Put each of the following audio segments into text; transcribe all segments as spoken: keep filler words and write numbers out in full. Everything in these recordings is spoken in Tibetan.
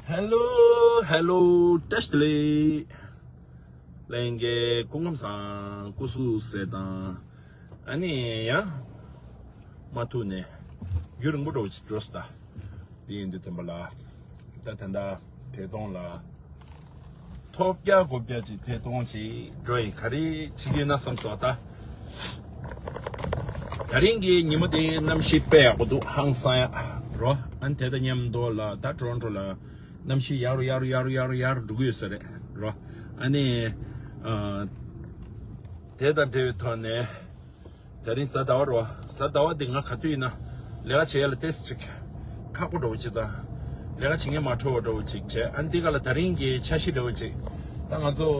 ཧེ་ལོ། ཧེ་ལོ། བཀྲ་ཤིས་བདེ་ལེགས། ལྷན་རྒྱས་སྐུ་ཁམས་བཟང་། སྐུ་གཟུགས་གསལ་ཐང་། ཨ་ནི་ཡང་མ་ཐུག་ནས་རྒྱུན་རིང་པོ་འགྲོ་ཅིག་འགྲོ་སོང་ད། དེ་ཡིན་དུས་ཙམ་པ་ལ། ད་ད་ལྟ་ཐད་གཏོང་ལ། ཐོབ་རྒྱག་དགོས་རྒྱག་ཅིག་ཐད་གཏོང་ཅིག་འགྲོ་ཡིན། ག་རེ་བྱེད་ཀྱི་ཡོད་ན་བསམ་སོང་ད། ད་རིང་གི་ཉིན་མོ་དེ་གནམ་གཤིས་དཔེ་ཡག་པོ་འདུག་ཧང་སང་ཡག་རོ། ཨ་ནི་དེ་དང་མཉམ་དུ་ལ་ད་ཊོ་རོན་ཊོ་ལ་གནམ་གཤིས་ཡག་རུ་ཡག་རུ་ཡག་རུ་ཡག་རུ་ཡག་རུ་འགྲོ་གི་ཡོད་ས་རེད་རོ། ཨ་ནི་ཨ། དེ་དང་འབྲེལ་བའི་ཐོག་ནས། ད་རིང་གཟའ་ཟླ་བ་རོ། གཟའ་ཟླ་བ་འདི་ང་ག་དུས་ཡིན་ན་ལས་ཀ་བྱེད་ཡ་ལ་ཏོག་ཙམ་ཅིག་ཁག་པོ་འདྲ་བོ་ཅིག་དང་། ལས་ཀ་བྱེད་མཁན་མ་འཕྲོད་པ་འདྲ་བོ་ཅིག་བྱས། ཨ་ནི་འདི་ག་ལ་ད་རིང་གི་འཆར་གཞི་འདྲ་བོ་ཅིག་ད་ང་ཚོ་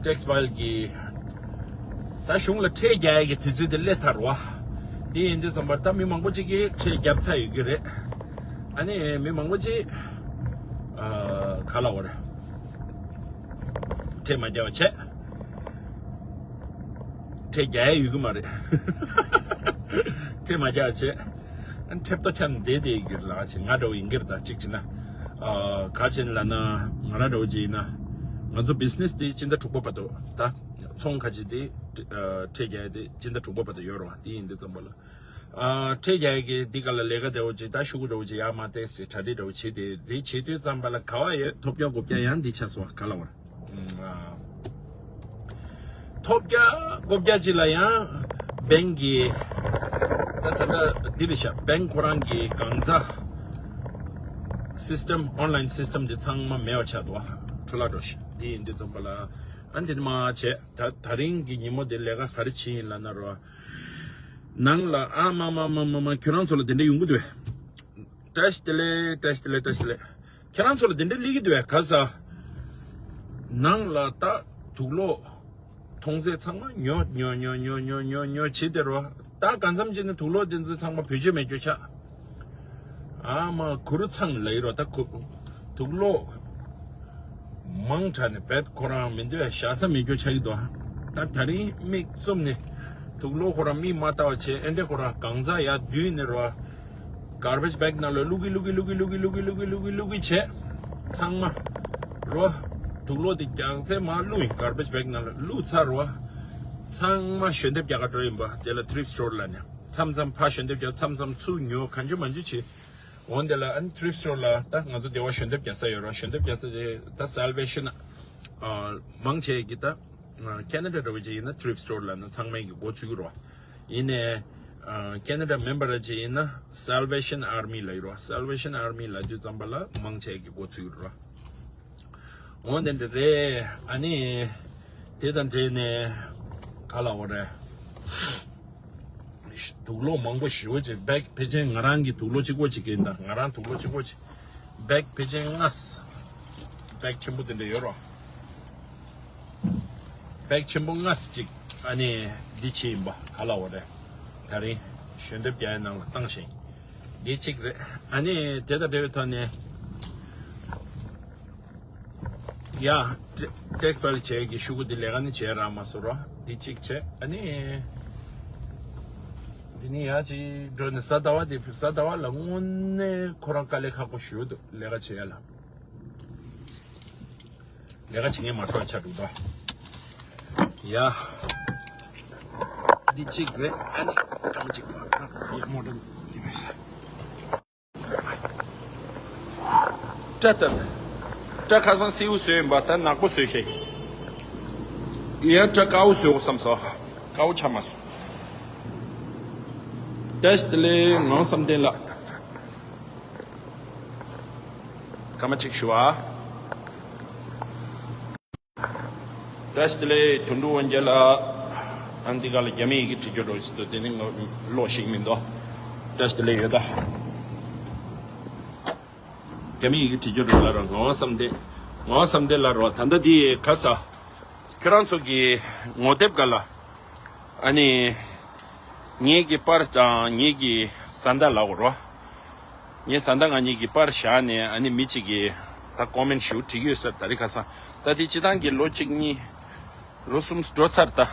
ཊེག་སི་ཕའི་ལི་གི་ད་གཞུང་ལ་ཁྲལ་རྒྱག་ཡ་གི་དུས་ཚོད་དེ་སླེབས་ཚར་བ། དེ་ཡིན་དུས་ཙམ་པར་ད་མི་མང་པོ་ཅིག་གིས་ཁྲལ་བརྒྱབ་ཚར་ཡོད་ཀྱི་རེད། ཨ་ནི་མི་མང་པོ་ཅིག་ཨ་ག་ལ་འོ་རེད། ཁྲལ་མ་རྒྱག་པ་བྱས། ཁྲལ་རྒྱག་ཡ་ཡོད་ཀྱི་མ་རེད། ཁྲལ་མ་རྒྱག་བྱས། ཁྲལ་ཏོ་ཁྱམ་བསྡད་བསྡད་ཡོད་ཀྱི་རེད་ལ་ཅིག་ང་འདྲ་བོ་ཡིན་གྱི་རེད། ད་གཅིག་བྱས་ན། ཨ་ག་བྱས་ན་ལབ་ན་ང་རང་འདྲ་བོ་ཅིག་ཡིན་ན། ང་ཚོ་བི་ཛི་ནེ་སི་དེ་སྤྱི་ཟླ་དྲུག་པ་བར་དུ་ད། ཚོང་ཁ་ཅིག་དེ་ཨ་ཁྲལ་རྒྱག་ཡ་དེ་སྤྱི་ཟླ་དྲུག་པ་བར་དུ་ཡོད་རེད་བ། དེ་ཡིན་དུས་ཙམ་པ་ལ། ཨ་ཁྲལ་རྒྱག་ཡ་གི་འདི་ག་ལ་ལས་ཀ་འདྲ་བོ་ཅིག་ད་ཤོག་གུ་འདྲ་བོ་ཅིག་ཡར་མར་ཏོག་ཙམ་གྲ་སྒྲིག་འདྲ་བོ་བྱས་ཏེ། དེ་བྱེད་དུས་ཙམ་པ་ལ་ག་བ་ཡོད། ཐོབ་རྒྱག་དགོས་རྒྱག་ཡང་འདི་ཆགས་སོང་བ། ག་ལ་བར། ཨ་ཐོབ་རྒྱག་དགོས་རྒྱག་ཅིག་ལ་ཡང་བེང་གི་ད་ད་ལྟ་འདི་རེད་ཤག་བེང་ཁོ་རང་གི་གང་ཟག་སི་སི་ཊེམ་ཨོན་ལའིན་སི་སི་ཊེམ་འདི་ཚང་མ་མེད་པ་ཆགས་འདུག་བ། འཕྲོ་བརླག་འགྲོ་ཤག་འདི་ཡིན་དུས་ཙམ་པ་ལ་ཨ་འདི་ནི་མ་བྱས། ད་ད་རིང་གི་ཉིན་མོ་འདི་ལས་ཀ་ག་རེ་བྱེད་ཡིན་ལབ་ན་རོ། ནང་ལ་ཨ་མ་མ་མ་མ་མ་ཁྱོད་རང་ཚོ་ལ་དེ་འདྲ་ཡོང་གི་འདུག་བཀྲ་ཤིས་བདེ་ལེགས། བཀྲ་ཤིས་བདེ་ལེགས། བཀྲ་ཤིས་བདེ་ལེགས། ཁྱེད་རང་ཚོ་ལ་དེ་འདྲ་སླེབས་ཀྱི་འདུག་བས། ག་ས་ནང་ལ་ད་དུག་ལོག་མཐོང་ཚད་ཚང་མ་ཉོ་ཉོ་ཉོ་ཉོ་ཉོ་ཉོ་ཉོ་བྱེད་དེ་རོ། ད་གང་འཚམ་བྱས་ནས་དུག་ལོག་དེ་ཚོ་ཚང་མ་བེད་སྤྱོད་མེད་རྒྱུ་ཆགས། ཨ་མ་གུ་རུ་ཚང་ལ་ཡི་རོ། ད་གུ་དུག་ལོག་མང་དྲགས་ནས་བེད་ཁོ་རང་མི་འདོད་བཞག་ས་མེད་རྒྱུ་ཆགས་ཀྱི་འདུག་ད་ད་རིང་མིག་བཙུམ་ནས་དུག་ལོག་ཁོ་རང་མིག་མ་ལྟ་བ་བྱས། ཨེ་འདྲས་ཁོ་རང་གང་ཟག་ཡར་བསྡུས་ནས་རོ། གར་བེཇ་བེག་ནང་ལ་བླུག་གི་བླུག་གི་བླུག་གི་བླུག་གི་བླུག་གི་བླུག་གི་བླུག་གི་བླུག་གི་བྱས། ཚང་མ་རོ། དུག་ལོག་དེ་རྒྱག་ཚད་མར་བླུག་ཡིན། གར་བེཇ་བེག་ནང་ལ་བླུག་ཚར་རོ། ཚང་མ་ཞལ་འདེབས་རྒྱག་ག་འགྲོ་ཡིན་པ། དེ་ལ་ཐྲིབ་སི་ཊོར་ལབ་ནས། མཚམས་མཚམས་ཕར་ཞལ་འདེབས་རྒྱག་མཚམས་མཚམས་ཚུར་ཉོ། གང་བྱུང་མང་བྱུང་བྱེད། འོན་ཏེ་ལ་ཨ་ནི་ཐྲིབ་སི་ཊོར་ལ་ད་ང་ཚོ་སྡེ་བ་ཞལ་འདེབས་རྒྱག་ས་ཡོད་ར། ཞལ་འདེབས་རྒྱག་ས་དེ་ད་སེལ་ཝེ་ཤན་ཨ་མང་ཆེ་གི་ད་ཨ་ཁེ་ན་ཌ་འདྲ་བོ་ཅིག་ཡིན་ན་ཐྲིབ་སི་ཊོར་ལབ་ན་ཚང་མས་གི་མགོ་ཚོད་ཀྱི་རོ། ཡིན་ནའི་ཨ་ཁེ་ན་ཌ་མེམ་བར་ཅིག་ཡིན་ན་སེལ་ཝེ་ཤན་ཨར་མི་ལབ་ཀྱི་རོ། སེལ་ཝེ་ཤན་ཨར་མི་ལབ་དུས་ཙམ་པ་ལ་མང་ཆེ་གི་མགོ་ཚོད་ཀྱི་རོ། འོ་དེ་འདྲ་རེད། ཨ་ནི་དེ་དང་འབྲེལ་ནས་ག་ལ་འོ་རེད། དུག་ལོག་མང་པོ་ཞེ་པོ་ཅིག་བེག་ཕལ་ཆེར་ང་རང་གི་དུག་ལོག་གཅིག་པོ་ཅིག་ཡིན། ད་ང་རང་དུག་ལོག་གཅིག་པོ་ཅིག་བེག་ཕལ་ཆེར་ལྔ། བེག་ཆེན་པོ་དེ་འདྲ་ཡོད་རོ། བེག་ཆེན་པོ་ལྔ་ཅིག་ཨ་ནི་འདི་ཕྱིན་ཡིན་པ། ག་ལ་འོ་རེད། ད་རིང་ཞལ་འདེབས་རྒྱག་ཡའི་ནང་ལ་བཏང་ཞིང་འདི་གཅིག་རེད། ཨ་ནི་དེ་དང་འབྲེལ་བའི་ཐོག་ནས། ཡ། ཊེག་སི་ཕའིལ་བྱས་ཀྱི་ཤོག་གུ་འདི་ལས་ཀ་ནི་བྱས་རག་མ་སོང་རོ། འདི་གཅིག་བྱས། ཨ་ནི་འདི་ནི་ཡ་ཅིག་འགྲོ་ནས་གཟའ་ཟླ་བ་དེ་གཟའ་ཟླ་བ་ལ་དངོས་གནས་ཁོ་རང་དཀའ་ལས་ཁག་པོ་ཞེ་པོ་འདུག་ལས་ཀ་བྱེད་ཡ་ལ། ལས་ཀ་བྱེད་མཁན་མ་འཕྲོད་ཆ་འགྲོ་ད། ཡ། འདི་གཅིག་རེད། ཨ་ནི་ཐམ་གཅིག་པ་ཡ་མོ་འདྲ་འདི་མེད། སྐྲ་ལྟ། སྐྲ་ཁ་སང་སེའུ་བཟོས་ཡིན་པ། ད་ནག་པོ་བཟོས་ཤེས། ཡ་སྐྲ་དཀར་པོ་བཟོས་འོ་བསམ་སོང་། དཀར་པོ་ཆགས་མ་སོང་། བཀྲ་ཤིས་བདེ་ལེགས་ངག་དབང་བསམ་གཏན་ལགས། སྐར་མ་གཅིག་ཞུ་ཨ། བཀྲ་ཤིས་བདེ་ལེགས་དོན་གྲུབ་དབང་རྒྱལ་ལགས། ཨ་འདི་ག་ལ་རྒྱ་མི་ཡི་གེ་བྲིས་རྒྱུ་འགྲོ་ཞིག་འདུག་དེ་ནི་ང་ཀློག་ཤེས་མི་འདུག་བཀྲ་ཤིས་བདེ་ལེགས་ཡོད་ད། རྒྱ་མི་ཡི་གེ་བྲིས་རྒྱུ་འགྲོ་ལ་རོ། ངག་དབང་བསམ་གཏན། ངག་དབང་བསམ་གཏན་ལ་རོ། ད་ལྟ་འདི་ག་ས། ཁྱོད་རང་ཚོ་གི་ངོ་དེབ་ག་ལ། ཨ་ནི། ངེད་ཀྱི་པར་དང་ངེད་ཀྱི་བཟའ་ཟླ་ལབ་དགོས་རོ། ངའི་བཟའ་ཟླ་ང་གཉིས་ཀྱི་པར་བཞག་ནས་ཨ་ནི་མི་གཅིག་གིས་ད་ཀོ་མེན་ཞིག་བྲིས་ཡོད་ཟེར། ད་རེས་ཁ་སང་ད་དེ་སྤྱི་བཏང་གི་ལོ་གཅིག་གཉིས། ལོ་གསུམ་འགྲོ་ཚར་ད།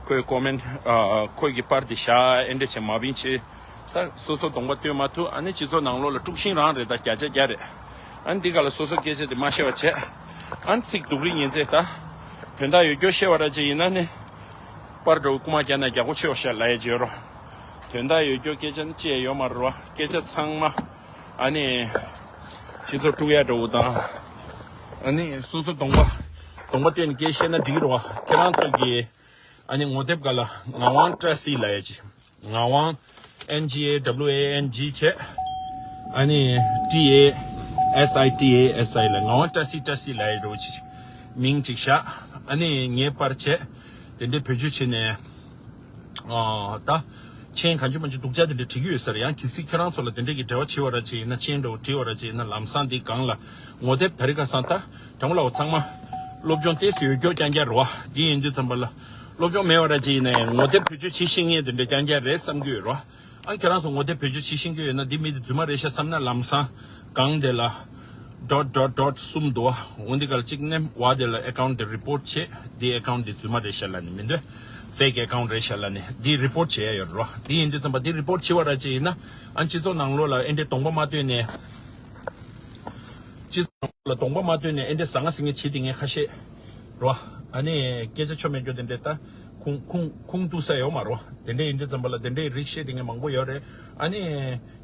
ཁོས་ཀོ་མེན་ཨ་ཁོས་ཀྱི་པར་དེ་བཞག་ཨེ་འདྲ་བྱས་མ་བིན་བྱས། ད་སོ་སོ་གདོང་པ་སྟོན་མ་ཐུབ། ཨ་ནི་སྤྱི་ཚོགས་ནང་ལོགས་ལ་དཀྲུག་ཤིང་རང་རེད། ད་བརྒྱ་ཆ་བརྒྱ་རེད། ཨ་ནི་འདི་ག་ལ་སོ་སོ་སྐད་ཆ་དེ་མ་བཤད་པ་བྱས། ཨ་ནི་ཚིག་སྡུག་རིགས་ཉན་ཚེ་ད་དོན་དག་ཡོད་རྒྱུ་བཤད་པ་ར་ཅིག་ཡིན་ན་ནི་པར་འདྲ་བོ་རྐུ་མ་རྒྱག་ན་རྒྱག་གོ་ཆོད་ཤག་ལབ་ཡས་བརྗོད་རོགས། དོན་དག་ཡོད་རྒྱུ་སྐད་ཆ་ནི་ཅི་ཡང་ཡོད་མ་རེད་བ། སྐད་ཆ་ཚང་མ་ཨ་ནི་སྤྱི་ཚོགས་དཀྲུག་ཡ་འདྲ་བོ་དང་། ཨ་ནི་སོ་སོ་གདོང་པ་གདོང་པ་སྟོན་ནས་སྐད་བཤད་ན་འགྲིག་གི་རེད་བ། ཁྱེད་རང་ཚོ་གི་ཨ་ནི་ངོ་དེབ་ག་ལ་ངག་དབང་བཀྲ་ཤིས་ལབ་ཡ་ཅིག་ངག་དབང་། N G A W A N G བྱས། ཨ་ནི་T A S I T A S I ལ་ངག་དབང་བཀྲ་ཤིས་བཀྲ་ཤིས་ལབ་ཡ་འདྲ་བོ་ཅིག་མིང་ཅིག་བཞག་ཨ་ནི་ངའི་པར་བྱས། དེ་འདྲའི་བེད་སྤྱོད་བྱས་ནས། ཨ་ད། མཆན་གང་བྱུང་མང་བྱུང་སྡུག་ཅག་དེ་འདྲ་བྲིས་ཀྱི་ཡོད་ས་རེད། ཡང་གལ་སྲིད་ཁྱེད་རང་ཚོ་ལ་དེ་འདྲའི་གི་འབྲེལ་བ་བྱེད་པ་ར་ཅིག་ཡིན་ན། མཆན་འདྲ་བོ་བྲིས་པ་ར་ཅིག་ཡིན་ན། ལམ་སང་འདི་སྒང་ལ་ངོ་དེབ་དེ་རིང་ཁ་སང་ད་དྲང་པོ་ལབ་པ་ཚང་མ་སློབ་སྦྱོང་ཏོག་ཙམ་ཡོད་རྒྱུ་རྐྱང་རྐྱང་རེད་བ། འདི་ཡིན་དུས་ཙམ་པ་ལ་སློབ་སྦྱོང་མེད་པ་ར་ཅིག་ཡིན་ན་ཡང་ངོ་དེབ་བེད་སྤྱོད་བྱེད་ཤེས་མཁན་དེ་འདྲ་རྐྱང་རྐྱང་རེད་བསམ་གྱི་ཡོད་རེད་བ། ཨ་ཁྱེད་རང་ཚོ་ངོ་དེབ་བེད་སྤྱོད་བྱེད་ཤེས་ཀྱི་ཡོད་ན་འདི་མི་འདི་རྫུན་མ་རེད་ཤག་བསམ་ན། ལམ་སང་སྒང་དེ་ལ་dot dot dot གསུམ་འདུག་འོ་འདི་ག་ལ་གཅིག་ནས་བ་དེ་ལ་account དེ་report བྱེད། འདི་account དེ་རྫུན་མ་རེད་ཤག་ལབ་ནས། མི་འདུག fake account རེད་ཤག་ལབ་ནས་འདི་report བྱེད་ཡ་ཡོད་རེད་བ། འདི་ཡིན་དུས་ཙམ་པ་འདི་report བྱེད་པ་ར་ཅིག་ཡིན་ན། ཨ་སྤྱི་ཚོགས་ནང་ལོགས་ལ་ཨེ་འདྲའི་གདོང་པ་མ་སྟོན་ནས། སྤྱི་ཚོགས་ལ་གདོང་པ་མ་སྟོན་ནས་ཨེ་འདྲའི་ཟ་ང་ཟིང་ངེ་བྱེད་དེ་ངས་ཁ་ཤས་རོ། ཨ་ནི་སྐད་ཆ་ཆོ་མེད་རྒྱུ་དེ་འདྲའི་ད་ཁུངས་ཁུངས་ཁུངས་གཏུག་ས་ཡོད་མ་རོ། དེ་འདྲ་ཡིན་དུས་ཙམ་པ་ལ་དེ་འདྲའི་རིགས་བཤད་དེ་ངས་མང་པོ་ཡོད་རེད། ཨ་ནི་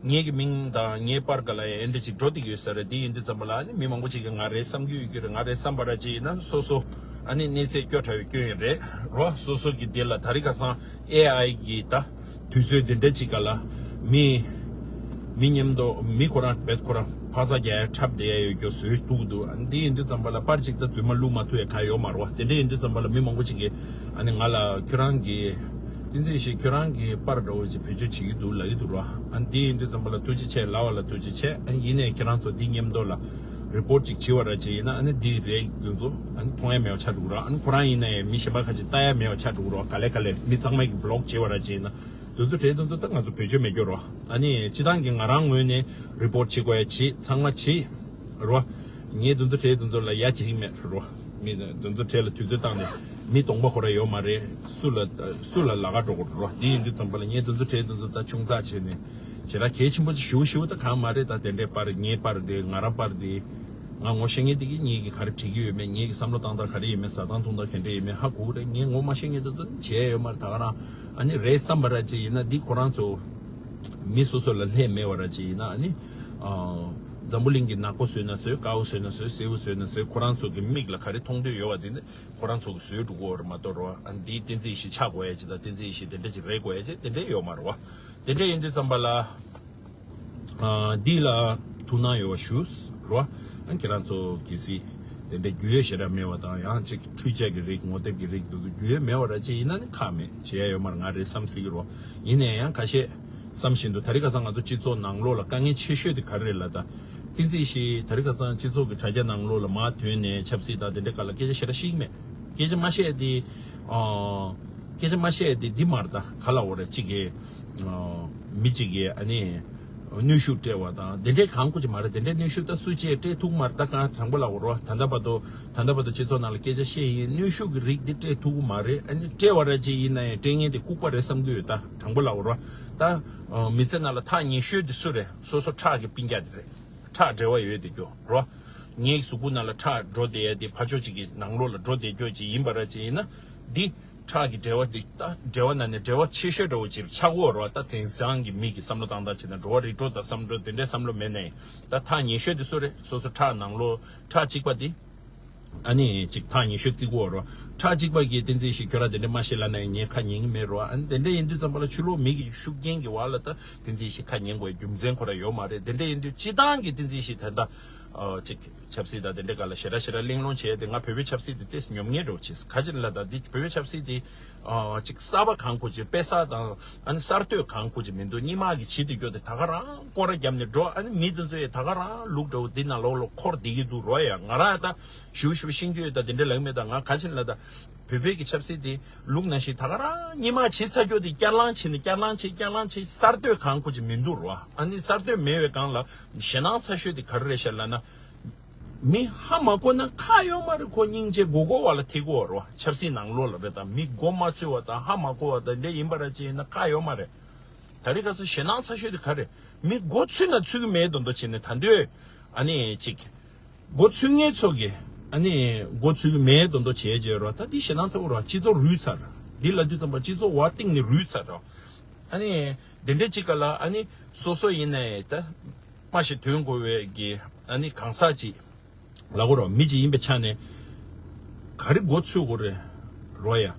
ངེད་ཀྱི་མིང་དང་ངའི་པར་ག་ལ་ཡང་ཨེ་འདྲ་ཅིག་འགྲོ་བསྡད་ཡོད་ས་རེད། དེ་ཡིན་དུས་ཙམ་པ་ལ་ཨ་ནི་མི་མང་པོ་ཅིག་གིས་ང་རེད་བསམ་གྱི་ཡོད་ཀྱི་རེད། ང་རེད་བསམ་པ་ར་ཅིག་ཡིན་ན་སོ་སོ་ཨ་ནི་གནས་ཚད་སྐྱོ་དྲགས་པའི་སྐྱོན་ཡིན་རེད་རོ། སོ་སོ་གི་དེ་ལ་ད་རེས་ཁ་སང་ཨེ་ཨའི་གི་ད། དུས་ཚོད་འདི་འདྲ་ཅིག་ག་ལ། མི། མི་མཉམ་དུ་མི་ཁོ་རང་བེད་ཁོ་རང་ཕ་ས་རྒྱ་ཡ་འཁྲབ་བསྡད་ཡ་ཡོད་རྒྱུ་བཟོས་འདུག་འདུག་ཨ་འདི་ཡིན་དུས་ཙམ་པ་ལ་པར་ཅིག་ད་རྫུན་མ་བླུགས་མ་ཐུབ་ཡ་ག་ཡོད་མ་རེད་བ། དེ་འདྲ་ཡིན་དུས་ཙམ་པ་ལ་མི་མང་པོ་ཅིག་གིས་ཨ་ནི་ང་ལ་ཁྱོད་རང་གི་བསྟན་འཛིན་ཡེ་ཤེས་ཁྱོད་རང་གི་པར་འདྲ་བོ་ཅིག་བེད་སྤྱོད་བྱེད་ཀྱི་འདུག་ལབ་ཀྱི་འདུག་ར། ཨ་འདི་ཡིན་དུས་ཙམ་པ་ལ་ཐུགས་རྗེ་ཆེ་ལབ་པ་ལ་ཐུགས་རྗེ་ཆེ། ཨ་ཡིན་ནའི་ཁྱེད་རང་ཚོ་འདི་མཉམ་དུ་ལ་report ཅིག་བྱེད་པ་ར་ཅིག་ཡིན་ན། ཨ་ནི་འདི་རེད་འདི་ཚོ་ཨ་ནི་མཐོང་ཡ་མེད་པ་ཆགས་འགྲོ་གི་ར། ཨ་ནི་ཁོ་རང་ཡིན་ན་ཡང་མི་གཞན་པ་ཁ་ཅིག་ལྟ་ཡ་མེད་པ་ཆགས་འགྲོ་གི་ར། ག་ལེ་ག་ལེ་མི་ཚང་མ་གི་block བྱེད་པ་ར་ཅིག་ཡིན་ན། འདི་ཚོ་གྲས་འདི་ཚོ་ད་ང་ཚོ་བེད་སྤྱོད་མེད་རྒྱུ་ར། ཨ་ནི་སྤྱི་བཏང་གི་ང་རང་ངོས་ནས་report བྱེད་དགོས་ཡ་བྱེད། ཚང་མ་བྱེད་ར། ངས་འདི་ཚོ་གྲས་འདི་ཚོ་ལ་ཡ་བྱེད་ཀྱི་མེད་ར། མི་འདི་ཚོ་གྲས་ལ་དུས་ཚོད་བཏང་ནས་མི་གདོང་པ་ཁོ་ར་ཡོད་མ་རེད། སུ་ལ་སུ་ལ་ལ་ཁ་འགྲོ་དགོས་ར། འདི་ཡིན་དུས་ཙམ་པ་ལ་ངས་འདི་ཚོ་གྲས་འདི་ཚོ་ད་ཆུང་ཙག་བྱས་ནས་ཞེ་དྲག་གལ་ཆེན་པོ་ཞེ་པོ་ཞེ་པོ་ད་གང་མ་རེད། ད་དེ་འདྲའི་པར་ངའི་པར་འདི་ང་རང་པར་འདི། ང་ངོ་ཤེས་མཁན་དེ་གིས་ངེད་ཀྱིས་ག་རེ་བྲིས་ཀྱི་ཡོད་མེད། ངེད་ཀྱི་བསམ་བློ་བཏང་སྟངས་ག་རེ་ཡིན་མེད། ཟ་སྟངས་འཐུང་སྟངས་ག་འདྲ་ཡིན་མེད་ཧ་གོ་གི་རེད། ངས་ངོ་མ་ཤེས་མཁན་དེ་ཚོ་བྱས་ཡོད་མ་རེད། ད་ག་རང་ཨ་ནི་རེད་བསམ་པ་ར་ཅིག་ཡིན་ན་འདི་ཁོ་རང་ཚོ་མི་སོ་སོ་ལ་ལྷད་མེད་པ་ར་ཅིག་ཡིན་ན། ཨ་ནི་ཨ་འཛམ་བུ་གླིང་གི་ནག་པོ་བཟོས་ན་བཟོས། དཀར་པོ་བཟོས་ན་བཟོས། སེར་པོ་བཟོས་ན་བཟོས། ཁོ་རང་ཚོ་གི་མིག་ལ་ག་རེ་མཐོང་འདོད་ཡོད་པ་དེ་ནི་ཁོ་རང་ཚོ་གི་བཟོས་འགྲོ་གི་ཡོད་རེད་མ་གཏོགས་ར། ཨ་ནི་འདི་བསྟན་འཛིན་ཡེ་ཤེས་ཆགས་དགོས་ཡ་ཅིག་དང་བསྟན་འཛིན་ཡེ་ཤེས་དེ་འདྲ་ཅིག་རེད་དགོས་ཡ་ཅིག་དེ་འདྲ་ཡོད་མ་རེད་བ། དེ་འདྲ་ཡིན་དུས་ཙམ་པ་ལ། ཨ་འདི་ལ་ཐུགས་སྣང་ཡོད་པ་ཞུ་རོགས། ཨ་ཁྱེད་རང་ཚོ་གལ་སྲིད་དེ་འདྲའི་རྒྱུས་ཡོད་ཞེ་དྲག་མེད་པ་དང་། ཡང་ཅིག་འཕྲུལ་ཆས་ཀྱི་རིགས་ངོ་དེབ་ཀྱི་རིགས་འདི་ཚོ་རྒྱུས་ཡོད་མེད་པ་ར་ཅིག་ཡིན་ན་ནི་ཁག་མེད། བྱེད་ཡ་ཡོད་མ་རེད། ང་རེད་བསམ་སྲིད་ཀྱི་རོགས། ཡིན་ནའི་ཡང་ཁ་ཤས་བསམ་བཞིན་དུ་ད་རེས་ཁ་སང་ང་ཚོ་སྤྱི་ཚོགས་ནང་ལོགས་ལ་དཀའ་ངལ་ཆེ་ཤོས་དེ་ག་རེ་རེད་ལབ་ད། བསྟན་འཛིན་ཡེ་ཤེས་ད་རེས་ཁ་སང་སྤྱི་ཚོགས་ཀྱི་དྲ་རྒྱ་ནང་ལོགས་ལ་མར་ཐོན་ནས་ཆབ་སྲིད་དང་དེ་འདྲའི་སྐོར་ལ་སྐད་ཆ་ཞེ་དྲག་བཤད་ཀྱི་མེད། སྐད་ཆ་མ་བཤད་དེ། ཨ། སྐད་ཆ་མ་བཤད་དེ་འདི་མ་རེད། ད་ག་ལབ་དགོས་རེད། གཅིག་གིས། ཨ། མི་གཅིག་གིས་ཨ་ནི་གནོན་ཤུགས་སྤྲད་པ་དང་དེ་འདྲའི་གང་དགོས་ཀྱི་མ་རེད། དེ་འདྲའི་གནོན་ཤུགས་ད་སུ་གཅིག་སྤྲད་ཐུབ་ཀྱི་མ་རེད། ད་གང་དྲང་པོ་ལབ་དགོས་རེད། ད་ལྟ་བར་དུ་ད་ལྟ་བར་དུ་སྤྱི་ཚོགས་ནང་ལ་སྐད་ཆ་བཤད་ཡིན། གནོན་ཤུགས་ཀྱི་རིགས་འདི་སྤྲད་ཐུབ་ཀྱི་མ་རེད། ཨ་ནི་སྤྲད་པ་ར་ཅིག་ཡིན་ན་ཡང་སྤྲད་མཁན་དེ་ལྐུགས་པ་རེད་བསམ་གྱི་ཡོད། ད་དྲང་པོ་ལབ་དགོས་རེད། ད་ཨ་མི་ཚེ་ནང་ལ་ཐག་ཉེ་ཤོས་དེ་སུ་རེད། སོ་སོ་ཁྲག་གི་སྤུན་ཀྱག་དེ་རེད། ཁྲག་འབྲེལ་བ་ཡོད་དེ་སྐྱོ་རོ། ངའི་གཟུགས་པོ་ནང་ལ་ཁྲག་འགྲོ་བསྡད་ཡ་དེ་ཕར་ཕྱོགས་གཅིག་གི་ནང་ལོགས་ལ་འགྲོ་བསྡད་སྐྱོ་ཅིག་ཡིན་པ་ར་ཅིག་ཡིན་ན། འདི་ཁྲག་གི་འབྲེལ་བ་འདི་ད་འབྲེལ་བ་ནང་ནས་འབྲེལ་བ་ཆེ་ཤོས་འདྲ་བོ་ཅིག་ཆགས་ཀྱི་ཡོད་རེད་བ། ད་དེང་སང་གི་མི་གི་བསམ་བློ་བཏང་སྟངས་བྱས་ན་འགྲོ་བ་རིགས་འགྲོ་དང་བསམ་འགྲོ་དེ་འདྲའི་བསམ་བློ་མེད་ནའི། ད་ཐག་ཉེ་ཤོས་དེ་སུ་རེད། སོ་སོ་ཁྲག་ནང་ལོགས་ཁྲག་གཅིག་པ་དེ། ཨ་ནི་ཅིག་ཐག་ཉེ་ཤོས་བརྩི་གི་ཡོད་རེད་བ། ཁྲག་གཅིག་པ་གིས་བསྟན་འཛིན་ཡེ་ཤེས་ཁྱོད་རང་དེ་འདྲ་མ་བཤད་ལབ་ན་ངས་ཁ་ཉན་གི་མེད་རེད་བ། ཨ་ནི་དེ་འདྲ་ཡིན་དུས་ཙམ་པ་ལ་ཕྱི་ལོགས་མི་གི་ཤུགས་རྐྱེན་གི་བར་ལ་ད་བསྟན་འཛིན་ཡེ་ཤེས་ཁ་ཉན་དགོས་རྒྱུ་མཚན་ཁོ་རང་ཡོད་མ་རེད། དེ་འདྲ་ཡིན་དུས་སྤྱི་བཏང་གི་བསྟན་འཛིན་ཡེ་ཤེས་ད་ལྟ། ཨ་ཅིག་ཆབ་སྲིད་དང་དེ་འདྲ་ག་ལ་ཞེ་དྲག་ཞེ་དྲག་གླེང་སློང་བྱས་ཏེ་ང་བོད་པའི་ཆབ་སྲིད་དེ་ཏོག་ཙམ་ཉོབ་ངེས་འདྲ་བོ་བྱས། ག་ཅི་ལ་ད་འདི་བོད་པའི་ཆབ་སྲིད་དེ་ཨ་ཅིག་གསར་པ་གང་དགོས་ཀྱི་དཔེ་གསར་དང་ཨ་ནི་གསར་གཏོད་གང་དགོས་ཀྱི་མི་འདུག་སྔོན་མ་གི་བྱེད་དུ་འགྱོ་དེ་ད་ག་རང་སྐོར་ར་བརྒྱབ་ནས་འགྲོ། ཨ་ནི་མི་དེ་ཚོ་ཡི་ད་ག་རང་ལུག་འདྲ་བོ་འདི་ནང་ལོགས་ལ་འཁོར་བསྡད་ཀྱི་འདུག་རོ། ཡ་ང་རང་ཡ་ད་ཞུ་ཞུ་ཤེས་ཀྱི་ཡོད། ད་དེ་འདྲ་ལབ་མེད། ད་ང་ག་ཅི་ལ་ད་བོད་པའི་གི་ཆབ་སྲིད་དེ་ལུག་ནང་བཞིན་ད་ག་རང་སྔོན་མ་བྱེད་ཚར་རྒྱུ་དེ་བསྐྱར་ལངས་བྱས་ནས་བསྐྱར་ལངས་བྱས་བསྐྱར་ལངས་བྱས་གསར་གཏོད་གང་དགོས་ཀྱི་མི་འདུག་རོ། ཨ་ནི་གསར་གཏོད་མེད་པའི་སྒང་ལ་ཞེད་སྣང་ཚ་ཤོས་དེ་ག་རེ་རེད་ཤག་ལབ་ན། མི་ཧ་མ་གོ་ན་ཁག་ཡོད་མ་རེད། ཁོ་སྙིང་རྗེ་མགོ་སྐོར་བ་ལ་ཐེ་གོ་རོ། ཆབ་སྲིད་ནང་ལོགས་ལ་རེད། ད་མི་མགོ་མ་ཚོས་པ་དང་ཧ་མ་གོ་བ་དང་འདྲ་ཡིན་པ་ར་ཅིག་ཡིན་ན་ཁག་ཡོད་མ་རེད། ད་རེས་ཁ་སང་ཞེད་སྣང་ཚ་ཤོས་དེ་ག་རེད། མི་མགོ་ཚོས་ན་ཚོས་ཀྱི་མེད་མདོག་མདོག་བྱས་ནས་ད་འདོད་ ཨ་ནི་ཅིག་མགོ་ཚོས་མཁན་ཚོ་གི་ཨ་ནི་མགོ་ཚོས་གི་མེད་དོན་དོ་བྱས་བྱས་རོ། ད་འདི་ཞེ་སྡང་ཚ་བོ་རོ། སྤྱི་ཚོགས་རུལ་ཚར། འདི་ལ་དུས་ཙམ་པ་སྤྱི་ཚོགས་བ་གཏིང་ནས་རུལ་ཚར་རོ། ཨ་ནི་དེ་འདྲའི་ཅིག་ག་ལ་ཨ་ནི་སོ་སོ་ཡིན་ནའི་ད་མ་ཞིག་དོན་གོ་བའི་གི་ཨ་ནི་གང་ཟག་ཅིག་ལ་གོ་རོ། མི་ཅིག་ཡིན་པའི་ཆ་ནས་ག་རེ་མགོ་ཚོས་གོ་རེ་རོ་ཡ།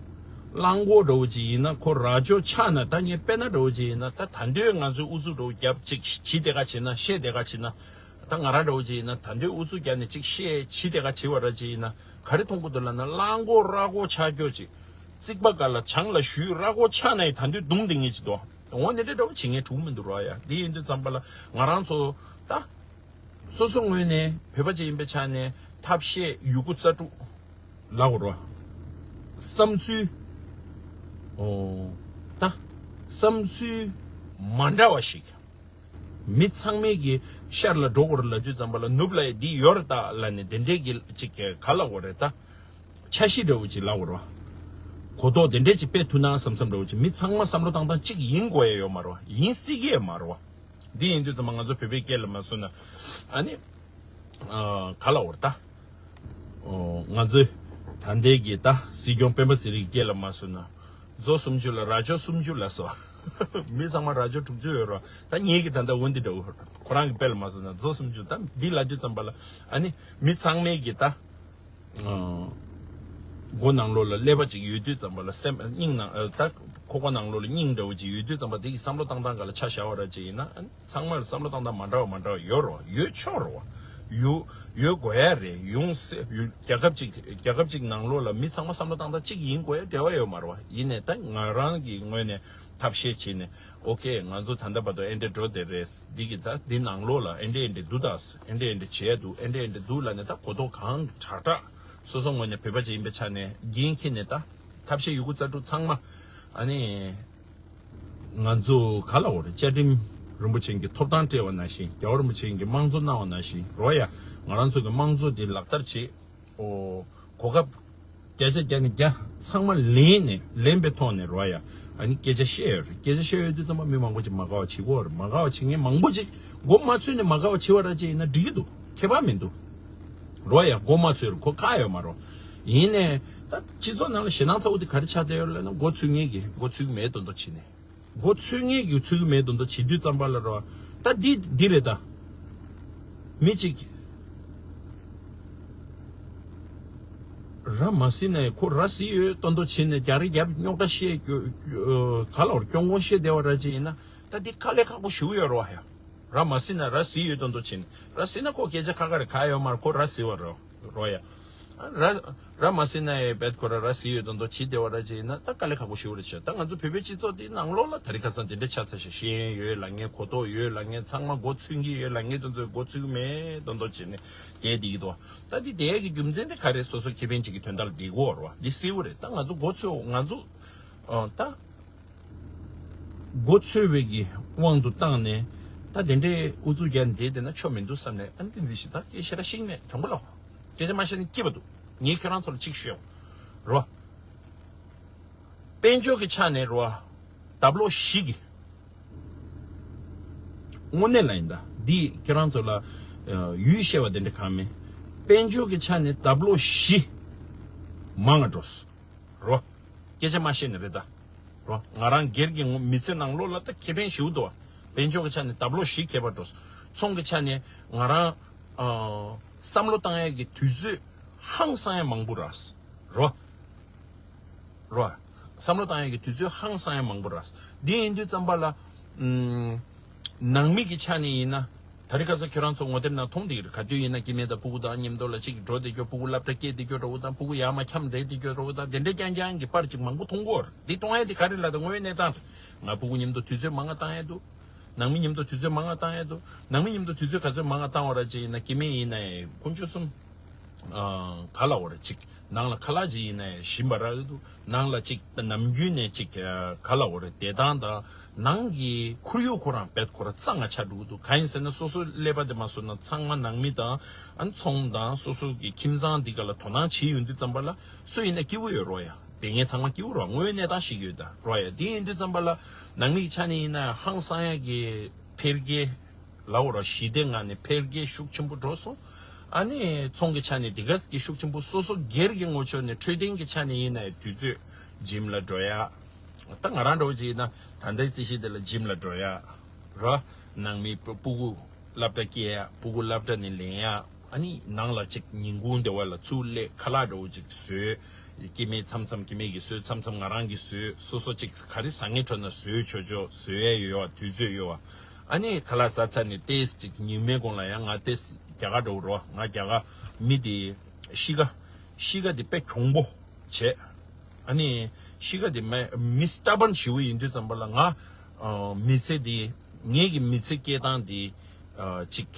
གླང་མགོ་འདྲ་བོ་ཅིག་ཡིན་ན་ཁོ་རྭ་ཅོ་ཆགས་ན། ད་ངས་དཔེར་ན་འདྲ་བོ་ཅིག་ཡིན་ན། ད་ད་འདོད་ང་ཚོའི་ཨུ་ཚུགས་འདྲ་བོ་རྒྱབ་ཅིག་བྱིས་དེ་ག་བྱེད་ན། བཤད་དེ་ག་བྱེད་ན། ད་ང་རང་འདྲ་བོ་ཅིག་ཡིན་ན་ད་འདོད་ཨུ་ཚུགས་རྒྱབ་ནས་ཅིག་བཤད་བྱིས་དེ་ག་བྱེད་བ་ར་ཅིག་ཡིན་ན། ག་རེ་མཐོང་གི་འདུག་ལབ་ན། གླང་མགོ་རྭ་མགོ་ཆགས་ཀྱོ་ཅིག་རྩིག་པ་ག་ལ་བྱང་ལ་བཞུད། རྭ་མགོ་ཆགས་ན་ཡི་ད་འདོད་རྡུང་དེ་ངེས་ཅིག་འདུག་འོ་ནི་འདྲ་འདྲ་བོ་བྱེད་མཁན་འགྲིག་མི་འདུག་རོ་ཡ། འདི་ཡིན་དུས་ཙམ་པ་ལ་ང་རང་ཚོ་ད་སོ་སོ་ངོས་ནས་བོད་པ་ཅིག་ཡིན་པའི་ཆ་ནས་ཐབས་ཤེས་ཡོད་རྒུ་རྩལ་སྤྲུགས་ལབ་དགོས་རོ། བསམ་ཚུལ། ཨོ། ད་བསམ་ཚུལ་མ་འདྲ་བ་ཞིག་མི་ཚང་མས་ཀྱི་ཤར་ལ་འགྲོ་དགོས་རེད་ལབ་དུས་ཙམ་པ་ལ། ནུབ་ལ་འདི་ཡོད་རེད་ད་ལབ་ནས་དེ་འདྲས་ཀྱི་ཅིག་ག་ལབ་དགོས་རེད་ད། འཆར་གཞི་འདྲ་བོ་ཅིག་ལབ་དགོས་རེད་བ། གོ་རྟོགས་དེ་འདྲས་ཅིག་སྤེལ་ཐུབ་ན་བསམ་བསམ་འདྲ་བོ་ཅིག་མི་ཚང་མ་བསམ་བློ་བཏང་སྟངས་གཅིག་ཡིན་དགོས་ཡ་ཡོད་མ་རེད་བ། ཡིན་སྲིད་ཀྱི་ཡོད་མ་རེད་བ། འདི་ཡིན་དུས་ཙམ་པ་ང་ཚོ་བོད་པའི་སྐད་ལ་མ་བཟོས་ན་ཨ་ནི་ཨ་ག་ལབ་དགོས་རེད་ད། ཨོ། ང་ཚོས་ད་ལྟའི་གི་ད་སྲིད་སྐྱོང་སྤེན་པ་ཚེ་རིང་སྐད་ལ་མ་བཟོས་ན། མཛོ་སུམ་ཅུ་ལ་རྭ་ཅོ་སུམ་ཅུ་ལ་སོགས། མི་ཚང་མ་རྭ་ཅོ་དྲུག་ཅུ་ཡོད་རེད་བ། ད་ངེད་ཀྱི་ད་ལྟ་འོ་འདི་འདྲ་བོ། ཁོ་རང་གི་དཔེ་ལ་མ་བཟོས་ན་མཛོ་སུམ་ཅུ་ད་འདི་ལབ་དུས་ཙམ་པ་ལ་ཨ་ནི་མི་ཚང་མས་ཀྱི་ད་ཨ་མགོ་ནང་ལོགས་ལ་ཀླད་པ་ཅིག་ཡོད་དུས་ཙམ་པ་ལ། སེམས་སྙིང་ནང་ཨ་ད་ཁོག་པ་ནང་ལོགས་ལ་སྙིང་འདྲ་བོ་ཅིག་ཡོད་དུས་ཙམ་པ། དེ་གི་བསམ་བློ་བཏང་སྟངས་ག་ལ་ཆ་བཞག་པ་ར་ཅིག་ཡིན་ན། ཨ་ནི་ཚང་མར་བསམ་བློ་བཏང་སྟངས་མ་འདྲ་བ་མ་འདྲ་བ་ཡོད་རེད་བ། ཡོད་ཆོག་རེད་བ། ཡོད་ཡོད་དགོས་ཡ་རེད། ཡོང་སྲིད། ཡོད། རྒྱལ་ཁབ་ཅིག་རྒྱལ་ཁབ་ཅིག་ནང་ལོགས་ལ་མི་ཚང་མ་བསམ་བློ་བཏང་སྟངས་གཅིག་ཡིན་དགོས་ཡ་འབྲེལ་བ་ཡོད་མ་རེད་བ། ཡིན་ནའི་ད་ང་རང་གི་ངོས་ནས་ཐབས་ཤེས་བྱས་ནས། ཨོ་ཁེ། ང་ཚོ་ད་ལྟ་བར་དུ་ཨེ་འདྲས་འགྲོ་བསྡད་རེད། འདི་གི་ད་འདི་ནང་ལོགས་ལ་ཨེ་འདྲས་ཨེ་འདྲས་འདུག་ད། ཨེ་འདྲས་ཨེ་འདྲས་བྱས་འདུག་ཨེ་འདྲས་ཨེ་འདྲས་འདུག་ལབ་ནས། ད་གོ་རྟོགས་གང་དྲག་དྲག་སོ་སོ་ངོས་ནས་བོད་པ་ཅིག་ཡིན་པའི་ཆ་ནས་འགན་འཁྱེར་ནས། ད་ཐབས་ཤེས་ཡོད་རྒུ་རྩལ་སྤྲུགས་ཚང་མ་ཨ་ནི། ང་ཚོ་ག་ལབ་དགོས་རེད། བཅའ་ཁྲིམས་རིན་པོ་ཆེ་གི་ཐོབ་ཐང་སྤྲད་པ་ནང་བཞིན། རྒྱལ་བ་རིན་པོ་ཆེ་གི་དམངས་གཙོ་གནང་བ་ནང་བཞིན་རོ་ཡ། ང་རང་ཚོ་གི་དམངས་གཙོ་འདི་ལག་བསྟར་བྱེད། ཨོ། གོ་སྐབས་བརྒྱ་ཆ་བརྒྱ་ནས་བརྒྱ་ཚང་མ་ལེན་ནས། ལེན་པའི་ཐོག་ནས་རོ་ཡ། ཨ་ནི་སྐད་ཆ་བཤད་ཡོད་རེད། སྐད་ཆ་བཤད་ཡོད་དུས་ཙམ་པ་མི་མང་པོ་ཅིག་མ་དགའ་བ་བྱེད་ཀྱི་ཡོད་རེད། མ་དགའ་བ་བྱེད་མཁན་མང་པོ་ཅིག་མགོ་མ་ཚོས་ནས་མ་དགའ་བ་བྱེད་པ་ར་ཅིག་ཡིན་ན་འགྲིག་གི་འདུག་ཁྱད་པར་མི་འདུག་རོ་ཡ། མགོ་མ་ཚོས་རེད། ཁོ་ཁག་ཡོད་མ་རེད། ཡིན་ནའི་ད་སྤྱི་ཚོགས་ནང་ལ་ཞེད་སྣང་ཚ་བོ་དེ་ག་རེ་ཆགས་བསྡད་ཡོད་ལབ་ན། མགོ་ཚོས་མཁན་གྱིས་མགོ་ཚོས་ཀྱི་མེད་དོན་དུ་བྱས་ནས། མགོ་ཚོས་མཁན་གྱིས་ཚོས་ཀྱི་མེད་དོན་དུ་བྱེད་དུས་ཙམ་པ་ལ་རོ། ད་འདི་འདི་རེད་ད། མི་གཅིག་ར་མ་ཟིན་ནས། ཁོ་ར་ཟིན་ཡོད་དོན་དུ་བྱས་ནས་རྒྱག་རེས་རྒྱབ། རྙོག་དྲ་བཤད། ག་ལ་བར་སྐྱོན་ཀོང་བཤད་བསྡད་པ་ར་ཅིག་ཡིན་ན། ད་འདི་དཀའ་ལས་ཁག་པོ་ཞེ་པོ་ཡོད་རེད་བ་ཡ། ར་མ་ཟིན་ན་ར་ཟིན་ཡོད་དོན་དུ་བྱས་ནས། ར་ཟིན་ན་ཁོ་སྐད་ཆ་ཁ་ཁ་རེད། ཁག་ཡོད་མ་རེད། ཁོ་ར་ཟིན་པ་རེད། རོ་ཡ། ར་ར་མ་ཟིན་ན་ཡང་བེད་ཁོ་ར་ར་ཟིན་ཡོད་དོན་དུ་བྱེད་བདེ་བ་ར་ཅིག་ཡིན་ན། ད་དཀའ་ལས་ཁག་པོ་ཞེ་པོ་རེད་ཤག་ད་ང་ཚོ་བོད་པའི་སྤྱི་ཚོགས་འདིའི་ནང་ལོགས་ལ་དེ་རིང་ཁ་སང་དེ་འདྲ་ཆགས་ཚར་ཤག་ཤེས་ཡོན་ཡོད་ལབ་མཁན། གོ་རྟོགས་ཡོད་ལབ་མཁན། ཚང་མ་མགོ་ཚོས་ཀྱི་ཡོད་ལབ་མཁན་དེ་ཚོས་མགོ་ཚོས་ཀྱི་མེད་དོན་དུ་བྱས་ནས་བསྡད་བསྡད་ཀྱི་འདུག་ད་འདི་བསྡད་ཡས་ཀྱི་རྒྱུ་མཚན་དེ་ག་རེ། སོ་སོ་ཁེ་ཕན་ཅིག་གི་དོན་དག་ལ་བསྡད་ཀྱི་ཡོད་རེད་བ། འདི་གསལ་པོ་རེད། ད་ང་ཚོ་མགོ་ཚོས། ང་ཚོ་ཨ་ད། མགོ་ཚོས་པའི་གི་དབང་དུ་བཏང་ནས། ད་དེ་འདྲའི་ཨུ་ཚུགས་རྒྱག་ནས་བསྡད་བསྡད་ན་ཆོ་མི་འདུག་བསམ་ནས། ཨ་ནི་ཏིང་འཛིན་ཞིག་ད་སྐད་ཆ་ར་ཤེས་མེད་དྲང་པོ་ལབ། སྐད་ཆ་མ་བཤད་ན་སྐྱིད་པ་འདུག་ངས་ཁྱོད་རང་ཚོ་ལ་གཅིག་ཤོད་རོ། དཔལ་འབྱོར་གྱི་ཆ་ནས་རོ། འདབ་ལོག་བཞི་གི། དངོས་གནས་ལ་ཡིན་ད། འདི་ཁྱོད་རང་ཚོ་ལ་ཡུལ་བཤད་པ་དེ་འདྲ་གང་མེད། དཔལ་འབྱོར་གྱི་ཆ་ནས་འདབ་ལོག་བཞི་མང་ང་འགྲོ། རོ། སྐད་ཆ་མ་བཤད་ནི་རེད་ད། རོ། ང་རང་སྒེར་གྱི་ངོ་མི་ཚེ་ནང་ལོགས་ལ་ད་ཁེ་ཕན་ཞེ་པོ་འདུག་བ། དཔལ་འབྱོར་གྱི་ཆ་ནས་འདབ་ལོག་བཞི་ཁྱད་པར་འགྲོ། ཚོང་གི་ཆ་ནས་ང་རང་ཨ་བསམ་བློ་བཏང་ཡས་ཀྱི་དུས་ཚོད་ཧང་སང་ཡས་མང་པོ་རག་རོ། རོ། བསམ་བློ་བཏང་ཡས་ཀྱི་དུས་ཚོད་ཧང་སང་ཡས་མང་པོ་རག་འདི་ཡིན་དུས་ཙམ་པ་ལ། ཨུམ། ནང་མི་གི་ཆ་ནས་ཡིན་ན། ད་རེས་ཁ་སང་ཁྱོད་རང་ཚོ་ངོ་དེབ་ནང་མཐོང་བསྡད་ཀྱི་རེད། ག་དུས་ཡིན་ན་སྐྱེ་དམན་དང་ཕྲུ་གུ་དང་མཉམ་དུ་ལ་གཅིག་འགྲོ་བསྡད་རྒྱུ། ཕྲུ་གུ་སློབ་གྲྭ་སྐྱེལ་བསྡད་རྒྱུ་འདྲ་བོ་དང་། ཕྲུ་གུ་ཡར་མར་འཁྱམས་བསྡད་རྒྱུ་འདྲ་བོ་དང་། དེ་འདྲ་རྐྱང་རྐྱང་གི་པར་ཅིག་མང་པོ་མཐོང་གི་ཡོད་རེད། འདི་གཏོང་ཡས་དེ་ག་རེ་ལབ་ན། དངོས་ཡོད་གནས་སྟངས་རེད། ང་ཕྲུ་གུ་མཉམ་དུ་དུས་ཚོད་མང་ང་བཏང་ཡས་འདུག་ནང་མི་མཉམ་དུ་དུས་ཚོད་མང་ང་བཏང་ཡས་འདུག་ནང་མི་མཉམ་དུ་དུས་ཚོད་ག་ཚོད་མང་ང་བཏང་བ་ར་ཅིག་ཡིན་ན། སྐྱེ་དམན་ཡིན་ན་ཡང་དཀོན་མཆོག་གསུམ། ཨ། ག་ལབ་དགོས་རེད། ཅིག་ནང་ལ་ཁ་ལག་ཅིག་ཡིན་ན་ཡང་ཞིམ་པ་རག་གི་འདུག་ནང་ལ་ཅིག་ནམ་རྒྱུན་ནས་ཅིག་ཨ། ག་ལབ་དགོས་རེད། བདེ་ཐང་དང་ནང་གི་ཁོར་ཡུག་ཁོ་རང་བེད་ཁོ་རང་གཙང་ང་ཆགས་འགྲོ་གི་འདུག་གང་ཡིན་ཟེར་ན། སོ་སོའི་ཀླད་པ་དེ་མ་བཟོས་ན། ཚང་མ་ནང་མི་དང་ཨ་ནི་ཚོང་དང་སོ་སོ་གི་ཁྱིམ་ཚང་འདི་ག་ལ་དོ་སྣང་བྱེད་ཡོང་དུས་ཙམ་པ་ལ། སུ་ཡིན་ན་སྐྱིད་པོ་ཡོད་རོ་ཡ། དེ་ངས་ཚང་མ་སྐྱིད་པོ་རོ། དངོས་ཡོད་གནས་སྟངས་ཤིག་ཡོད་ད་རོ་ཡ། དེ་ཡིན་དུས་ཙམ་པ་ལ་ནང་མི་གི་ཆ་ནས་ཡིན་ན་ཧང་སང་ཡ་གི་འཕེལ་རྒྱས་ ལའོ་ར་ཞི་བདེ་ངང་ནས་འཕེལ་རྒྱས་ཤུགས་ཆེན་པོ་འགྲོ་སོང་། ཨ་ནི་ཚོང་གི་ཆ་ནས་དེ་ག་གི་ཤུགས་ཆེན་པོ་སོ་སོ་སྒེར་གྱི་ངོ་ཕྱོགས་ནས་འཕྲོད་བསྟེན་གྱི་ཆ་ནས་ཡིན་ན་ཡང་དུས་ཚོད་gym་ལ་འགྲོ་ཡ། ད་ང་རང་འདྲ་བོ་ཅིག་ཡིན་ན་ད་ལྟའི་རྩིས་གཞི་དེ་ལ་gym་ལ་འགྲོ་ཡ། ར། ནང་མི་སྤུ་སྤུ་གུ་སློབ་གྲྭ་སྐྱེལ་ཡ། སྤུ་གུ་སློབ་གྲྭ་ནས་ལེན་ཡ། ཨ་ནི་ནང་ལ་ཅིག་ཉིན་གུང་དེ་བ་ལ་ཚུར་སླེབས་ཁ་ལག་འདྲ་བོ་ཅིག་བཟོས། སྐྱེ་དམན་མཚམས་མཚམས་སྐྱེ་དམན་གྱིས་བཟོས། མཚམས་མཚམས་ང་རང་གིས་བཟོས། སོ་སོ་ཅིག་ག་རེ་ཟ་སྙིང་བྲོ་ན་བཟོས་ཆོག་ཆོག་བཟོ་ཡ་ཡོད་བ། དུས་ཚོད་ཡོད་བ། ཨ་ནི་ཁ་ལག་ཟ་ཚར་ནས་ཏེས་ཅིག་ཉི་མའི་གུང་ལ་ཡང་ང་ཏེས་རྒྱ་གར་འགྲོ་རོགས། ང་རྒྱ་གར་མི་དེ་གཤིས་ཀ་གཤིས་ཀ་དེ་དཔེ་གྱོང་པོ་བྱས། ཨ་ནི་གཤིས་ཀ་དེ་མ་མི་སྟ་བན་ཞེ་པོ་ཡིན་དུས་ཙམ་པ་ལ་ང་ཨ་མི་ཚེ་དེ་ངེད་ཀྱི་མི་ཚེ་སྐྱེལ་སྟངས་དེ་ཨ་ཅིག་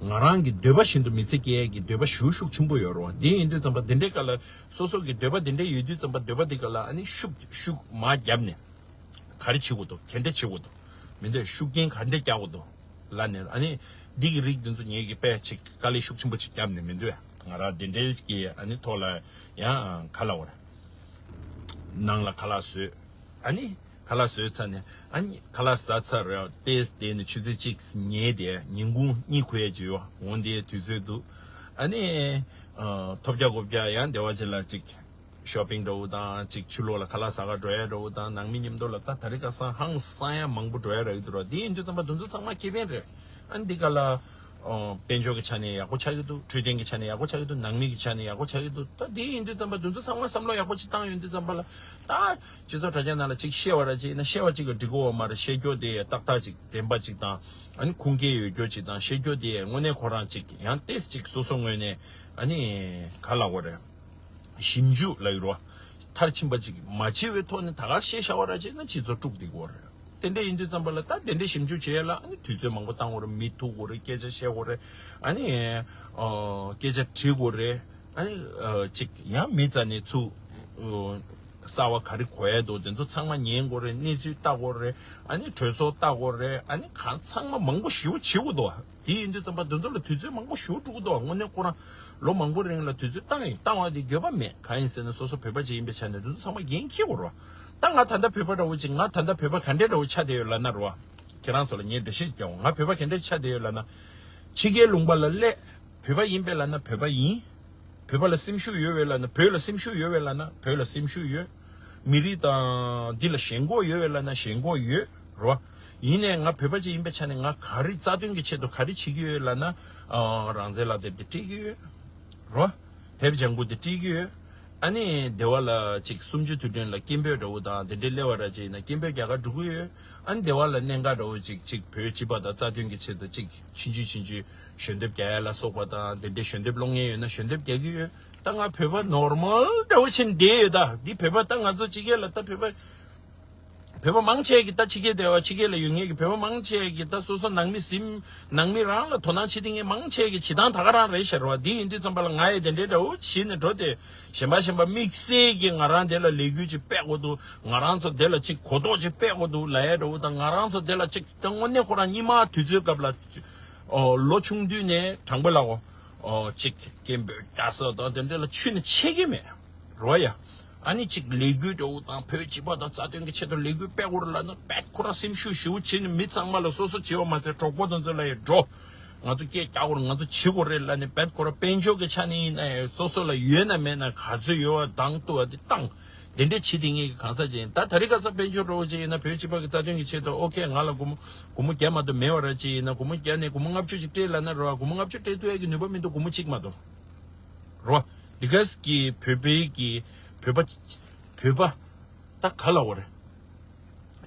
ང་རང་གི་འདོད་པ་བཞིན་དུ་མི་ཚེ་སྐྱེལ་ཡས་ཀྱི་འདོད་པ་ཞེ་པོ་ཤུགས་ཆེན་པོ་ཡོད་རེད་བ། དེ་ཡིན་དུས་ཙམ་པ་དེ་འདྲའི་སྐབས་ལ་སོ་སོ་གི་འདོད་པ་དེ་འདྲ་ཡོད་དུས་ཙམ་པ་འདོད་པ་དེ་སྐབས་ལ་ཨ་ནི་ཤུགས་ཤུགས་མར་བརྒྱབ་ནས། ག་རེ་བྱེད་དགོས་འདུག་ག་འདྲ་བྱེད་དགོས་འདུག་མི་འདོད་ཤུགས་རྐྱེན་ག་འདྲ་རྒྱག་དགོས་འདུག་ལབ་ནས། ཨ་ནི་འདི་གི་རིགས་འདི་ཚོ་ངེད་ཀྱིས་དཔེ་ཅིག་དཀའ་ལས་ཤུགས་ཆེན་པོ་ཅིག་བརྒྱབ་ནས། མི་འདོད་ང་རང་དེ་འདྲའི་གི་ཨ་ནི་ཐོག་ལ་ཡང་ག་ལབ་དགོས་རེད། ནང་ལ་ཁ་ལག་བཟོས། ཨ་ནི་ཁ་ལག་བཟོས་ཚར་ནས། ཨ་ནི་ཁ་ལག་ཟ་ཚར་རེད། ཏེས་དེ་ནས་ཆུ་ཚོད་གཅིག་ཉལ་དེ་ཉིན་གུང་གཉིད་ཁུག་ཡས་ཅིག་ཡོད། འོང་དེའི་དུས་ཚོད་འདུག་ཨ་ནི་ཨ་ཐོབ་རྒྱག་གོ་རྒྱག་ཡང་སྡེ་བ་ཅིག་ལ་ཅིག shopping་འདྲ་བོ་དང་། ཅིག་ཕྱི་ལོགས་ལ་ཁ་ལག་ཟ་ག་འགྲོ་ཡ་འདྲ་བོ་དང་། ནང་མི་མཉམ་དུ་ལ་ད་ད་རེས་ཁ་སང་ཧང་སང་ཡ་མང་པོ་འགྲོ་ཡ་རག་གི་འདུག་ར། དེ་ཡིན་དུས་ཙམ་པ་དེ་ཚོ་ཚང་མ་ཁེ་ཕན་རེད། ཨ་ནི་འདི་ག་ལ་ཨོ་དཔལ་འབྱོར་གྱི་ཆ་ནས་ཡག་པོ་ཆགས་ཀྱི་འདུག་འཕྲོད་བསྟེན་གྱི་ཆ་ནས་ཡག་པོ་ཆགས་ཀྱི་འདུག་ནང་མི་གི་ཆ་ནས་ཡག་པོ་ཆགས་ཀྱི་འདུག་ད་དེ་ཡིན་དུས་ཙམ་པ་དེ་ཚོ་ཚང་མ་བསམ་བློ་ཡག་པོ་ཅིག་བཏང་ཡོང་དུས་ཙམ་པ་ལ། ད་སྤྱི་ཚོགས་དྲ་རྒྱ་ནང་ལ་ཅིག་བཤད་པ་ར་ཅིག་ཡིན་ན་བཤད་པ་ཅིག་གིས་འགྲིག་གི་ཡོད་མ་རེད། བཤད་རྒྱུ་དེ་ཏག་ཏག་ཅིག་བདེན་པ་ཅིག་དང་། ཨ་ནི་ཁུངས་སྐྱེལ་ཡོད་རྒྱུ་ཅིག་དང་། བཤད་རྒྱུ་དེ་དངོས་གནས་ཁོ་རང་ཅིག་ཡང་ཏེས་ཅིག་སོ་སོ་ངོས་ནས་ཨ་ནི་ག་ལབ་དགོས་རེད། ཞིབ་འཇུག་ལབ་ཡོད་རེད་བ། མཐར་ཕྱིན་པ་ཅིག་མ་བྱས་པའི་ཐོག་ནས་ད་ག་བཤད་བཞག་པ་ར་ཅིག་ན་སྤྱི་ཚོགས་དཀྲུག་བསྡད་ཀྱི་ཡོད་རེད། དེ་འདྲ་ཡིན་དུས་ཙམ་པ་ལ་ད་དེ་འདྲའི་ཞིབ་འཇུག་བྱེད་ཡ་ལ་ཨ་ནི་དུས་ཚོད་མང་པོ་བཏང་དགོས་རེད། མི་ཐུག་དགོས་རེད། སྐད་ཆ་བཤད་དགོས་རེད། ཨ་ནི་ཨ་སྐད་ཆ་དྲི་དགོས་རེད། ཨ་ནི་ཨ་ཅིག་ཡང་མི་རྩ་ནས་ཚུར་ཨ་གསར་བ་ག་རེ་གོ་ཡ་འདུག་དེ་ཚོ་ཚང་མ་ཉན་དགོས་རེད། གནས་ཚུལ་ལྟ་དགོས་རེད། ཨ་ནི་གྲོས་ཚོགས་ལྟ་དགོས་རེད། ཨ་ནི་གང་ཚང་མ་མང་པོ་ཞེ་པོ་བྱེད་དགོས་འདུག་དེ་ཡིན་དུས་ཙམ་པ་དེ་ཚོ་ལ་དུས་ཚོད་མང་པོ་ཞེ་པོ་འགྲོ་གི་འདུག་དངོས་གནས་ཁོ་རང་ལོ་མང་པོ་རིང་ལ་དུས་ཚོད་བཏང་ཡིན། བཏང་བ་དེ་འགྱོད་པ་མེད། གང་ཡིན་ཟེར་ན་སོ་སོ་བོད་པ་ཅིག་ཡིན་པའི་ཆ་ནས་དེ་ཚོ་ཚང་མ་འགན་འཁྱེར་དགོས་རེད་བ། ད་ང་ད་ལྟ་བོད་པ་འདྲ་བོ་ཅིག་ང་ད་ལྟ་བོད་པ་ག་འདྲའི་འདྲ་བོ་ཆགས་བསྡད་ཡོད་ལབ་ན་རེད་བ། ཁྱེད་རང་ཚོ་ལ་ངས་འགྲེལ་བཤད་རྒྱག་འོང་། ང་བོད་པ་ག་འདྲའི་ཆགས་བསྡད་ཡོད་ལབ་ན། ཕྱི་རྒྱལ་ལུང་པ་ལ་སླེབས། བོད་པ་ཡིན་པས་ལབ་ན་བོད་པ་ཡིན། བོད་པ་ལ་སེམས་ཤུགས་ཡོད་པས་ལབ་ན། བོད་ལ་སེམས་ཤུགས་ཡོད་པས་ལབ་ན་བོད་ལ་སེམས་ཤུགས་ཡོད། མི་རིགས་དང་འདི་ལ་ཞེན་ཁོག་ཡོད་པས་ལབ་ན་ཞེན་ཁོག་ཡོད་རོ། ཡིན་ནའི་ང་བོད་པ་ཅིག་ཡིན་པའི་ཆ་ནས་ང་ག་རེ་རྩ་དོན་གྱི་ཆེད་དུ་ག་རེ་བྱེད་ཀྱི་ཡོད་ལབ་ན། ཨ་རང་བཙན་ལག་དེབ་དེ་སྤྲད་ཀྱི་ཡོད་རོ། དེབ་ལྗང་གུ་དེ་སྤྲད་ཀྱི་ཡོད། ཨ་ནི་སྡེ་བ་ལ་ཅིག་གསུམ་བཅུ་དུས་དྲན་ལ་སྐད་འབོད་འདྲ་བོ་དང་དེ་འདྲའི་སླེབས་པ་ར་ཅིག་ཡིན་ན་སྐད་འབོད་རྒྱག་ག་འགྲོ་གི་ཡོད། ཨ་ནི་སྡེ་བ་ལ་གནད་འགག་འདྲ་བོ་ཅིག་ཅིག་བོད་སྤྱི་པ་དང་རྩ་དོན་གྱི་ཆེད་དུ་ཅིག་ཆུང་ཆུང་ཆུང་ཆུང་ཞལ་འདེབས་རྒྱག་ཡ་ལ་སོགས་པ་དང་དེ་འདྲའི་ཞལ་འདེབས་སློང་མཁན་ཡོད་ན་ཞལ་འདེབས་རྒྱག་གི་ཡོད། ད་ང་བོད་པ་ནོར་མལ་འདྲ་བོ་ཕྱིན་བསྡད་ཡོད། ད་འདི་བོད་པ་ད་ང་ཚོ་ཕྱི་རྒྱལ་ལ་ད་བོད་པ་བོད་པ་མང་ཆེ་གི་ད་ཕྱི་རྒྱལ་བསྡད་པ་ཕྱི་རྒྱལ་ལ་ཡོད་མཁན་གྱི་བོད་པ་མང་ཆེ་གི་ད་སོ་སོ་ནང་མི་ཟིན་ནང་མི་རང་ལ་དོ་སྣང་བྱེད་མཁན་མང་ཆེ་གི་བྱེད་སྟངས་ད་ག་རང་རེད་ཤག་རེད་བ། འདི་ཡིན་དུས་ཙམ་པ་ལ་ང་ཡི་དེ་འདྲའི་འདྲ་བོ་བྱེད་ནས་འགྲོ་སྟེ་གཞན་པ་གཞན་པ་དམིགས་བསལ་གྱི་ང་རང་དེ་ལ་ལས་འགུལ་ཅིག་སྤེལ་དགོས་འདུག་ང་རང་ཚོ་དེ་ལ་ཅིག་གོ་རྟོགས་ཅིག་སྤེལ་དགོས་འདུག་ལབ་ཡ་འདྲ་བོ་དང་། ང་རང་ཚོ་དེ་ལ་ཅིག་ད་དངོས་གནས་ཁོ་རང་སྔོན་མ་དུས་ཚོད་སྐབས་ལ་ཨོ་ལོ་ཆུང་དུས་ནས་དྲང་པོ་ལབ་གོ་ཨོ་ཅིག་སྐད་འབོད་རྒྱག་ས་དང་དེ་འདྲ་ལ་ཆུད་ནས་ཆད་ཀྱི་མེད་རོ་ཡ། ཨ་ནི་ཅིག་ལས་འགུལ་འདྲ་བོ་དང་བོད་སྤྱི་པ་དང་རྩ་དོན་གྱི་ཆེད་དུ་ལས་འགུལ་སྤེལ་དགོས་རེད་ལབ་ན་རྦད་ཁོ་རང་སེམས་ཤུགས་ཞེ་པོ་བྱས་ནས་མི་ཚང་མ་ལ་སོ་སོ་བྱེད་པ་མ་ཚད་གྲོགས་པོ་དེ་ཚོ་ལ་ཡང་འགྲོ། ང་ཚོ་སྐད་རྒྱག་དགོས་རེད། ང་ཚོ་བྱེད་དགོས་རེད་ལབ་ནས་རྦད་ཁོ་རང་དཔལ་འབྱོར་གྱི་ཆ་ནས་ཡིན་ན་ཡང་སོ་སོ་ལ་ཡོད་ན་མེད་ན་ག་ཚོད་ཡོད་པ་འདང་བཏུབ་པ་དེ་བཏང་། དེ་འདྲས་བྱེད་དེ་ངེད་ཀྱི་གང་ཟག་ཅིག་ཡིན། ད་ད་རེས་ཁ་སང་དཔལ་འབྱོར་འདྲ་བོ་ཅིག་ཡིན་ན་བོད་སྤྱི་པ་གི་རྩ་དོན་གྱི་ཆེད་དུ་ཨོ་ཁེ་ང་ལ་སྒོར་མོ་སྒོར་མོ་བརྒྱ་མ་གཏོགས་མེད་པ་ར་ཅིག་ཡིན་ན་སྒོར་མོ་བརྒྱ་ནས་སྒོར་མོ་ལྔ་བཅུ་ཅིག་སྤྲད་ལབ་ན་རེད་བ། སྒོར་མོ་ལྔ་བཅུ་སྤྲད་ཐུབ་ཡ་གི་ནུས་པ་མི་འདུག་སྒོར་མོ་གཅིག་མ་གཏོགས། རོ། འདི་ག་གི་བོད་པའི་གི་བོད་པ་བོད་པ་ད་ག་ལ་འོ་རེད།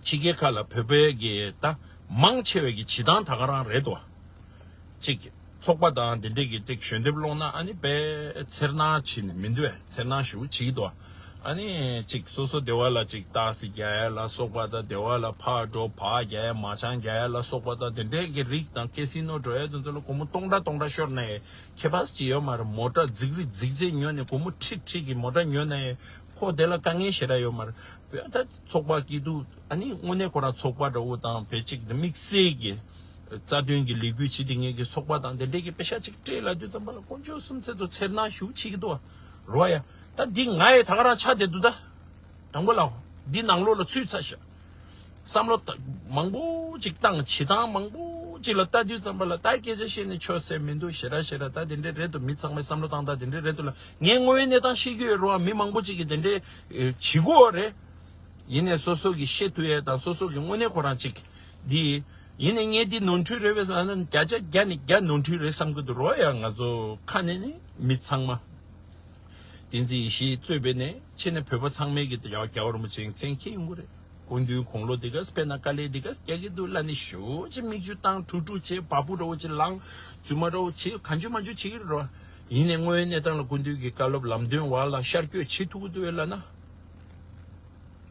ཕྱི་རྒྱལ་ཁག་ལ་བོད་པའི་གི་ད་མང་ཆེ་བའི་གི་བྱེད་སྟངས་ད་ག་རང་རེད་དོ། གཅིག་ཚོགས་པ་དང་འདི་འདྲས་གི་གཅིག་ཞལ་འདེབས་སློང་ན་ཨ་ནི་དཔེ་འཚེར་སྣང་བྱེད་ནི་མི་འདུག་འཚེར་སྣང་ཞེ་པོ་བྱེད་ཀྱི་འདུག་ཨ་ནི་གཅིག་སོ་སོ་སྡེ་བ་ལ་གཅིག་ཏག་སི་རྒྱག་ཡ་ལ་སོགས་པ་དང་སྡེ་བ་ལ་ཕར་འགྲོ་ཕར་རྒྱག་ཡ་མ་ཅང་རྒྱག་ཡ་ལ་སོགས་པ་དང་འདི་འདྲས་གི་རིགས་དང་ཀེ་སི་ནོ་འགྲོ་ཡ་དེ་ཚོ་ལ་སྒོར་མོ་སྟོང་ཕྲག་སྟོང་ཕྲག་ཤོར་ན་ཡང་ཁྱད་པར་ཅི་ཡོད་མ་རེད། མོ་ཊ་རྫིག་རི་རྫིག་རྫིག་ཉོས་ནས་སྒོར་མོ་ཁྲི་ཁྲི་གི་མོ་ཊ་ཉོས་ན་ཡང་ཁོ་དེ་ལ་དཀའ་ངལ་ཞེ་དྲག་ཡོད་མ་རེད། བོད་ད་ཚོགས་པ་སྐྱིད་སྡུག་ཨ་ནི་དངོས་གནས་ཁོ་རང་ཚོགས་པ་འདྲ་བོ་དང་བོད་ཅིག་དམིགས་བསལ་གྱི་རྩ་དོན་གྱི་ལས་འགུལ་བྱེད་དེ་ངེད་ཀྱི་ཚོགས་པ་དང་དེ་འདྲས་ཀྱི་པེ་ཤ་ཅིག་སྤྲད་ལབ་དུས་ཙམ་པ་ལ་དཀོན་མཆོག་གསུམ་ཚེ་ཐོ་འཚེར་སྣང་ཞེ་པོ་བྱེད་ཀྱི་འདུག་བ། རོ་ཡ། ད་འདི་ང་ཡི་ད་ག་རང་ཆགས་བསྡད་འདུག་ད་དང་པོ་ལ་འདི་ནང་ལོགས་ལ་ཚུད་ཚར་ཤག་བསམ་བློ་ད་མང་པོ་ཅིག་བཏང་བྱེད་སྟངས་མང་པོ་ གཅིག་ལ་ལྟ་དུས་ཙམ་པ་ལ་ད་སྐད་ཆ་བཤད་ནས་ཆོག་ཟེར་མི་འདུག་ཞེ་དྲག་ཞེ་དྲག་ད་དེ་འདྲས་རེད་འདུག་མི་ཚང་མས་བསམ་བློ་བཏང་ད་དེ་འདྲས་རེད་འདུག་ལ། ངས་དངོས་ཡོད་གནས་སྟངས་ཤེས་ཀྱི་ཡོད་རེད་བ། མི་མང་པོ་ཅིག་གིས་དེ་འདྲས་ཨེ་བྱེད་ཀྱི་ཡོད་རེད། ཡིན་ནའི་སོ་སོ་གིས་བཤད་ཐུབ་ཡས་དང་སོ་སོ་གིས་དངོས་གནས་ཁོ་རང་ཅིག་འདི་ཡིན་ནའི་ངས་འདི་ནོར་འཁྲུལ་རེད་པས་ཟེར་ན་བརྒྱ་ཆ་བརྒྱ་ནས་བརྒྱ་ནོར་འཁྲུལ་རེད་བསམ་གྱི་འདུག་རོ། ཡ་ང་ཚོ་ཁ་ནས་ནི་མི་ཚང་མ། བསྟན་འཛིན་ཡེ་ཤེས་གཙོས་པའི་ནས་ཕྱི་ནས་བོད་པ་ཚང་མས་ཀྱི་ཡ་རྒྱལ་བ་རིན་པོ་ཆེའི་མཚན་འཁྱེར་ཡོང་གི་རེད། སྐུ་མདུན་དགུང་ལོ་འདི་ག་དཔེར་ན་དཀའ་ལས་འདི་ག་རྒྱག་གི་འདུག་ལབ་ནས་ཞེ་པོ་ཅིག་མིག་ཆུ་བཏང་དཀྲུག་དཀྲུག་བྱེད། བ་སྤུ་འདྲ་བོ་ཅིག་ལངས། རྫུན་མ་འདྲ་བོ་བྱེད། གང་བྱུང་མང་བྱུང་བྱེད་ཀྱི་རེད། ཡིན་ནའི་དངོས་ཡོད་གནས་སྟངས་ལ་སྐུ་མདུན་གྱི་བཀའ་སློབ་ལམ་སྟོན་འོག་ལ་ཤར་བསྐྱོད་བྱེད་ཐུབ་ཀྱི་འདུག་ལབ་ན།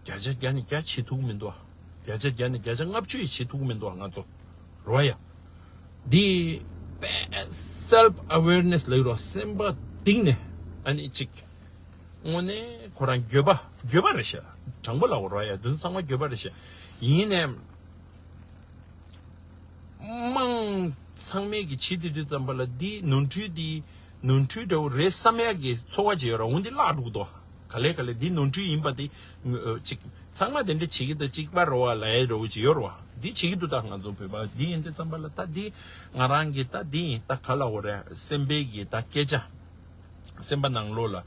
བརྒྱ་ཆ་བརྒྱ་ནས་བརྒྱ་བྱེད་ཐུབ་ཀྱི་མི་འདུག་ཨ། བརྒྱ་ཆ་བརྒྱ་ནས་བརྒྱ་ཆ་ལྔ་བཅུ་ཡིས་བྱེད་ཐུབ་ཀྱི་མི་འདུག་ཨ། ང་ཚོ་རོ་ཡ། འདི་self awareness ལ་ཡོད་རོ། སེམས་པ་གཏིང་ནས་ཨ་ནི་གཅིག་དངོས་གནས་ཁོ་རང་འགྱོད་པ་འགྱོད་པ་རེད་ཤག་དྲང་པོ་ལབ་དགོས་རོ་ཡ། དེ་ཚོ་ཚང་མ་འགྱོད་པ་རེད་ཤག་ཡིན་ནའི། དམངས་ཚང་མས་ཀྱི་བྱེད་དུས་དུས་ཙམ་པ་ལ་འདི་ནོར་འཁྲུལ་འདི་ནོར་འཁྲུལ་འདྲ་བོ་རེད་བསམ་ཡག་གི་ཚོར་བ་ཅིག་ཡོད་ར། འོ་འདི་བརླག་འགྲོ་གི་འདུག་ག་ལེ་ག་ལེ་འདི་ནོར་འཁྲུལ་ཡིན་པ་དེ་ཅིག་ཚང་མ་དེ་འདྲ་བྱེད་ཀྱི་འདུག་གཅིག་པ་རེད་བ་ལབ་ཡག་འདྲ་བོ་ཅིག་ཡོད་ར་བ། འདི་བྱེད་ཀྱི་འདུག་ད་ང་ཚོ་བོད་པ་འདི་ཡིན་དུས་ཙམ་པ་ལ་ད་འདི་ང་རང་གི་ད་འདི་ཡིན་ད་ག་ལབ་དགོས་རེད། སེམས་པའི་གི་ད་སྐད་ཆ་སེམས་པ་ནང་ལོགས་ལ་ཨ།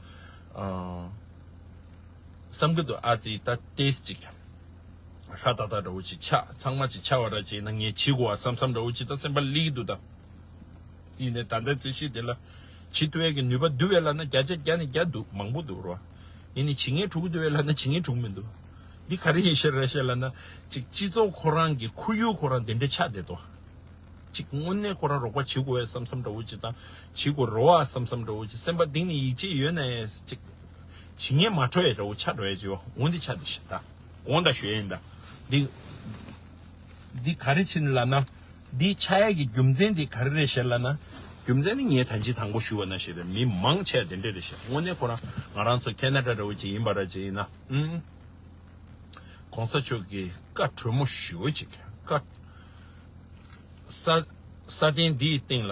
བསམ་གྱི་འདུག་ཨ་ཙི་ད་ཏེས་ཅིག་ཧྲ་ཏག་ཏག་འདྲ་བོ་ཅིག་ཆགས། ཚང་མ་ཅིག་ཆགས་པ་འདྲ་ཅིག་ཡིན་ན་ངས་བྱེད་དགོས་བ་བསམ་བསམ་འདྲ་བོ་ཅིག་ད་སེམས་པ་སླེབས་ཀྱི་འདུག་ད་ཡིན་ནའི་ད་ལྟ་རྩིས་གཞི་དེ་ལ་བྱེད་ཐུབ་ཡས་ཀྱི་ནུས་པ་འདུག་བས་ལབ་ན་བརྒྱ་ཆ་བརྒྱ་ནས་བརྒྱ་འདུག་མང་པོ་འདུག་རོ། ཡིན་ནའི་བྱེད་མཁན་དྲུག་འདུག་བས་ལབ་ན་བྱེད་མཁན་དྲུག་མི་འདུག་འདི་ག་རེ་ཡིན་ཤེས་རེད་ཤེས་ལབ་ན་ཅིག་སྤྱི་ཚོགས་ཁོ་རང་གི་ཁོར་ཡུག་ཁོ་རང་དེ་འདྲ་ཆགས་བསྡད་འདུག་ཅིག་དངོས་གནས་ཁོ་རང་རོགས་པ་བྱེད་དགོས་བསམ་བསམ་འདྲ་བོ་ཅིག་དང་བྱེད་དགོས་རེད་བ་བསམ་བསམ་འདྲ་བོ་ཅིག་སེམས་པ་གཏིང་ནས་ཡིད་ཆེས་ཡོད་ན་ཡང་ཅིག་བྱེད་མཁན་མ་འཕྲོད་ཡ་འདྲ་བོ་ཆགས་འགྲོ་ཡ་ཅིག་འོ་འདི་ཆགས་འདི་ཞིག་ད་དགོངས་དག་ཞུ་ཡ་ཡིན་ད། འདི་འདི་ག་རེ་ཕྱིན་ལབ་ན་འདི་ཆགས་ཡ་གི་རྒྱུ་མཚན་འདི་ག་རེ་རེད་ཤེས་ལབ་ན་རྒྱུ་མཚན་ནི་ངས་ད་ཅི་དང་པོ་ཞུ་བ་ན་ཞེས་རེད། མི་མང་ཆེ་བ་དེ་འདྲ་རེད་ཤེས། དངོས་གནས་ཁོ་རང་ང་རང་ཚོ་ཁེ་ན་ཌ་འདྲ་བོ་ཅིག་ཡིན་པ་ར་ཅིག་ཡིན་ན་ཨུམ། གོང་ས་མཆོག་གི་བཀའ་དྲོན་མོ་ཞེ་པོ་ཅིག་བཀའ། ས་ས་སྟེང་འདིའི་སྟེང་ལ་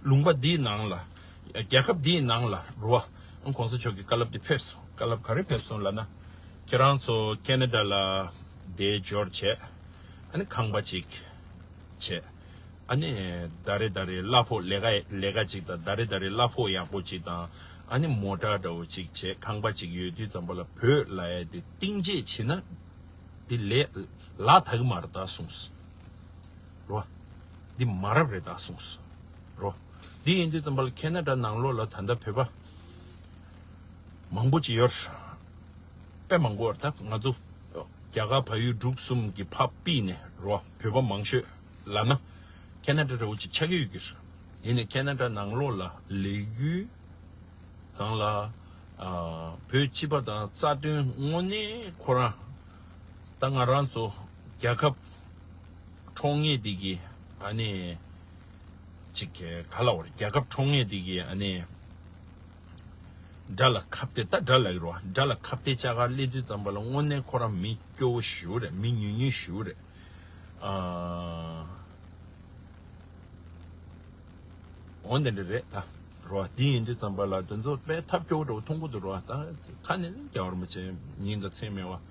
ལུང་པ་འདིའི་ནང་ལ་རྒྱལ་ཁབ་འདིའི་ནང་ལ་རོ། གོང་ས་མཆོག་གི་བཀའ་སློབ་འདི་ཕེབས་སོང་། བཀའ་སློབ་ག་རེ་ཕེབས་སོང་ལབ་ན། ཁྱེད་རང་ཚོ་ཁེ་ན་ཌ་ལ་བསྡད་འབྱོར་བྱས། ཨ་ནི་ཁང་པ་ཅིག་བྱས། ཨ་ནི་ད་རེ་ད་རེ་གླ་ཕོགས་ལས་ཀ་ལས་ཀ་ཅིག་དང་ད་རེ་ད་རེ་གླ་ཕོགས་ཡག་པོ་ཅིག་དང་ཨ་ནི་མོ་ཊ་འདྲ་བོ་ཅིག་བྱས་ཁང་པ་ཅིག་ཡོད་དུས་ཙམ་པ་ལ་བོད་ལ་ཡ་དེ་གཏིང་བརྗེད་བྱེད་ན་དེ་ལས་ལ་དག་གི་མ་རེད་ད་གསུངས་སོ། རོ། འདི་མ་རབས་རེད་ད་གསུངས་སོ། རོ། འདི་ཡིན་དུས་ཙམ་པ་ལ་ཁེ་ན་ཌ་ནང་ལོགས་ལ་ད་ལྟ་བོད་པ་མང་པོ་ཅིག་ཡོད། དཔེ་མང་པོ་ད་ང་ཚོ་རྒྱ་གར་བལ་ཡུལ་འབྲུག་གསུམ་གྱི་ཕ་པི་ནས་རོ་བོད་པ་མང་ཤོས་ལབ་ན་ཁེ་ན་ཌ་འདྲ་བོ་ཅིག་ཆགས་ཀྱི་ཡོད་ཀྱི་རེད། ཡིན་ནའི་ཁེ་ན་ཌ་ནང་ལོགས་ལ་ལས་འགུལ་སྒང་ལ་ཨ་བོད་སྤྱི་པ་དང་རྩ་དོན་དངོས་གནས་ཁོ་རང་ད་ང་རང་ཚོ་རྒྱལ་ཁབ་འཕྲོག་མཁན་འདི་གི་ཨ་ནི་ཅིག་ག་ལ་བར་རྒྱལ་ཁབ་འཕྲོག་མཁན་འདི་གི་ཨ་ནི་དགྲ་ལ་ཁ་གཏད་ད་དགྲ་ལ་ཡོད་རོ། དགྲ་ལ་ཁ་གཏད་བཅག་ག་སླེབས་དུས་ཙམ་པ་ལ་དངོས་གནས་ཁོ་རང་མི་སྐྱོ་བོ་ཞེ་པོ་རེད། མི་ཉུང་ཉུང་ཞེ་པོ་རེད། ཨ། འོ་འདི་འདྲ་རེད་ད། རོ་འདི་ཡིན་དུས་ཙམ་པ་ལ་དེ་ཚོ་དཔེ་ཐབས་སྐྱོ་བོ་འདྲ་བོ་མཐོང་གི་འདུག་རོ། ད་ཁ་ནས་ནི་རྒྱལ་བ་རིན་པོ་ཆེ་མིང་དང་མཚན་མེད་པ།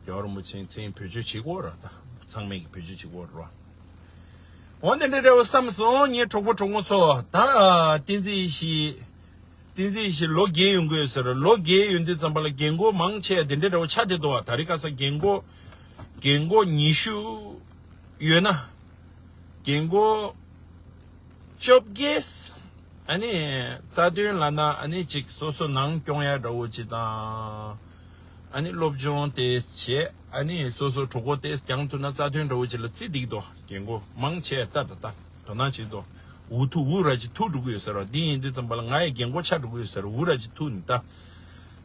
རྒྱལ་བ་རིན་པོ་ཆེའི་མཚན་བེད་སྤྱོད་བྱེད་དགོས་ར་ད། ཚང་མས་ཀྱི་བེད་སྤྱོད་བྱེད་དགོས་ར། འོ་འདི་འདྲ་འདྲ་བོ་བསམ་སོང་ངའི་གྲོགས་པོ་གྲོགས་མོ་ཚོ། ད་བསྟན་འཛིན་ཡེ་ཤེས། བསྟན་འཛིན་ཡེ་ཤེས་ལོ་བརྒྱད་ཡོང་གི་ཡོད་ཟེར། ལོ་བརྒྱད་ཡོང་དུས་ཙམ་པ་ལ་རྒན་གོག་མང་ཆེ་བ་དེ་འདྲ་འདྲ་བོ་ཆགས་བསྡད་འདུག་བ། ད་རེས་ཁ་སང་རྒན་གོག་རྒན་གོག་ཉི་ཤུ་ཡོད་ན། རྒན་གོག་བཅོ་བརྒྱད། ཨ་ནི་རྩ་དོན་ལབ་ན་ཨ་ནི་ཅིག་སོ་སོ་ནང་སྐྱོང་ཡ་འདྲ་བོ་ཅིག་དང་། ཨ་ནི་སློབ་སྦྱོང་དེ་བྱས། ཨ་ནི་སོ་སོ་གྲོད་ཁོག་དེ་བསྐྱང་ཐུབ་ན་རྩ་དོན་འདྲ་བོ་ཅིག་ལ་བརྩི་བསྡད་ཀྱི་འདུག་རྒན་གོག་མང་ཆེ་ལྟ་ད་ལྟ་དོ་སྣང་བྱེད་དོ། འུ་ཐུག་འུ་ར་ཅིག་ཐུག་འགྲོ་གི་ཡོད་ཟེར་རོ། འདི་ཡིན་དུས་ཙམ་པ་ལ་ང་ཡི་རྒན་གོག་ཆགས་འགྲོ་གི་ཡོད་ཟེར་རོ། འུ་ར་ཅིག་ཐུག་ནི་ད།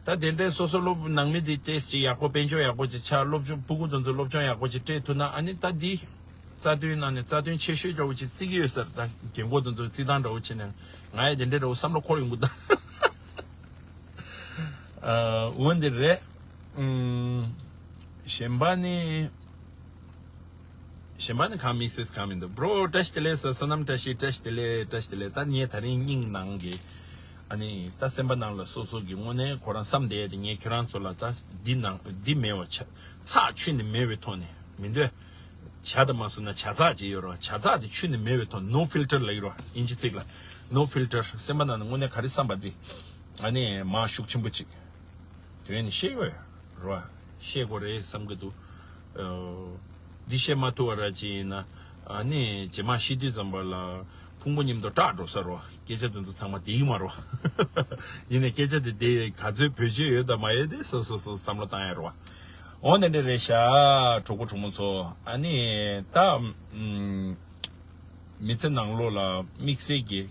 ད་དེ་འདྲའི་སོ་སོ་སློབ་ནང་མི་དེ་ཏེས་ཅིག་ཡག་པོ་དཔལ་འབྱོར་ཡག་པོ་ཅིག་ཆགས། སློབ་སྦྱོང་ཕྲུ་གུ་དེ་ཚོ་སློབ་སྦྱོང་ཡག་པོ་ཅིག་སྤྲད་ཐུབ་ན་ཨ་ནི་ད་འདི་རྩ་དོན་ནང་ནས་རྩ་དོན་ཆེ་ཤོས་འདྲ་བོ་ཅིག་བརྩི་གི་ཡོད་ཟེར། ད་རྒན་གོག་དེ་ཚོ་བརྩི་སྟངས་འདྲ་བོ་བྱས་ནས་ང་ཡི་དེ་འདྲའི་འདྲ་བོ་བསམ་བློ་འཁོར་ཡོང་གི་ད། ཨ་འོ་འདི་རེད། ཨུམ། གཞན་པ་ནི། གཞན་པ་ནི་གང་དམིགས་བསལ་གང་མི་འདུག Bro བཀྲ་ཤིས་བདེ་ལེགས་ཟེར། བསོད་ནམས་བཀྲ་ཤིས། བཀྲ་ཤིས་བདེ་ལེགས། བཀྲ་ཤིས་བདེ་ལེགས། ད་ངས་ད་རིང་སྙིང་ནང་གི་ཨ་ནི་ད་སེམས་པ་ནང་ལ་སོ་སོ་གི་དངོས་གནས་ཁོ་རང་བསམ་བསྡད་དེ་ངས་ཁྱེད་རང་ཚོ་ལ་ད་འདི་ནང་འདི་མེད་པ་ཆ་ཚགས་ཆུད་ནས་མེད་པའི་ཐོག་ནས་མི་འདོད། ཇ་དང་མ་བཟོས་ན་ཇ་ཚགས་ཅིག་ཡོད་རོ། ཇ་ཚགས་དེ་ཆུ་ནི་མེད་པའི་ཐོག་no filter ལབ་ཀྱི་རོ། ཨིན་ཇི་ཚིག་ལ་no filter། སེམས་པ་ནང་ནས་དངོས་གནས་ག་རེ་བསམ་པ་དེ་ཨ་ནི་མར་ཤུགས་ཆེན་པོ་ཅིག་དེ་ནི་ཤེས་དགོས་རོ། ཤེས་དགོས་རེད་བསམ་གྱི་འདུག་འདི་བཤད་མ་ཐུབ་པ་ར་ཅིག་ཡིན་ན་ཨ་ནི་རྗེས་མ་ཤི་དུས་ཙམ་པ་ལ་ཕུང་པོ་མཉམ་དུ་སྐྲག་འགྲོ་ས་རོ། སྐད་ཆ་དེ་ཚོ་ཚང་མ་དེ་ཡིན་མ་རོ། ཡིན་ནའི་སྐད་ཆ་དེ་དེ་ག་ཚོད་བེད་སྤྱོད་ཡོད་དང་མ་ཡོད་དེ་སོ་སོ་སོ་བསམ་བློ་བཏང་ཡ་རོ། འོ་ནི་འདྲ་རེད་ཤག་གྲོགས་པོ་གྲོགས་མོ་ཚོ། ཨ་ནི་ད་ཨམ། མི་ཚེ་ནང་ལོགས་ལ་དམིགས་བསལ་གྱི་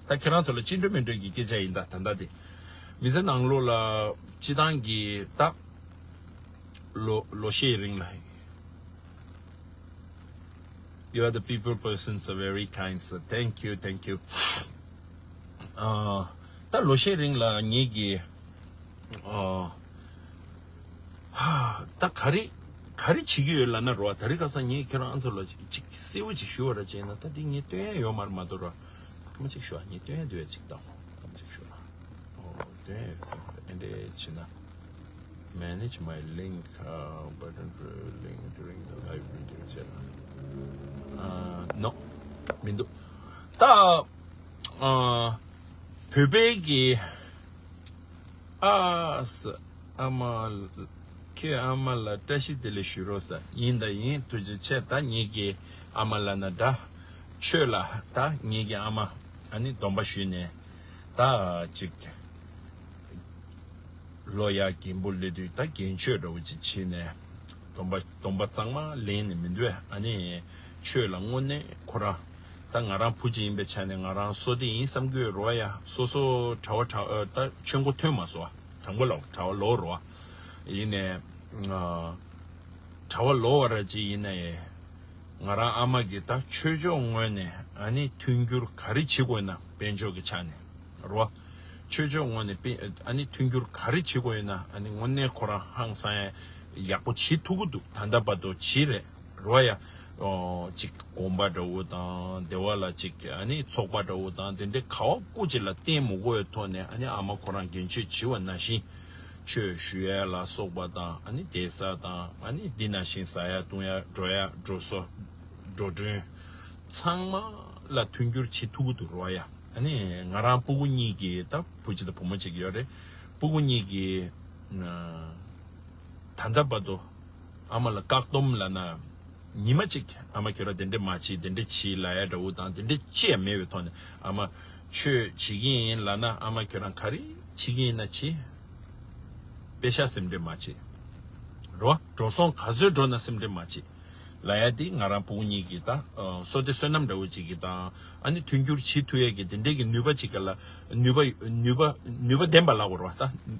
ད་ཁྱེད་རང་ཚོ་ལ་ཅི་འདྲ་མི་འདྲ་གི་སྐད་ཆ་ཡིན་ད་ད་ལྟ་དེ། མི་ཚེ་ནང་ལོགས་ལ་སྤྱི་བཏང་གི་ད་ལོ་ལོ་ཤས་རིང་ལ། You are the people persons are very kind, so thank you, thank you. ཨ། ད་ལོ་ཤས་རིང་ལ་ངེད་ཀྱི་ཨ། ད་ག་རེ་ག་རེ་བྱེད་ཀྱི་ཡོད་ལབ་ན་རོ། ད་རེས་ཁ་སང་ངས་ཁྱེད་རང་ཚོ་ལ་ཅིག་གསལ་བོ་ཅིག་ཞུ་བ་ར་བྱས་ན་ད་འདི་ངས་སྟོན་ཡ་ཡོད་མ་རེད་མ་གཏོགས་ར། ཐ་མ་ཅིག་ཞུ་ཨ། ངས་སྟོན་ཡ་འདུག་ཡ་ཅིག་བཏང་། ཐ་མ་ཅིག་ཞུ་ཨ། ཨོ་སྟོན་ཡ་ཡོད་ས་ཨེ་འདྲས་བྱེད་ན། Manage my link, uh, button to link during the live video བྱས་ན། ཨ། No མི་འདུག་ད་ཨ། བོད་པའི་གི་ཨ་ས། ཨ་མ། ཁྱོད་ཨ་མ་ལ་བཀྲ་ཤིས་བདེ་ལེགས་ཞུ་རོགས་ཟེར། ཡིན་ད་ཡིན། ཐུགས་རྗེ་ཆེ། ད་ངེད་ཀྱི་ཨ་མ་ལབ་ན་འདྲ། ཆོས་ལ་ད་ངེད་ཀྱི་ཨ་མ་ཨ་ནི་སྡོམ་པ་ཞུས་ནས་ད་ཅིག་ལོ་ཡར་རྒན་པོ་སླེབས་དུས་ད་རྒན་ཆོས་འདྲ་བོ་ཅིག་བྱས་ནས་སྡོམ་པ་སྡོམ་པ་གཙང་མ་ལེན་ནས་མི་འདུག་ཨ་ནི་ཆོས་ལ་དངོས་གནས་ཁོ་རང་ད་ང་རང་བུ་གཅིག་ཡིན་པའི་ཆ་ནས་ང་རང་བསོད་བདེ་ཡིན་བསམ་གྱི་ཡོད་རོ། ཡ་སོ་སོ་གྲྭ་བ་གྲྭ་ཨ་ད་ཆོས་མགོ་ཐོན་མ་སོང་། དང་པོ་ལ་གྲྭ་བ་ལོག་རོ། ཡིན་ནས་ཨ། གྲྭ་བ་ལོག་བ་ར་ཅིག་ཡིན་ནའི་ང་རང་ཨ་མ་གིས་ད་ཆོས་ཕྱོགས་ངོས་ནས་ཨ་ནི་མཐུན་འགྱུར་ག་རེ་བྱེད་དགོས་ན་དཔལ་འབྱོར་གྱི་ཆ་ནས་རོ། ཆོས་ཕྱོགས་ངོས་ནས་དཔེ་ཨ་ནི་མཐུན་འགྱུར་ག་རེ་བྱེད་དགོས་ཡོད་ན་ཨ་ནི་དངོས་གནས་ཁོ་རང་ཧང་སང་ཡག་པོ་བྱེད་ཐུབ་ཀྱི་འདུག་ད་ལྟ་བར་དུ་བྱེད་རེད་རོ། ཡ་ཨོ་ཅིག་དགོན་པ་འདྲ་བོ་དང་སྡེ་བ་ལ་ཅིག་ཨ་ནི་ཚོགས་པ་འདྲ་བོ་དང་དེ་འདྲའི་ག་བ་སྐུ་ཅིག་ལ་བརྟེན་མི་དགོས་པའི་ཐོག་ནས་ཨ་ནི་ཨ་མ་ཁོ་རང་འགན་བཅོལ་བྱེད་པ་ནང་བཞིན། ཆོས་ཞུ་ཡ་ལ་སོགས་པ་དང་ཨ་ནི་བསྡད་ས་དང་ཨ་ནི་འདི་ནང་བཞིན་ཟ་ཡ་བཏུང་ཡ་འགྲོ་ཡ་འགྲོ་སོ་འགྲོ་གྲོན་ཚང་མ་ལ་མཐུན་འགྱུར་བྱེད་ཐུབ་ཀྱི་འདུག་རོ། ཡ་ཨ་ནི་ང་རང་སྤུ་གུ་གཉིས་ཀྱི་ད་བུ་གཅིག་དང་བུ་མོ་གཅིག་ཡོད་རེད། སྤུ་གུ་གཉིས་ཀྱི་ད་ལྟ་བར་དུ་ཨ་མ་ལ་བཀག་སྡོམ་ལབ་ན། ཉི་མ་གཅིག་ཨ་མ་ཁྱོད་རང་དེ་འདྲས་མ་བྱེད་དེ་འདྲས་བྱེད་ལབ་ཡ་འདྲ་བོ་དང་དེ་འདྲས་ཅི་ཡང་མེད་པའི་ཐོག་ནས་ཨ་མ་ཆོས་བྱེད་ཀྱི་ཡིན་ལབ་ན་ཨ་མ་ཁྱོད་རང་ག་རེ་བྱེད་ཀྱི་ཡིན་ན་བྱེད། པེ་ཤག་སེམས་ཁྲལ་མ་བྱེད། རོ་འགྲོ་སོང་ག་ཚོད་འགྲོ་ན་སེམས་ཁྲལ་མ་བྱེད། ལབ་ཡ་དེ་ང་རང་སྤུ་གུ་གཉིས་ཀྱི་ད་བསོད་བདེ་བསོད་ནམས་འདྲ་བོ་གཅིག་གི་དང་ཨ་ནི་མཐུན་འགྱུར་བྱེད་ཐུབ་ཡས་ཀྱི་དེ་འདྲས་ཀྱི་ནུས་པ་གཅིག་ག་ལ་ནུས་པ་ནུས་པ་ནུས་པ་ལྡན་པ་ལབ་དགོས་རེད་བ་ད།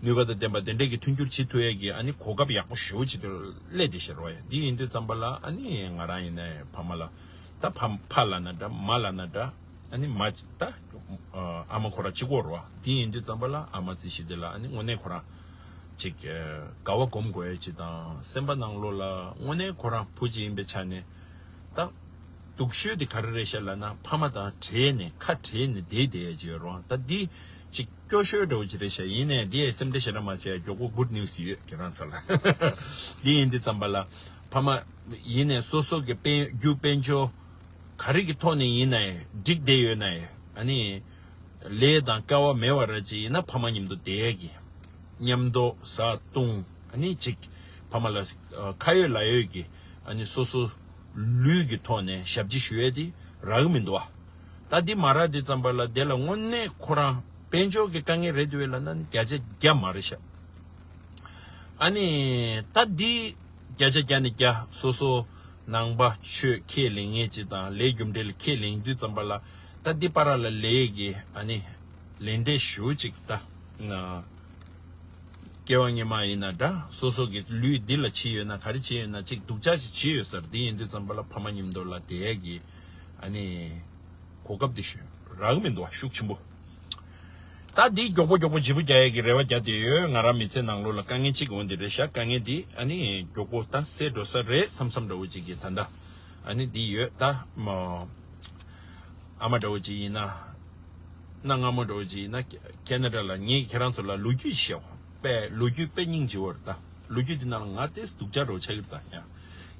ནུས་པ་དང་ལྡན་པ་དེ་འདྲས་ཀྱི་མཐུན་འགྱུར་བྱེད་ཐུབ་ཡས་ཀྱི་ཨ་ནི་གོ་སྐབས་ཡག་པོ་ཞེ་པོ་ཅིག་ཏུ་སླེབས་བསྡད་ཤག་རོ། ཡ་འདི་ཡིན་དུས་ཙམ་པ་ལ་ཨ་ནི་ང་རང་ཡིན་ནའི་ཕ་མ་ལ་ད་ཕ་ཕ་ལབ་ན་འདྲ་མ་ལབ་ན་འདྲ་ཨ་ནི་མ་ད་ཨ་མ་ཁོ་རང་གཅིག་པོ་རོ། འདི་ཡིན་དུས་ཙམ་པ་ལ་ཨ་མ་རྩིས་གཞི་དེ་ལ་ཨ་ནི་དངོས་གནས་ཁོ་རང་ཅིག་དགའ་བ་སྒོམ་དགོས་ཡས་ཅིག་དང་སེམས་པ་ནང་ལོགས་ལ་དངོས་གནས་ཁོ་རང་བུ་གཅིག་ཡིན་པའི་ཆ་ནས། ད། སྡུག་ཤོས་དེ་ག་རེ་རེད་ཤག་ལབ་ན་ཕ་མ་དང་བྲལ་ནས་ཁ་བྲལ་ནས་བསྡད་བསྡད་ཡ་ཅིག་ཡོད་རེད་བ། ད་འདི་ཅིག་སྐྱོ་ཤོས་འདྲ་བོ་ཅིག་རེད་ཤག་ཡིན་ནའི་འདི་ཡ་སེམས་ཁྲལ་ཞེ་དྲག་མ་བྱེད་ཡ། མགྱོགས་པོ་good news ཡོད་ཁྱེད་རང་ཚོ་ལ། འདི་ཡིན་དུས་ཙམ་པ་ལ་ཕ་མ་ཡིན་ནའི་སོ་སོ་གི་དཔལ་རྒྱུ་དཔལ་འབྱོར་ག་རེ་གི་ཐོག་ནས་ཡིན་ནའི་འགྲིག་བསྡད་ཡོད་ནའི་ཨ་ནི། ལས་དང་སྐལ་བ་མེད་པ་ར་ཅིག་ཡིན་ན་ཕ་མ་མཉམ་དུ་བསྡད་ཡས་ཀྱི་མཉམ་དུ་ཟ་བཏུང་ཨ་ནི་ཅིག་ཕ་མ་ལ་ཨ་ཁ་ཡོད་ལག་ཡོད་ཀྱི་ཨ་ནི་སོ་སོ་ལུས་ཀྱི་ཐོག་ནས་ཞབས་ཕྱི་ཞུ་ཡས་དེ་རག་གི་མི་འདུག་བ། ད་འདི་མ་རག་དུས་ཙམ་པ་ལ་དེ་ལ་དངོས་གནས་ཁོ་རང་དཔལ་འབྱོར་གྱི་དཀའ་ངལ་རེད་འདུག་བས་ལབ་ན་ནི་བརྒྱ་ཆ་བརྒྱ་མ་རེད་ཤག་ཨ་ནི་ད་འདི་བརྒྱ་ཆ་བརྒྱ་ནས་བརྒྱ་སོ་སོ་ནང་པ་ཆོས་ཁས་ལེན་མཁན་ཅིག་དང་ལས་རྒྱུ་འབྲས་ལ་ཁས་ལེན་དུས་ཙམ་པ་ལ་ད་འདི་པ་ར་ལ་ལས་ཀྱི་ཨ་ནི་ལས་འབྲས་ཞུ་ཅིག་ད་ན་སྐྱེ་བ་སྔོན་མ་ཡིན་ན་འདྲ་སོ་སོ་གི་ལུས་འདི་ལ་བྱས་ཡོད་ན་ག་རེ་བྱས་ཡོད་ན་ཅིག་སྡུག་ཅག་ཅིག་བྱས་ཡོད་ས་རེད། འདི་ཡིན་དུས་ཙམ་པ་ལ་ཕ་མ་མཉམ་དུ་ལ་བསྡད་ཡས་ཀྱི་ཨ་ནི། གོ་སྐབས་དེ་ཞུ་རག་གི་མི་འདུག་བ་ཤུགས་ཆེན་པོ། ད་འདི་མགྱོགས་པོ་མགྱོགས་པོ་ལྗིད་པོ་རྒྱག་ཡས་ཀྱི་རེ་བ་རྒྱག་བསྡད་ཡོད། ང་རང་མི་ཚེ་ནང་ལོགས་ལ་དཀའ་ངལ་གཅིག་འོང་དེ་རེད་ཤག་དཀའ་ངལ་འདི་ཨ་ནི་མགྱོགས་པོ་ད་སེལ་འགྲོ་ས་རེད་བསམ་བསམ་འདྲ་བོ་ཅིག་གི་ད་ལྟ་ཨ་ནི་འདི་ཡོད་ད་མ། ཨ་མ་འདྲ་བོ་ཅིག་ཡིན་ན། གནའ་སྔ་མོ་འདྲ་བོ་ཅིག་ཡིན་ན་ཁེ་ན་ཌ་ལ་ངས་ཁྱེད་རང་ཚོ་ལ་ལོ་རྒྱུས་ཤིག་བཤད་དགོས་པས་ལོ་རྒྱུས་དཔེ་སྙིང་རྗེ་བོ་རེད་ད། ལོ་རྒྱུས་འདི་ནང་ལ་ང་ཏོག་ཙམ་སྡུག་ཅག་འདྲ་བོ་ཆགས་ཀྱི་རེད་ད་ཡང་།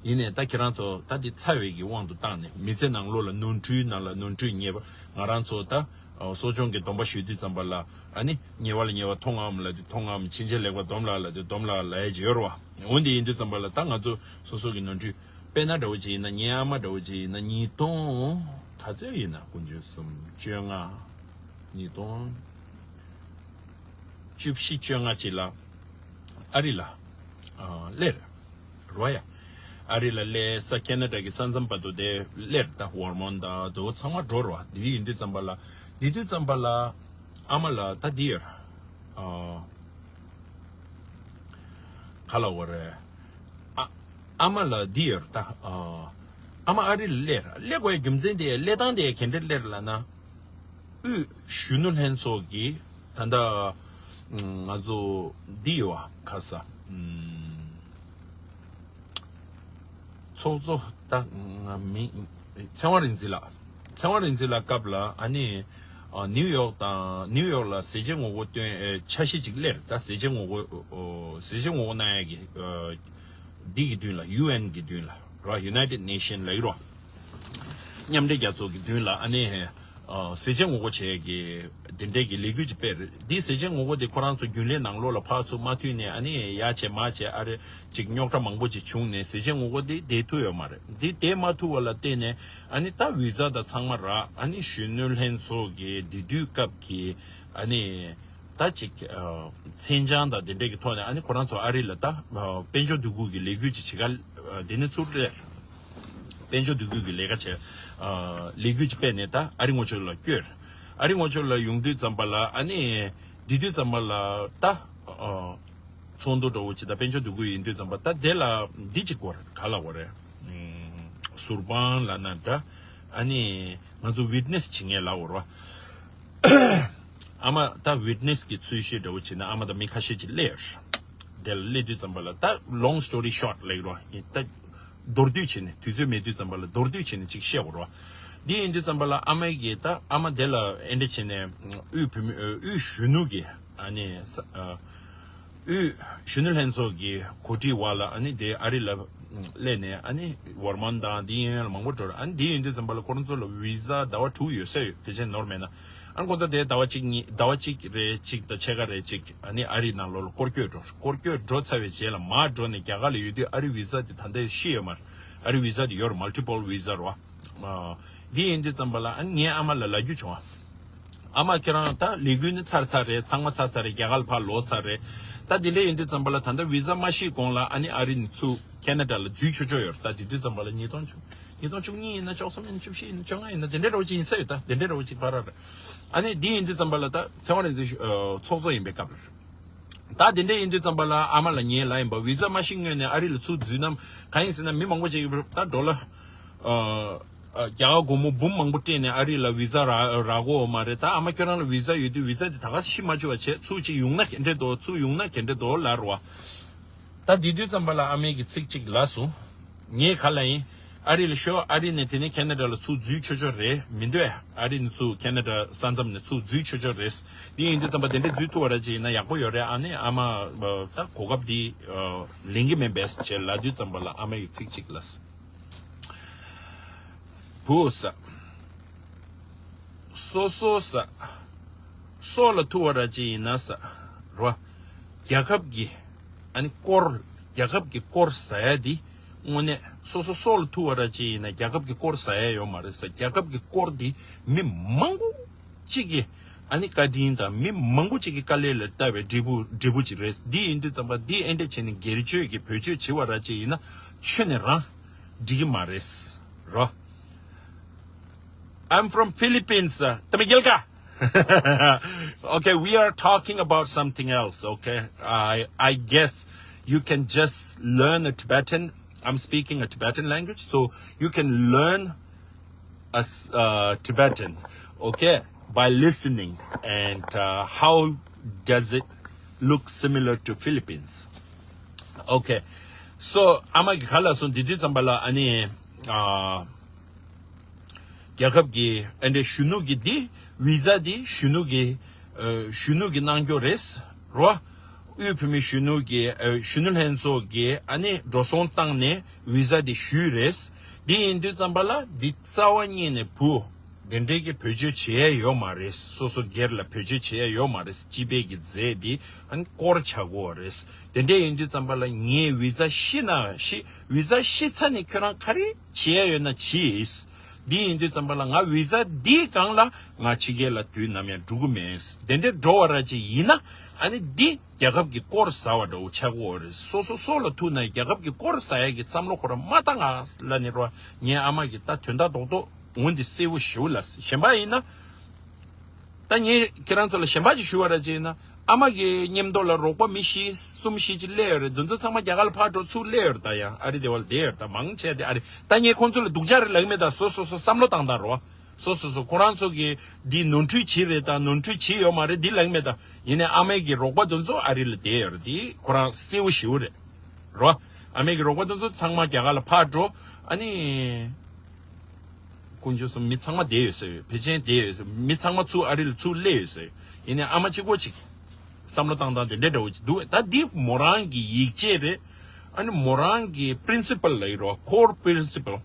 ཡིན་ནའི་ད་ཁྱེད་རང་ཚོ་ད་འདི་ཚ་བའི་གི་དབང་དུ་བཏང་ནས་མི་ཚེ་ནང་ལོགས་ལ་ནོར་འཁྲུལ་ནང་ལ་ནོར་འཁྲུལ་ཉེས་པ། ང་རང་ཚོ་ད་གསོ་སྦྱོང་གི་སྡོམ་པ་ཞུ་དུས་ཙམ་པ་ལ་ཨ་ནི་ཉེས་པ་ལ་ཉེས་པ་མཐོང་ངམ་ལབ་དུས་མཐོང་ངམ། ཕྱིན་ཆད་ལེགས་པར་སྡོམ་ལགས་ལབ་དུས་སྡོམ་ལགས་ལབ་ཡ་ཅིག་ཡོད་རེད་བ། འོན་ཏེ་ཡིན་དུས་ཙམ་པ་ལ་ད་ང་ཚོ་སོ་སོ་གི་ནོར་འཁྲུལ། དཔེར་ན་འདྲ་བོ་ཅིག་ཡིན་ན། ངའི་ཨ་མ་འདྲ་བོ་ཅིག་ཡིན་ན་ཉིས་སྟོང་། ད་ཚོད་ཡིན་ན་དགུ་བཅུ་གསུམ་བཅོ་ལྔ། ཉིས་སྟོང་བཅུ་བཞི་བཅོ་ལྔ་ཅིག་ལ་ཨ་རི་ལ་ཨ་སླེབས་རེད་བ་ཡ། ཨ་རི་ལ་སླེབས་ས་ཁེ་ན་ཌ་གི་ས་མཚམས་བར་དུ་དེ་སླེབས་རེད། ད་ཝར་མོན་ད་དེ་ཚང་མ་འགྲོ་རེད་བ། དེ་ཡིན་དུས་ཙམ་པ་ལ་དེ་དུས་ཙམ་པ་ལ་ཨ་མ་ལ་ད་འདི་ཡོད་རེད། ཨ་ག་ལབ་དགོས་རེད། ཨ་ཨ་མ་ལ་འདི་ཡོད་རེད་ད། ཨ་ཨ་མ་ཨ་རི་ལ་སླེབས་རེད། སླེབས་དགོས་ཡ་རྒྱུ་མཚན་དེ་སླེབས་སྟངས་དེ་ག་འདྲ་སླེབས་རེད་ལབ་ན། དབུས་གཞོན་ནུ་ལྷན་ཚོགས་ཀྱི་ད་ལྟ་ང་ཚོ་འདི་ཡོད་བ། ག་ས་ཚོགས་གཙོ་ད་ང་མིང་། ཚེ་དབང་རིག་འཛིན་ལགས། ཚེ་དབང་རིག་འཛིན་ལགས་སྐབས་ལ་ཨ་ནི་ཨ་ནིའུ་ཡོག་དང་ནིའུ་ཡོག་ལ་ཟས་བཅད་ངོ་རྒོལ་སྟོན་ཨེ་འཆར་གཞི་ཅིག་སླེབས་རེད། ད་ཟས་བཅད་ངོ་རྒོལ་ཨོ་ཟས་བཅད་ངོ་རྒོལ་གནང་ཡ་གི་ཨ་འདི་གི་མདུན་ལ་ཡུ་ཨེན་གི་མདུན་ལ་ར། United Nation ལབ་ཀྱི་ར། མཉམ་འབྲེལ་རྒྱལ་ཚོགས་ཀྱི་མདུན་ལ་ཨ་ནི་ཨ་ཟས་བཅད་ངོ་རྒོལ་བྱེད་ཀྱི་དེ་འདྲའི་གི་ལས་འགུལ་ཅིག་སྤེལ་རེད། འདི་ཟས་བཅད་ངོ་རྒོལ་དེ་ཁོ་རང་ཚོ་རྒྱུན་ལས་ནང་ལོགས་ལ་ཕར་ཚུར་མ་མཐུན་ནས་ཨ་ནི་ཡར་བྱས་མར་བྱས་ཨ་རེ་ཅིག་རྙོག་དྲ་མང་པོ་ཅིག་བྱུང་ནས་ཟས་བཅད་ངོ་རྒོལ་དེ་བསྡད་ཐུབ་ཡོད་མ་རེད། འདི་བསྡད་མ་ཐུབ་པ་ལ་བརྟེན་ནས་ཨ་ནི་ད་བི་ཛ་དང་ཚང་མ་རག་ཨ་ནི་གཞོན་ནུ་ལྷན་ཚོགས་ཀྱི་དེ་དུས་སྐབས་ཀྱི་ཨ་ནི་ད་ཅིག་ཨ་མཚན་བྱང་དང་དེ་འདྲས་ཀྱི་ཐོག་ནས་ཨ་ནི་ཁོ་རང་ཚོ་ཨ་རི་ལ་ད་ཨ་དཔལ་འབྱོར་འདུ་འགོད་ཀྱི་ལས་འགུལ་ཅིག་བྱེད་ག་ཨ་དེ་ནས་ཚུར་སླེབས། དཔལ་འབྱོར་འདུ་འགོད་ཀྱི་ལས་ཀ་བྱས། ཨ་ལས་འགུལ་ཅིག་སྤེལ་ནས་ད་ཨ་རི་ངོ་ཕྱོགས་ལ་བསྐྱོད། ཨ་རི་ངོ་ཕྱོགས་ལ་ཡོང་དུས་ཙམ་པ་ལ་ཨ་ནི་དེ་དུས་ཙམ་པ་ལ་ད་ཨ་ཚོགས་འདུ་འདྲ་བོ་ཅིག་ད་དཔལ་འབྱོར་འདུ་འགོད་ཡིན་དུས་ཙམ་པ་ད་དེ་ལ་འདི་ཅིག་དགོས་རེད། ག་ལབ་དགོས་རེད། ཨུམ་ཟུར་དཔང་ལབ་ན་འདྲ། ཨ་ནི་ང་ཚོ་ཝིཊ་ནེ་སི་བྱེད་མཁན་ལབ་དགོས་རེད་བ། ཨ་མ་ད་ཝིཊ་ནེ་སི་གི་ཚུལ་བཞིན་འདྲ་བོ་བྱས་ན་ཨ་མ་དང་མི་ཁ་ཤས་ཅིག་སླེབས་ཡོད་རེད། དེ་ལ་སླེབས་དུས་ཙམ་པ་ལ་ད་long story short ལབ་ཀྱི་རེད་བ། ད་མདོར་བསྡུས་བྱས་ནས་དུས་ཚོད་མེད་དུས་ཙམ་པ་ལ་མདོར་བསྡུས་བྱས་ནས་ཅིག་བཤད་དགོས་རེད་བ། འདི་ཡིན་དུས་ཙམ་པ་ལ་ཨ་མའི་གིས་ད་ཨ་མ་དེ་ལ་ཨེ་འདྲ་བྱས་ནས་དབུས་བོད་མི་དབུས་གཞོན་ནུ་གི་ཨ་ནི་ས་ཨ་དབུས་གཞོན་ནུ་ལྷན་ཚོགས་ཀྱི་གོ་སྒྲིག་འོག་ལ་ཨ་ནི་དེ་ཨ་རི་ལ་སླེབས་ནས་ཨ་ནི་ཝར་མོན་དང་དེ་ཡན་ལ་མང་པོ་འགྲོ་རེད། ཨ་ནི་དེ་ཡིན་དུས་ཙམ་པ་ལ་ཁོ་རང་ཚོ་ལ་བི་ཛ་ཟླ་བ་དྲུག་ཡོད་ས་ཡོད། ཕལ་ཆེར་ནོར་མེད་ན། ཨ་ནི་ཁོ་ཚོ་དེ་ཟླ་བ་གཅིག་གཉིས་ཟླ་བ་གཅིག་རེ་གཅིག་དང་ཕྱེད་ཀ་རེ་གཅིག་ཨ་ནི་ཨ་རིའི་ནང་ལོགས་ལ་སྐོར་སྐྱོད་འགྲོ། སྐོར་སྐྱོད་འགྲོ་ཚར་བའི་རྗེས་ལ་མར་འགྲོ་ནས་རྒྱ་གར་ལ་ཡོད་དུས་ཨ་རི་བི་ཛ་དེ་ད་ལྟ་ཤི་ཡོད་མ་རེད། ཨ་རི་བི་ཛ་དེ་ཡོད་རེད། multiple visa རེད་བ། ཨ་འདི་ཡིན་དུས་ཙམ་པ་ལ་ཨ་ནི་ངས་ཨ་མ་ལ་ལབ་རྒྱུ་བྱུང་བ། ཨ་མ་ཁྱེད་རང་ད་ལས་འགུལ་ནི་ཚར་ཚར་རེད། ཚང་མ་ཚར་ཚར་རེད། རྒྱ་གར་ལ་ཕར་ལོག་ཚར་རེད། ད་དེ་འདྲ་ཡིན་དུས་ཙམ་པ་ལ་ད་ལྟ་བི་ཛ་མ་ཤི་གོང་ལ་ཨ་ནི་ཨ་རི་ནས་ཚུར་ཁེ་ན་ཌ་ལ་འཛུལ་ཆོག་ཆོག་ཡོད་རེད། ད་དེ་དུས་ཙམ་པ་ལ་ཉིས་སྟོང་བཅུ་ཉིས་སྟོང་བཅུ་གཉིས་ཡིན་ན་བཅུ་གསུམ་ཡིན་ན་བཅུ་བཞི་ཡིན་ན་བཅོ་ལྔ་ཡིན་ན་དེ་འདྲ་འདྲ་བོ་ཅིག་ཡིན་ས་ཡོད། ད་དེ་འདྲ་འདྲ་བོ་ཅིག་བར་རེད། ཨ་ནི་འདི་ཡིན་དུས་ཙམ་པ་ལ་ད་ཚེ་དབང་རིག་འཛིན་ཨ་ཚོགས་གཙོ་ཡིན་པའི་སྐབས་རེད། ད་དེ་འདྲ་ཡིན་དུས་ཙམ་པ་ལ་ཨ་མ་ལ་ངས་ལབ་ཡིན་པ། བི་ཛ་མ་ཤི་སྔོན་ནས་ཨ་རི་ལ་ཚུར་འཛུལ་ན་གང་ཡིན་ཟེར་ན་མི་མང་པོ་ཅིག་ད་ཌོ་ལར་ཨ་ཨ་རྒྱ་གར་སྒོར་མོ་འབུམ་མང་པོ་སྤྲད་ནས་ཨ་རི་ལ་བི་ཛ་རག་རག་གོ་མ་རེད། ད་ཨ་མ་ཁྱོད་རང་ལ་བི་ཛ་ཡོད་དུས་བི་ཛ་དེ་ད་ག་ཤི་མ་བཅུག་པ་བྱས། ཚུར་ཅིག་ཡོང་ན་ག་འདྲ་འདུག་ཚུར་ཡོང་ན་ག་འདྲ་འདུག་ལབ་རེད་བ། ད་དེ་དུས་ཙམ་པ་ལ་ཨ་མའི་གི་ཚིག་གཅིག་ལབ་སོང་། ངས་ག་ལབ་ཡིན། ཨ་རི་ལ་ཤོག་ཨ་རི་ནས་དེ་ནས་ཁེ་ན་ཌ་ལ་ཚུར་འཛུལ་ཆོག་ཆོག་རེད་མི་འདུག་ཨ་རི་ནས་ཚུར་ཁེ་ན་ཌ་ས་མཚམས་ནས་ཚུར་འཛུལ་ཆོག་ཆོག་རེད། དེ་ཡིན་དུས་ཙམ་པ་དེ་འདྲ་འཛུལ་ཐུབ་པ་ར་ཅིག་ཡིན་ན་ཡག་པོ་ཡོད་རེད། ཨ་ནི་ཨ་མ་ད་གོ་སྐབས་འདི་ལེན་གི་མེད་པས་ཅེས་ལབ་དུས་ཙམ་པ་ལ་ཨ་མའི་གི་ཚིག་གཅིག་ལབ། བུ་ས། སོ་སོ་ས། སྲོག་ལ་ཐུག་པ་ར་ཅིག་ཡིན་ན་ས། རོ། རྒྱལ་ཁབ་ཀྱི། ཨ་ནི་སྐོར། རྒྱལ་ཁབ་ཀྱི་སྐོར་ཟ་ཡ་འདི། དངོས་གནས་སོ་སོ་སྲོག་ལ་ཐུག་པ་ར་ཅིག་ཡིན་ན་རྒྱལ་ཁབ་ཀྱི་སྐོར་ཟ་ཡ་ཡོད་མ་རེད་ས། རྒྱལ་ཁབ་ཀྱི་སྐོར་འདི་མི་མང་པོ་གཅིག་གིས་ཨ་ནི་བཀའ་དྲིན་དང་མི་མང་པོ་གཅིག་གིས་དཀའ་ལས་ལ་བཏབ་པའི་འབྲས་བུ་འབྲས་བུ་ཅིག་རེད། འདི་ཡིན་དུས་ཙམ་པ་འདི་ཨེ་འདྲ་བྱས་ནས་སྒེར་གཅོད་ཀྱི་བེད་སྤྱོད་བྱེད་པ་ར་ཅིག་ཡིན་ན་ཆོས་ནས་རང་འགྲིག་གི་མ་རེད། རོ། I'm from Philippines. ཨ། ཏ་མི་རྒྱལ་ཁ། Okay, we are talking about something else, okay? I I guess you can just learn a Tibetan. I'm speaking a Tibetan language, so you can learn as uh, Tibetan, okay, by listening. And uh, how does it look similar to Philippines? Okay, so ཨ་མ་གི་ག་ལ་སོང་དེ་དུས་ཙམ་པ་ལ་ཨ་ནི་ཨ་རྒྱལ་ཁབ་ཀྱི་ཨ་འདྲ་གཞོན་ནུ་གི་འདི་བི་ཛ་འདི་གཞོན་ནུ་གི་ཨ་གཞོན་ནུ་གི་གནང་རྒྱུ་རེད་རོ། དབུས་བོད་མི་གཞོན་ནུ་གི་ཨ་གཞོན་ནུ་ལྷན་ཚོགས་ཀྱི་ཨ་ནི་འགྲོ་སོང་བཏང་ནས་བི་ཟ་དེ་ཞུས་རེད། འདི་ཡིན་དུས་ཙམ་པ་ལ་འདི་རྩ་བ་ཉིད་ནས་བུ་དེ་འདྲའི་གི་བེད་སྤྱོད་བྱེད་ཡ་ཡོད་མ་རེད། སོ་སོ་སྒེར་ལ་བེད་སྤྱོད་བྱེད་ཡ་ཡོད་མ་རེད། སྤྱི་པའི་གི་རྫས་འདི་ཨ་ནི་སྐོར་ཆག་གོ་རེད། དེ་འདྲ་ཡིན་དུས་ཙམ་པ་ལ་ངས་བི་ཛ་ཤི་ན་ཤི་བི་ཛ་ཤི་ཚར་ནས་ཁྱོད་རང་ག་རེ་བྱེད་ཡ་ཡོད་ན་བྱེད། འདི་ཡིན་དུས་ཙམ་པ་ལ་ང་བི་ཛ་འདིའི་སྒང་ལ་ང་ཕྱི་རྒྱལ་ལ་དུས་ནམ་ཡང་འགྲོ་གི་མེད། དེ་འདྲ་འགྲོ་བ་ར་ཅིག་ཡིན་ན་ཨ་ནི་འདི་རྒྱལ་ཁབ་ཀྱི་སྐོར་ཟ་བ་འདྲ་བོ་ཆགས་ཀྱི་ཡོད་རེད། སོ་སོ་སྲོག་ལ་ཐུག་ན་རྒྱལ་ཁབ་ཀྱི་སྐོར་ཟ་ཡ་གི་བསམ་བློ་ཁོ་རང་མ་བཏང་ང་ལབ་ནས་རོ། ངའི་ཨ་མ་གི་ད་དོན་དག་རྡོག་རྡོག་འོ་འདི་གསལ་བོ་ཞེ་པོ་ལབ། གཞན་པ་ཡིན་ན། ད་ངས་ཁྱེད་རང་ཚོ་ལ་གཞན་པ་ཅིག་ཞུ་བ་ར་ཅིག་ཡིན་ན། ཨ་མ་གི་མཉམ་དུ་ལ་རོགས་པ་མི་བཞི་གསུམ་བཞི་ཅིག་སླེབས་ཡོད་རེད། འདི་ཚོ་ཚང་མ་རྒྱ་གར་ལ་ཕར་འགྲོ་ཚུར་སླེབས་ཡོད་རེད། ད་ཡང་ཨ་རི་དེ་བ་ལ་བསྡད་ཡོད་རེད། ད་མང་ཆེ་བ་དེ་ཨ་རི། ད་ངས་ཁོང་ཚོ་ལ་སྡུག་ཅག་རེད་ལབ་ཀྱི་མེད། ད་སོ་སོ་སོ་བསམ་བློ་བཏང་སྟངས་རོ། སོ་སོ་སོ་ཁོ་རང་ཚོ་གི་འདི་ནོར་འཁྲུལ་ཅིག་རེད་ད་ནོར་འཁྲུལ་ཅིག་ཡོད་མ་རེད་འདི་ལབ་ཀྱི་མེད། ད་ཡིན་ནའི་ཨ་མའི་གི་རོགས་པ་དེ་ཚོ་ཨ་རི་ལ་བསྡད་ཡོད་རེད། འདི་ཁོ་རང་གསལ་བོ་ཞེ་པོ་རེད་རོ། ཨ་མའི་གི་རོགས་པ་དེ་ཚོ་ཚང་མ་རྒྱ་གར་ལ་ཕར་འགྲོ། ཨ་ནི། དཀོན་མཆོག་གསུམ། མི་ཚང་མ་བསྡད་ཡོད་ཟེར། ཕལ་ཆེར་བསྡད་ཡོད་ཟེར། མི་ཚང་མ་ཚུར་ཨ་རི་ལ་ཚུར་སླེབས་ཡོད་ཟེར། ཡིན་ནའི་ཨ་མ་གཅིག་པོ་གཅིག་བསམ་བློ་བཏང་སྟངས་དེ་འདྲ་འདྲ་བོ་ཅིག་འདུག་ད་འདི་མོ་རང་གི་ཡིད་ཆེས་རེད། ཨ་ནི་མོ་རང་གི་པི་རིན་སི་པལ་ལབ་ཀྱི་རེད་བ། ཁོར་པི་རིན་སི་པལ།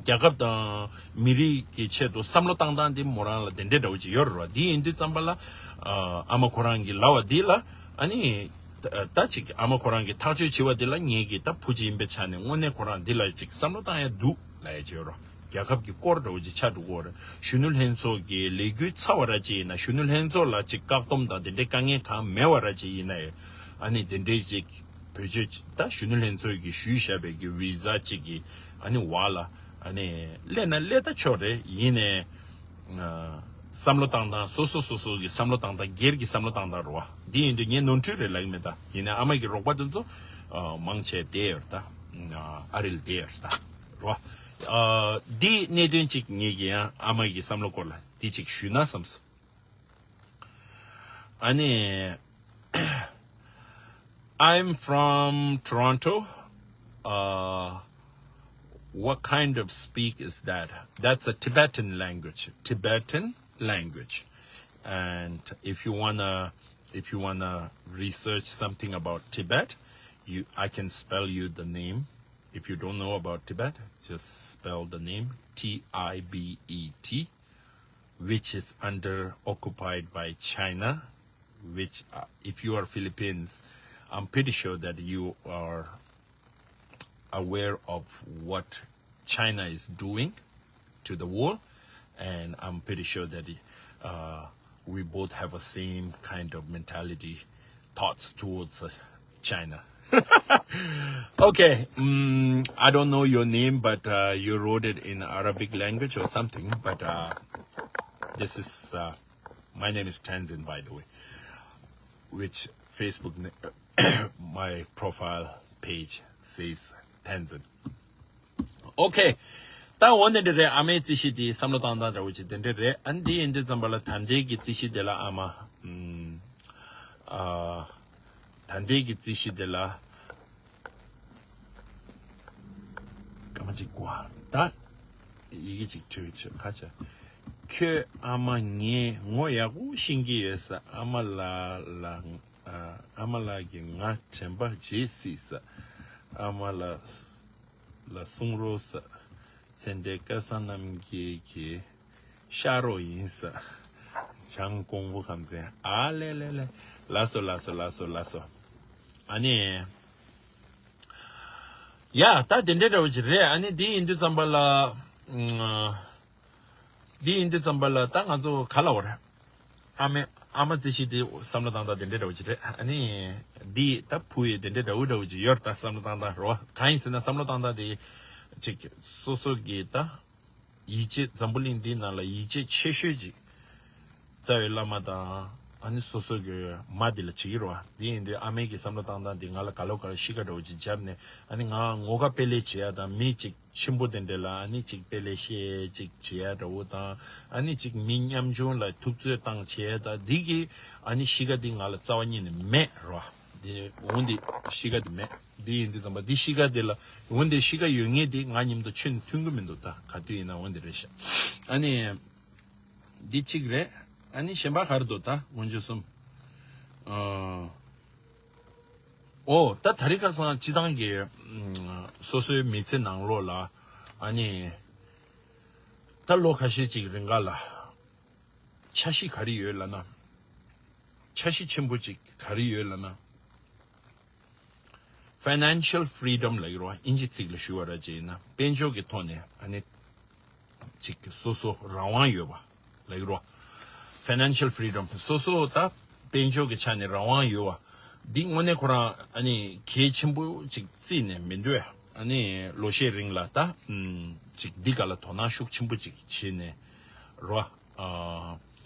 རྒྱལ་ཁབ་དང་མི་རིགས་ཀྱི་ཆེད་དུ་བསམ་བློ་བཏང་སྟངས་འདི་མོ་རང་ལ་དེ་འདྲ་འདྲ་བོ་ཅིག་ཡོད་རེད་བ། འདི་ཡིན་དུས་ཙམ་པ་ལ་ཨ་མ་ཁོ་རང་གི་ལབ་པ་འདི་ལ་ཨ་ནི། ད་ད་ཅིག་ཨ་མ་ཁོ་རང་གིས་ཐག་གཅོད་བྱས་པ་འདི་ལ་ངེད་ཀྱི་ད་བུ་གཅིག་ཡིན་པའི་ཆ་ནས་དངོས་གནས་ཁོ་རང་འདི་ལ་ཅིག་བསམ་བློ་བཏང་ཡ་འདུག་ལབ་ཡ་བྱས་རོ། རྒྱལ་ཁབ་ཀྱི་སྐོར་འདྲ་བོ་ཅིག་ཆགས་འགྲོ་གི་ཡོད་རེད། གཞོན་ནུ་ལྷན་ཚོགས་ཀྱི་ལས་འགུལ་ཚར་བ་ར་ཅིག་ཡིན་ན། གཞོན་ནུ་ལྷན་ཚོགས་ལ་ཅིག་བཀག་སྡོམ་དང་དེ་འདྲའི་དཀའ་ངལ་གང་མེད་པ་ར་ཅིག་ཡིན་ན་ཡང་། ཨ་ནི་དེ་འདྲའི་ཅིག་བེད་སྤྱོད་ཅིག་ད་གཞོན་ནུ་ལྷན་ཚོགས་ཀྱིས་ཞུས་བཞག་པའི་གི་བི་ཟ་ཅིག་གི་ཨ་ནི་བར་ལ་ཨ་ནི་སླེབས་ན་སླེབས་ད་ཆོག་རེད། ཡིན་ནའི། ཨ་བསམ་བློ་བཏང་སྟངས། སོ་སོ་སོ་སོ་གི་བསམ་བློ་བཏང་སྟངས། སྒེར་གྱི་བསམ་བློ་བཏང་སྟངས་རེད་བ། འདི་ཡིན་དུས་ངས་ནོར་འཁྲུལ་རེད་ལབ་ཀྱི་མེད་ད། ཡིན་ནའི་ཨ་མ་གི་རོགས་པ་དེ་ཚོ་ཨ་མང་ཆེ་བསྡད་ཡོད་རེད་ད། ཨ་ཨ་རི་ལ་བསྡད་ཡོད་རེད་ད། རེད་བ། ཨ་འདི་གནད་དོན་གཅིག་ངེད་ཀྱི་ཡང་ཨ་མ་གི་བསམ་བློ་སྐོར་ལ་འདི་གཅིག་ཞུས་ན་བསམས། ཨ་ནི། I'm from Toronto. Uh, what kind of speak is that? That's a Tibetan language. Tibetan language. And if you wanna, if you wanna research something about Tibet, you, I can spell you the name. If you don't know about Tibet, just spell the name T I B E T, which is under occupied by China, which, uh, if you are Philippines, I'm pretty sure that you are aware of what China is doing to the world, and I'm pretty sure that, uh, we both have a same kind of mentality, thoughts towards, uh, China. Okay, mm, I don't know your name, but, uh, you wrote it in Arabic language or something, but, uh, this is, uh, my name is Tenzin, by the way, which Facebook, na- my profile page says Tenzin. Okay. ད་འོ་འདི་འདྲ་རེད། ཨ་མའི་རྩིས་གཞི་དེ་བསམ་བློ་བཏང་སྟངས་འདྲ་བོ་ཅིག་དེ་འདྲ་རེད། ཨ་འདི་ཡིན་དུས་ཙམ་པ་ལ་ད་ལྟའི་གི་རྩིས་གཞི་དེ་ལ་ཨ་མ། ཨ་ད་ལྟའི་གི་རྩིས་གཞི་དེ་ལ། སྐར་མ་གཅིག་གོ་ད། ཡི་གེ་གཅིག་བྲིས་ཆོག་ཁ་ཆ། ཁྱོད་ཨ་མ་ངས་ངོ་ཡག་པོ་ཤེས་ཀྱི་ཡོད་ས། ཨ་མ་ལགས་ལ། ཨ་མ་ལགས་ཀྱིས་ང་དྲན་པ་བརྗེད་སྲིད་ས། ཨ་མ་ལགས་ལ་གསུང་རོགས་ས། ཚེ་འདས་སྐལ་བཟང་རྣམ་རྒྱལ་གྱི་ཤག་རོགས་ཡིན་ས། བྱང་ཀོང་པོ་ཁམས་ཚན། ཨ་ལེ་ལེ་ལེ། ལགས་སོ་ལགས་སོ་ལགས་སོ་ལགས་སོ། ཨ་ནི། ཡ་ད་དེ་འདྲའི་འདྲ་བོ་ཅིག་རེད། ཨ་ནི་དེ་ཡིན་དུས་ཙམ་པ་ལ། ཨ་འདི་ཡིན་དུས་ཙམ་པ་ལ་ད་ང་ཚོ་ག་ལ་བར། ཨ་མའི་ཨ་མ་རྩིས་གཞི་དེ་བསམ་བློ་བཏང་སྟངས་དེ་འདྲའི་འདྲ་བོ་ཅིག་རེད། ཨ་ནི་འདི་ད་བུ་ཡི་དེ་འདྲའི་འདྲ་བོ་འདྲ་བོ་ཅིག་ཡོད་རེད། ད་བསམ་བློ་བཏང་སྟངས་རོ། གང་ཡིན་ཟེར་ན་བསམ་བློ་བཏང་སྟངས་དེ་ཅིག་སོ་སོ་གི་ད་ཡིད་ཆེས། འཛམ་བུ་གླིང་འདིའི་ནང་ལ་ཡིད་ཆེས་ཆེ་ཤོས་ཅིག་རྩ་བའི་བླ་མ་དང་ཨ་ནི་སོ་སོ་གི་མ་དེ་ལ་བྱེད་ཀྱི་རེད་བ། དེ་ཡིན་དུས་ཨ་མའི་གི་བསམ་བློ་བཏང་སྟངས་དེ་ང་ལ་ག་ལོ་ག་ལོ་གཤིས་ཀ་འདྲ་བོ་ཅིག་སྦྱར་ནས། ཨ་ནི་ང་ངོ་དགའ་དཔེ་ལེགས་བྱེད་ཡ་དང་། མི་ཅིག་ཆེན་པོ་དེ་འདྲ་ལ་ཨ་ནི་ཅིག་དཔེ་ལེགས་བཤད་ཅིག་བྱེད་ཡ་འདྲ་བོ་དང་། ཨ་ནི་ཅིག་མི་ཉམ་ཆུང་ལ་ཐུབ་ཚོད་བཏང་བྱེད་ཡ་དང་འདི་གི་ཨ་ནི་གཤིས་ཀ་འདི་ང་ལ་རྩ་བ་ཉིད་ནས་མེད་རེད་བ། དེ་འོན་ཏེ་གཤིས་ཀ་དེ་མེད། འདི་ཡིན་དུས་ཙམ་པ་འདི་གཤིས་ཀ་དེ་ལ་འོན་ཏེ་གཤིས་ཀ་ཡོད་མཁན་དེ་ང་མཉམ་དུ་ཆུན་མཐུན་གི་མི་འདུག་ད་ག་དུས་ཡིན་ན་འོན་ཏེ་རེད་ཤག་ཨ་ནི། འདི་གཅིག་རེད། ཨ་ནི་གཞན་པ་ག་རེ་འདུག་ད་དཀོན་མཆོག་གསུམ། ཨ། ཨོ་ད་དེ་རིང་ཁ་སང་སྤྱི་བཏང་གི་ཨམ་སོ་སོའི་མི་ཚེ་ནང་ལོགས་ལ་ཨ་ནི་ད་ལོ་ཁ་ཤས་ཅིག་རིང་ག་ལ་འཆར་གཞི་ག་རེ་ཡོད་ལབ་ན། འཆར་གཞི་ཆེན་པོ་ཅིག་ག་རེ་ཡོད་ལབ་ན། Financial freedom ལབ་ཀྱི་རེད་བ། ཨིན་ཇི་ཚིག་ལ་ཞུ་བ་ར་ཅིག་ཡིན་ན་དཔལ་འབྱོར་གྱི་ཐོག་ནས་ཨ་ནི་ཅིག་སོ་སོ་རང་དབང་ཡོད་པ་ལབ་ཀྱི་རེད་བ། Financial freedom སོ་སོ་ད་དཔལ་འབྱོར་གྱི་ཆ་ནས་རང་དབང་ཡོད་པ། འདི་དངོས་གནས་ཁོ་རང་ཨ་ནི་གལ་ཆེན་པོ་ཅིག་བརྩིས་ནས་མི་འདུག་ཨ་ནི་ལོ་ཤས་རིང་ལ་ད་ཨམ་ཅིག་འདི་ག་ལ་དོ་སྣང་ཤུགས་ཆེན་པོ་ཅིག་བྱས་ནས་རེད་བ། ཨ།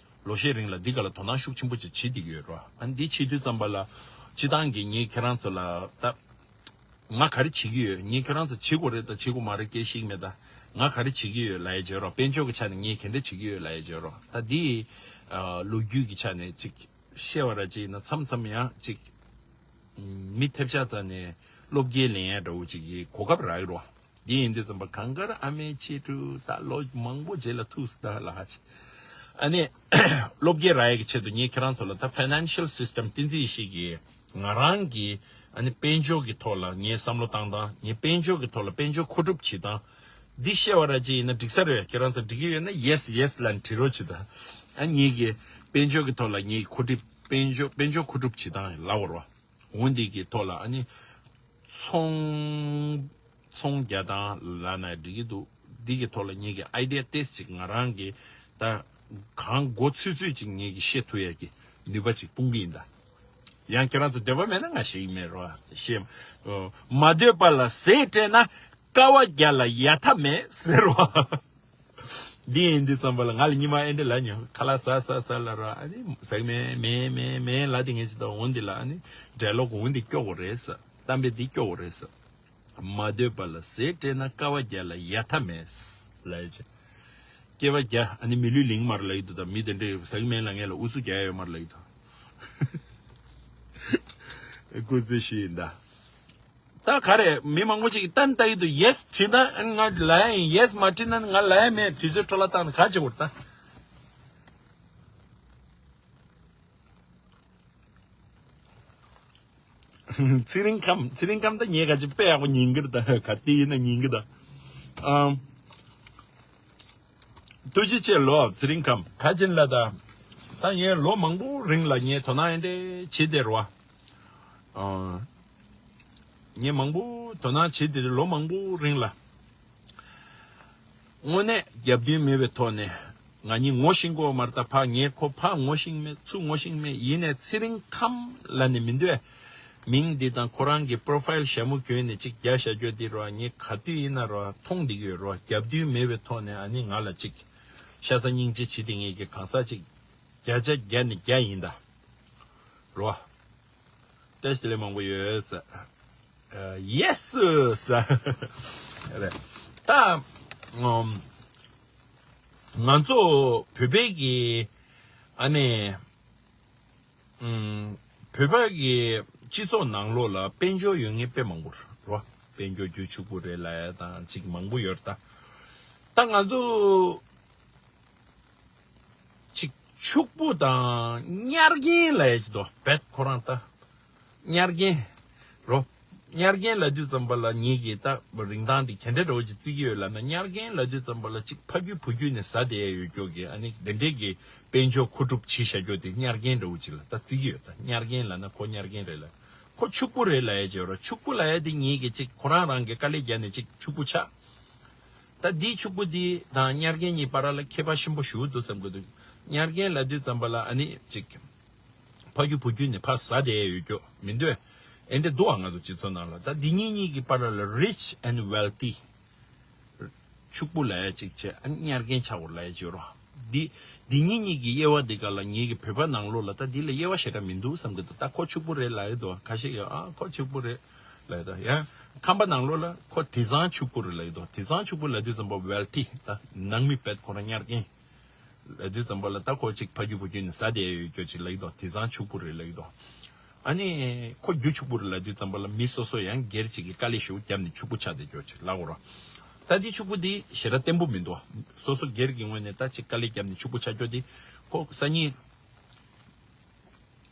ལོ་ཤས་རིང་ལ་འདི་ག་ལ་དོ་སྣང་ཤུགས་ཆེན་པོ་ཅིག་བྱེད་བསྡད་ཀྱི་ཡོད་རེད་བ། ཨ་ནི་འདི་བྱེད་དུས་ཙམ་པ་ལ་སྤྱི་བཏང་གི་ངས་ཁྱེད་རང་ཚོ་ལ་ད་ང་ག་རེ་བྱེད་ཀྱི་ཡོད། ངས་ཁྱེད་རང་ཚོ་བྱེད་དགོས་རེད་དང་བྱེད་དགོས་མ་རེད་སྐད་ཤིག་མེད། ད་ང་ག་རེ་བྱེད་ཀྱི་ཡོད་ལབ་ཡ་བརྗོད་རོགས། དཔལ་འབྱོར་གྱི་ཆ་ནས་ངས་ག་འདྲ་བྱེད་ཀྱི་ཡོད་ལབ་ཡ་བརྗོད་རོགས། ད་འདི་ཨ་ལོ་རྒྱུས་ཀྱི་ཆ་ནས་ཅིག་བཤད་པ་ར་ཅིག་ཡིན་ན་མཚམས་མཚམས་ཡང་ཅིག་མི་ཐེབས་ཆག་རྩ་ནས་སློབ་སྐྱེལ་ལེན་ཡ་འདྲ་བོ་ཅིག་གི་གོ་སྐབས་རག་གི་རེད་བ། དེ་ཡིན་དུས་ཙམ་པ་གང་གར་ཨ་མའི་ཆེད་དུ་ད་ལོ་མང་པོ་རྗེས་ལ་ཐུག་སི་ད་ལ་ཧ་ཆེ། ཨ་ནི་སློབ་སྐྱེལ་རག་ཡ་གི་ཆེད་དུ་ངས་ཁྱེད་རང་ཚོ་ལ་ད་ཕའི་ནན་ཤལ་སིས་ཊམ་བསྟན་འཛིན་ཡེ་ཤེས་ཀྱིས་ང་རང་གི་ཨ་ནི་དཔལ་འབྱོར་གྱི་ཐོག་ལ་ངས་བསམ་བློ་བཏང་སྟངས། ངས་དཔལ་འབྱོར་གྱི་ཐོག་ལ་དཔལ་འབྱོར་མཁོ་སྒྲུབ་བྱེད་སྟངས་འདི་བཤད་པ་ར་ཅིག་ཡིན་ན་འགྲིག་ས་རེད། ཁྱེད་རང་ཚོ་འགྲིག་གི་ཡོད་ན་ཡེ་སི་ཡེ་སི་ལབ་འབྲི་རོགས་བྱེད་ད། ཨ་ངེད་ཀྱི་དཔལ་འབྱོར་གྱི་ཐོག་ལ་ངས་མཁོ་སྒྲུབ་དཔལ་འབྱོར་དཔལ་འབྱོར་མཁོ་སྒྲུབ་བྱེད་སྟངས་ལབ་པ་རེད་བ། འོ་འདི་གི་ཐོག་ལ་ཨ་ནི་ཚོང་ཚོང་རྒྱག་སྟངས་ལབ་ན་འགྲིག་གི་འདུག་འདི་གི་ཐོག་ལ་ངེད་ཀྱི་ཨའི་ཌི་ཡ་ཏོག་ཙམ་ཅིག་ང་རང་གི་ད་གང་མགོ་ཚོད་ཚོད་ཅིག་ངེད་ཀྱི་བཤད་ཐུབ་ཡ་གི་ནུས་པ་ཅིག་སྤུངས་གི་ཡིན་ད། ཡང་ཁྱེད་རང་ཚོ་འདོད་པ་མེད་ན་ང་བཤད་ཀྱི་མེད་རོ། བཤད་མ་འདོད་པ་ལ་ཟས་སྤྲད་ན་དཀའ་བ་རྒྱག་ལ་ཡ་ཐབས་མེད་ཟེར་རོ། འདི་ཡིན་དུས་ཙམ་པ་ལ་ང་ལ་ཉི་མ་ཨེ་འདྲ་ལབ་མྱོང་། ཁ་ལག་ཟ་ཟ་ཟ་ལབ་ར། ཨ་ནི་ཟ་གི་མེད་མེད་མེད་མེད་ལབ་དེ་ངས་ཅི་ལྟ་འོ་འདི་ལ་ཨ་ནི་འགྲེལ་ལོག་འོ་འདི་སྐྱོ་གོ་རེད་ཟེར། གཏམ་དཔེ་འདི་སྐྱོ་གོ་རེད་ཟེར། མ་འདོད་པ་ལ་ཟས་སྤྲད་ན་དཀའ་བ་རྒྱག་ལ་ཡ་ཐབས་མེད་ལབ་ཡ་ཅི། སྐྱེ་བ་བརྒྱ་ཨ་ནི་མི་ལུས་ལིང་མར་ལབ་ཡི་འདུག་ད་མི་དེ་འདྲས་ཟ་གི་མེད་ལ་ངས་ལ་ཨུ་ཚུགས་རྒྱག་ཡ་ཡོད་མར་ལབ་ཡི་འདུག་སྐུ་རྩེད་ཞུས་ཡིན་ད། ད་ག་རེ་མི་མང་པོ་ཅིག་གིས་ཏན་ཏན་ཡིན་དུ་ཡེ་སི་བྲིས་ན་ང་ལ་ཡ་ཡིན། ཡེ་སི་མ་བྲིས་ན་ང་ལ་ཡ་མེད། དུས་ཚོད་འཕྲོ་བརླག་བཏང་ན་ག་བྱེད་དགོས་ད། ཚེ་རིང་ཁམས་ཚེ་རིང་ཁམས་ད་ངས་ག་ཅིག་དཔེ་ཡག་པོ་ཉན་གི་རེད་ད། ག་དེ་ཡིན་ན་ཉན་གི་ད། ཨམ། ཐུགས་རྗེ་ཆེ་ལོ་ཚེ་རིང་ཁམས། ག་ཅིན་ལ་ད། ད་ངས་ལོ་མང་པོ་རིང་ལ་ངས་དོ་སྣང་ཨེ་འདྲས་བྱེད་བསྡད་རོ། ཨ། ངས་མང་པོ་དོ་སྣང་བྱེད་བསྡད་ལོ་མང་པོ་རིང་ལ། དངོས་གནས་རྒྱབ་མདུན་མེད་པའི་ཐོག་ནས་ང་གཉིས་ངོ་ཤེས་ཀྱི་ཡོད་མ་རེད་ད། ཕར་ངས་ཁོ་ཕར་ངོ་ཤེས་མེད་ཚུར་ངོ་ཤེས་མེད། ཡིན་ནའི་ཚེ་རིང་ཁམས་ལབ་ནས་མི་འདུག་ཨེ། མིང་འདི་དང་ཁོ་རང་གི་པོ་རོ་ཕའིལ་ཞྭ་མོ་གྱོན་ནས་ཅིག་རྒྱག་བཞག་རྒྱུ་འདི་རོ། ངས་ག་དུས་ཡིན་ན་རོ་མཐོང་བསྡད་ཀྱི་ཡོད་རོ། རྒྱབ་མདུན་མེད་པའི་ཐོག་ནས་ཨ་ནི་ང་ལ་ཅིག་ཤ་ཚ་སྙིང་རྗེ་བྱེད་དེ་ངས་ཀྱི་གང་ཟག་ཅིག་བརྒྱ་ཆ་བརྒྱ་ནས་བརྒྱ་ཡིན་ད་རོ། བཀྲ་ཤིས་བདེ་ལེགས་མང་པོ་ཡོད་ས། ཡེ་སི་ས། རེད། ད། ཨམ། ང་ཚོ་བོད་པའི་གི་ཨ་ནི། ཨམ། བོད་པ་གི་སྤྱི་ཚོགས་ནང་ལོགས་ལ་དཔལ་འབྱོར་ཡོད་མཁན་དཔེ་མང་པོ་རེད་རོ། དཔལ་འབྱོར་རྒྱུ་ཕྱུག་པོ་རེད་ལབ་ཡ་དང་ཅིག་མང་པོ་ཡོད་རེད་ད། ད་ང་ཚོ། ཅིག་ཕྱུག་པོ་དང་གཉར་རྒན་ལབ་ཡ་ཅིག་འདུག་བེད་ཁོ་རང་ད། གཉར་རྒན་རོ། གཉར་རྒན་ལབ་དུས་ཙམ་པ་ལ་ངེད་ཀྱིས་ད་རིན་ཐང་འདི་ག་འདྲ་འདྲ་བོ་ཅིག་བརྩི་གི་ཡོད་ལབ་ན། གཉར་རྒན་ལབ་དུས་ཙམ་པ་ལ་ཅིག་ཕ་རྒྱུད་བུ་རྒྱུད་ནས་ཟ་བསྡད་ཡ་ཡོད་ཀྱོག་གི་ཨ་ནི་དེ་འདྲས་ཀྱི་དཔལ་འབྱོར་མཁོ་སྒྲུབ་བྱེད་བཞག་ཀྱོག་དེ་གཉར་རྒན་འདྲ་བོ་ཅིག་ལ་ད་བརྩི་གི་ཡོད། ད་གཉར་རྒན་ལབ་ན་ཁོ་གཉར་རྒན་རེད་ལ། ཁོ་ཕྱུག་པོ་རེད་ལབ་ཡ་ཅིག་ཡོད་རོ། ཕྱུག་པོ་ལབ་ཡ་དེ་ངེད་ཀྱིས་ཅིག་ཁོ་རང་རང་གི་དཀའ་ལས་བརྒྱབ་ནས་ཅིག་ཕྱུག་པོ་ཆགས། ད་འདིའི་ཕྱུག་པོ་འདི་དང་གཉར་རྒན་གཉིས་བར་ལ་ཁྱད་པར་ཆེན་པོ་ཞིག་འདུག་བསམ་གྱི་འདུག་གཉར་རྒན་ལབ་དུས་ཙམ་པ་ལ་ཨ་ནི་ཅིག་ཕ་རྒྱུད་བུ་རྒྱུད་ནས་ཕར་ཟ་བསྡད་ཡོད་ཀྱོག་མི་འདུག་ཨེ་འདྲ་འདུག་ཨ་ང་ཚོ་སྤྱི་ཚོགས་ནང་ལ། ད་འདི་གཉིས་གཉིས་ཀྱི་བར་ལ་rich and wealthy། ཕྱུག་པོ་ལབ་ཡ་ཅིག་བྱས་ཨ་ནི་གཉར་རྒན་ཆགས་པ་ལབ་ཡ་ཅིག་ཡོད་རོ། འདི་འདི་གཉིས་གཉིས་ཀྱི་དབྱེ་བ་འདི་ག་ལ་ངེད་ཀྱི་བོད་པ་ནང་ལོགས་ལ་ད་འདི་ལ་དབྱེ་བ་ཞེ་དྲག་མི་འདུག་བསམ་གྱི་འདུག་ད་ཁོ་ཕྱུག་པོ་རེད་ལབ་ཡ་འདུག་ཁ་ཤས་ཀྱིས་ཨ་ཁོ་ཕྱུག་པོ་རེད་ལབ་ཡ་འདུག་ཡང་ཁམས་པ་ནང་ལོགས་ལ་ཁོ་དེང་སང་ཕྱུག་པོ་རེད་ལབ་ཡ་འདུག་དེང་སང་ཕྱུག་པོ་ལབ་དུས་ཙམ་པ་wealthy ད་ནང་མི་བེད་ཁོ་རང་གཉར་རྒན་ལབ་དུས་ཙམ་པ་ལ་ད་ཁོ་ཅིག་ཕ་རྒྱུད་བུ་རྒྱུད་ནས་ཟ་བསྡད་ཡོད་ཀྱོག་ཅིག་ལབ་ཡ་འདུག་དེང་སང་ཕྱུག་པོ་རེད་ལབ་ཡ་འདུག་ཨ་ནི་ཁོ་རྒྱུ་ཕྱུག་པོ་རེད་ལབ་དུས་ཙམ་པ་ལ་མི་སོ་སོ་ཡང་སྒེར་གཅིག་གིས་དཀའ་ལས་ཞེ་པོ་བརྒྱབ་ནས་ཕྱུག་པོ་ཆགས་བསྡད་ཀྱོག་ཅིག་ལབ་དགོས་རོ། ད་འདི་ཕྱུག་པོ་འདི་ཞེ་དྲག་བརྟན་པོ་མི་འདུག་སོ་སོ་སྒེར་གྱི་ངོས་ནས་ད་ཅིག་དཀའ་ལས་བརྒྱབ་ནས་ཕྱུག་པོ་ཆགས་ཀྱོག་འདི་ཁོ་སང་ཉིན་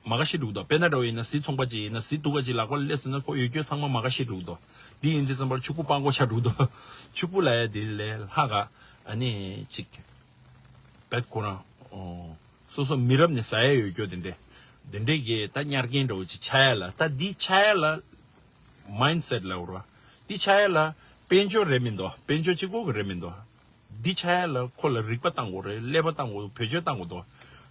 མ་ག་ཤི་འགྲོ་གི་འདུག་དཔེར་ན་འདྲ་བོ་ཡིན་ན་གཟི་ཚོང་པ་ཅིག་ཡིན་ན་གཟི་འདུག་ག་ཅིག་ལག་པ་ལ་སླེབས་སོང་ན་ཁོ་ཡོད་རྒྱུ་ཚང་མ་མ་ག་ཤི་འགྲོ་གི་འདུག་འདི་ཡིན་དུས་ཙམ་པར་ཕྱུག་པོ་སྤྲང་པོ་ཆགས་འགྲོ་གི་འདུག་ཕྱུག་པོ་ལབ་ཡ་དེ་ལས་ལྷག་ག་ཨ་ནི་ཅིག་བེད་ཁོ་རང་། ཨོ། སོ་སོ་མི་རབས་ནས་ཟ་ཡ་ཡོད་རྒྱུ་དེ་འདྲས། དེ་འདྲས་ཀྱི་ད་ཉར་མཁན་འདྲ་བོ་ཅིག་ཆགས་ཡ་ལ་ད་འདི་ཆགས་ཡ་ལ། མའིན་སེཊ་ལབ་རོ། འདི་ཆགས་ཡ་ལ་དཔལ་འབྱོར་རེད་མི་འདུག་དཔལ་འབྱོར་གཅིག་པོ་གི་རེད་མི་འདུག་འདི་ཆགས་ཡ་ལ་ཁོ་ལ་རིག་པ་བཏང་དགོས་རེད། ཀླད་པ་བཏང་དགོས། བེད་སྤྱོད་བཏང་དགོས་འདུག་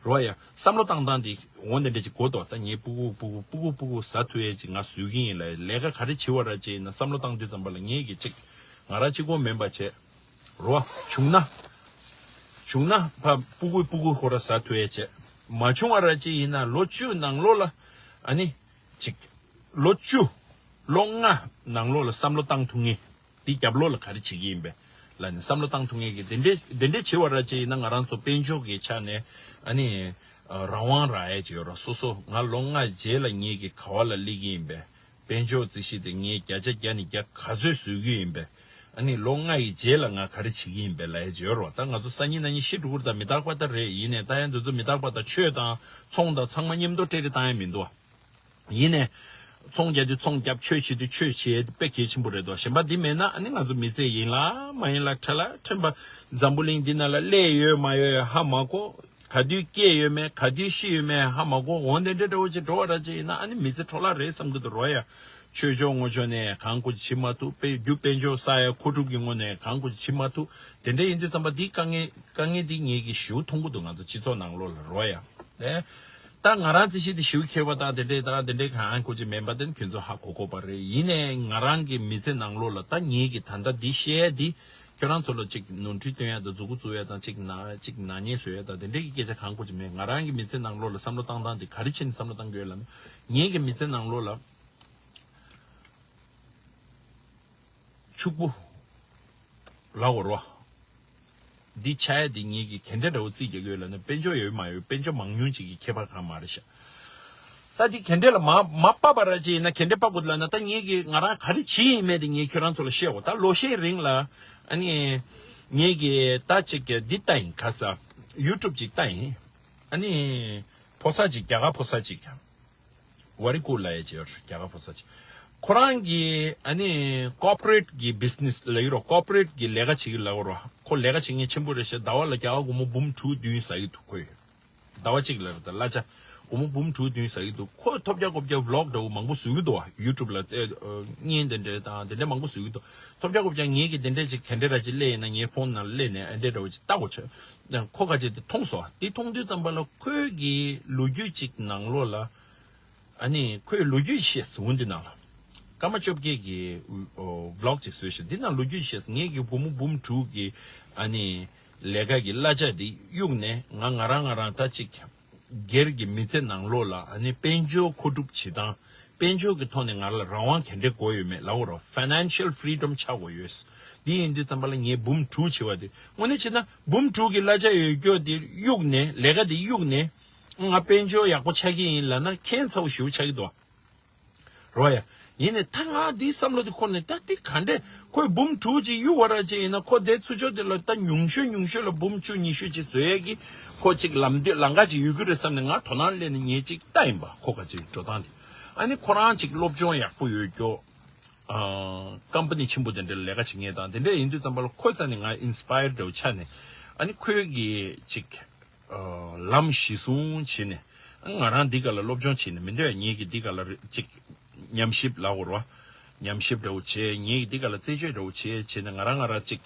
རོ་ཡ། བསམ་བློ་བཏང་སྟངས་འདི་འོ་འདི་འདྲས་ཅིག་དགོས་འདུག་ད་ངས་སྤུ་གུ་སྤུ་གུ་སྤུ་གུ་སྤུ་གུ་ཟ་ཐུབ་ཡས་ཅིག་ང་བཟོ་གི་ཡིན་ལ། ལས་ཀ་ག་རེ་བྱེད་པ་ར་བྱེད་ཡིན་ན་བསམ་བློ་བཏང་དུས་ཙམ་པ་ལ་ངས་ཀྱི་ཅིག་ང་རང་གཅིག་པོ་མིན་པ་བྱས། རོ། བྱུང་ན། བྱུང་ན་ཕ་སྤུ་གུ་སྤུ་གུ་ཁོ་ར་ཟ་ཐུབ་ཡས་བྱས། མ་བྱུང་བ་ར་ཅིག་ཡིན་ན་ལོ་བཅུ་ནང་ལོགས་ལ། ཨ་ནི། ཅིག་ལོ་བཅུ། ལོ་ལྔ་ནང་ལོགས་ལ་བསམ་བློ་བཏང་ཐུབ་ངེས། འདི་རྒྱབ་ལོགས་ལ་ག་རེ་བྱེད་ཀྱི་ཡིན་པས། ལ་ནི་བསམ་བློ་བཏང་ཐུབ་ངེས་ཀྱི་དེ་འདྲས་དེ་འདྲས་བྱེད་པ་ར་ཅིག་ཡིན་ན་ང་རང་ཚོ་དཔལ་འབྱོར་གྱི་ཆ་ནས་ཨ་ནི། རང་དབང་རག་ཡས་ཅིག་ཡོད་ར། སོ་སོ་ང་ལོ་ལྔ་རྗེས་ལ་ངེད་ཀྱི་ག་བ་ལ་སླེབས་ཀྱི་ཡིན་པས། དཔལ་འབྱོར་རྩིས་གཞི་དེ་ངས་བརྒྱ་ཆ་བརྒྱ་ནས་བརྒྱ་ག་ཚོད་བཟོ་གི་ཡིན་པས། ཨ་ནི་ལོ་ལྔ་ཡི་རྗེས་ལ་ང་ག་རེ་བྱེད་ཀྱི་ཡིན་པས་ལབ་ཡ་ཅིག་ཡོད་རེད་བ། ད་ང་ཚོ་སང་ཉིན་གནངས་ཉིན་ཤི་འགྲོ་གི་རེད། ད་མི་རྟག་པ་ད་རེད། ཡིན་ནའི་ད་ཡང་འདི་ཚོ་མི་རྟག་པ་ད་ཆོས་དང་ཚོང་དང་ཚང་མ་མཉམ་དུ་སྤྲད་རེ་བཏང་ཡ་མི་འདུག་བ། ཡིན་ནའི་ཚོང་རྒྱག་དུས་ཚོང་རྒྱབ། ཆོས་བྱེད་དུས་ཆོས་བྱེད་ཡ་དེ་དཔེ་གལ་ཆེན་པོ་རེད་དོ། གཞན་པ་འདི་མེད་ན་ཨ་ནི་ང་ཚོ་མི་ཚེ་ཡིན་ལ་མ་ཡིན་ལ་ཁྲ་ལ་ཁྲིམས་པ་འཛམ་བུ་གླིང་འདི་ནང་ལ་སླེབས་ཡོད་མ་ཡོད་ཧ་མ་གོ། ག་དུས་སྐྱེས་ཡོད་མེད། ག་དུས་ཤི་ཡོད་མེད་ཧ་མ་གོ། འོ་དེ་འདྲ་འདྲ་བོ་ཅིག་འགྲོ་བ་ར་ཅིག་ཡིན་ན་ཨ་ནི་མི་ཚེ་འཕྲོ་བརླག་རེད་བསམ་གི་འདུག་རོ་ཡ། ཆོས་ཕྱོགས་ངོས་ཕྱོགས་ནས་གང་དགོས་ཅིག་བྱེད་མ་ཐུབ། དཔེ་རྒྱུ་དཔལ་འབྱོར་བསགས་ཡ་མཁོ་སྒྲུབ་ཀྱི་ངོས་ནས་གང་དགོས་ཅིག་བྱེད་མ་ཐུབ། དེ་འདྲ་ཡིན་དུས་ཙམ་པ་འདི་དཀའ་ངལ་དཀའ་ངལ་འདི་ངེད་ཀྱིས་ཞེ་པོ་མཐོང་གི་འདུག་ང་ཚོ་སྤྱི་ཚོགས་ནང་ལོགས་ལ་རོ་ཡ། ཨེ། ད་ང་རང་རྩིས་གཞི་དེ་ཞེ་པོ་མཁས་པ་དང་དེ་འདྲས་དང་དེ་འདྲས་གང་དགོས་ཅིག་མིན་པ་དེ་ཁྱོད་ཚོ་ཧ་གོ་གོ་བ་རེད། ཡིན་ནའི་ང་རང་གི་མི་ཚེ་ནང་ལོགས་ལ་ད་ངེད་ཀྱིས་ད་ལྟ་འདི་བཤད་ཡ་འདི། ཁྱོད་རང་ཚོ་ལ་ཅིག་ནོར་འཁྲུལ་སྟོན་ཡ་དང་མཛུབ་གུ་བཙུགས་ཡ་དང་ཅིག་ན་ཅིག་ནག་ཉེས་བཟོ་ཡ་དང་དེ་འདྲའི་གི་སྐད་ཆ་གང་དགོས་ཀྱི་མེད། ང་རང་གི་མི་ཚེ་ནང་ལོགས་ལ་བསམ་བློ་བཏང་སྟངས་དེ་ག་རེ་བྱས་ནས་བསམ་བློ་བཏང་དགོས་ལབ་ན། ངེད་ཀྱི་མི་ཚེ་ནང་ལོགས་ལ་ཕྱུག་པོ་ལབ་དགོས་རེད་བ། འདི་ཆགས་ཡ་འདི་ངེད་ཀྱི་ག་འདྲ་འདྲ་བོ་རྩིས་རྒྱག་གི་ཡོད་ལབ་ན་དཔལ་འབྱོར་ཡོད་མ་ཡོད་དཔལ་འབྱོར་མང་ཉུང་ཅིག་གི་ཁྱད་པར་གང་མ་རེད་ཤག་ད་འདི་ག་འདྲ་ལ་མ་མ་སྤར་བ་ར་ཅིག་ཡིན་ན་ག་འདྲ་སྤར་དགོས་ལབ་ན། ད་ངེད་ཀྱིས་ང་རང་ག་རེ་བྱས་ཡིན་མེད་དེ་ངས་ཁྱོད་རང་ཚོ་ལ་བཤད་འོ། ད་ལོ་ཤས་རིང་ལ་ཨ་ནི་ངེད་ཀྱིས་ད་ཅིག་འདི་ལྟ་ཡིན། ཁ་ས་ཡུ་ཊུབ་ཅིག་ལྟ་ཡིན། ཨ་ནི་ཕོ་གསར་ཅིག་རྒྱ་གར་ཕོ་གསར་ཅིག་ཝ་རི་ཀུ་ལབ་ཡ་ཅིག་ཡོད་རེད། རྒྱ་གར་ཕོ་གསར་ཅིག་ཁོ་རང་གིས་ཨ་ནི་ཀོར་པོ་རེཊ་གི་བི་ཛི་ནེ་སི་ལབ་ཀྱི་རོ། ཀོར་པོ་རེཊ་གི་ལས་ཀ་བྱེད་ཀྱི་ལབ་ཀྱི་རོ། ཁོ་ལས་ཀ་བྱེད་མཁན་ཆེན་པོ་རེད་ཤག་ཟླ་བ་ལ་རྒྱ་གར་སྒོར་མོ་འབུམ་དྲུག་བདུན་ཟ་གི་འདུག་ཁོས། ཟླ་བ་གཅིག་ལ་རེད་ད་གླ་ཆ། སྒོར་མོ་འབུམ་དྲུག་བདུན་ཟ་གི་འདུག་ཁོ་ཐོབ་རྒྱག་ཀོབ་རྒྱག་བི་ལོག་འདྲ་བོ་མང་པོ་བཟོ་གི་འདུག་བ། ཡུ་ཊུབ་ལ་ཨེ། ཨ། བརྙན་དེ་འདྲ་དང་དེ་འདྲ་མང་པོ་བཟོ་གི་འདུག་ཐོབ་རྒྱག་ཀོབ་རྒྱག་ངེད་ཀྱི་དེ་འདྲ་ཅིག་ག་འདྲ་ར་ཅིག་སླེབས་ཡིན་ན་ངའི་ཕོན་ནང་ལ་སླེབས་ནས་ཨེ་འདྲ་འདྲ་བོ་ཅིག་ལྟ་དགོས་བྱས། ཁོ་ཁ་ཅིག་དེ་མཐོང་སོང་བ། དེ་མཐོང་དུས་ཙམ་པ་ལ་ཁོའི་གི་ལོ་རྒྱུས་ཅིག་ནང་ལོགས་ལ། ཨ་ནི་ཁོས་ལོ་རྒྱུས་བཤད་སོང་འདི་ནང་ལ། སྐར་མ་བཅོ་བརྒྱད་ཀྱི་ཨོ་བི་ལོག་ཅིག་བཟོས་ཤག་འདི་ནང་ལོ་རྒྱུས་བཤད་སོང་། ངེད་ཀྱི་སྒོར་མོ་འབུམ་དྲུག་གི་ཨ་ནི་ལས་ཀ་གི་གླ་ཆ་འདི་གཡུགས་ནས་ང་ང་རང་ང་རང་ད་ཅིག་སྒེར་གྱི་མི་ཚེ་ནང་ལོགས་ལ་ཨ་ནི་དཔལ་འབྱོར་མཁོ་སྒྲུབ་བྱེད་སྟངས། དཔལ་འབྱོར་གྱི་ཐོག་ནས་ང་ལ་རང་དབང་ག་འདྲས་དགོས་ཡོད་མེད་ལབ་དགོས་རོ། ཕའི་ནན་ཤལ་ཕི་རི་ཌམ་ཆགས་དགོས་ཡོད། འདི་ཡིན་དུས་ཙམ་པ་ལ་ངས་འབུམ་དྲུག་བྱེད་པ་དེ་དངོས་གནས་བྱས་ན་འབུམ་དྲུག་གི་གླ་ཆ་ཡོད་རྒྱུ་དེ་གཡུགས་ནས་ལས་ཀ་དེ་གཡུགས་ནས། ང་དཔལ་འབྱོར་ཡག་པོ་ཆགས་ཀྱི་ཡིན་ལབ་ན་ཁྱད་མཚར་པོ་ཞེ་པོ་ཆགས་ཀྱི་འདུག་རོ་ཡ། ཡིན་ནའི་ད་ང་འདིའི་བསམ་བློ་དེ་འཁོར་ནས་ད་འདི་ག་འདྲས་ཁོས་འབུམ་དྲུག་ཅིག་གཡུག་བ་ར་ཅིག་ཡིན་ན་ཁོ་དེ་ཚུར་ཕྱོགས་དེ་ལ་ད་ཉུང་ཤོས་ཉུང་ཤོས་ལ་འབུམ་བཅུ་ཉི་ཤུ་ཅིག་བཟོ་ཡས་ཀྱི་ཁོ་ཅིག་ལམ་སྟོན་ལམ་ཁ་ཅིག་ཡོད་ཀྱི་རེད་བསམ་ནས་ང་དོ་སྣང་སླེབས་ནས་ངས་ཅིག་ལྟ་ཡིན་པ། ཁོ་ག་ཅིག་འགྲོ་སྟངས་དེ། ཨ་ནི་ཁོ་རང་ཅིག་སློབ་སྦྱོང་ཡག་པོ་ཡོད་རྒྱུ། ཨ། ཀམ་པ་ནི་ཆེན་པོ་དེ་འདྲ་ལ་ལས་ཀ་བྱེད་མཁན་དང་དེ་འདྲ་ཡིན་དུས་ཙམ་པ་ལ་ཁོའི་རྩ་ནས་ང་ཨིན་སི་པ་ཡར་འདྲ་བོ་ཆགས་ནས། ཨ་ནི་ཁོའི་གི་ཅིག་ཨ། ལམ་གཞི་བཟུང་བྱས་ནས། ང་རང་འདི་ག་ལ་སློབ་སྦྱོང་བྱས་ནས་མི་འདོད་ཡ། ངེད་ཀྱིས་འདི་ག་ལ་རེ་ཅིག་ཉམས་ཞིབ་ལབ་དགོས་རེད་བ། ཉམས་ཞིབ་འདྲ་བོ་བྱས། ངེད་ཀྱིས་འདི་ག་ལ་རྩད་གཅོད་འདྲ་བོ་བྱས་བྱས་ནས་ང་རང་ང་རང་ཅིག་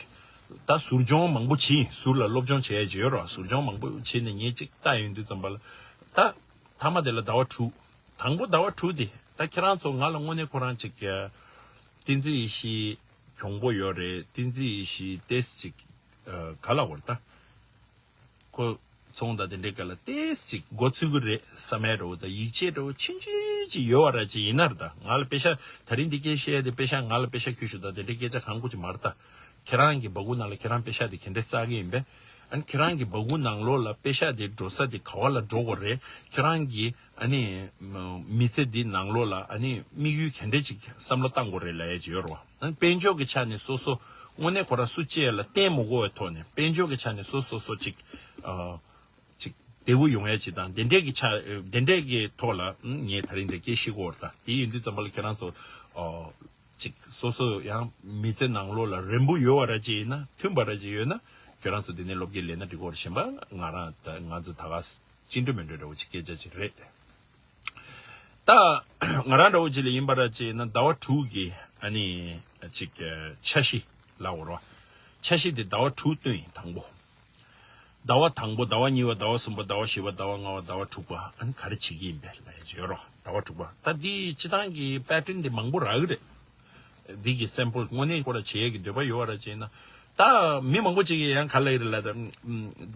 ད་ཟུར་སྦྱོང་མང་པོ་བྱས། ཟུར་ལ་སློབ་སྦྱོང་བྱས་ཡ་ཅིག་ཡོད་རེད་བ། ཟུར་སྦྱོང་མང་པོ་བྱས་ནས་ངས་ཅིག་ལྟ་ཡོང་དུས་ཙམ་པ་ལ། ད་མཐའ་མ་དེ་ལ་ཟླ་བ་དྲུག་དང་པོ་ཟླ་བ་དྲུག་དེ་ད་ཁྱེད་རང་ཚོ་ང་ལ་དངོས་གནས་ཁོ་རང་ཅིག་བསྟན་འཛིན་ཡེ་ཤེས་གྱོང་པོ་ཡོད་རེད། བསྟན་འཛིན་ཡེ་ཤེས་ཏེས་ཅིག་ཨ། ག་ལ་བར་ད་ཁོ་ཚོང་དང་དེ་འདྲའི་སྐད་ལ་ཏེས་ཅིག་མགོ་ཚོས་ཀྱི་རེད་བསམ་ཡ་འདྲ་བོ་དང་ཡིད་ཆེས་འདྲ་བོ་ཆུང་ཆུང་ཅིག་ཡོད་པ་ར་ཅིག་ཡིན་ན་རེད། ད་ང་ལ་པེ་ཤ་ད་རིང་འདི་སྐད་བཤད་ཡ་དེ་པེ་ཤ་ང་ལ་པེ་ཤ་ཁྱོད་ཤོག་དང་དེ་འདྲའི་སྐད་ཆ་གང་དགོས་ཀྱི་མ་རེད་ད། ཁྱེད་རང་གི་སྦ་ཁུག་ནང་ལ་ཁྱེད་རང་པེ་ཤ་དེ་ག་འདྲས་བསགས་ཀྱི་ཡིན་པས། ཨ་ནི་ཁྱེད་རང་གི་སྦ་ཁུག་ནང་ལོགས་ལ་པེ་ཤ་དེ་འགྲོ་ས་དེ་ག་བ་ལ་འགྲོ་དགོས་རེད། ཁྱེད་རང་གི་ཨ་ནི་མི་ཚེ་འདི་ནང་ལོགས་ལ་ཨ་ནི་དམིགས་ཡུལ་ག་འདྲས་ཅིག་བསམ་བློ་བཏང་དགོས་རེད་ལབ་ཡ་ཅིག་ཡོད་རེད་བ། ཨ་ནི་དཔལ་འབྱོར་གྱི་ཆ་ནས་སོ་སོ་དངོས་གནས་ཁོ་རང་སུ་གཅིག་ལ་བརྟེན་མི་དགོས་པའི་ཐོག་ནས་དཔལ་འབྱོར་གྱི་ཆ་ནས་སོ་སོ་སོ་ཅིག་ཨ། ཅིག་བདེ་བོ་ཡོང་ཡ་ཅིག་དང་དེ་འདྲས་ཀྱི་ཆ་དེ་འདྲས་ཀྱི་ཐོག་ལ་ངས་ད་རིང་འདི་སྐད་བཤད་ཀྱི་ཡོད་རེད། ད་དེ་ཡིན་དུས་ཙམ་པ་ལ་ཁྱེད་རང་ཚོ་ཨོ་ཅིག་སོ་སོ་ཡང་མི་ཚེ་ནང་ལོགས་ལ་རན་པོ་ཡོད་པ་ར་ཅིག་ཡིན་ན་མཐུན་པ་ར་ཅིག་ཡོད་ན་ཁྱེད་རང་ཚོ་དེ་ནས་སློབ་དགེ་ལས་ན་འགྲིག་གི་ཡོད་རེད། གཞན་པ་ང་རང་ད་ང་ཚོ་ད་ག་ཅི་འདྲ་མི་འདྲ་འདྲ་བོ་ཅིག་སྐད་ཆ་ཅིག་རེད། ད་ང་རང་འདྲ་བོ་ཅིག་ལ་ཡིན་པ་ར་ཅིག་ཡིན་ན་ཟླ་བ་དྲུག་གི་ཨ་ནི་ཅིག་འཆར་གཞི་ལབ་དགོས་རེད་བ། འཆར་གཞི་དེ་ཟླ་བ་དྲུག་བཏོན་ཡིན། དང་པོ། ཟླ་བ་དང་པོ། ཟླ་བ་གཉིས་པ། ཟླ་བ་གསུམ་པ། ཟླ་བ་བཞི་པ། ཟླ་བ་ལྔ་པ། ཟླ་བ་དྲུག་པ། ཨ་ནི་ག་རེ་བྱེད་ཀྱི་ཡིན་པས་ལབ་ཡ་ཅིག་ཡོད་རེད། ཟླ་བ་དྲུག་པ། ད་འདི་སྤྱི་བཏང་གི་པེ་ཊན་འདི་མང་པོ་རག་གི་རེད། འདི་གི་སེམ་པལ་དངོས་གནས་ཁོ་ར་བྱེད་ཡས་ཀྱི་འདོད་པ་ཡོད་པ་ར་བྱས་ན། ད་མི་མང་པོ་ཅིག་གིས་ཡང་ག་ལབ་ཡོད་རེད་ལབ་ད།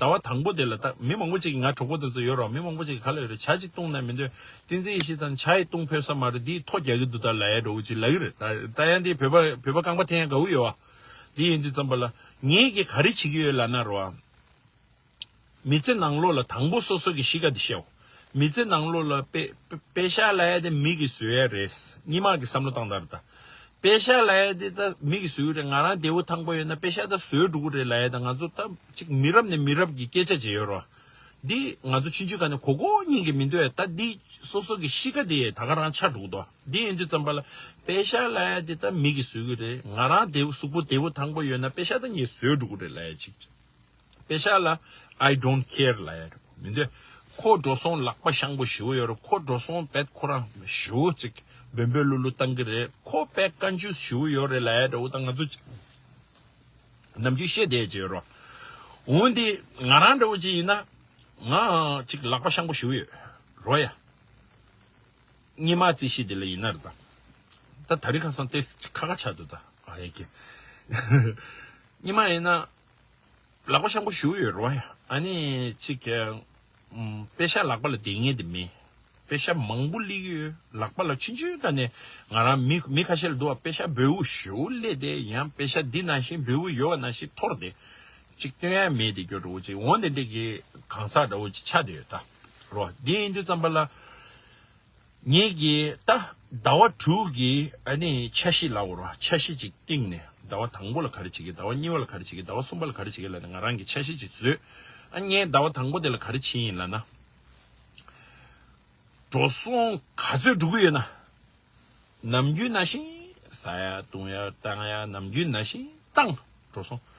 ཟླ་བ་དང་པོ་དེ་ལ་ད་མི་མང་པོ་ཅིག་གིས། ང་གྲོགས་པོ་དེ་ཚོ་ཡོད་རེད། མི་མང་པོ་ཅིག་གིས་ག་ལབ་ཡོད་རེད། ཇ་ཅིག་བཏུང་ན་མི་འདོད། བསྟན་འཛིན་ཡེ་ཤེས་ཚང་ཇ་ཡི་བཏུང་ཕོད་ས་མ་རེད། འདི་ཐོ་རྒྱག་གི་འདུག་ད་ལབ་ཡ་འདྲ་བོ་ཅིག་ལབ་ཀྱི་རེད། ད་ད་ཡང་འདི་བོད་པ་བོད་པ་རྐང་པ་འཐེན་ཡ་དགའ་བོ་ཡོད་བ། འདི་ཡིན་དུས་ཙམ་པ་ལ་ངེད་ཀྱིས་ག་རེ་བྱེད་ཀྱི་ཡོད་ལབ་ན་རེད་བ། མི་ཚེ་ནང་ལོགས་ལ་དང་པོ་སོ་སོ་གི་གཤིས་ཀ་འདི་ཤེས་འོ། མི་ཚེ་ནང་ལོགས་ལ་པེ་པེ་པེ་ཤག་ལབ་ཡ་དེ་མི་གིས་བཟོ་ཡ་རེད། སྔོན་མ་གི་བསམ་བློ་བཏང་དང་རེད་ད། པེ་ཤག་ལབ་ཡ་དེ་ད་མི་གིས་བཟོ་གི་རེད། ང་རང་བདེ་པོ་ཐང་པོ་ཡོད་ན་པེ་ཤག་ད་བཟོས་འགྲོ་གི་རེད་ལབ་ཡ་ད། ང་ཚོ་ད་ཅིག་མི་རབས་ནས་མི་རབས་ཀྱི་སྐད་ཆ་བྱས་ཡོད་རེད། འདི་ང་ཚོ་ཆུང་ཆུང་སྒང་ནས་གོ་གོ་སྙིང་གི་མི་འདུག་ཡ། ད་འདི་སོ་སོ་གི་གཤིས་ཀ་དེ་ད་ག་རང་ཆགས་འགྲོ་གི་འདུག་འདི་ཡིན་དུས་ཙམ་པ་ལ་པེ་ཤག་ལབ་ཡ་དེ་ད་མི་གིས་བཟོ་གི་རེད། ང་རང་བདེ་པོ་གཟུགས་པོ་བདེ་པོ་ཐང་པོ་ཡོད་ན་པེ་ཤག་ད་ངས་བཟོས་འགྲོ་གི་རེད་ལབ་ཡ་ཅིག་པེ་ཤག་ལ་I don't care ལབ་ཡ་མི་འདུག་ཁོ་འགྲོ་སོང་ལག་པ་ཤང་པོ་ཞེ་པོ་ཡོད་རེད། ཁོ་འགྲོ་སོང་བེད་ཁོ་རང་ཞེ་པོ་ཅིག་འབེན་པོ་ལུ་ལུ་བཏང་གི་རེད། ཁོ་བེད་ཀན་ཇུས་ཞེ་པོ་ཡོད་རེད་ལབ་ཡ་འདྲ་བོ་ད་ང་ཚོ་ཅིག་ནམ་རྒྱུན་བཤད་བསྡད་ཀྱི་ཡོད་རེད། འོན་ཏེ་ང་རང་འདྲ་བོ་ཅིག་ཡིན་ན་ང་ཅིག་ལག་པ་ཤང་པོ་ཞེ་པོ་ཡོད་རེད་ཡ། སྔོན་མ་རྩིས་གཞི་དེ་ལ་ཡིན་ན་རེད་ད། ད་ད་རིང་ཁ་སང་ཏོག་ཙམ་ཁ་ཁ་ཆགས་འདུག་ད། ཨ་ཡ་ཀྱེ། སྔོན་མ་ཡིན་ན་ལག་པ་ཤང་པོ་ཞེ་པོ་ཡོད་རེད་ཡ། ཨ་ནི་ཅིག་ཨམ། པེ་ཤག་ལག་པ་ལ་བསྡད་མཁན་དེ་མེད། པེ་ཤག་མང་པོ་སླེབས་ཀྱི་ཡོད། ལག་པ་ལ་ཆུང་ཆུང་སྒང་ནས་ང་རང་མི་མི་ཁ་ཤས་ལ་འདུག་བ། པེ་ཤག་འབོལ་པོ་ཞེ་པོ་སླེབས་ཏེ་ཡང་པེ་ཤག་འདི་ནང་བཞིན་འབོལ་པོ་ཡོད་པ་ནང་བཞིན་འཐོར་ཏེ་ཅིག་སྟོན་ཡ་མེད་དེ་སྐྱོ་འདྲ་བོ་ཅིག་འོ་དེ་འདྲ་གི་གང་ཟག་འདྲ་བོ་ཅིག་ཆགས་བསྡད་ཡོད་ད། རོ། འདི་ཡིན་དུས་ཙམ་པ་ལ། ངེད་ཀྱིས་ད་ཟླ་བ་དྲུག་གི་ཨ་ནི་འཆར་གཞི་ལབ་དགོས་རེད་བ། འཆར་གཞི་ཅིག་བཏིང་ནས་ཟླ་བ་དང་པོ་ལ་ག་རེ་བྱེད་ཀྱི། ཟླ་བ་གཉིས་པ་ལ་ག་རེ་བྱེད་ཀྱི། ཟླ་བ་གསུམ་པ་ལ་ག་རེ་བྱེད་ཀྱི་ལབ་ནས་ང་རང་གིས་འཆར་གཞི་ཅིག་བཟོས། ཨ་ངས་ཟླ་བ་དང་པོ་དེ་ལ་ག་རེ་བྱེད་ཡིན་ལབ་ན། འགྲོ་སོང་ག་ཚོད་འགྲོ་གི་ཡོད་ན། ནམ་རྒྱུན་ནང་བཞིན་ཟ་ཡ་བཏུང་ཡ་བཏང་ཡ་ནམ་རྒྱུན་ནང་བཞིན་བཏང་། འགྲོ་སོང་།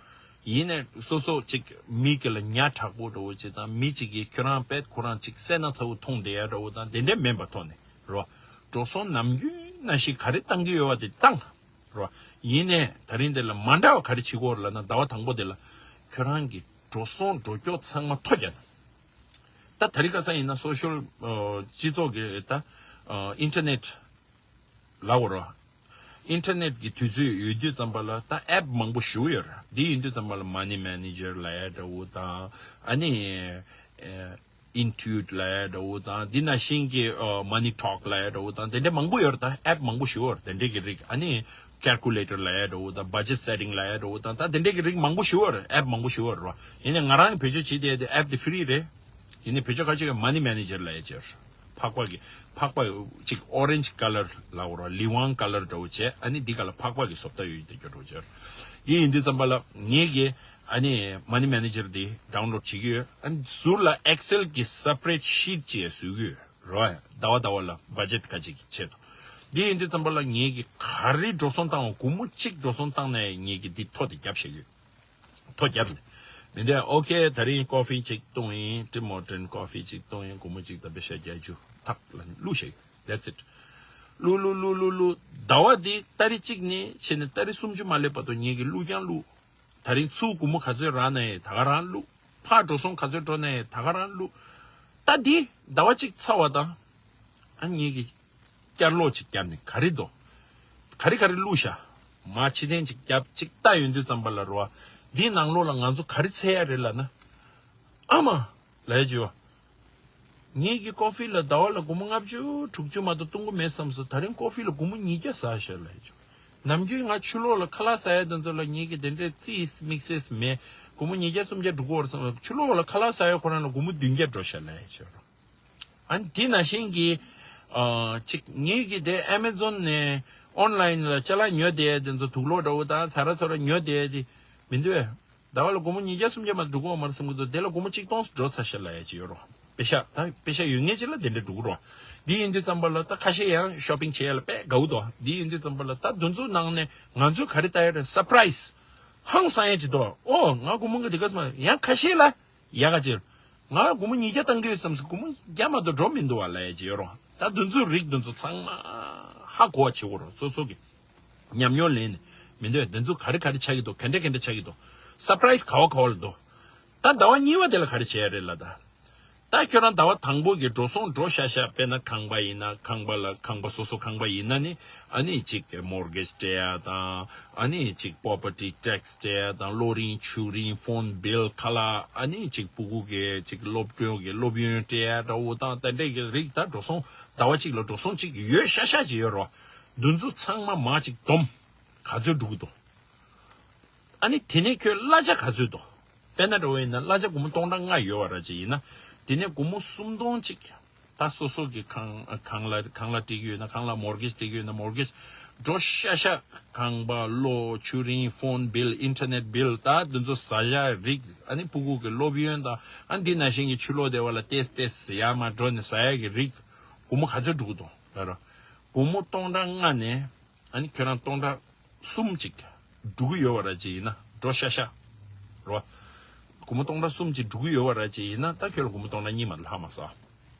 ཡིན་ནའི་སོ་སོ་ཅིག་མི་གི་ལ་ཉ་དྲག་པོ་འདྲ་བོ་ཅིག་དང་མི་ཅིག་གིས་ཁྱོད་རང་པད་ཁོ་རང་ཅིག་སེར་སྣ་ཚ་བོ་མཐོང་བསྡད་ཡ་འདྲ་བོ་དང་དེ་འདྲས་མིན་པ་ཐོག་ནས་རོ། འགྲོ་སོང་ནམ་རྒྱུན་ནང་བཞིན་ག་རེ་བཏང་གི་ཡོད་པ་དེ་བཏང་། རོ། ཡིན་ནའི་ད་རིང་དེ་ལ་མ་འདྲ་བ་ག་རེ་བྱེད་དགོས་རེད་ལབ་ན་ཟླ་བ་དང་པོ་དེ་ལ་ཁྱོད་རང་གི་འགྲོ་སོང་འགྲོ་སྐྱོད་ཚང་མ་ཐོ་རྒྱག་ད། ད་ད་རིང་ཁ་སང་ཡིན་ན་སོ་ཤལ་སྤྱི་ཚོགས་ཀྱི་ད་ཨིན་ཊར་ནེཊ་ལབ་དགོས་རེད། ཨིན་ཊར་ནེཊ་ཀྱི་དུས་ཚོད་ཡོད་དུས་ཙམ་པ་ལ་ད་ཨེབ་མང་པོ་ཞེ་པོ་ཡོད་རེད། འདི་ཡིན་དུས་ཙམ་པ་ལ་མ་ནི་མེ་ནེ་ཇར་ལབ་ཡ་འདྲ་བོ་དང་ཨ་ནི་ཨིན་ཊུ་ཨིཊ་ལབ་ཡ་འདྲ་བོ་དང་འདི་ནང་བཞིན་གྱི་མ་ནི་ཊོག་ལབ་ཡ་འདྲ་བོ་དང་དེ་འདྲ་མང་པོ་ཡོད་རེད། ད་ཨེབ་མང་པོ་ཞེ་པོ་ཡོད་རེད། དེ་འདྲས་ཀྱི་རིགས། ཨ་ནི་ཀལ་ཀུ་ལེ་ཊར་ལབ་ཡ་འདྲ་བོ་དང་བྷ་ཇེཊ་སེ་ཊིང་ལབ་ཡ་འདྲ་བོ་དང་ད་དེ་འདྲས་ཀྱི་རིགས་མང་པོ་ཞེ་པོ་ཡོད་རེད། ཨེབ་མང་པོ་ཞེ་པོ་ཡོད་རེད་བ། ཡིན་ནའི་ང་རང་གིས་བེད་སྤྱོད་བྱེད་བསྡད་དེ་ཨེབ་དེ་ཕི་རི་རེད། ཡིན་ནའི་བེད་སྤྱོད་ག་ཅིག་ཡོད། མ་ནི་མེ་ནེ་ཇར་ལབ་ཡ་ཅིག་ཡོད། ཕག་པ་གི་ཕག་པ་ཅིག་ཨོ་རེན་ཇི་ཀ་ལར་ལབ་དགོས་རེད་བ། ལི་ཝང་ཀ་ལར་འདྲ་བོ་བྱས། ཨ་ནི་འདི་ག་ལ་ཕག་པ་གི་བཟོ་ལྟ་ཡོད་དེ་སྐྱོ་འགྲོ་ཅིག་ཡོད། ཡིན་ཡིན་དུས་ཙམ་པ་ལ་ངེད་ཀྱིས་ཨ་ནི་མ་ནི་མེ་ནེ་ཇར་འདི་ཌའུན་ལོཌ་བྱེད་ཀྱི་ཡོད། ཨ་ནི་ཟུར་ལ་ཨེག་སེལ་གྱི་སེ་པ་རེཊ་ཤིཊ་ཅིག་བཟོ་གི་ཡོད་རེད་བ། ཟླ་བ་ཟླ་བ་ལ་བྷ་ཇེཊ་ག་ཅིག་གི་ཆེད་དུ། འདི་ཡིན་དུས་ཙམ་པ་ལ་ངེད་ཀྱིས་ག་རེ་འགྲོ་སོང་བཏང་བ་སྒོར་མོ་གཅིག་འགྲོ་སོང་བཏང་ནའི་ངེད་ཀྱིས་འདི་ཐོ་དེ་རྒྱབ་བཞག་གི་ཡོད། ཐོ་རྒྱབ་ནས། མི་འདྲ་ཨོ་ཁེ་ད་རིང་ཀོ་ཕི་ཅིག་བཏུང་ཡིན། ཊིམ་ཧོར་ཊན་ཀོ་ཕི་ཅིག་བཏུང་ཡིན། སྒོར་མོ་གཅིག་དང་པེ་ཤ་བརྒྱད་ཅུ་ཐག་ལ་བླུགས་བཞག་ཡོད། That's it། བླུགས་བླུགས་བླུགས་བླུགས་བླུགས། ཟླ་བ་འདི་ཏ་རིག་གཅིག་ནས་བྱས་ནས་ཏ་རིག་སུམ་ཅུ་མ་སླེབས་བར་དུ་ངེད་ཀྱིས་བླུགས་ཀྱང་བླུགས། ད་རིང་ཚུར་སྒོར་མོ་ག་ཚོད་རག་ན་ཡང་ད་ག་རང་བླུགས། ཕར་འགྲོ་སོང་ག་ཚོད་འགྲོ་ན་ཡང་ད་ག་རང་བླུགས། ད་འདི་ཟླ་བ་གཅིག་ཚར་བ་དང་། ཨ་ངེད་ཀྱིས་བསྐྱར་ལོག་ཅིག་བརྒྱབ་ནས་ག་རེ་འདུག་ག་རེ་ག་རེ་བླུགས་ཤག་མར་ཕྱིར་འཐེན་ཅིག་བརྒྱབ་ཅིག་ལྟ་ཡོང་དུས་ཙམ་པ་ལ་རོ། འདིའི་ནང་ལོགས་ལ་ང་ཚོ་ག་རེ་འཚོལ་ཡ་རེད་ལབ་ན། ཨ་མ། ལབ་ཡ་ཅིག་ཡོད། ངེད་ཀྱིས་ཀོ་ཕི་ལ་ཟླ་བ་ལ་སྒོར་མོ་ལྔ་བཅུ་དྲུག་ཅུ་མ་གཏོགས་གཏོང་གི་མེད་བསམ་སོང་། ད་རིང་ཀོ་ཕི་ལ་སྒོར་མོ་ཉིས་བརྒྱ་ཟག་ཤག་ལབ་ཡ་ཅིག་ཡོད། ནམ་རྒྱུན་ང་ཕྱི་ལོགས་ལ་ཁ་ལག་ཟ་ཡ་དེ་ཚོ་ལ་ངེད་ཀྱིས་དེ་འདྲའི་རྩིས་དམིགས་བསལ་མེད། སྒོར་མོ་ཉིས་བརྒྱ་སུམ་བརྒྱ་འགྲོ་གི་ཡོད་རེད་བསམ། ཕྱི་ལོགས་ལ་ཁ་ལག་ཟ་ཡ་ཁོ་རང་ལ་སྒོར་མོ་བདུན་བརྒྱ་འགྲོ་ཤག་ལབ་ཡ་ཅིག་ཡོད། ཨ་ནི་དེ་ནང་བཞིན་གྱི་ཨ་ཅིག་ངེད་ཀྱིས་དེ་ཨ་མེ་ཛོན་ནས་ཨོན་ལ་ཡིན་ལ་ཅ་ལག་ཉོས་བསྡད་ཡ་དེ་ཚོ་དུག་ལོག་འདྲ་བོ་དང་ཚ་ར་ཚོ་ར་ཉོས་བསྡད་ཡ་དེ་མི་འདུག་གས། ཟླ་བ་ལ་སྒོར་མོ་ཉིས་བརྒྱ་སུམ་བརྒྱ་མ་འགྲོ་གི་ཡོད་མ་རེད་བསམ་གྱི་འདུག་དེ་ལ་སྒོར་མོ་གཅིག་སྟོང་འགྲོ་ཚར་ཤག་ལབ་ཡ་ཅིག་ཡོད་རོ། པེ་ཤག་ད་པེ་ཤག་ཡོད་མཁན་ཅིག་ལ་དེ་འདྲ་འགྲོ་གི་རེད་བ། འདི་ཡིན་དུས་ཙམ་པ་ལ་ད་ཁ་ཤས་ཡང་ཤོ་པིང་བྱེད་ཡ་ལ་དཔེ་དགའ་བོ་འདུག་འདི་ཡིན་དུས་ཙམ་པ་ལ་ད་དེ་ཚོ་ནང་ནས་ང་ཚོས་ག་རེ་ལྟ་ཡ་རེད། སར་པ་རའི་སི་ཧང་སང་ཡ་ཅིག་འདུག་ཨོ་ང་སྒོར་མོ་འདི་ག་ཙམ། ཡང་ཁ་ཤས་ལ་ཡག་ག་ཅིག་ང་སྒོར་མོ་ཉིས་བརྒྱ་བཏང་གི་ཡོད་བསམ་སོང་། སྒོར་མོ་བརྒྱ་མ་གཏོགས་འགྲོ་མི་འདུག་བ་ལབ་ཡ་ཅིག་ཡོད་རེད་བ། ད་དེ་ཚོའི་རིགས་དེ་ཚོ་ཚང་མ་ཧ་གོ་བ་བྱེད་དགོས་རེད། སོ་སོ་གི་ཉམས་མྱོང་ལེན་ནས་མི་འདོད་དེ་ཚོ་ག་རེ་ག་རེ་ཆགས་ཀྱི་འདུག་ག་འདྲ་ག་འདྲ་ཆགས་ཀྱི་འདུག་སར་པ་རའི་སི་ག་བ་ག་བ་ལ་འདུག་ད་ཟླ་བ་གཉིས་པ་དེ་ལ་ག་རེ་བྱས་རེད་ལ་ད། ད་ཁྱོད་རང་ཟླ་བ་དང་པོ་གི་འགྲོ་སོང་འགྲོ་ཤ་ཤ། དཔེར་ན་ཁང་པ་ཡིན་ན་ཁང་པ་ལ་ཁང་པ་སོ་སོ་ཁང་པ་ཡིན་ན་ནི་ཨ་ནི་གཅིག་མོར་གེཇ་སྤྲད་ཡ་དང་ཨ་ནི་གཅིག་པོ་རོ་པར་ཊི་ཊེག་སི་སྤྲད་ཡ་དང་གློག་རིན་ཆུ་རིན་ཕོན་བིལ་ཁ་ལག་ཨ་ནི་གཅིག་སྤུ་གུ་གི་གཅིག་སློབ་སྟོན་གི་སློབ་ཡོན་སྤྲད་ཡ་འདྲ་བོ་དང་དེ་འདྲས་ཀྱི་རིགས། ད་འགྲོ་སོང་ཟླ་བ་གཅིག་ལ་འགྲོ་སོང་གཅིག་ཡོད་ཤ་ཤ་ཅིག་ཡོད་རེད་བ། འདི་ཚོ་ཚང་མ་མར་གཅིག་བསྡོམས་ག་ཚོད་འགྲོ་གི་འདུག་ཨ་ནི་དེ་ནས་ཁྱོད་གླ་ཆ་ག་ཚོད་འདུག་དཔེར་ན་འདྲ་བོ་ཡིན་ན་གླ་ཆ་སྒོར་མོ་སྟོང་ཕྲག་ལྔ་ཡོད་པ་ར་ཅིག་ཡིན་ན། དེ་ནས་སྒོར་མོ་སུམ་སྟོང་ཅིག་ད་སོ་སོ་གི་ཁང་ཁང་གླ་ཁང་གླ་སྤྲད་ཀྱི་ཡོད་ན་ཁང་གླ། མོར་གེཇ་སྤྲད་ཀྱི་ཡོད་ན་མོར་གེཇ། འགྲོ་ཤ་ཤ་ཁང་པ་གློག་ཆུ་རིན་ཕོན་བིལ་ཨིན་ཊར་ནེཊ་བིལ་ད་འདི་ཚོ་ཟ་ཡ་རིགས། ཨ་ནི་སྤུ་གུ་གི་སློབ་ཡོན་དང་ཨ་ནི་འདི་ནང་བཞིན་གྱི་ཕྱི་ལོགས་སྡེ་བ་ལ་ཏེས་ཏེས་ཡར་མར་འགྲོ་ནས་ཟ་ཡ་གི་རིགས། སྒོར་མོ་ག་ཚོད་འགྲོ་གི་འདུག་ལབ་ར། སྒོར་མོ་སྟོང་ཕྲག་ལྔ་ནས། ཨ་ནི་ཁྱོད་རང་སྟོང་ཕྲག་གསུམ་ཅིག་འགྲོ་གི་ཡོད་པ་ར་ཅིག་ཡིན་ན་འགྲོ་ཤ་ཤ་རོ། སྒོར་མོ་སྟོང་ཕྲག་གསུམ་ཅིག་འགྲོ་གི་ཡོད་པ་ར་ཅིག་ཡིན་ན་ད་ཁྱོད་ལ་སྒོར་མོ་སྟོང་ཕྲག་གཉིས་མ་ལྷག་མ་ཟ།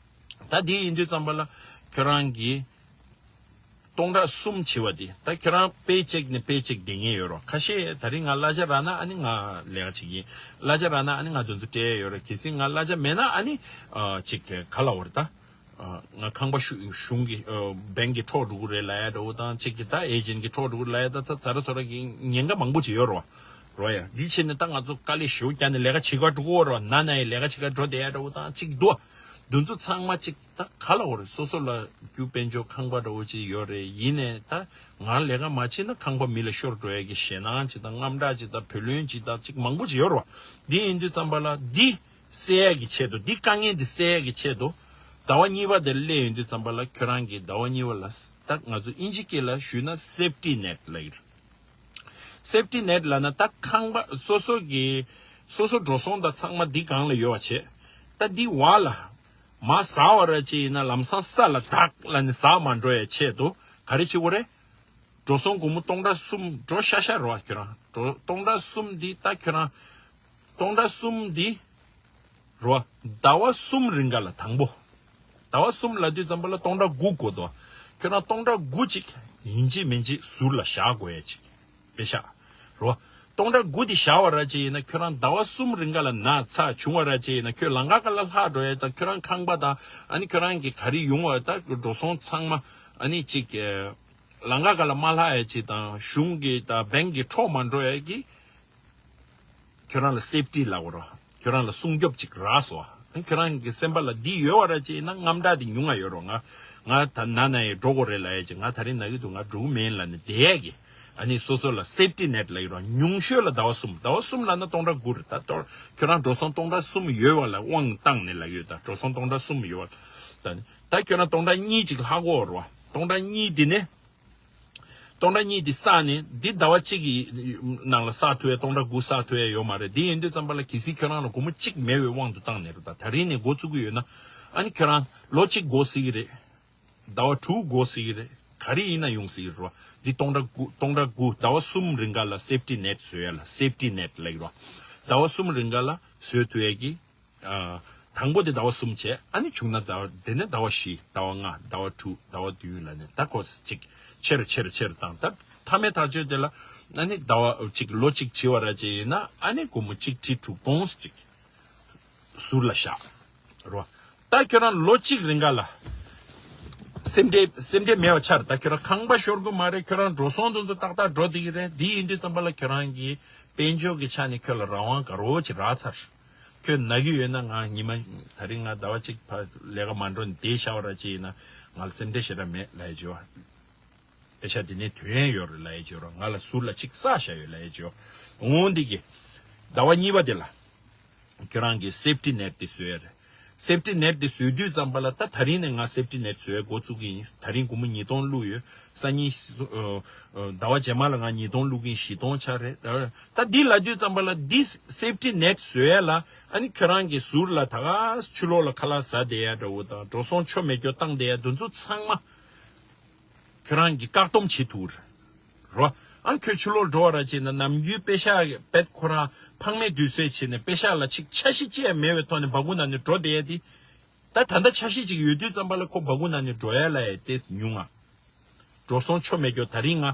ད་དེ་ཡིན་དུས་ཙམ་པ་ལ་ཁྱོད་རང་གིས་སྟོང་ཕྲག་གསུམ་བྱེད་པ་དེ་ད་ཁྱོད་རང་པེ་ཅེག་ནས་པེ་ཅེག་བསྡད་མཁན་ཡོད་རོ། ཁ་ཤས་ད་རིང་ང་གླ་ཆ་རག་ན་ཨ་ནི་ང་ལས་ཀ་བྱེད་ཀྱི་ཡིན། གླ་ཆ་རག་ན་ཨ་ནི་ང་དེ་ཚོ་སྤྲད་ཡ་ཡོད་རེད། གལ་སྲིད་ང་གླ་ཆ་མེད་ན་ཨ་ནི་ཨ་ཅིག་ག་ལབ་དགོས་རེད་ད། ང་ཁང་པ་གཞུང་གཞུང་གི་བེང་གི་འཕྲོག་འགྲོ་གི་རེད་ལབ་ཡ་འདྲ་བོ་དང་གཅིག་གི་ད་ཨེ་ཇེན་གི་འཕྲོག་འགྲོ་གི་རེད་ལབ་ཡ་ད་ཚ་ཚ་ར་ཚོ་ར་གི་ཉེན་ཁ་མང་པོ་ཅིག་ཡོད་རོ། རོ་ཡ་འདི་བྱས་ནས་ད་ང་ཚོ་དཀའ་ལས་ཞེ་པོ་བརྒྱབ་ནས་ལས་ཀ་བྱེད་ག་འགྲོ་གི་ཡོད་རོ། ན་ན་ཡི་ལས་ཀ་བྱེད་ག་འགྲོ་བསྡད་ཡ་འདྲ་བོ་དང་གཅིག་འདུག་འདི་ཚོ་ཚང་མ་གཅིག་ད་ག་ལབ་དགོས་རེད། སོ་སོ་ལ་རྒྱུ་དཔལ་འབྱོར་ཁང་པ་འདྲ་བོ་ཅིག་ཡོད་རེད། ཡིན་ནས་ད་ང་ལས་ཀ་མ་བྱེད་ན་ཁང་པ་མི་ལ་ཤོར་འགྲོ་ཡ་གི་ཞེད་སྣང་ཅིག་དང་དངངས་སྐྲག་ཅིག་དང་བུ་ལོན་ཅིག་དང་གཅིག་མང་པོ་ཅིག་ཡོད་རོ། འདི་ཡིན་དུས་ཙམ་པ་ལ་འདི། སེལ་ཡས་ཀྱི་ཆེད་དུ། འདི་དཀའ་ངལ་འདི་སེལ་ཡས་ཀྱི་ཆེད་དུ། ཟླ་བ་གཉིས་པ་དེར་སླེབས་ཡོང་དུས་ཙམ་པ་ལ་ཁྱོད་རང་གིས་ཟླ་བ་གཉིས་པ་ལ་ད་ང་ཚོ་ཨིན་ཇི་སྐད་ལ་ཞུས་ན་སེབ་ཊི་ནེཊ་ལབ་ཀྱི་རེད། སེབ་ཊི་ནེཊ་ལབ་ན་ད་ཁང་པ་སོ་སོ་གི་སོ་སོ་འགྲོ་སོང་དང་ཚང་མ་འདི་སྒང་ལ་ཡོད་པ་བྱས། ད་འདི་བར་ལ་མར་ཟག་པ་ར་ཅིག་ཡིན་ན་ལམ་སང་ས་ལ་བརྡེག་ལབ་ནས་ཟག་མ་འགྲོ་ཡའི་ཆེད་དུ་ག་རེ་བྱེད་དགོས་རེད། འགྲོ་སོང་སྒོར་མོ་སྟོང་ཕྲག་གསུམ་འགྲོ་ཤ་ཤ་རེད་བ། ཁྱོད་རང་འགྲོ་སྟོང་ཕྲག་གསུམ་འདི་ད་ཁྱོད་རང་སྟོང་ཕྲག་གསུམ་འདི་རེད་བ། ཟླ་བ་གསུམ་རིང་ག་ལ་དང་པོ། ཟླ་བ་གསུམ་ལབ་དུས་ཙམ་པ་ལ་སྟོང་ཕྲག་དགུ་དགོས་འདུག་ཁྱོད་རང་སྟོང་ཕྲག་དགུ་ཅིག་ཡིན་གཅིག་མིན་གཅིག་ཟུར་ལ་བཞག་དགོས་ཡ་ཅིག་པེ་ཤག་རེད་བ། སྟོང་ཕྲག་དགུ་འདི་བཞག་པ་ར་ཅིག་ཡིན་ན་ཁྱོད་རང་ཟླ་བ་གསུམ་རིང་ག་ལ་ན་ཚ་བྱུང་བ་ར་ཅིག་ཡིན་ན་ཁྱོད་ལམ་ཁ་ག་ལ་ལྷག་འགྲོ་ཡ་དང་ཁྱོད་རང་ཁང་པ་དང་ཨ་ནི་ཁྱོད་རང་གི་ག་རེ་ཡོང་བ་ད་འགྲོ་སོང་ཚང་མ་ཨ་ནི་ཅིག་ལམ་ཁ་ག་ལ་མ་ལྷག་ཡ་ཅིག་དང་གཞུང་གི་དང་བེང་གི་འཕྲོག་མ་འགྲོ་ཡ་གི་ཁྱོད་རང་ལ་སེབ་ཊི་ལབ་དགོས་རོ། ཁྱོད་རང་ལ་སྲུང་སྐྱོབ་ཅིག་རག་སོང་། ཁྱོད་རང་གི་སེམས་པ་ལ་འདི་ཡོད་པ་ར་ཅིག་ཡིན་ན་དངངས་སྐྲག་འདི་ཉུང་ང་ཡོད་རོ། ང་ང་ད་ན་ན་ཡི་འགྲོ་དགོས་རེད་ལབ་ཡ་ཅིག་ང་ད་རིང་ན་གི་འདུག་ང་འགྲོ་གི་མིན་ལབ་ནས་བསྡད་ཡ་གི་ཨ་ནི་སོ་སོ་ལ་སེབ་ཊི་ནེཊ་ལབ་ཀྱི་རོ། ཉུང་ཤོས་ལ་ཟླ་བ་གསུམ། ཟླ་བ་གསུམ་ལབ་ན་སྟོང་ཕྲག་དགུ་རེད། ད་ཁྱོད་རང་འགྲོ་སོང་སྟོང་ཕྲག་གསུམ་ཡོད་པ་ལ་དབང་བཏང་ནས་ལབ་ཡོད། ད་འགྲོ་སོང་སྟོང་ཕྲག་གསུམ་ཡོད་པ་ད་ནི་ད་ཁྱོད་རང་སྟོང་ཕྲག་གཉིས་ཅིག་ལྷག་གོ་རོ། སྟོང་ཕྲག་གཉིས་འདི་ནས། སྟོང་ཕྲག་གཉིས་འདི་བསགས་ནས་འདི་ཟླ་བ་གཅིག་གི་ནང་ལ་བསགས་ཐུབ་ཡ། སྟོང་ཕྲག་དགུ་བསགས་ཐུབ་ཡ་ཡོད་མ་རེད། འདི་ཡིན་དུས་ཙམ་པ་ལ་གལ་སྲིད་ཁྱོད་རང་ལ་སྒོར་མོ་གཅིག་མེད་པའི་དབང་དུ་བཏང་ནས་རེད། ད་ད་རིང་ནས་འགོ་བཙུགས་ཀྱི་ཡོད་ན་ཨ་ནི་ཁྱོད་རང་ལོ་གཅིག་འགོར་སྲིད་ཀྱི་རེད། ཟླ་བ་དྲུག་འགོར་སྲིད་ཀྱི་རེད། ག་རེ་ཡིན་ན་ཡོང་སྲིད་ཀྱི་རེད་བ། འདི་སྟོང་ཕྲག་དགུ་སྟོང་ཕྲག་དགུ་ཟླ་བ་གསུམ་རིང་ག་ལ་སེབ་ཊི་ནེཊ་བཟོ་ཡ་ལ་སེབ་ཊི་ནེཊ་ལབ་ཀྱི་རེད་བ། ཟླ་བ་གསུམ་རིང་ག་ལ་བཟོ་ཐུབ་ཡ་གི་ཨ། དང་པོ་དེ་ཟླ་བ་གསུམ་བྱས། ཨ་ནི་བྱུང་ན་ཟླ་བ་དེ་ནས་ཟླ་བ་བཞི། ཟླ་བ་ལྔ། ཟླ་བ་དྲུག་ཟླ་བ་བདུན་ལ་ནས་ད་ཁོ་གཅིག་ཆེ་རུ་ཆེ་རུ་ཆེ་རུ་བཏང་། ད་མཐའ་མའི་ཐག་གཅོད་དེ་ལ་ཨ་ནི་ཟླ་བ་གཅིག་ལོ་གཅིག་བྱི་བ་ར་ཅིག་ཡིན་ན་ཨ་ནི་སྒོར་མོ་གཅིག་ཁྲི་དྲུག་སྟོང་གཅིག་ཟུར་ལ་བཞག་རོ། ད་ཁྱོད་རང་ལོ་གཅིག་རིང་ག་ལ་སེམས་ཁྲལ་སེམས་ཁྲལ་མེད་པ་ཆར། ད་ཁྱོད་རང་ཁང་པ་ཤོར་གི་མ་རེད། ཁྱོད་རང་འགྲོ་སོང་དེ་ཚོ་ཏག་ཏག་འགྲོ་བསྡད་ཀྱི་རེད། འདི་ཡིན་དུས་ཙམ་པ་ལ་ཁྱོད་རང་གི་དཔལ་འབྱོར་གྱི་ཆ་ནས་ཁྱོད་ལ་རང་དབང་དགའ་རོགས་ཅིག་རག་ཚར། ཁྱོད་ན་གི་ཡོད་ན་ང་ཉི་མ་ད་རིང་ང་ཟླ་བ་གཅིག་ཕར་ལས་ཀ་མ་འགྲོ་ནས་བསྡད་བཞག་པ་ར་ཅིག་ཡིན་ན་ང་ལ་སེམས་ཁྲལ་ཞེ་དྲག་མེད་ལབ་ཡ་བྱེད་བ། པེ་ཤག་དེ་ནས་དོན་ཡོད་རེད་ལབ་ཡ་བྱེད་རོགས། ང་ལ་ཟུར་ལ་གཅིག་བསགས་བཞག་ཡོད་ལབ་ཡ་བྱེད་རོགས། འོང་འདི་གི་ཟླ་བ་གཉིས་པ་དེ་ལ་ཁྱོད་རང་གི་སེབ་ཊི་ནེཊ་དེ་བཟོས་ཡ་རེད། སེབ་ཊི་ནེཊ་དེ་བཟོས་དུས་ཙམ་པ་ལ། ད་ད་རིང་ནས་ང་སེབ་ཊི་ནེཊ་བཟོས་འགོ་བཙུགས་ཀྱི་ཡིན། ད་རིང་དགོང་མོ་ཉིས་སྟོང་བླུགས་ཡོད། སང་ཉིན་ཟླ་བ་རྗེས་མ་ལ་ང་ཉིས་སྟོང་བླུགས་ཀྱི་ཡིན། བཞི་སྟོང་ཆགས་རེད། ད་འདི་ལབ་དུས་ཙམ་པ་ལ། འདི་སེབ་ཊི་ནེཊ་བཟོས་ཡ་ལ། ཨ་ནི་ཁྱོད་རང་གི་ཟུར་ལ་ད་ག་ཕྱི་ལོགས་ལ་ཁ་ལག་ཟ་བསྡད་ཡ་འདྲ་བོ་དང་། འགྲོ་སོང་ཆོ་མེད་སྐྱོ་བཏང་བསྡད་ཡ་འདི་ཚོ་ཚང་མ། ཁྱོད་རང་གིས་བཀག་སྡོམ་བྱེད་ཐུབ་རེད་རོ། ཨ་ཁྱོད་ཕྱི་ལོགས་འགྲོ་བ་ར་བྱས་ན། ནམ་རྒྱུན་པེ་ཤག་པད་ཁོ་རང་ཕངས་མེད་དུས་ཚོད་བྱས་ནས། པེ་ཤག་ལ་ཅིག་འཆར་གཞི་ཅིག་ཡང་མེད་པའི་ཐོག་ནས་སྦ་ཁུག་ནང་ནས་འགྲོ་བསྡད་ཡ་དེ། ད་ད་ལྟ་འཆར་གཞི་ཅིག་ཡོད་དུས་ཙམ་པ་ལ་ཁོ་སྦ་ཁུག་ནང་ནས་འགྲོ་ཡ་ལ་ཡ་དེ་ཉུང་ང་། འགྲོ་སོང་ཆོ་མེད་སྐྱོ། ད་རིང་ང་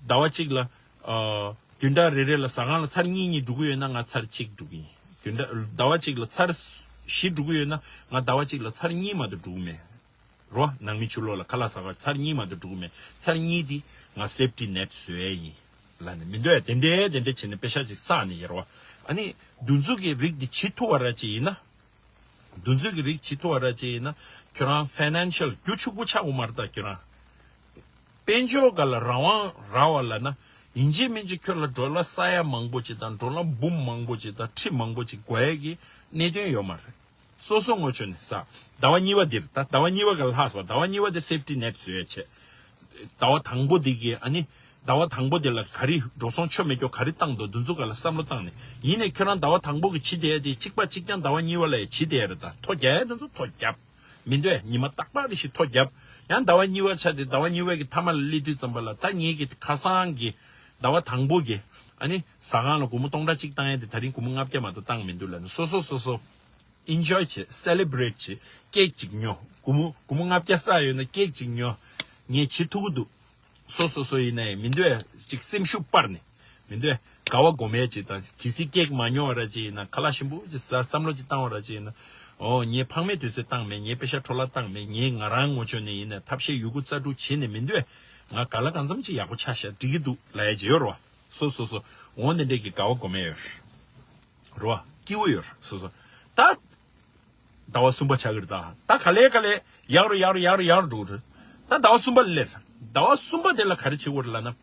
ཟླ་བ་གཅིག་ལ་ཨ་བདུན་ཕྲག་རེ་རེ་ལ་ཟ་ཁང་ལ་ཚར་གཉིས་གཉིས་འགྲོ་གི་ཡོད་ན། ང་ཚར་གཅིག་འགྲོ་གི་ཡིན། བདུན་ཕྲག་ཟླ་བ་གཅིག་ལ་ཚར་བཞི་འགྲོ་གི་ཡོད་ན། ང་ཟླ་བ་གཅིག་ལ་ཚར་གཉིས་མ་གཏོགས་འགྲོ་གི་མེད། རོ། ནང་མི་ཕྱི་ལོགས་ལ་ཁ་ལག་ཟ་ག་ཚར་གཉིས་མ་གཏོགས་འགྲོ་གི་མེད། ཚར་གཉིས་དེ་ང་སེབ་ཊི་ནེཊ་བཟོས་ཡ་ཡིན་ལབ་ནས་མི་འདོད་ཡ། དེ་འདྲའི་དེ་འདྲ་བྱས་ནས་པེ་ཤག་ཅིག་བསགས་ནས་ཡོད་རེད་བ། ཨ་ནི་འདི་ཚོ་གི་རིགས་དེ་བྱེད་ཐུབ་པ་ར་ཅིག་ཡིན་ན། འདི་ཚོ་གི་རིགས་བྱེད་ཐུབ་པ་ར་ཅིག་ཡིན་ན། ཁྱོད་རང་ཕའི་ནན་ཤལ་རྒྱུ་ཕྱུག་པོ་ཆགས་དགོས་མ་རེད། ད་ཁྱོད་རང་དཔལ་འབྱོར་སྒང་ལ་རང་དབང་རག་པ་ལབ་ན། ཡིན་གཅིག་མིན་གཅིག་ཁྱོད་ལ་ཌོ་ལར་ས་ཡ་མང་པོ་ཅིག་དང་། ཌོ་ལར་འབུམ་མང་པོ་ཅིག་དང་ཁྲི་མང་པོ་ཅིག་དགོས་ཡ་གི་གནད་དོན་ཡོད་མ་རེད། སོ་སོ་ངོས་ཕྱོགས་ནས་ཟ། ཟླ་བ་གཉིས་པ་འདིར། ད་ཟླ་བ་གཉིས་པ་ག་ལ་ལྷག་སོང་། ཟླ་བ་གཉིས་པ་དེ་སེབ་ཊི་ནེཊ་བཟོས་ཡ་བྱས། ཟླ་བ་དང་པོ་འདི་གི། ཨ་ནི་ཟླ་བ་དང་པོ་འདི་ལ་ག་རེ་འགྲོ་སོང་ཆོ་མེད་སྐྱོ་ག་རེ་བཏང་འདུག་འདི་ཚོ་ག་ལ་བསམ་བློ་བཏང་ནས། ཡིན་ནའི་ཁྱོད་རང་ཟླ་བ་དང་པོ་གི་བྱེད་བསྡད་ཡ་དེ་གཅིག་པ་གཅིག་རྐྱང་ཟླ་བ་གཉིས་པ་ལ་ཡ་བྱེད་བསྡད་ཡ་རེད། ད་ཐོ་རྒྱག་ཡ་འདི་ཚོ་ཐོ་རྒྱབ། མི་འདོད་ཡ། ཉི་མ་རྟག་པར་རེ་ཞིག་ཐོ་རྒྱབ། ཡང་ཟླ་བ་གཉིས་པ་ཆགས་ཏེ། ཟླ་བ་གཉིས་པ་གི་མཐའ་མ་ལ་སླེབས་དུས་ཙམ་པ་ལ། ད་ངེད་ཀྱི་ཁ་སང་གི་ཟླ་བ་དང་པོ་གི། ཨ་ནི་ཟ་ཁང་ལ་སྒོར་མོ་སྟོང་ཕྲག་གཅིག་བཏང་ཡ་དེ་ད་རིང་སྒོར་མོ་ལྔ་བརྒྱ་མ་གཏོགས་བཏང་མི་འདུག་ལབ་ནས། སོ་སོ་སོ་སོ་ཨིན་ཇོའི་བྱེད། སེ་ལེ་བྷི་རེཊ་བྱེད། ཀེག་ཅིག་ཉོ། སྒོར་མོ་སྒོར་མོ་ལྔ་བརྒྱ་བསགས་ཡོད་ན་ཀེག་ཅིག་ཉོ། ངས་བྱེད་ཐུབ་ཀྱི་འདུག་སོ་སོ་སོ་ཡིན་ནའི་མི་འདོད་ཅིག་སེམས་ཤུགས་སྤར་ནས། མི་འདོད་དགའ་བ་སྒོམ་ཡ་ཅིག་དང་། གལ་སྲིད་ཀེག་མ་ཉོ་བ་ར་ཅིག་ཡིན་ན། ཁ་ལག་ཞིམ་པོ་ཅིག་ཟ། བསམ་བློ་ཅིག་བཏང་བ་ར་ཅིག་ཡིན་ན། ཨོ་ངས་ཕངས་མེད་དུས་ཚོད་བཏང་མེད། ངས་པེ་ཤག་འཕྲོ་བརླག་བཏང་མེད། ངས་ང་རང་ངོས་ཕྱོགས་ནས་ཡིན་ན་ཐབས་ཤེས་ཡོད་རྒུ་རྩལ་སྤྲུགས་བྱས་ནས། མི་འདོད་ང་ག་ལ་གང་འཚམ་ཅིག་ཡག་པོ་ཆགས་ཤག་འགྲིག་གི་འདུག་ལབ་ཡ་ཅིག་ཡོད་རེད་བ། སོ་སོ་སོ་འོ་འདི་འདྲས་ཀྱི་དགའ་བ་སྒོམ་ཡ་ཡོད་རེད་བ། སྐྱིད་པོ་ཡོད་རེད། སོ་སོ་ད། ཟླ་བ་གསུམ་པ་ཆགས་ཀྱི་རེད་ད། ད་ག་ལེ་ག་ལེ་ཡག་རུ་ཡག་རུ་ཡག་རུ་ཡག་རུ་འགྲོ་གི་རེད། ད་ཟླ་བ་གསུམ་པ་སླེབས། ཟླ་བ་གསུམ་པ་དེ་ལ་ག་རེ་བྱེད་དགོས་རེད་ལབ་ན།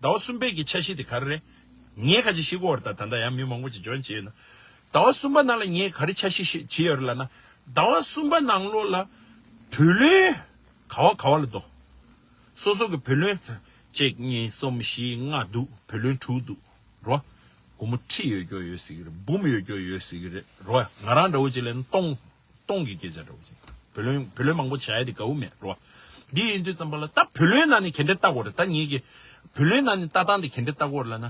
ཟླ་བ་གསུམ་པའི་གི་འཆར་གཞི་དེ་ག་རེ་རེད། ངས་ཁ་ཅིག་ཤེས་ཀྱི་ཡོད་རེད་ད། ད་ལྟ་ཡང་མི་མང་པོ་ཅིག་ཇོ་ཡིན་བྱས་ཡོད་ན། ཟླ་བ་གསུམ་པ་ནང་ལ་ངས་ག་རེ་འཆར་གཞི་ཤེས་བྱས་ཡོད་རེད་ལབ་ན། ཟླ་བ་གསུམ་པ་ནང་ལོགས་ལ་བུ་ལོན་ག་བ་ག་བ་ལ་འདུག་སོ་སོ་གི་བུ་ལོན་གཅིག་གཉིས་གསུམ་བཞི་ལྔ་འདུག་བུ་ལོན་དྲུག་འདུག་རོ། སྒོར་མོ་ཁྲི་ཡོད་རྒྱུ་ཡོད་སྲིད་ཀྱི་རེད། འབུམ་ཡོད་རྒྱུ་ཡོད་སྲིད་ཀྱི་རེད་རོ། ང་རང་འདྲ་བོ་ཅིག་ལ་ཡིན་ན་སྟོང་སྟོང་གི་སྐད་ཆ་འདྲ་བོ་ཅིག་བུ་ལོན་བུ་ལོན་མང་པོ་བྱ་ཡ་དེ་དགའ་བོ་མེད་རོ། འདི་ཡིན་དུས་ཙམ་པ་ལ། ད་བུ་ལོན་ནང་ནས་ག་འདྲས་ལྟ་དགོས་རེད། ད་ངེད་ཀྱི་བུ་ལོན་ནང་ནས་ལྟ་སྟངས་དེ་ག་འདྲས་ལྟ་དགོས་རེད་ལབ་ན།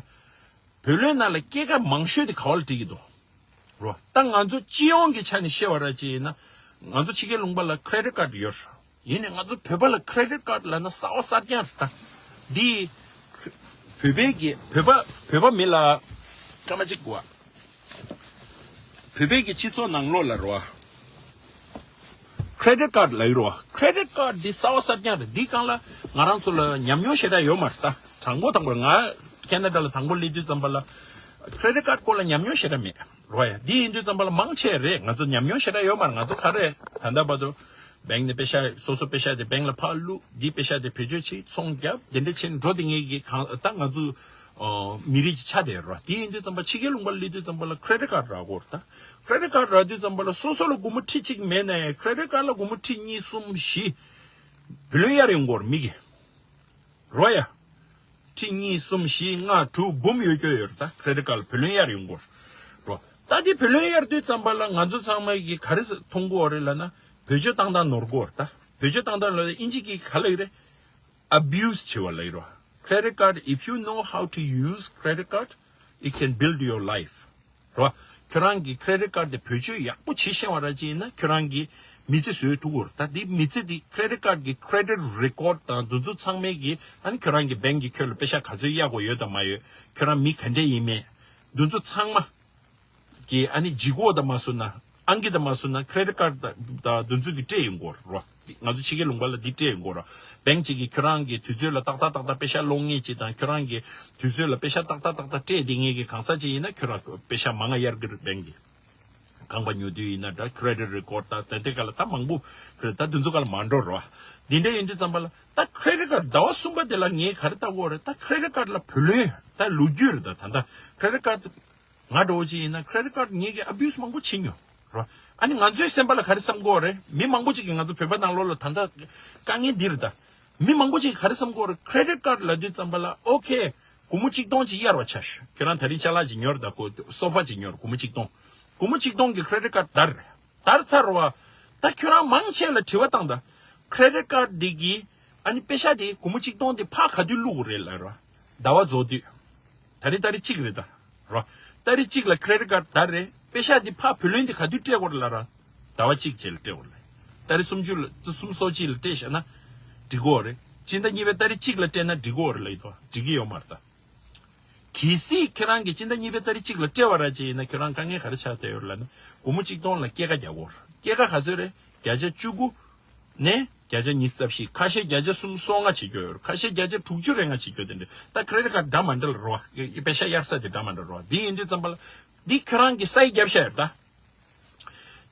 བུ་ལོན་ནང་ལ་སྐྱེད་ཀ་མང་ཤོས་དེ་ག་བ་ལ་སྤྲད་ཀྱི་འདུག་རོ། ད་ང་ཚོ་སྤྱི་ཡོངས་ཀྱི་ཆ་ནས་བཤད་པ་ར་ཅིག་ཡིན་ན། ང་ཚོ་ཕྱི་རྒྱལ་ལུང་པ་ལ་ཁི་རེ་ཌིཊ་ཀཌ་ཡོད། ཡིན་ནའི་ང་ཚོ་བོད་པ་ལ་ཁི་རེ་ཌིཊ་ཀཌ་ལབ་ན་གསར་བ་གསར་རྐྱང་རེད་ད། འདི་བོད་པའི་གི་བོད་པ་བོད་པ་མི་ལ་སྐར་མ་གཅིག་གོ་བ། བོད་པའི་གི་སྤྱི་ཚོགས་ནང་ལོགས་ལ་རོ། ཁི་རེ་ཌིཊ་ཀཌ་ལབ་ཀྱི་རོ། ཁི་རེ་ཌིཊ་ཀཌ་འདི་གསར་བ་གསར་རྐྱང་རེད། འདི་སྒང་ལ་ང་རང་ཚོ་ལ་ཉམས་མྱོང་ཞེ་དྲག་ཡོད་མ་རེད་ད། དང་པོ་དང་པོ་ང་ཁེ་ན་ཌ་ལ་དང་པོ་སླེབས་དུས་ཙམ་པ་ལ་ཁི་རེ་ཌིཊ་ཀཌ་སྐོར་ལ་ཉམས་མྱོང་ཞེ་དྲག་མེད་རོ། ཡ་འདི་ཡིན་དུས་ཙམ་པ་ལ་མང་ཆེ་རེད། ང་ཚོ་ཉམས་མྱོང་ཞེ་དྲག་ཡོད་མ་རེད། ང་ཚོ་ག་རེ་ད་ལྟ་བར་དུ་བེང་ནས་པེ་ཤ། སོ་སོ་པེ་ཤ་དེ་བེང་ལ་ཕར་བླུགས། འདི་པེ་ཤ་དེ་བེད་སྤྱོད་བྱེད། ཚོང་རྒྱབ། དེ་འདྲ་བྱས་ནས་འགྲོ། དེ་ངེད་ཀྱི་གང་ད་ང་ཚོ་ཨོ་མི་རིགས་ཅིག་ཆགས་བསྡད་རོ། དེ་ཡིན་དུས་ཙམ་པ་ཕྱི་རྒྱལ་ལུང་པ་ལ་སླེབས་དུས་ཙམ་པ་ལ་ཁི་རེ་ཌིཊ་ཀཌ་རག་གོ་རེད་ད། ཁི་རེ་ཌིཊ་ཀཌ་རག་དུས་ཙམ་པ་ལ་སོ་སོ་ལ་སྒོར་མོ་ཁྲི་གཅིག་མེད་ན་ཡང་ཁི་རེ་ཌིཊ་ཀཌ་ལ་སྒོར་མོ་ཁྲི་གཉིས་གསུམ་བཞི་བུ་ལོན་གཡར་ཡོང་གོ་རེད་མི་གིས་རོ། ཡ་ཁྲི་གཉིས་གསུམ་བཞི་ལྔ་དྲུག་འབུམ་ཡོད་རྒྱུ་ཡོད་རེད་ད། ཁི་རེ་ཌིཊ་ཀཌ་ལ་བུ་ལོན་གཡར་ཡོང་གོ་རེད་རོ། ད་དེ་བུ་ལོན་གཡར་དུས་ཙམ་པ་ལ་ང་ཚོ་ཚང་མ་གིས་ག་རེ་མཐོང་གོ་རེད་ལབ་ན། བེད་སྤྱོད་བཏང་སྟངས་ནོར་གོ་རེད་ད། བེད་སྤྱོད་བཏང་སྟངས་ལ་ཨིན་ཇི་གིས་ག་ལབ་ཀྱི་རེད། ཨ་བིའུ་སི་བྱེད་པ་ལབ་ཀྱི་རེད། Credit card, if you know how to use credit card, it can build your life. རོ། ཁྱོད་རང་གིས་ཁི་རེ་ཌིཊ་ཀཌ་དེ་བེད་སྤྱོད་ཡག་པོ་བྱེད་ཤེས་པ་ར་ཅིག་ཡིན་ན། ཁྱོད་རང་གིས་མི་ཚེ་བཟོས་ཐུབ་ཀྱི་རེད་ད། དེ་མི་ཚེ་དེ་ཁི་རེ་ཌིཊ་ཀཌ་གི་ཁི་རེ་ཌིཊ་རེ་ཀོཌ་དང་འདི་ཚོ་ཚང་མའི་གི། ཨ་ནི་ཁྱོད་རང་གི་བེང་གིས་ཁྱོད་ལ་པེ་ཤ་ག་ཚོད་གཡར་དགོས་ཡོད་དང་མ་ཡོད། ཁྱོད་རང་མི་ག་འདྲས་ཡིན་མིན། འདི་ཚོ་ཚང་མ་གི། ཨ་ནི་ལྗིད་ཁོག་དང་མ་བཟོ་ན། ཨང་ཀི་དང་མ་བཟོ་ན། ཁི་རེ་ཌིཊ་ཀཌ་དང་དང་འདི་ཚོ་གིས་སྤྲད་ཡོང་གོ་རོ། ང་ཚོ་ཕྱི་རྒྱལ་ལུང་པ་ལ་འདི་སྤྲད་ཡོང་གོ་རོ། བེང་གཅིག་གིས་ཁྱོད་རང་གི་དུས་ཚོད་ལ་ཏག་ཏག་ཏག་ཏག་པེ་ཤ་སློག་མཁན་ཅིག་དང་། ཁྱོད་རང་གི་དུས་ཚོད་ལ་པེ་ཤ་ཏག་ཏག་ཏག་ཏག་སྤྲད་བསྡད་མཁན་གྱི་གང་ཟག་ཅིག་ཡིན་ན། ཁྱོད་རང་པེ་ཤ་མང་ང་གཡར་གྱི་རེད། བེང་གིས་ཁང་པ་ཉོ་དུས་ཡིན་ན་འདྲ། ཁི་རེ་ཌིཊ་རེ་ཀོཌ་དང་དེ་འདྲའི་སྒང་ལ་ད་མང་པོ་རེད། ད་འདི་ཚོ་སྒང་ལ་མ་འགྲོ་རོ། འདི་འདྲ་ཡིན་དུས་ཙམ་པ་ལ་ད་ཁི་རེ་ཌིཊ་ཀཌ་ཟླ་བ་གསུམ་པ་དེ་ལ་ངས་ག་རེ་ལྟ་དགོས་རེད། ད་ཁི་རེ་ཌིཊ་ཀཌ་ལ་བུ་ལོན་ད་ལོ་རྒྱུས་རེད། ད་ད་ད་ཁི་རེ་ཌིཊ་ཀཌ་ང་འདྲ་བོ་ཅིག་ཡིན་ན། ཁི་རེ་ཌིཊ་ཀཌ་ངེད་ཀྱིས་ཨ་བིའུ་སི་མང་པོ་བྱེད་མྱོང་། རོ། ཨ་ནི་ང་ཚོའི་སེམས་པ་ལ་ག་རེ་བསམ་གྱི་ཡོད་རེད། མི་མང་པོ་ཅིག་གིས་ང་ཚོ་བོད་པ་ནང་ལོགས་ལ་ད་ལྟ་དཀའ་ངལ་འདི་རེད་ད། མི་མང་པོ་ཅིག་གིས་ག་རེ་བསམ་གྱི་ཡོད་རེད། credit card ལབ་དུས་ཙམ་པ་ལ་ཨོ་ཁེ། སྒོར་མོ་གཅིག་སྟོང་ཅིག་གཡར་བ་ཆ་ཞུ། ཁྱོད་རང་ད་རིང་ཅ་ལག་ཅིག་ཉོ་ར་ད་ཁོ་སོ་ཕ་ཅིག་ཉོ་ར། སྒོར་མོ་གཅིག་སྟོང་། སྒོར་མོ་གཅིག་སྟོང་གི་credit card དར་རེད། དར་ཚར་བ། ད་ཁྱོད་རང་མང་ཆེ་ལ་དྲི་བ་བཏང་ད། credit card འདི་གི་ཨ་ནི་པེ་ཤ་དེ་སྒོར་མོ་གཅིག་སྟོང་དེ་ཕར་ག་དུས་བླུག་དགོས་རེད་ལབ་ར། ཟླ་བ་རྫོགས་དུས། ད་རེས་ཏ་རིག་གཅིག་རེད་ད། རོ། ཏ་རིག་གཅིག་ལ་credit card དར་རེད། པེ་ཤ་འདི་ཕར་བུ་ལོན་འདི་ག་དུས་སྤྲད་དགོས་རེད་ལབ་ར། ཟླ་བ་གཅིག་རྗེས་ལ་སྤྲད་དགོས་རེད། ཏ་རིག་སུམ་ཅུ་ལ་སུམ་སོ་གཅིག་ལ་སྤྲད་བཞག་ན་འགྲིག་གི་ཡོད་རེད། སྤྱི་ཟླ་གཉིས་པའི་ཏ་རིག་གཅིག་ལ་སྤྲད་ན་འགྲིག་གི་ཡོད་རེད་ལབ་ཡོད་དོ། འགྲིག་གི་ཡོད་མ་རེད་ད། གལ་སྲིད་ཁྱེད་རང་གིས་སྤྱི་ཟླ་གཉིས་པའི་ཏ་རིག་གཅིག་ལ་སྤྲད་པ་ར་ཅིག་ཡིན་ན་ཁྱོད་རང་དཀའ་ངལ་ག་རེ་ཆགས་བསྡད་ཡོད་རེད་ལབ་ན། སྒོར་མོ་གཅིག་སྟོང་ལ་སྐྱེད་ཀ་རྒྱག་དགོས་རེད། སྐྱེད་ཀ་ག་ཚོད་རེད། བརྒྱ་ཆ་བཅུ་དགུ་ནས་བརྒྱ་ཆ་ཉི་ཤུ་རྩ་བཞི། ཁ་ཤས་བརྒྱ་ཆ་སུམ་སོ་ལྔ་བྱེད་རྒྱུ་ཡོད་རེད། ཁ་ཤས་བརྒྱ་ཆ་དྲུག་ཅུ་རེ་ལྔ་བྱེད་རྒྱུ་དེ་འདྲ། ད་credit card འདྲ་མ་འདྲ་ལ་རོ། པེ་ཤ་གཡར་ས་དེ་འདྲ་མ་འདྲ་རོ། འདི་ཡིན་དུས་ཙམ་པ་ལ་འདི་ཁྱོད་རང་གི་སའི་རྒྱབ་ཤ་ཡོད་ད།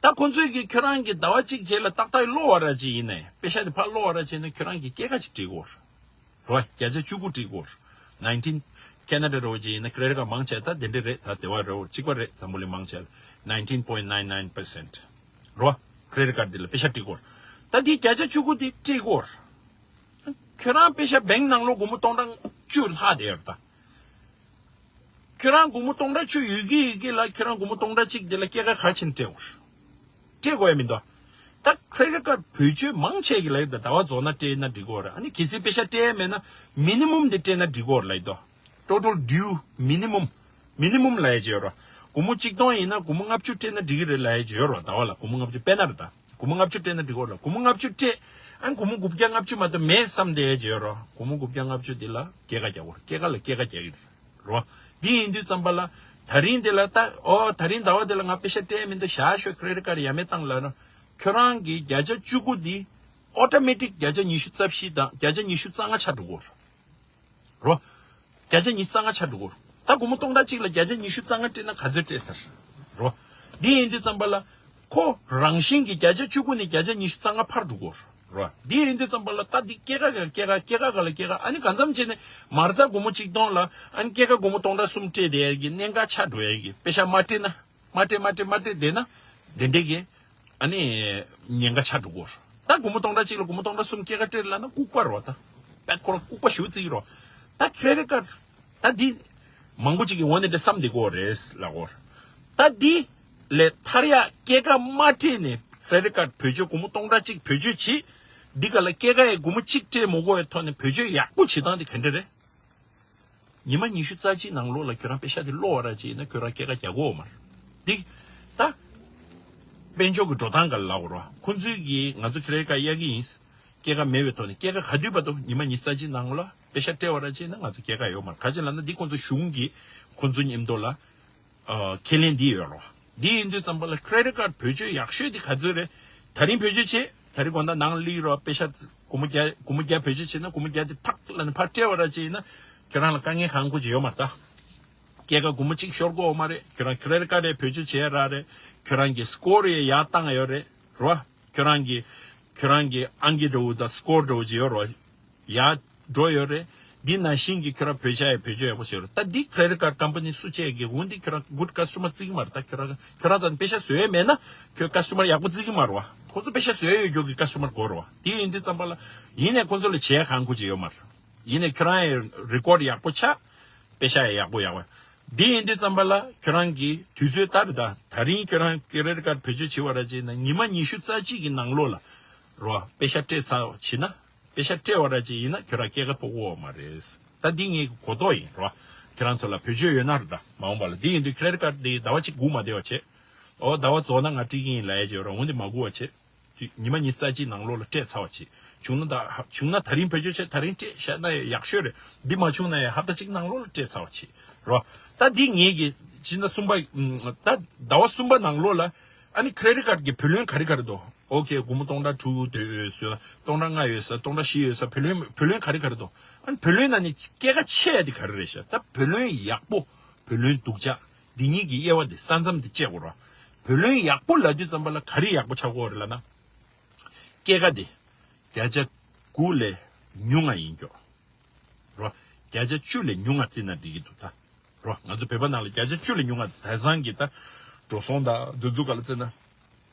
ད་ཁོང་ཚོས་ཀྱི་ཁྱོད་རང་གི་ཟླ་བ་གཅིག་རྗེས་ལ་ཏག་ཏག་གློག་བ་ར་ཅིག་ཡིན་ནའི། པེ་ཤ་དེ་ཕར་གློག་བ་ར་ཅིག་ཡིན་ན་ཁྱོད་རང་གི་སྐྱེད་ཀ་ཅིག་སྤྲད་དགོས་རེད། རོ། བརྒྱ་ཆ་བཅུ་དགུ་སྤྲད་དགོས་རེད། nineteen Canada རོ་ཅིག་ཡིན་ན་credit card མང་ཆེ་ད་དེ་འདྲ་རེད། ད་དེ་བ་རོ་གཅིག་པ་རེད། འཛམ་བུ་གླིང་མང་ཆེ་ལ་nineteen point nine nine percent རོ། credit card དེ་ལ་པེ་ཤ་སྤྲད་དགོས་རེད། ད་དེ་བརྒྱ་ཆ་བཅུ་དགུ་དེ་སྤྲད་དགོས་རེད། ཁྱོད་རང་པེ་ཤ་bank ནང་ལོགས་སྒོར་མོ་སྟོང་ཕྲག་བཅུ་ལྷག་བསྡད་ཡོད་རེད་ད། ཁྱོད་རང་སྒོར་མོ་སྟོང་ཕྲག་བཅུ་ཡོད་ཀྱི་ཡོད་ཀྱི་ལ་ཁྱོད་རང་སྒོར་མོ་སྟོང་ཕྲག་གཅིག་དེ་ལ་སྐྱེད་ཀ་ག་ཕྱིན་སྤྲད་དགོས་རེད། སྤྲད་དགོས་ཡ་མི་འདུག་ད་credit card བེད་སྤྱོད་མང་ཆེ་གི་ལ་ཡོད་ད། ཟླ་བ་རྫོགས་ན་སྤྲད་ན་འགྲིག་གི་རེད། ཨ་ནི་གལ་སྲིད་པེ་ཤ་སྤྲད་ཡ་མེད་ན་minimum དེ་སྤྲད་ན་འགྲིག་གི་རེད་ལ་ཡོད་དོ། total due minimum minimum ལ་ཡ་བྱེད་རོ། སྒོར་མོ་གཅིག་སྟོང་ཡིན་ན་སྒོར་མོ་ལྔ་བཅུ་སྤྲད་ན་འགྲིག་གི་རེད་ལ་ཡ་བྱེད་རོ། ཟླ་བ་ལ་སྒོར་མོ་ལྔ་བཅུ་དཔེར་ན་རེད་ད། སྒོར་མོ་ལྔ་བཅུ་སྤྲད་ན་འགྲིག་གི་རེད་ལ། སྒོར་མོ་ལྔ་བཅུ་སྤྲད། ཨ་ནི་སྒོར་མོ་དགུ་བརྒྱ་ལྔ་བཅུ་མ་གཏོགས་མེད་བསམ་བསྡད་ཡ་བྱེད་རོ། སྒོར་མོ་དགུ་བརྒྱ་ལྔ་བཅུ་འདི་ལ་སྐྱེད་ཀ་རྒྱག་དགོས་རེད། སྐྱེད་ཀ་ལ་སྐྱེད་ཀ་རྒྱག་གི་རེད། རོ། འདི་ཡིན་དུས་ཙམ་པ་ལ་ད་རིང་འདི་ལ་ད་ཨོ་ད་རིང་ཟླ་བ་འདི་ལ་ང་པེ་ཤ་སྤྲད་མི་འདུག་ཞག་ཤོད་credit card ཡ་མེད་བཏང་ལབ་ན། ཁྱོད་རང་གི་བརྒྱ་ཆ་བཅུ་དགུ་འདི་automatic བརྒྱ་ཆ་ཉི་ཤུ་རྩ་བཞི་དང་བརྒྱ་ཆ་ཉི་ཤུ་རྩ་ལྔ་ཆགས་འགྲོ་གི་རེད། རོ། བརྒྱ་ཆ་ཉི་ཤུ་རྩ་ལྔ་ཆགས་འགྲོ་གི་རེད། ད་སྒོར་མོ་སྟོང་ཕྲག་གཅིག་ལ་བརྒྱ་ཆ་ཉི་ཤུ་རྩ་ལྔ་སྤྲད་ན་ག་ཚོད་སྤྲད་ཚར། རོ། འདི་ཡིན་དུས་ཙམ་པ་ལ། ཁོ་རང་བཞིན་གྱིས་བརྒྱ་ཆ་བཅུ་དགུ་ནས་བརྒྱ་ཆ་ཉི་ཤུ་རྩ་ལྔ་འཕར་འགྲོ་གི་རེད། འདི་ཡིན་དུས་ཙམ་པ་ལ་ད་འདི་སྐྱེད་ཀ་ག་སྐྱེད་ཀ་སྐྱེད་ཀ་ག་ལ་སྐྱེད་ཀ་ཨ་ནི་གང་འཚམ་བྱས་ནས་མ་རྩ་སྒོར་མོ་གཅིག་སྟོང་ལ་ཨ་ནི་སྐྱེད་ཀ་སྒོར་མོ་སྟོང་ཕྲག་གསུམ་སྤྲད་བསྡད་ཡ་གི་གནད་འགག་ཆགས་འགྲོ་ཡ་གི། པེ་ཤ་མ་སྤྲད་ན། མ་སྤྲད་མ་སྤྲད་མ་སྤྲད་བསྡད་ན། དེ་འདྲས་གི་ཨ་ནི་ཉེན་ཁ་ཆགས་འགྲོ་གི་རེད། ད་སྒོར་མོ་སྟོང་ཕྲག་གཅིག་ལ་སྒོར་མོ་སྟོང་ཕྲག་གསུམ་སྐྱེད་ཀ་སྤྲད་ལབ་ན་ལྐུགས་པ་རེད་བ་ད། ད་ཁོ་རང་ལྐུགས་པ་ཞེ་པོ་བརྩི་གི་རེད་བ། ད་credit card ད་འདི་མང་པོ་ཅིག་གིས་འོ་ནི་འདྲ་བསམ་བསྡད་ཀྱི་ཡོད་རེད་ལབ་ཀྱི་ཡོད་རེད། ད་འདི་ལས་ཐར་ཡག་སྐྱེད་ཀ་མ་སྤྲད་ནས་credit card བེད་སྤྱོད་སྒོར་མོ་སྟོང་ཕྲག་གཅིག་བེད་སྤྱོད་བྱེད། འདི་ག་ལ་སྐྱེད་ཀ་ཡི་སྒོར་མོ་གཅིག་སྤྲད་མ་དགོས་པའི་ཐོག་ནས་བེད་སྤྱོད་ཡག་པོ་བྱེད་སྟངས་དེ་ག་འདྲ་རེད། ཉི་མ་ཉི་ཤུ་རྩ་གཅིག་ནང་ལོགས་ལ་ཁྱོད་རང་པེ་ཤ་དེ་གློག་པ་ར་ཅིག་ཡིན་ན་ཁྱོད་རང་སྐྱེད་ཀ་རྒྱག་གི་ཡོད་མ་རེད། འདི་ད་དཔལ་འབྱོར་གྱི་འགྲོ་སྟངས་ག་ལ་ལབ་དགོས་རེད་བ། ཁོང་ཚོས་ཀྱིས་ང་ཚོ་credit card གཡར་གྱི་ཡིན། སྐྱེད་ཀ་མེད་པའི་ཐོག་ནས་སྐྱེད་ཀ་ག་དུས་བར་དུ་ཉི་མ་ཉི་ཤུ་རྩ་གཅིག་ནང་ལ་པེ་ཤ་སྤྲད་པ་ར་ཅིག་ཡིན་ན་ང་ཚོ་སྐྱེད་ཀ་ཡོད་མ་རེད། ག་ཅི་ལབ་ན་འདི་ཁོང་ཚོ་གཞུང་གིས་ཁོང་ཚོ་མཉམ་དུ་ལ་ཨ་ཁས་ལེན་འདི་ཡོད་རེད་བ། འདི་ཡིན་དུས་ཙམ་པ་ལ་credit card བེད་སྤྱོད་ཡག་ཤོས་འདི་ག་ཚོད་རེད། ད་རིང་བེད་སྤྱོད་བྱེད། ད་རིང་དགོང་དག་ནང་སླེབས་རོགས། པེ་ཤ་སྒོར་མོ་བརྒྱ་སྒོར་མོ་བརྒྱ་བེད་སྤྱོད་བྱེད་ན་སྒོར་མོ་བརྒྱ་དེ་ཐག་ལ་ནས་ཕར་སྤྲད་པ་ར་ཅིག་ཡིན་ན་ཁྱོད་རང་ལ་དཀའ་ངལ་གང་དགོས་ཅིག་ཡོད་མ་རེད་ད། སྐྱེད་ཀ་སྒོར་མོ་གཅིག་ཤོར་གི་ཡོད་མ་རེད། ཁྱོད་རང་credit card རེ་བེད་སྤྱོད་བྱེད་ཡ་རག་རེད། ཁྱོད་རང་གི་score རེ་ཡར་བཏང་ཡོད་རེད་རོ། ཁྱོད་རང་གི་ཁྱོད་རང་གི་ཨང་ཀི་འདྲ་བོ་དང་score འདྲ་བོ་ཅིག་ཡོད་རོ། ཡར་འགྲོ་ཡོད་རེད། འདི་ནང་བཞིན་གྱི་ཁྱོད་རང་བེད་ཤ་ཡ་བེད་སྤྱོད་ཡག་པོ་བྱེད་རོགས། ད་འདི་credit card company སུ་བྱས་ཀྱི་འོ་འདི་ཁྱོད་རང་good customer བརྩི་གི་མ་རེད། ད་ཁྱོད་རང་ཁྱོད་རང་ད་པེ་ཤ་བཟོས་ཡས་མེད་ན་ཁྱོད་customer ཡག་པོ་བརྩི་གི་མ་རེད་བ། ཁོ་ཚོ་པེ་ཤ་བཟོས་ཡོད་རྒྱུ་གི་customer དགོས་རེད་བ། དེ་ཡིན་དུས་ཙམ་པ་ལ་ཡིན་ནས་ཁོ་ཚོ་ལ་བྱེད་ཡ་གང་དགོས་ཀྱི་ཡོད་མ་རེད། ཡིན་ནས་ཁྱོད་རང་ཡི་record ཡག་པོ་ཆགས། པེ་ཤ་ཡ་ཡག་པོ་ཡག་པོ། འདི་ཡིན་དུས་ཙམ་པ་ལ་ཁྱོད་རང་གི་དུས་ཚོད་ལྟར་ད་ད་རིང་ཁྱོད་རང་credit card བེད་སྤྱོད་བྱེད་པ་ར་ཅིག་ཡིན་ན་ཉི་མ་ཉི་ཤུ་རྩ་གཅིག་གི་ནང་ལོགས་ལ་རོ་པེ་ཤ་སྤྲད་ཚར་བ་བྱེད་ན། པེ་ཤ་སྤྲད་པ་ར་ཅིག་ཡིན་ན་ཁྱོད་རང་སྐྱེད་ཀ་ཕོག་གི་ཡོད་མ་རེད། ད་འདི་ངའི་གོ་རྟོགས་ཡིན་རོ། ཁྱོད་རང་ཚོ་ལ་བེད་སྤྱོད་ཡོད་ན་རེད་ད། མ་འོངས་པ་ལ་འདི་ཡིན་དུས་credit card འདི་ཟླ་བ་གཅིག་སྒུག་མ་བསྡད་པ་བྱེད། ཨོ་ཟླ་བ་རྫོགས་ན་ང་སྤྲད་ཀྱི་ཡིན་ལབ་ཡ་བྱེད་རོ། འོན་ཏེ་མ་སྒུག་པ་བྱེད། ཉི་མ་ཉི་ཤུ་རྩ་གཅིག་ནང་ལོགས་ལ་སྤྲད་ཚར་བ་བྱེད། བྱུང་ན་ད་བྱུང་ན་ད་རིང་བེད་སྤྱོད་བྱེད། ད་རིང་སྤྲད་བཞག་ན་ཡག་ཤོས་རེད། འདི་མ་བྱུང་ན་ཡང་ཧབ་ཏ་གཅིག་ནང་ལོགས་ལ་སྤྲད་ཚར་བ་བྱེད་རོ། ད་འདི་ངེད་ཀྱི་ཕྱི་ཟླ་གསུམ་པ་ད་ཟླ་བ་གསུམ་པ་ནང་ལོགས་ལ་ཨ་ནི་credit card གི་བུ་ལོན་ག་རེ་ག་རེ་འདུག་ཨོ་ཁེ་སྒོར་མོ་སྟོང་ཕྲག་དྲུག་དེ་ཡོད་ས། སྟོང་ཕྲག་ལྔ་ཡོད་ས། སྟོང་ཕྲག་བཞི་ཡོད་ས། བུ་ལོན་བུ་ལོན་ག་རེ་ག་རེ་འདུག་ཨ་ནི་བུ་ལོན་ནང་ནས་སྐྱེད་ཀ་ཆེ་ཡ་དེ་ག་རེ་རེད་ཤག་ད་བུ་ལོན་ཡག་པོ་བུ་ལོན་སྡུག་ཅག་འདི་གཉིས་ཀྱི་དབྱེ་བ་དེ་ས་མཚམས་དེ་བཅད་དགོས་ར། བུ་ལོན་ཡག་པོ་ལབ་དུས་ཙམ་པ་ལ་ག་རེ་ཡག་པོ་ཆགས་ཀྱི་ཡོད་རེད་ལབ་ན། སྐྱེད་ཀ་དེ་བརྒྱ་ཆ་དགུ་ལས་ཉུང་ང་ཡིན་རྒྱུ་རོ། བརྒྱ་ཆ་བཅུ་ལས་ཉུང་ང་བརྩིས་ན་འགྲིག་གི་འདུག་ད་རོ། ང་ཚོ་བོད་པ་ནང་ལ་བརྒྱ་ཆ་བཅུ་ལས་ཉུང་ང་བརྩི། དེང་སང་གི་ད་འགྲོ་སོང་དང་འདི་ཚོ་ག་ལ་བརྩིས་ན་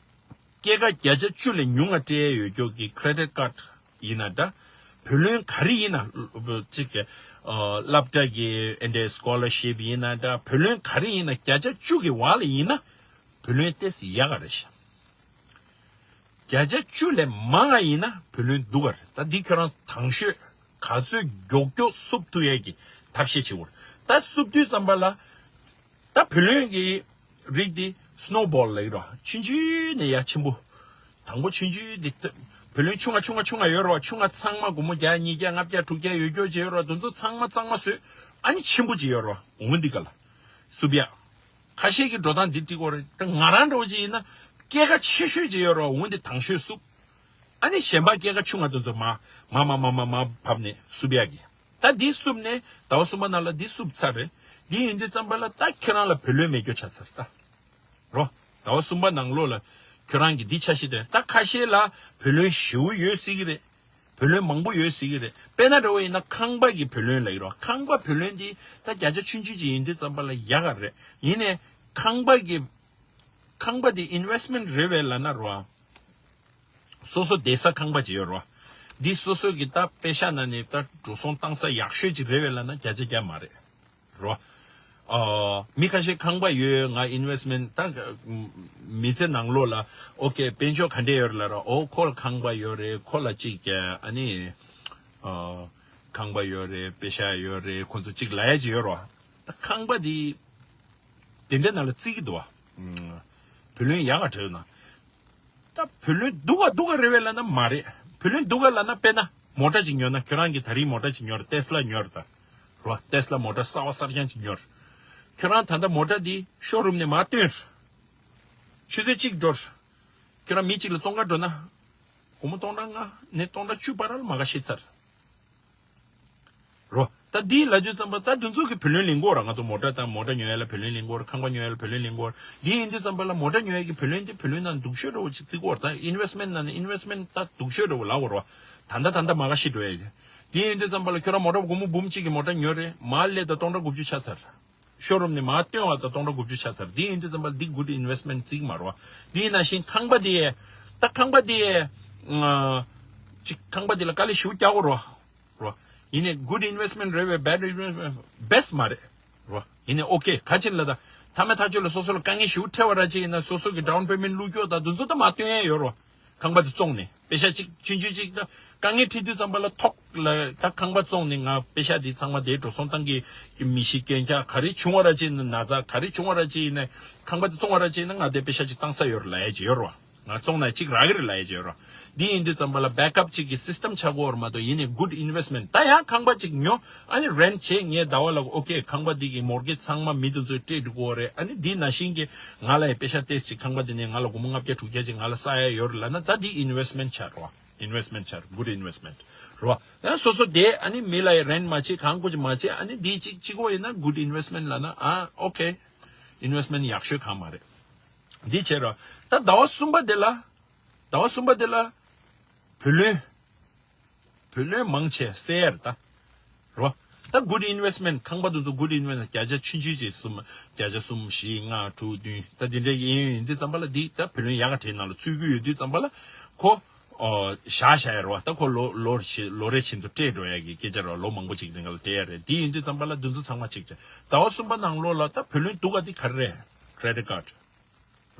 སྐྱེད་ཀ་བརྒྱ་ཆ་བཅུ་ལས་ཉུང་བ་སྤྲད་ཡ་ཡོད་རྒྱུ་གི་credit card ཡིན་ན་འདྲ། བུ་ལོན་ག་རེ་ཡིན་ན། གཅིག་གི་ཨ་སློབ་གྲྭ་གི་ཨེ་འདྲའི་scholarship ཡིན་ན་འདྲ། བུ་ལོན་ག་རེ་ཡིན་ན་བརྒྱ་ཆ་བཅུ་གི་བར་ལ་ཡིན་ན་བུ་ལོན་ཏོག་ཙམ་ཡག་ག་རེད་ཤག་བརྒྱ་ཆ་བཅུ་ལས་མང་བ་ཡིན་ན་བུ་ལོན་སྡུག་ག་རེད། ད་འདི་ཁྱོད་རང་དང་ཤོས་ག་ཚོད་མགྱོགས་མགྱོགས་བསུབ་ཐུབ་ཡས་ཀྱི་ཐབས་ཤེས་བྱེད་དགོས་རེད། ད་བསུབ་དུས་ཙམ་པ་ལ། ད་བུ་ལོན་གྱི་རིགས་དེ་snowball ལབ་ཀྱི་རེད། ཆུང་ཆུང་ནས་ཡར་ཆེན་པོ། དང་པོ་ཆུང་ཆུང་དེ་ད་བུ་ལོན་ཆུང་ང་ཆུང་ང་ཆུང་ང་ཡོད་རེད་བ། ཆུང་ང་ཚང་མ་སྒོར་མོ་བརྒྱ་ཉིས་བརྒྱ་ལྔ་བརྒྱ་དྲུག་བརྒྱ་ཡོད་རྒྱུ་ཅིག་ཡོད་རེད་བ། དེ་ཚོ་ཚང་མ་གཙང་མ་བཟོས། ཨ་ནི་ཆེན་པོ་ཅིག་ཡོད་རེད་བ། འོ་འདི་ག་ལ་བསུབ་ཡ། ཁ་ཤས་ཀྱི་འགྲོ་སྟངས་འདི་འགྲིག་གི་རེད། ད་ང་རང་འདྲ་བོ་ཅིག་ཡིན་ན་སྐྱེད་ཀ་ཆེ་ཤོས་ཅིག་ཡོད་རེད་བ། འོ་འདི་དང་ཤོས་བསུབ། ཨ་ནི་གཞན་པ་སྐྱེད་ཀ་ཆུང་ང་དེ་ཚོ་མ་མ་མ་མ་མ་མ་བབས་ནས་བསུབ་ཡ་གི། ད་འདི་བསུབ་ནས་ཟླ་བ་གསུམ་པ་ནང་ལ་འདི་བསུབ་ཚར་རེད། འདི་ཡིན་དུས་ཙམ་པ་ལ་ད་ཁྱེད་རང་ལ་བུ་ལོན་མེད་རྒྱུ་ཆགས་ཚར་ད། རོ། ཟླ་བ་གསུམ་པ་ནང་ལོགས་ལ་ཁྱོད་རང་གི་འདི་ཆ་ཤས་དེ། ད་ཁ་ཤས་ལ་བུ་ལོན་ཞེ་པོ་ཡོད་སྲིད་ཀྱི་རེད། བུ་ལོན་མང་པོ་ཡོད་སྲིད་ཀྱི་རེད། དཔེར་ན་འདྲ་བོ་ཡིན་ན་ཁང་པ་གི་བུ་ལོན་ལབ་ཀྱི་རོ། ཁང་པ་བུ་ལོན་འདི་ད་བརྒྱ་ཆ་ཆུང་ཆུང་ཅིག་ཡིན་དུས་ཙམ་པ་ལ་ཡག་ག་རེད། ཡིན་ནའི་ཁང་པ་གི་ཁང་པ་འདི་investment རེད་པས་ལབ་ན་རོ། སོ་སོ་བསྡད་ས་ཁང་པ་ཅིག་ཡོད་རེད་བ། འདི་སོ་སོ་གི་ད་པེ་ཤ་ནང་ནས་ད་འགྲོ་སོང་བཏང་ས་ཡག་ཤོས་ཅིག་རེད་པས་ལབ་ན་བརྒྱ་ཆ་བརྒྱ་མ་རེད། རེད་བ། ཨ། མི་ཁ་ཤས་ཁང་པ་ཡོད། ང་investment ད་མི་ཚེ་ནང་ལོགས་ལ་ཨོ་ཀེ་དཔལ་འབྱོར་ག་འདྲས་ཡོད་རེད་ལབ་ར། ཨོ་ཁོ་ལ་ཁང་པ་ཡོད་རེད། ཁོ་ལ་ཅིག་ཨ་ནི་ཨ་ཁང་པ་ཡོད་རེད། པེ་ཤ་ཡོད་རེད། ཁོ་ཚོ་ཅིག་ལབ་ཡ་ཅིག་ཡོད་རེད་བ། ད་ཁང་པ་འདི་དེ་འདྲའི་ནང་ལ་བརྩི་གི་འདུག་བ། བུ་ལོན་ཡག་ག་སྤྲད་ན། ད་བུ་ལོན་སྡུག་ག་སྡུག་ག་རེད་པས་ལབ་ན་མ་རེད། བུ་ལོན་སྡུག་ག་ལབ་ན་དཔེར་ན་མོ་ཊ་ཅིག་ཉོས་ན། ཁྱོད་རང་གིས་ད་རིང་མོ་ཊ་ཅིག་ཉོས་རེད། ཏེ་སི་ལ་ཉོས་རེད་ད། རོ། ཏེ་སི་ལ་མོ་ཊ་གསར་པ་གསར་རྐྱང་ཅིག་ཉོས་རེད། ཁྱོད་རང་ད་ལྟ་མོ་ཊ་འདི་ཤོ་རུམ་ནས་མར་བཏོན་རེད། ཆུ་ཚོད་གཅིག་འགྲོ་རེད། ཁྱོད་རང་མི་གཅིག་ལ་བཙོང་ག་འགྲོ་ན། སྒོར་མོ་སྟོང་ཕྲག་ལྔ་ནས་སྟོང་ཕྲག་བཅུ་བར་ལ་མ་ག་ཤི་ཚར། རོ། ད་འདི་ལབ་དུས་ཙམ་པ་ད་དེ་ཚོ་གི་བུ་ལོན་ལེན་དགོས་ར། ང་ཚོ་མོ་ཊ་དང་མོ་ཊ་ཉོ་ཡ་ལ་བུ་ལོན་ལེན་དགོས་ར། ཁང་པ་ཉོ་ཡ་ལ་བུ་ལོན་ལེན་དགོས་ར། འདི་ཡིན་དུས་ཙམ་པ་ལ་མོ་ཊ་ཉོ་ཡ་གི་བུ་ལོན་དེ་བུ་ལོན་ནང་སྡུག་ཤོས་འདྲ་བོ་ཅིག་བརྩི་དགོས་ར། ད་investment ནང་ནས་investment ད་སྡུག་ཤོས་འདྲ་བོ་ལབ་དགོས་ར། ད་ལྟ་ད་ལྟ་མ་ག་ཤི་འགྲོ་ཡ་དེ། འདི་ཡིན་དུས་ཙམ་པ་ལ་ཁྱོད་རང་མོ་ཊ་སྒོར་མོ་འབུམ་གཅིག་གི་མོ་ཊ་ཉོས་རེད། མར་སླེབས་ད་སྟོང་ཕྲག་དགུ་བཅུ་ཆགས་ཚར། ཤོ་རུམ་ནས་མར་བཏོན་བ་དང་སྟོང་ཕྲག་དགུ་བཅུ་ཆགས་ཚར། འདི་ཡིན་དུས་ཙམ་པ་འདི་good investment བརྩི་གི་མ་རེད་བ། འདི་ཡིན་ན་བཞིན་ཁང་པ་འདི། ད་ཁང་པ་འདི། ཨ། ཅིག་ཁང་པ་འདི་ལ་དཀའ་ལས་ཞེ་པོ་རྒྱག་དགོས་རེད་བ། རེད་བ། ཡིན་ནའི་good investment རེད་པས་bad investment best མ་རེད། རེད་བ། ཡིན་ནའི་ཨོ་ཀེ་ག་ཅིག་ལ་ད། མཐའ་མའི་མཐའ་མཇུག་ལ་སོ་སོ་ལ་དཀའ་ངལ་ཞེ་པོ་འཕྲད་པ་ར་ཅིག་ཡིན་ན་སོ་སོ་གི་down payment བླུག་རྒྱུ་ད་དེ་ཚོ་ད་མར་བཏོན་ཡ་ཡོད་རེད་བ། ཁང་པ་དེ་བཙོང་ནས་པེ་ཤ་གཅིག་ཆུང་ཆུང་གཅིག་ད་དཀའ་ངལ་འཕྲད་དུས་ཙམ་པ་ལ་ཐོག་ལ་ད་ཁང་པ་བཙོང་ནས་ང་པེ་ཤ་དེ་ཚང་མ་དེ་འགྲོ་སོང་བཏང་གི་མི་ཤི་རྐྱེན་ཆག་ག་རེ་བྱུང་བ་ར་ཅིག་ཡིན་ན་ན་ཚ་ག་རེ་བྱུང་བ་ར་ཅིག་ཡིན་ན་ཁང་པ་དེ་བཙོང་བ་ར་ཅིག་ཡིན་ན་ང་དེ་པེ་ཤ་གཅིག་བཏང་ས་ཡོད་རེད་ལབ་ཡ་ཅིག་ཡོད་རེད་བ། ང་བཙོང་ན་གཅིག་རག་གི་རེད་ལབ་ཡ་ཅིག་ཡོད་རེད་བ། འདི་ཡིན་དུས་ཙམ་པ་ལ་backup གཅིག་གི་system ཆགས་དགོས་རེད་མ་གཏོགས་ཡིན་ནའི་good investment ད་ཡང་ཁང་པ་གཅིག་ཉོ། ཨ་ནི་rent བྱས་ངས་ཟླ་བ་ལ་ཨོ་ཀེ་ཁང་པ་འདི་གི་mortgage ཚང་མ་མི་དེ་ཚོས་སྤྲད་འགྲོ་གི་ཡོད་རེད། ཨ་ནི་འདི་ནང་བཞིན་གྱི་ང་ལ་ཡང་པེ་ཤ་ཏོག་ཙམ་ཅིག་ཁང་པ་འདི་ནས་ང་ལ་སྒོར་མོ་ལྔ་བརྒྱ་དྲུག་བརྒྱ་ཅིག་ང་ལ་བསགས་ཡ་ཡོད་རེད་ལབ་ན་ད་འདི་investment ཆགས་རེད་བ། investment ཆགས་རེད། good investment རེད་བ། ཡང་སོ་སོ་དེ་ཨ་ནི་མི་ལ་ཡང་rent མ་བྱེད་གང་དགོས་ཅིག་མ་བྱེད། ཨ་ནི་འདི་ཅིག་གཅིག་པོ་ཡིན་ན་good investment ལབ་ན་ཨ་ཨོ་ཀེ་investment ཡག་ཤོས་གང་མ་རེད། འདི་བྱས་རོགས། ད་ཟླ་བ་གསུམ་པ་དེ་ལ། ཟླ་བ་གསུམ་པ་དེ་ལ། བུ་ལོན། བུ་ལོན་མང་ཆེ་སེལ་ཡ་རེད་ད། རོ། ད་good investment ཁང་པ་དེ་ཚོ་good investment བརྒྱ་ཆ་ཆུང་ཆུང་ཅིག་གསུམ། བརྒྱ་ཆ་གསུམ་བཞི་ལྔ་དྲུག་བདུན་ད་དེ་འདྲའི་ཡིན་ཡིན་དུས་ཙམ་པ་ལ་འདི་ད་བུ་ལོན་ཡག་ག་དྲན་ནང་ལ་ཚུད་ཀྱི་ཡོད་དུས་ཙམ་པ་ལ་ཁོ། ཨོ། བཞག་བཞག་ཡ་རོ། ད་ཁོ་ལོ་ལོ་རེ་བཞིན་ལོ་རེ་བཞིན་དུ་སྤྲད་འགྲོ་ཡ་གི་སྐད་ཆ་རོ། ལོ་མང་པོ་ཅིག་རིང་ལ་སྤྲད་ཡ་རེད། འདི་ཡིན་དུས་ཙམ་པ་ལ་འདི་ཚོ་ཚང་མ་ཅིག་ཅིག་ཟླ་བ་གསུམ་པ་ནང་ལོགས་ལ་ད་བུ་ལོན་སྡུག་ག་འདི་ག་རེ་རེད། credit card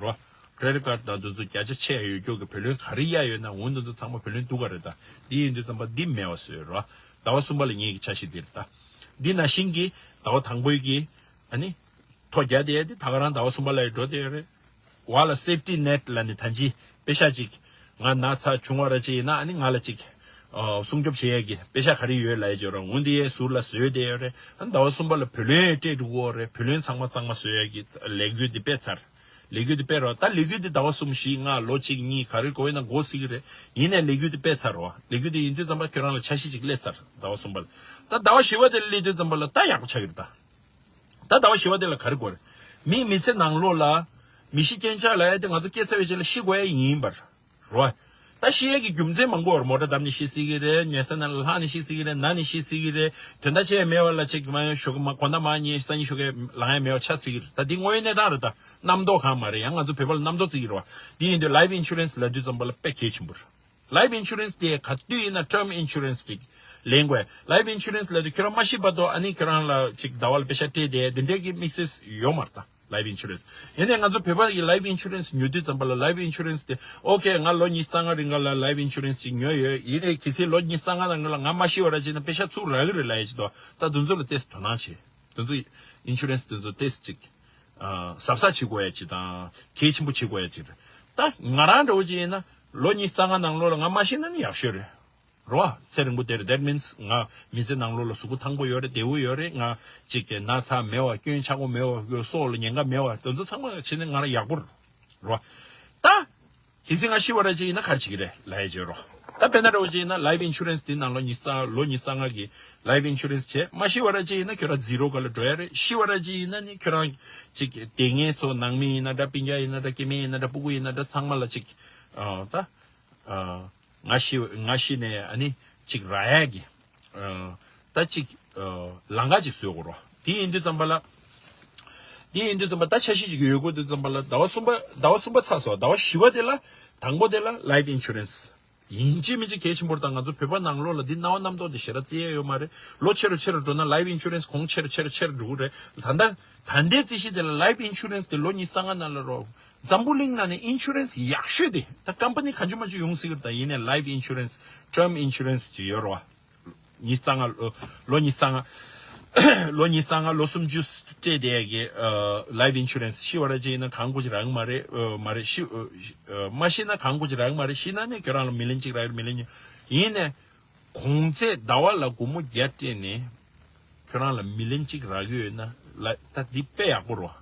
རོ། credit card དང་དེ་ཚོ་བརྒྱ་ཆ་ཆེ་ཡ་ཡོད་རྒྱུ་གི་བུ་ལོན་ག་རེ་གཡར་ཡོད་ན་འོ་དེ་ཚོ་ཚང་མ་བུ་ལོན་སྡུག་ག་རེད་ད། འདི་ཡིན་དུས་ཙམ་པ་འདི་མེད་པ་བཟོས་རོ། ཟླ་བ་གསུམ་པ་ལ་ངེད་ཀྱི་འཆར་གཞི་འདི་རེད་ད། འདི་ནང་བཞིན་གྱི་ཟླ་བ་དང་པོའི་གི་ཨ་ནི་ཐོ་རྒྱག་བསྡད་ཡ་འདི་ད་ག་རང་ཟླ་བ་གསུམ་པ་ལ་ཡ་འགྲོ་བསྡད་ཡོད་རེད། བ་ལ་safety net ལ་ནི་ད་ཅི་པེ་ཤ་ཅིག་ང་ན་ཚ་བྱུང་བ་ར་ཅིག་ཡིན་ན་ཨ་ནི་ང་ལ་ཅིག་ཨ་སྲུང་སྐྱོབ་བྱེད་ཡ་གི་པེ་ཤ་ག་རེ་ཡོད་ལབ་ཡ་ཅིག་ཡོད་རེད། འོ་འདི་ཡའི་ཟུར་ལ་བཟོས་བསྡད་ཡོད་རེད། ཨ་ནི་ཟླ་བ་གསུམ་པ་ལ་བུ་ལོན་ཡང་སྤྲད་འགྲོ་གི་ཡོད་རེད། བུ་ལོན་ཚང་མ་གཙང་མ་བཟོ་ཡ་གི་ལས་འགུལ་འདི་སྤེལ་ཚར། ལས་འགུལ་འདི་སྤེལ་རོགས། ད་ལས་འགུལ་འདི་ཟླ་བ་གསུམ་བཞི་ལྔ་ལོ་གཅིག་གཉིས་ག་རེ་འགོར་ཡིན་ན་འགོར་སྲིད་ཀྱི་རེད། ཡིན་ནའི་ལས་འགུལ་འདི་སྤེལ་ཚར་རོགས། ལས་འགུལ་འདི་ཡིན་དུས་ཙམ་པ་ཁྱོད་རང་ལ་འཆར་གཞི་ཅིག་སླེབས་ཚར་ཟླ་བ་གསུམ་པ་ལ། ད་ཟླ་བ་བཞི་པ་དེ་ལ་སླེབས་དུས་ཙམ་པ་ལ་ད་ཡག་པོ་ཆགས་ཀྱི་རེད་ད། ད་ཟླ་བ་བཞི་པ་དེ་ལ་ག་རེ་དགོས་རེད། མིའི་མི་ཚེ་ནང་ལོགས་ལ་མི་ཤི་རྐྱེན་ཆག་ལབ་ཡ་དེ་ང་ཚོ་སྐྱེས་ཚར་བའི་རྗེས་ལ་ཤི་དགོས་ཡ་ཡིན་པར། རོ། ད་ཤི་ཡས་ཀྱི་རྒྱུ་མཚན་མང་པོ་ཡོད་རེད། མོ་ཊ་བརྡབས་ནས་ཤི་སྲིད་ཀྱི་རེད། ཉལ་ས་ནང་ལ་ལྷག་ནས་ཤི་སྲིད་ཀྱི་རེད། ན་ནས་ཤི་སྲིད་ཀྱི་རེད། དོན་དག་ཅི་ཡང་མེད་པ་ལ་ཅིག་མ་ཞོགས་མ་དགོང་དག་མ་ཉལ་སང་ཉིན་ཞོགས་ཀས་ལངས་ཡས་མེད་པ་ཆགས་སྲིད་ཀྱི་རེད། ད་འདི་དངོས་ཡོད་གནས་སྟངས་རེད། ད་རྣམ་རྟོག་གང་མ་རེད། ཡང་ང་ཚོ་བོད་པ་ལ་རྣམ་རྟོག་བརྩི་གི་རེད་བ། འདི་ཡིན་དུས་life insurance་ལབ་དུས་ཙམ་པ་ལ་དཔེ་གལ་ཆེན་པོ་རེད། Life insurance་དེ་ག་དུས་ཡིན་ན་term insurance་ཅིག་ལེན་དགོས། Life insurance་ལབ་དུས་ཁྱོད་རང་མ་ཤི་བར་དུ་ཨ་ནི་ཁྱོད་རང་ལ་ཅིག་ཟླ་བ་ལ་པེ་ཤ་སྤྲད་དེ་འདི་འདྲའི་གི་དམིགས་བསལ་ཡོད་མ་རེད་ད། Life insurance། ཡིན་ནའི་ང་ཚོ་བོད་པ་ཡི་life insurance་ཉོ་དུས་ཙམ་པ་ལ་life insurance་དེ་okay ང་ལོ་ཉི་ཤུ་རྩ་ལྔ་རིང་ག་ལ་life insurance་ཅིག་ཉོས་ཡོད། ཡིན་ནའི་གལ་སྲིད་ལོ་ཉི་ཤུ་རྩ་ལྔ་རིང་ག་ལ་ང་མ་ཤི་བ་ར་བྱས་ན་པེ་ཤ་ཚུར་རག་གི་རེད་ལབ་ཡ་ཅིག་འདུག་ད་དེ་ཚོ་ལ་ཏོག་ཙམ་དོ་སྣང་བྱེད། དེ་ཚོ་insurance་དེ་ཚོ་ཏོག་ཙམ་ཅིག་ཨ་གཟབ་གཟབ་བྱེད་དགོས་ཡ་ཅིག་དང་གལ་ཆེན་པོ་བྱེད་དགོས་ཡ་ཅིག་རེད། ད་ང་རང་འདྲ་བོ་ཅིག་ཡིན་ན་ལོ་ཉི་ཤུ་རྩ་ལྔ་ནང་ལོགས་ལ་ང་མ་ཤི་ན་ནི་ཡག་ཤོས་རེད། རོ། ཚེ་རིང་པོ་དེ་རེད། That means་ང་མི་ཚེ་ནང་ལོགས་ལ་གཟུགས་པོ་ཐང་པོ་ཡོད་རེད། བདེ་བོ་ཡོད་རེད། ང་ཅིག་གི་ན་ཚ་མེད་བ། སྐྱོན་ཆག་པོ་མེད་བ། སྲོག་ལ་ཉེན་ཁ་མེད་བ། དེ་ཚོ་ཚང་མ་བྱས་ནས་ང་རང་ཡག་པོ་རེད། རོ། ད་གལ་སྲིད་ང་ཤི་བ་ར་ཅིག་ཡིན་ན་ག་རེ་བྱེད་ཀྱི་རེད་ལབ་ཡ་བྱེད་རོ། ད་དཔེར་ན་འདྲ་བོ་ཅིག་ཡིན་ན་life insurance་དེ་ནང་ལོ་ཉི་ཤུ་རྩ་ལོ་ཉི་ཤུ་རྩ་ལྔ་གི་life insurance་བྱས། མ་ཤི་བ་ར་ཅིག་ཡིན་ན་ཁྱོད་རང་zero་སྒང་ལ་འགྲོ་ཡ་རེད། ཤི་བ་ར་ཅིག་ཡིན་ན་ནི་ཁྱོད་རང་ཅིག་དེ་ངའི་ཚོ་ནང་མི་ཡིན་ན་འདྲ། སྤུན་ཀྱག་ཡིན་ན་འདྲ། སྐྱེ་དམན་ཡིན་ན་འདྲ། སྤུ་གུ་ཡིན་ན་འདྲ། ཚང་མ་ལ་ཅིག་ཨ་ད་ཨ་ང་ཤི་ང་ཤི་ནས་ཨ་ནི་ཅིག་རག་ཡ་གི་ཨ་ད་ཅིག་ཨ་ལམ་ཁ་ཅིག་བཟོ་དགོས་རོ། དེ་ཡིན་དུས་ཙམ་པ་ལ་དེ་ཡིན་དུས་ཙམ་པ་ད་འཆར་གཞི་ཅིག་ཡོད་དགོས་དུས་ཙམ་པ་ལ་ཟླ་བ་གསུམ་པ་ཟླ་བ་གསུམ་པ་ཚར་སོང་། ཟླ་བ་བཞི་པ་དེ་ལ་དང་པོ་དེ་ལ་life insurance། ཡིན་གཅིག་མིན་གཅིག་གལ་ཆེན་པོ་རེད། ད་ང་ཚོ་བོད་པ་ནང་ལོགས་ལ་འདི་སྣང་བ་རྣམ་རྟོག་འདི་ཞེ་དྲག་བརྩི་ཡ་ཡོད་མ་རེད། ལོ་ཆེ་རུ་ཆེ་རུ་འགྲོ་ན་life insurance་གོང་ཆེ་རུ་ཆེ་རུ་ཆེ་རུ་འགྲོ་གི་རེད། ད་ལྟ་ད་ལྟའི་རྩིས་གཞི་དེ་ལ་life insurance་དེ་ལོ་ཉི་ཤུ་རྩ་ལྔ་ནང་ལ་རོ། འཛམ་བུ་གླིང་ནང་ནས་insurance་ཡག་ཤོས་དེ་ད་company་གང་བྱུང་མང་བྱུང་ཡོང་སྲིད་ཀྱི་རེད། ད་ཡིན་ནའི་life insurance་term insurance་ཅིག་ཡོད་རེད་བ། ཉི་ཤུ་རྩ་ལྔ་ལོ་ལོ་ཉི་ཤུ་རྩ་ལྔ་ལོ་ཉི་ཤུ་རྩ་ལྔ་ལོ་སུམ་ཅུ་སྤྲད་བསྡད་ཡ་གི་ཨ་life insurance། ཤི་བ་ར་ཅིག་ཡིན་ན་གང་དགོས་ཀྱི་རག་གི་མ་རེད། ཨ་མ་རེད། ཤི་ཨ་མ་ཤི་ན་གང་དགོས་ཀྱི་རག་གི་མ་རེད། ཤི་ན་ནི་ཁྱོད་རང་ལ་མི་ལན་གཅིག་རག་གི་རེད། མི་ལན་གཉིས། ཡིན་ནའི་གོང་ཚད་ཟླ་བ་ལ་སྒོར་མོ་བརྒྱ་སྤྲད་ནས་ཁྱོད་རང་ལ་མི་ལན་གཅིག་རག་གི་ཡོད་ན་ལ་ད་འདི་དཔེ་ཡག་པོ་རེད་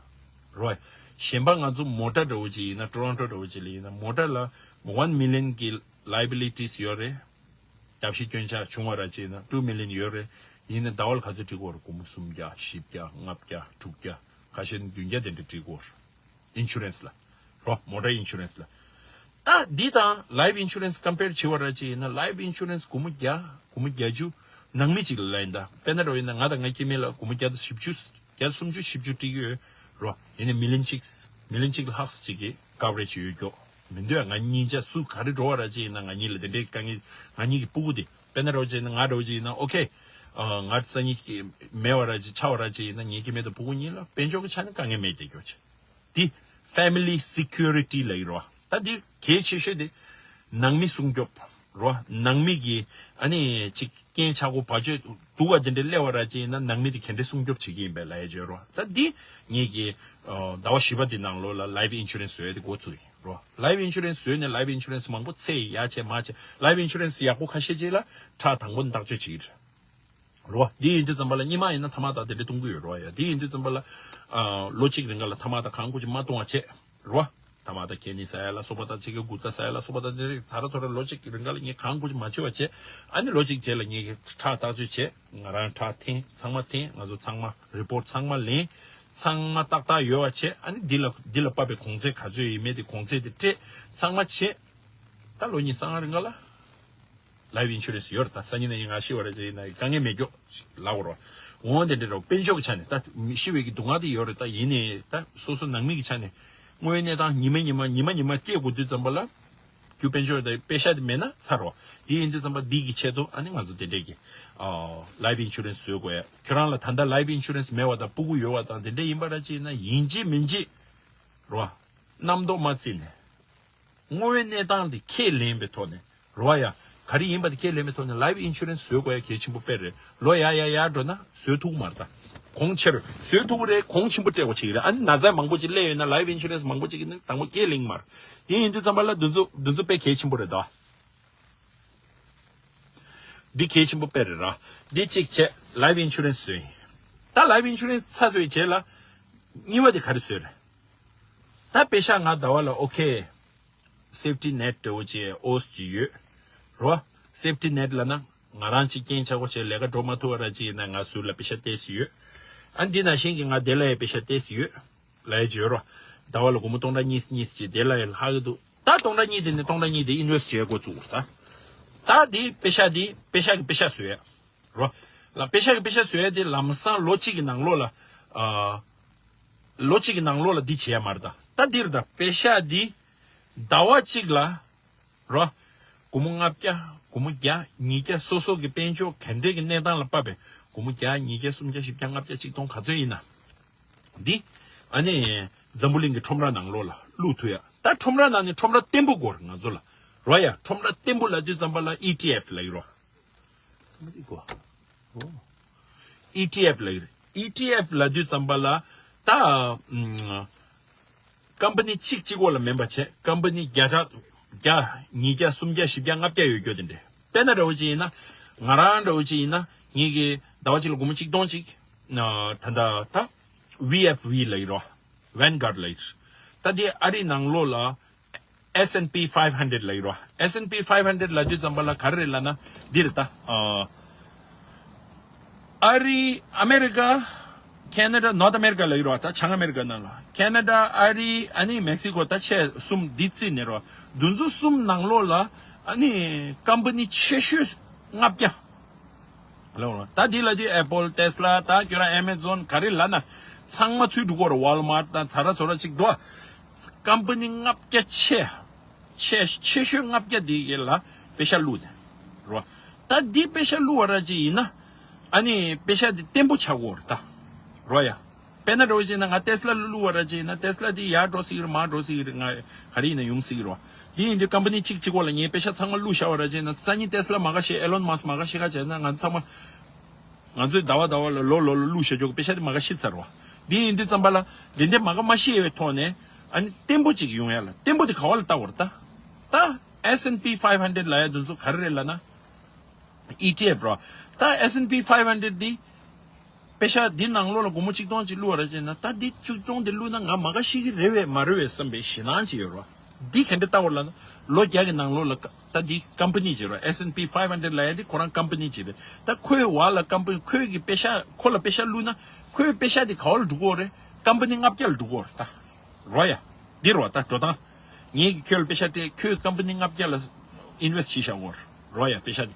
བ། རེད་བ། གཞན་པ་ང་ཚོ་མོ་ཊ་འདྲ་བོ་ཅིག་ཡིན་ན་Toronto་འདྲ་བོ་ཅིག་ལ་ཡིན་ན་མོ་ཊ་ལ་one million་གི་liabilities་ཡོད་རེད། བརྡབ་གཞི་སྐྱོན་ཆག་བྱུང་བ་ར་བྱས་ན་two million་ཡོད་རེད། ཡིན་ནའི་ཟླ་བ་ལ་ག་ཚོད་སྤྲད་དགོས་རེད། སྒོར་མོ་སུམ་བརྒྱ་བཞི་བརྒྱ་ལྔ་བརྒྱ་དྲུག་བརྒྱ་ཁ་ཤས་ནི་བདུན་བརྒྱ་དེ་འདྲ་སྤྲད་དགོས་རེད། Insurance་ལ་རོ། མོ་ཊ་insurance་ལ། ད་འདི་དང་life insurance་compare་བྱེད་པ་ར་བྱས་ཡིན་ན་life insurance་སྒོར་མོ་བརྒྱ་སྒོར་མོ་བརྒྱད་ཅུ་ནང་མི་གཅིག་ལ་ལབ་ཡིན། ད་དཔེར་ན་འདྲ་བོ་ཡིན་ན་ང་དང་ངའི་སྐྱེ་དམན་ལ་སྒོར་མོ་བརྒྱ་དང་བཞི་བཅུ་བརྒྱ་དང་སུམ་ཅུ་བཞི་བཅུ་སྤྲད་ཀྱི་ཡོད་རོ། ཡིན་ནའི་མི་ལན་གཅིག་མི་ལན་གཅིག་ལྷག་ཅིག་གི་coverage་ཡོད་རྒྱུ་མི་འདུག་ང་གཉིས་ཆ་སུ་ག་རེ་འགྲོ་བ་ར་ཅིག་ཡིན་ན་ང་གཉིས་ལ་དེ་འདྲའི་དཀའ་ངལ། ང་གཉིས་ཀྱི་སྤུ་གུ་དེ་དཔེར་ན་འདྲ་བོ་ཅིག་ཡིན་ན་ང་འདྲ་བོ་ཅིག་ཡིན་ན་okay་ཨ་ང་སང་ཉིན་གྱི་མེད་པ་ར་ཅིག་ཆགས་པ་ར་ཅིག་ཡིན་ན་ངའི་སྐྱེ་དམན་དང་སྤུ་གུ་གཉིས་ལ་དཔལ་འབྱོར་གྱི་ཆ་ནས་དཀའ་ངལ་མེད་བསྡད་རྒྱུ་ཅིག་འདི་family security་ལབ་ཀྱི་རེད་བ། ད་འདི་གལ་ཆེ་ཤོས་དེ་ནང་མི་སྲུང་སྐྱོབ་རེད་བ། ནང་མི་གི་ཨ་ནི་ཅིག་རྐྱེན་ཆག་སྒོ་བ་ཅོ་སྡུག་པ་དེ་འདྲ་སླེབས་པ་ར་ཅིག་ཡིན་ན་ནང་མི་དེ་ག་འདྲ་སྲུང་སྐྱོབ་བྱེད་ཀྱི་ཡིན་པས་ལབ་ཡ་བྱས་རེད་བ། ད་འདི་ངེད་ཀྱི་ཨ་ཟླ་བ་བཞི་པ་འདི་ནང་ལོགས་ལ་life insurance་བཟོ་ཡ་དེ་འགོ་ཚུགས་ཡིན་རེད་བ། Life insurance་བཟོས་ནས་life insurance་མང་པོ་ཚད་ཡར་བྱས་མར་བྱས། Life insurance་ཡག་པོ་ཁ་ཤས་ཅིག་ལ་ཁྲག་དང་པོ་ནས་བརྟག་དཔྱད་བྱེད་ཀྱི་རེད། རོ། འདི་ཡིན་དུས་ཙམ་པ་ལ་སྔོན་མ་ཡིན་ན་ཐ་མག་དང་དེ་འདྲ་གཏོང་གི་ཡོད་རོ། ཡ་འདི་ཡིན་དུས་ཙམ་པ་ལ་ཨ་ལོ་གཅིག་རིང་ག་ལ་ཐ་མག་དང་གང་དགོས་ཅིག་མ་གཏོང་བ་བྱས་རོ། ཐ་མག་དང་ཁེ་ནི་ཟ་ཡ་ལ་སོགས་པ་དང་ཅིག་གི་གུ་ཏ་ཟ་ཡ་ལ་སོགས་པ་དང་དེ་རིགས་ཚ་ར་ཚོ་ར་ལོ་གཅིག་རིང་ག་ལ་ངས་གང་དགོས་ཅིག་མ་བྱེད་པ་བྱས། ཨ་ནི་ལོ་གཅིག་རྗེས་ལ་ངས་ཁྲག་བརྟག་དཔྱད་བྱས། ང་རང་ཁྲག་འཐེན་ཚང་མ་འཐེན། ང་ཚོ་ཚང་མ་report་ཚང་མ་ལེན། ཚང་མ་ཏག་ཏག་ཡོད་པ་བྱས། ཨ་ནི་འདི་ལ་འདི་ལ་དཔག་པའི་གོང་ཚད་ག་ཚོད་ཡིན་མིན་དེ་གོང་ཚད་དེ་སྤྲད། ཚང་མ་བྱས། ད་ལོ་ཉི་ཤུ་རྩ་ལྔ་རིང་ག་ལ། Life insurance་ཡོད་རེད། ད་སང་ཉིན་ནས་ཡིན་ང་ཤི་བ་རེད་ཅེས་ཡིན་ན་དཀའ་ངལ་མེད་རྒྱུ་ལབ་རོགས། འོང་དེ་འདྲ་རོགས་དཔལ་འབྱོར་གྱི་ཆ་ནས་ད་མི་ཤི་བའི་གི་སྡུག་བསྔལ་དེ་ཡོད་རེད། ད་ཡིན་ནའི་ད་སོ་སོ་ནང་མི་གི་ཆ་ནས་དངོས་ཡོད་གནས་སྟངས་ཉི་མ་ཉི་མ་ཉི་མ་ཉི་མ་སྐྱེལ་དགོས་དུས་ཙམ་པ་ལ་རྒྱུ་དཔལ་འབྱོར་དང་པེ་ཤ་དེ་མེད་ན་ཚར་རོགས། དེ་ཡིན་དུས་ཙམ་པ་འདི་གི་ཆེད་དུ་ཨ་ནི་ང་ཚོ་དེ་འདྲས་ཀྱི་ཨ་life insurance་བཟོ་དགོས་ཡ། ཁྱོད་རང་ལ་ད་ལྟ་life insurance་མེད་པ་དང་སྤུ་གུ་ཡོད་པ་དང་དེ་འདྲས་ཡིན་པ་ར་ཅེས་ཡིན་ན་ཡིན་གཅིག་མིན་གཅིག་རོགས། རྣམ་རྟོག་མ་བརྩིས་ནས། དངོས་ཡོད་གནས་སྟངས་འདི་ཁས་ལེན་པའི་ཐོག་ནས་རོ་ཡ། ག་རེ་ཡིན་པ་དེ་ཁས་ལེན་པའི་ཐོག་ནས་life insurance་བཟོ་དགོས་ཡ་གལ་ཆེན་པོ་དཔེ་རེད། ལོ་ཡར་ཡར་ཡར་འགྲོ་ན་བཟོ་ཐུབ་མ་རེད་ད། གོང་ཆེར་བཟོ་ཐུབ་རེད། གོང་ཆེན་པོ་སྤྲད་དགོས་ཆེ་གི་རེད། ཨ་ནི་ན་ཚ་མང་པོ་ཅིག་སླེབས་ཡོད་ན་life insurance་མང་པོ་ཅིག་གི་ནི་དང་པོ་ཁས་ལེན་མ་རེད། དེ་ཡིན་དུས་ཙམ་པ་ལ་འདི་ཚོ་འདི་ཚོ་དཔེ་གལ་ཆེན་པོ་རེད་ད། འདི་གལ་ཆེན་པོ་དཔེ་རེད་ར། འདི་གཅིག་བྱས་life insurance་བཟོས་ཡིན། ད་life insurance་ཚར་བཟོས་རྗེས་ལ་གཉིས་པ་དེ་ག་རེ་བཟོས་རེད། ད་པེ་ཤ་ང་ཟླ་བ་ལ་okay safety net་འདྲ་བོ་ཅིག་ཨོས་ཅིག་ཡོད་རོ། safety net་ལབ་ན་ང་རང་ཅིག་རྐྱེན་ཆག་པོ་བྱས་ལས་ཀ་འགྲོ་མ་ཐུབ་པ་ར་ཅིག་ཡིན་ན་ང་ཟུར་ལ་པེ་ཤ་ཏོག་ཙམ་ཡོད། ཨ་འདི་ནང་བཞིན་གྱི་ང་དེ་ལ་ཡང་པེ་ཤ་ཏོག་ཙམ་ཡོད་ལབ་ཡ་ཅིག་ཡོད་རོ། ཟླ་བ་ལ་སྒོར་མོ་སྟོང་ཕྲག་གཉིས་གཉིས་ཅིག་དེ་ལ་ཡང་ལྷག་གི་འདུག་ད་སྟོང་ཕྲག་གཉིས་དེ་ནས་སྟོང་ཕྲག་གཉིས་དེ་ཨིན་ཝེ་སི་ཊི་བྱེད་འགོ་བཙུགས་རེད་ད། ད་དེ་པེ་ཤག་དེ་པེ་ཤག་གི་པེ་ཤག་བཟོས་རོ། ལ་པེ་ཤག་གི་པེ་ཤག་བཟོས་དེ་ལམ་སང་ལོ་གཅིག་གི་ནང་ལོགས་ལ་ཨ། ལོ་གཅིག་གི་ནང་ལོགས་ལ་འདི་བྱེད་ཡ་མ་རེད་ད། ད་འདི་རེད་ད། པེ་ཤག་འདི་ཟླ་བ་གཅིག་ལ་རོ། སྒོར་མོ་ལྔ་བརྒྱ། སྒོར་མོ་བརྒྱ། ཉིས་བརྒྱ། སོ་སོ་གི་དཔལ་འབྱོར་ག་འདྲས་ཀྱི་གནས་སྟངས་ལ་དཔག་པའི་སྒོར་མོ་བརྒྱ། ཉིས་བརྒྱ། སུམ་བརྒྱ། བཞི་བརྒྱ། ལྔ་བརྒྱ། ཆིག་སྟོང་ག་ཚོད་ཡིན་ན། འདི། ཨ་ནི། འཛམ་བུ་གླིང་གི་ཁྲོམ་ར་ནང་ལོགས་ལ་བླུག་ཐུབ་ཡ། ད་ཁྲོམ་ར་ནང་ནས་ཁྲོམ་ར་བརྟན་པོ་དགོས་རེད་ང་ཚོ་ལ། རོ་ཡ། ཁྲོམ་ར་བརྟན་པོ་ལབ་དུས་ཙམ་པ་ལ་ཨི་ཊི་ཨེཕ་ལབ་ཀྱི་རོ། ཨི་ཊི་ཨེཕ་ལབ་ཀྱི་རེད། ཨི་ཊི་ཨེཕ་ལབ་དུས་ཙམ་པ་ལ། ད། ཨམ། ཀམ་པ་ནི་གཅིག་གཅིག་པོ་ལ་མིན་པ་བྱས། ཀམ་པ་ནི་བརྒྱ་ཕྲག་བརྒྱ། ཉིས་བརྒྱ། སུམ་བརྒྱ། བཞི་བརྒྱ། ལྔ་བརྒྱ་ཡོད་རྒྱུ་དེ་འདྲས། དཔེར་ན་འདྲ་བོ་ཅིག་ཡིན་ན། ང་རང་འདྲ་བོ་ཅིག་ཡིན་ན། ངེད་ཀྱི་ཟླ་བ་གཅིག་ལ་སྒོར་མོ་གཅིག་སྟོང་གཅིག་ད་ལྟ་ད། ཝི་ཨེཕ་ཝི་ལབ་ཀྱི་རོ། ཝན་གྷར་ལབ་ཀྱི་རེད། ད་དེ་ཨ་རི་ནང་ལོགས་ལ་ཨེས་ཨེན་པི་ཕའིབ་ཧན་ཌེཌ་ལབ་ཀྱི་རེད་བ། ཨེས་ཨེན་པི་ཕའིབ་ཧན་ཌེཌ་ལབ་དུས་ཙམ་པ་ལ་ག་རེ་རེད་ལབ་ན་འདི་རེད་ད། ཨ་རི། ཨ་མེ་རི་ཀ། ཁེ་ན་ཌ། ནོར་ཐི་ཨ་མེ་རི་ཀ་ལབ་ཀྱི་རེད་བ། ད་བྱང་ཨ་མེ་རི་ཀ་ནང་ལ་ཁེ་ན་ཌ། ཨ་རི། ཨ་ནི་མེག་སི་ཀོ། ད་ཆེ་གསུམ་འདི་རྩིས་ནས་རོ། འདི་ཚོ་གསུམ་ནང་ལོགས་ལ་ཨ་ནི་ཀམ་པ་ནི་ཆེ་ཤོས་ལྔ་བརྒྱ། ལོ། ད་འདི་ལ་དུས་ཨེ་པལ། ཏེ་སི་ལ། ད་ཁྱོད་རང་ཨེ་མེ་ཛོན་ག་རེ་ལབ་ན་ཚང་མ་ཚུད་འགྲོ་གི་རེད། ཝལ་མར་ཊི་དང་ཚ་ར་ཚོ་ར་ཅིག་འདུག། ཀམ་པ་ནི་ལྔ་བརྒྱ་ཆེ་ཆེ་ཆེ་ཤོས་ལྔ་བརྒྱ་འདི་ཡི་ལ་པེ་ཤག་བླུགས་ནས་རོ། ད་འདི་པེ་ཤག་བླུགས་པ་ར་ཅིག་ཡིན་ན་ཨ་ནི་པེ་ཤག་འདི་བརྟན་པོ་ཆགས་ཀྱི་ཡོད་རེད་ད། རོ་ཡ། དཔེར་ན་འདྲ་བོ་བྱས་ན་ང་ཏེ་སི་ལ་ལ་བླུགས་པ་ར་བྱས་ན་ཏེ་སི་ལ་དེ་ཡར་འགྲོ་སྲིད་ཀྱི་རེད། མར་འགྲོ་སྲིད་ཀྱི་རེད། ང་ག་རེ་ཡིན་ན་ཡོང་སྲིད་ཀྱི་རེད་བ། དེ་ཡིན་དུས་ཀམ་པ་ནི་གཅིག་གཅིག་པོ་ལ་ངས་པེ་ཤག་ཚང་མ་བླུགས་བཞག་པ་ར་བྱས་ན་སང་ཉིན་ཏེ་སི་ལ་མ་དགའ་བྱེད། ཨེ་ལོན་མཱ་སི་མ་དགའ་བྱེད་ག་བྱས་ན་ང་ཚང་མ། ང་ཚོས་ཟླ་བ་ཟླ་བ་ལ་ལོ་ལོ་ལ་བླུགས་བཞག་རྒྱུ་གི་པེ་ཤག་དེ་མ་དགའ་ཤི་ཚར་བ། དེ་ཡིན་དུས་ཙམ་པ་ལ་དེ་འདྲའི་མ་དགའ་མ་ཤི་བའི་ཐོག་ནས་ཨ་ནི་བརྟན་པོ་གཅིག་ཡོང་ཡ་ལ་བརྟན་པོ་དེ་ག་བ་ལ་བལྟ་བར་ད། ད་ཨེས་ཨེན་པི་ཕའིབ་ཧན་ཌེཌ་ལབ་ཡ་དེ་ཚོ་ག་རེ་རེད་ལབ་ན། ཨི་ཊི་ཨེཕ་རོ། ད་ཨེས་ཨེན་པི་ཕའིབ་ཧན་ཌེཌ་འདི། པེ་ཤག་འདི་ནང་ལོགས་ལ་སྒོར་མོ་གཅིག་སྟོང་ཅིག་བླུགས་པ་ར་བྱས་ན་ད་འདི་གཅིག་སྟོང་དེ་བླུགས་ན་ང་མ་དགའ་ཤི་གི་རེད་བས་མ་རེད་བས་བསམ་པའི་ཞེད་སྣང་ཅིག་ཡོད་རོ། འདི་ག་འདྲ་ལྟ་བ་ལ་ན་ལོ་བརྒྱ་གི་ནང་ལོགས་ལ་ཀ་ད་འདི་ཀམ་པ་ནི་ཅིག་རོ། ཨེས་ཨེན་པི་ཕའིབ་ཧན་ཌེཌ་ལབ་ཡ་འདི་ཁོ་རང་ཀམ་པ་ནི་ཅིག་རེད། ད་ཁོའི་བར་ལ་ཀམ་པ་ནི་ཁོའི་གི་པེ་ཤག་ཁོ་ལ་པེ་ཤག་བླུགས་ན་ཁོའི་པེ་ཤག་དེ་ག་བ་ལ་འགྲོ་གི་ཡོད་རེད། ཀམ་པ་ནི་ལྔ་བརྒྱ་ལ་འགྲོ་གི་ཡོད་རེད་ད། རོ་ཡ། འདི་རོ་ད་འགྲོ་སྟངས། ངས་ཀྱི་ཁྱོད་ལ་པེ་ཤག་སྤྲད། ཁྱོད་ཀམ་པ་ནི་ལྔ་བརྒྱ་ལ་ཨིན་ཝེ་སི་ཊི་བྱས་བཞག་གོ། རོ་ཡ་པེ་ཤག་འདི།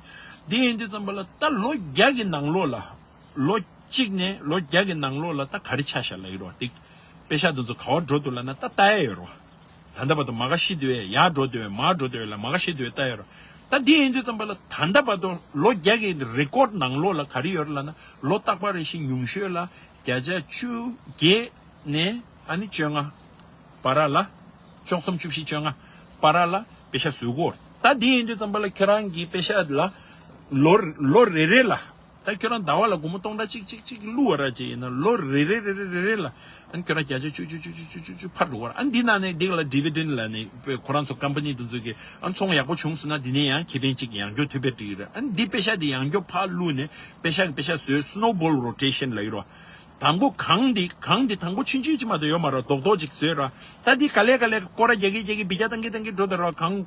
འདི་ཡིན་དུས་ཙམ་པ་ལ་ད་ལོ་བརྒྱ་གི་ནང་ལོགས་ལ། ལོ་གཅིག་ནས་ལོ་བརྒྱ་གི་ནང་ལོགས་ལ་ད་ག་རེ་ཆགས་བཞག་ལབ་ཀྱི་རོ། འདི་པེ་ཤག་འདི་ཚོ་ག་བར་འགྲོ་འདུག་ལབ་ན་ད་ལྟ་ཡ་ཡོད་རོ། ད་ལྟ་བར་དུ་མ་ག་ཤི་འདུག་ཨེ། ཡར་འགྲོ་འདུག་ཨེ། མར་འགྲོ་འདུག་ཨེ་ལ་མ་ག་ཤི་འདུག་ཨེ་ལྟ་ཡ་རོ། ད་འདི་ཡིན་དུས་ཙམ་པ་ལ་ད་ལྟ་བར་དུ་ལོ་བརྒྱ་གི་རེ་ཀོཌ་ནང་ལོགས་ལ་ག་རེ་ཡོད་རེད་ལབ་ན་ལོ་རྟག་པ་རེ་བཞིན་ཉུང་ཤོས་ལ་བརྒྱ་ཆ་བཅུ་བརྒྱད་ནས་ཨ་ནི་བཅོ་ལྔ་བར་ལ། བཅུ་གསུམ། བཅུ་བཞི། བཅོ་ལྔ་བར་ལ་པེ་ཤག་བཟོ་གི་ཡོད་རེད། ད་འདི་ཡིན་དུས་ཙམ་པ་ལ་ཁྱོད་རང་གི་པེ་ཤག་ལ་ལོ་ལོ་རེ་རེ་ལ། ད་ཁྱོད་རང་ཟླ་བ་ལ་སྒོར་མོ་སྟོང་ཕྲག་གཅིག་གཅིག་གཅིག་བླུགས་པ་ར་ཅིག་ཡིན་ན་ལོ་རེ་རེ་རེ་རེ་རེ་རེ་ལ་ཨ་ནི་ཁྱོད་རང་བརྒྱ་ཆ་བཅུ་བཅུ་བཅུ་བཅུ་བཅུ་བཅུ་བཅུ་འཕར་འགྲོ་བ་ར། ཨ་ནི་འདི་ནང་ནས་འདི་ལ་ཌི་བི་ཌེན་ཌི་ལབ་ནས་ཁོ་རང་ཚོ་ཀམ་པ་ནི་དེ་ཚོ་གི་ཨ་ནི་ཚོང་ཡག་པོ་བྱུང་སོང་ན་འདི་ནས་ཡང་ཁེ་ཕན་གཅིག་ཡང་སྐྱོར་ཐུབ་པའི་འགྲིག་རེད། ཨ་ནི་འདི་པེ་ཤག་འདི་ཡང་སྐྱོར་ཕར་བླུགས་ནས་པེ་ཤག་གི་པེ་ཤག་བཟོས། སི་ནོ་བོལ་རོ་ཊེ་ཤན་ལབ་ཀྱི་རོ། དང་པོ་གང་འདི་གང་འདི་དང་པོ་ཆུང་ཆུང་ཅིག་མ་གཏོགས་ཡོད་མ་རེད། རྡོག་རྡོག་ཅིག་བཟོས་ར། ད་འདི་ག་ལེ་ག་ལེ་སྐོར་ར་རྒྱག་གི་རྒྱག་གི་འབུད་རྒྱག་བཏང་གི་བཏང་གི་འགྲོ་དེ་ར་གང་།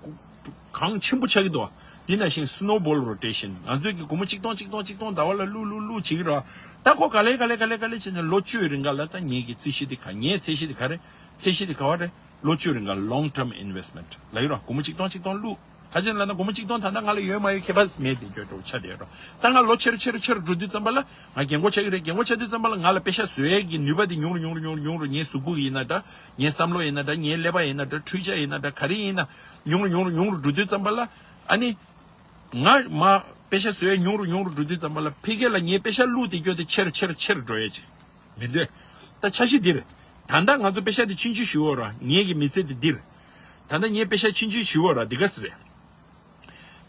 གང་ཆེན་པོ་ཆགས་ཀྱི་འདུག། འདི་ནང་བཞིན་སི་ནོ་བོལ་རོ་ཊེ་ཤན། ང་ཚོས་ཀྱི་སྒོར་མོ་གཅིག་སྟོང་གཅིག་སྟོང་གཅིག་སྟོང་ཟླ་བ་ལ་བླུག་བླུག་བླུག་བྱེད་ཀྱི་ར། ད་ཁོ་ག་ལེ་ག་ལེ་ག་ལེ་ག་ལེ་བྱས་ནས་ལོ་བཅུའི་རིང་ག་ལ་ད་ངེད་ཀྱི་རྩིས་གཞི་འདི་ག། ངའི་ཚད་གཞི་འདི་ག་རེད། ཚད་གཞི་འདི་ག་བ་རེད། ལོ་བཅུའི་རིང་ག་ལ་ལོང་ཊརམ་ཨིན་ཝེ་སི་མེན་ཊི་ལབ་ཀྱི་ར། སྒོར་མོ་གཅིག་སྟོང་གཅིག་སྟོང་བླུག། ག་ཅི་ལབ་ན་སྒོར་མོ་གཅིག་སྟོང་ད་ལྟ་ང་ལ་ཡོད་མ་ཡོད་ཁྱད་པར་མེད་དེ་སྐྱོ་སྤྲོ་ཆ་དེ་རོ། ད་ང་ལོ་ཆེ་རུ་ཆེ་རུ་ཆེ་རུ་འགྲོ་དུས་ཙམ་པ་ལ་ང་རྒན་གོག་ཆགས་ཀྱི་རེད། རྒན་གོག་ཆགས་དུས་ཙམ་པ་ལ་ང་ལ་པེ་ཤག་བཟོ་ཡས་ཀྱི་ནུས་པ་དེ་ཉུང་རུ་ཉུང་རུ་ཉུང་རུ་ཉུང་རུ། ངའི་གཟུགས་པོ་ཡིན་ན་འདྲ། ངའི་བསམ་བློ་ཡིན་ན་འདྲ། ངའི་ཀླད་པ་ཡིན་ན་འདྲ། འཕྲུལ་ཆ་ཡིན་ན་འདྲ། ག་རེ་ཡིན་ན་ཉུང་རུ་ཉུང་རུ་ཉུང་རུ་འགྲོ་དུས་ཙམ་པ་ལ་ཨ་ནི། ང་མ་པེ་ཤག་བཟོ་ཡས་ཉུང་རུ་ཉུང་རུ་འགྲོ་དུས་ཙམ་པ་ལ་ཕ་གི་ལ་ངའི་པེ་ཤག་བླུགས་དེ་སྐྱོ་དེ་ཆེ་རུ་ཆེ་རུ་ཆེ་རུ་འགྲོ་ཡས་ཅིག་མི་འདོད། ད་འཆར་གཞི་འདི་རེད། ད་ལྟ་ང་ཚོ་པེ་ཤག་དེ་ཆུང་ཆུང་ཞུ་བ་ར། ངེད་ཀྱི་མི་ཚེ་དེ་འདི་རེད། ད་ལྟ་ངའི་པེ་ཤག་ཆུང་ཆུང་ཞུ་བ་ར་འདི་ག་སེ་རེད།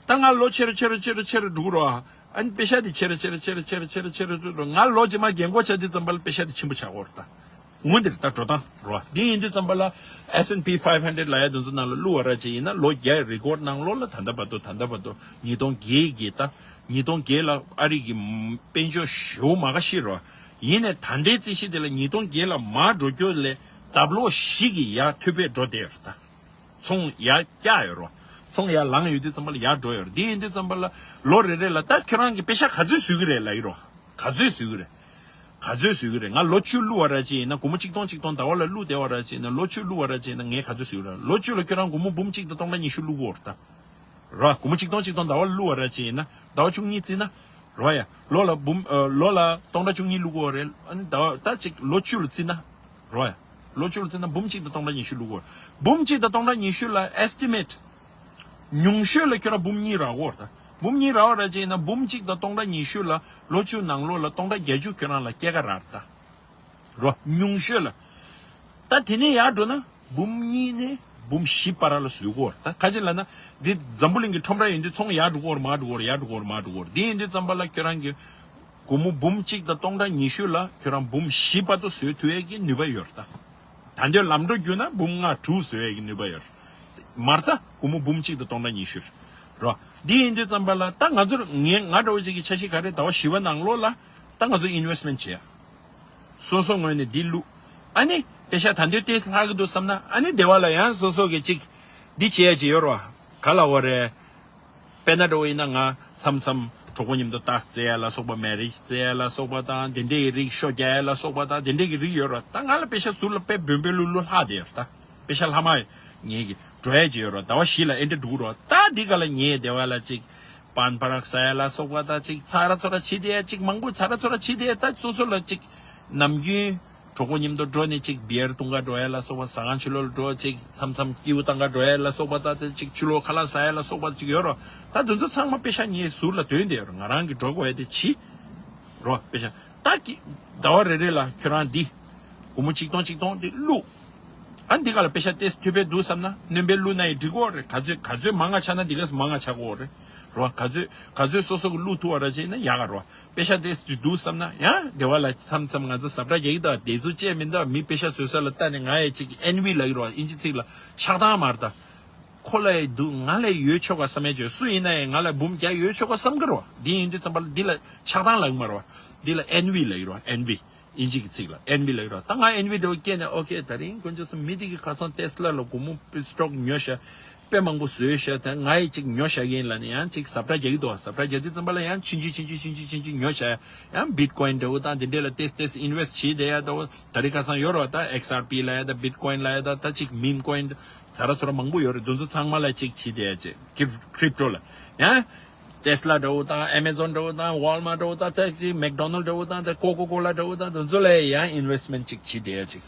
ད་ང་ལོ་ཆེ་རུ་ཆེ་རུ་ཆེ་རུ་ཆེ་རུ་འགྲོ་གི་ར། ཨ་ནི་པེ་ཤག་དེ་ཆེ་རུ་ཆེ་རུ་ཆེ་རུ་ཆེ་རུ་ཆེ་རུ་ཆེ་རུ་འགྲོ་གི་ར། ང་ལོ་རྗེས་མ་རྒན་གོག་ཆགས་དུས་ཙམ་པ་ལ་པེ་ཤག་དེ་ཆེན་པོ་ཆགས་ཀྱི་ཡོད་རེད་ད། ངོ་འདིར་ད་འགྲོ་སྟངས་རོ། འདི་ཡིན་དུས་ཙམ་པ་ལ་ཨེས་ཨེན་པི་ཕའིབ་ཧན་ཌེཌ་ལབ་ཡ་དེ་ཚོ་ནང་ལ་བླུགས་པ་ར་ཅིག་ཡིན་ན་ལོ་བརྒྱ་ཡི་རི་ཀོཌ་ནང་ལོགས་ལ་ད་ལྟ་བར་དུ་ད་ལྟ་བར་དུ་ཉིས་སྟོང་བརྒྱད་གི་ད་ཉིས་སྟོང་བརྒྱད་ལ་ཨ་རི་གི་དཔལ་འབྱོར་ཞེ་པོ་མ་ག་ཤི་རོ། ཡིན་ནའི་ད་ལྟའི་རྩིས་གཞི་དེ་ལ་ཉིས་སྟོང་བརྒྱད་ལ་མར་འགྲོ་རྒྱུ་ལས་ལྡབ་ལོག་བཞི་གི་ཡར་མཐོ་པོས་འགྲོ་བསྡད་ཡོད་རེད་ད། ཚོང་ཡར་བཀྱག་ཡོད་རོ། ཚོང་ཡར་ལངས་ཡོད་དུས་ཙམ་པ་ལ་ཡར་འགྲོ་ཡོད་རེད། འདི་ཡིན་དུས་ཙམ་པ་ལ་ལོ་རེ་རེ་ལ་ད་ཁྱོད་རང་གི་པེ་ཤག་ག་ཚོད་བཟོ་གི་རེད་ལབ་ཡོད་རོ། ག་ཚོད་བཟོ་གི་རེད། ག་ཚོད་བཟོ་གི་རེད། ང་ལོ་བཅུ་བླུགས་པ་ར་ཅིག་ཡིན་ན། སྒོར་མོ་གཅིག་སྟོང་གཅིག་སྟོང་ཟླ་བ་ལ་བླུགས་བསྡད་པ་ར་ཅིག་ཡིན་ན། ལོ་བཅུ་བླུགས་པ་ར་ཅིག་ཡིན་ན་ངས་ག་ཚོད་བཟོ་གི་རེད། ལོ་བཅུ་ལ་ཁྱོད་རང་སྒོར་མོ་འབུམ་གཅིག་དང་སྟོང་ཕྲག་ཉི་ཤུ་བླུགས་ཀྱི་ཡོད་རེད་ད། ར། སྒོར་མོ་གཅིག་སྟོང་གཅིག་སྟོང་ཟླ་བ་ལ་བླུགས་པ་ར་ཅིག་ཡིན་ན་ཟླ་བ་བཅུ་གཉིས་བརྩིས་ན། ར་ཡ། ལོ་ལ་འབུམ་ཨ། ལོ་ལ་སྟོང་ཕྲག་བཅུ་གཉིས་བླུགས་ཀྱི་ཡོད་རེད། ཨ་ནི་ཟླ་བ་ད་ཅིག་ལོ་བཅུ་ལ་བརྩིས་ན། ར་ཡ། ལོ་བཅུ་ལ་བརྩིས་ན་འབུམ་གཅིག་དང་སྟོང་ཕྲག་ཉི་ཤུ་བླུགས་ཀྱི་ཡོད་རེད། འབུམ་གཅིག་དང་སྟོང་ཕྲག་ཉི་ཤུ་ལ་estimate ཉུང་ཤོས་ལ་ཁྱོད་རང་འབུམ་གཉིས་རག་གི་ཡོད་རེད་ད། འབུམ་གཉིས་རག་པ་ར་ཅིག་ཡིན་ན་འབུམ་གཅིག་དང་སྟོང་ཕྲག་ཉི་ཤུ་ལ་ལོ་བཅུ་ནང་ལོགས་ལ་སྟོང་ཕྲག་བརྒྱད་ཅུ་ཁྱོད་རང་ལ་སྐྱེད་ཀ་རག་རེད་ད། རོ། ཉུང་ཤོས་ལ། ད་དེ་ནས་ཡར་འགྲོ་ན་འབུམ་གཉིས་ནས་འབུམ་བཞི་བར་ལ་བཟོ་གི་ཡོད་རེད། ད་ག་ཅི་ལབ་ན། འདི་འཛམ་བུ་གླིང་གི་ཁྲོམ་ར་ཡིན་དུས་ཚོང་ཡར་འགྲོ་གི་ཡོད་རེད་མར་འགྲོ་གི་ཡོད་རེད་ཡར་འགྲོ་གི་ཡོད་རེད་མར་འགྲོ་གི་ཡོད་རེད། འདི་ཡིན་དུས་ཙམ་པ་ལ་ཁྱོད་རང་གི་སྒོར་མོ་འབུམ་གཅིག་དང་སྟོང་ཕྲག་ཉི་ཤུ་ལ་ཁྱོད་རང་འབུམ་བཞི་བར་དུ་བཟོ་ཐུབ་ཡས་ཀྱི་ནུས་པ་ཡོད་རེད་ད། ད་འདོད་ལམ་འགྲོ་བརྒྱུད་ན་འབུམ་ལྔ་དྲུག་བཟོ་ཡས་ཀྱི་ནུས་པ་ཡོད་རེད། མ་རྩ་སྒོར་མོ་འབུམ་གཅིག་དང་སྟོང་ཕྲག་ཉི་ཤུ་རེད། རོ། འདི་ཡིན་དུས་ཙམ་པ་ལ་ད་ང་ཚོར་ངས་ང་འདྲ་བོ་ཅིག་གི་འཆར་གཞི་ག་རེ། ཟླ་བ་བཞི་པ་ནང་ལོགས་ལ་ད་ང་ཚོ་investment་བྱེད་ཡ། སོ་སོ་ངོས་ནས་འདི་བླུགས། ཨ་ནི་པེ་ཤ་ད་འདོད་ཏེ་ལྷག་གི་འདུག་བསམ་ན་ཨ་ནི་སྡེ་བ་ལ་ཡང་སོ་སོ་གི་ཅིག་འདི་བྱེད་ཡ་ཅིག་ཡོད་རོ། ག་ལ་འོ་རེད། དཔེར་ན་འདྲ་བོ་ཡིན་ན་ང་མཚམས་མཚམས་གྲོགས་པོ་མཉམ་དུ་རྟགས་རྩེ་ཡ་ལ་སོགས་པ། marriage་རྩེ་ཡ་ལ་སོགས་པ་དང་དེ་འདྲའི་རིགས། ཤོ་རྒྱག་ཡ་ལ་སོགས་པ་དང་དེ་འདྲའི་གི་རིགས་ཡོད་ར། ད་ང་ལ་པེ་ཤ་ཟུར་ལ་དཔེ་འབུམ་པའི་ལུ་ལུ་ལྷག་བསྡད་ཡོད་ར། ད་པེ་ཤ་ལྷག་མ་ངེད་ཀྱི་འགྲོ་ཡ་ཅིག་ཡོད་ར། ཟླ་བ་བཞི་ལ་ཨེ་འདྲ་འགྲོ་གི་ར། ད་འདི་ག་ལ་ངེད་སྡེ་བ་ལ་ཅིག་པན་པ་རག་ཟ་ཡ་ལ་སོགས་པ་དང་ཅིག་ཚ་ར་ཚོ་ར་བྱེད་བསྡད་ཡ་ཅིག་མང་པོ་ཚ་ར་ཚོ་ར་བྱེད་བསྡད་ཡ། ད་སོ་སོ་ལ་ཅིག་ནམ་རྒྱུན། གྲོགས་པོ་མཉམ་དུ་འགྲོ་ནས་ཅིག་བི་ཡར་འཐུང་ག་འགྲོ་ཡ་ལ་སོགས་པ། ཟ་ཁང་ཕྱི་ལོགས་ལ་འགྲོ་ཅིག་མཚམས་མཚམས་སྐྱིའུ་བཏང་ག་འགྲོ་ཡ་ལ་སོགས་པ། ད་དེ་ཅིག་ཕྱི་ལོགས་ཁ་ལག་ཟ་ཡ་ལ་སོགས་པ་ཅིག་ཡོད་རོ། ད་དེ་ཚོ་ཚང་མ་པེ་ཤ་ངའི་ཟུར་ལ་དོན་དེ་ཡོད་རོ། ང་རང་གི་འགྲོ་དགོས་ཡ་དེ་བྱིས་རོ། པེ་ཤ་ད་ཀི་ཟླ་བ་རེ་རེ་ལ་ཁྱོད་རང་འདི་སྒོར་མོ་གཅིག་སྟོང་གཅིག་སྟོང་དེ་བླུགས། ཨ་འདི་ག་ལ་པེ་ཤ་ཏེས་ཐུབ་པའི་འདུག་བསམ་ན་སྣོན་པའི་བླུགས་ན་ཡི་འགྲིག་གོ་རེད། ག་ཚོད་ག་ཚོད་མང་ང་ཆགས་ན་འདི་ག་མང་ང་ཆགས་གོ་རེད་རོ། ག་ཚོད་ག་ཚོད་སོ་སོ་གི་བླུགས་ཐུབ་པ་ར་བྱས་ན་ཡག་ག་རོ། པེ་ཤ་ཏེས་ཅིག་འདུག་བསམ་ན་ཡང་སྡེ་བ་ལ་མཚམས་མཚམས་ང་ཚོ་ཟབ་དྲག་རྒྱག་གི་འདུག་དེ་ཚོ་བཅས་མི་འདུག་མི་པེ་ཤ་བཟོ་ས་ལ་ལྟ་ནས་ང་ཡི་ཅིག་ཨེན་ཝི་ལབ་ཀྱི་རོ། ཨིན་ཇི་ཚིག་ལ་ཆགས་སྡང་མ་རེད་ད། ཁོ་ལ་ཡི་འདུག་ང་ལ་ཡོད་ཆོག་ག་བསམ་ཡ་བྱོས། སུ་ཡིན་ན་ཡང་ང་ལ་འབུམ་བརྒྱ་ཡོད་ཆོག་ག་བསམ་གི་རོ། འདི་ཡིན་དུས་ཙམ་པ་ལ་འདི་ལ་ཆགས་སྡང་ལབ་ཀྱི་མ་རེད་བ། འདི་ལ་ཨེན་ཝི་ལབ་ཀྱི་རོ། ཨེན་ཝི། ཨིན་ཇི་གི་ཚིག་ལ་ཨེན་ཝི་ལབ་ཀྱི་རོ། ད་ང་ཨེན་ཝི་འདྲ་བོ་སྐྱེས་ནས་ཨོ་ཁེ་ད་རིང་དཀོན་མཆོག་གསུམ་མི་དེ་གི་ཁ་སང་ཏེས་ལ་ལ་སྒོར་མོ་སི་ཊོག་ཉོ་ཤ་དཔེ་མང་པོ་བཟོས་ཤག་ད་ང་ཡི་ཅིག་ཉོ་བཞག་གི་ཡིན་ལབ་ནས་ཡང་ཅིག་ཟབ་དྲག་རྒྱག་གི་འདུག་ཟབ་དྲག་རྒྱག་དུས་ཙམ་པ་ལ་ཡང་ཕྱིན་ཅི་ཕྱིན་ཅི་ཕྱིན་ཅི་ཕྱིན་ཅི་ཉོ་བཞག་ཡང་བིཊ་ཀོ་ཡིན་འདྲ་བོ་དང་དེ་འདྲས་ལ་ཏེས་ཏེས་ཨིན་ཝེ་སི་ཊི་བྱེད་བསྡད་ཡ་འདྲ་བོ་ད་རེས་ཁ་སང་ཡོད་རེད་བ། ད་ཨེག་སི་ཨར་པི་ལབ་ཡ་ད་བིཊ་ཀོ་ཡིན་ལབ་ཡ་ད་ད་ཅིག་མིམ་ཀོ་ཡིན་ཚ་ར་ཚོ་ར་མང་པོ་ཡོད་རེད། དེ་ཚོ་ཚང་མ་ལ་ཅིག་བྱེད་བསྡད་ཡ་ཅིག་ཀིབ་ཀྲིབ་ཊོ་ལ་ཡང་ཏེས་ལ་འདྲ་བོ་དང་ཨེ་མེ་ཛོན་འདྲ་བོ་དང་ཝོལ་མར་འདྲ་བོ་དང་ད་ཅིག་མེག་ཌོ་ནལ་འདྲ་བོ་དང་ད་ཀོ་ཀོ་ཀོ་ལ་འདྲ་བོ་དང་དེ་ཚོ་ལ་ཡང་ཨིན་ཝེ་སི་ཊི་མེན་ཊི་ཅིག་བྱེད་བསྡད་ཡ་ཅིག་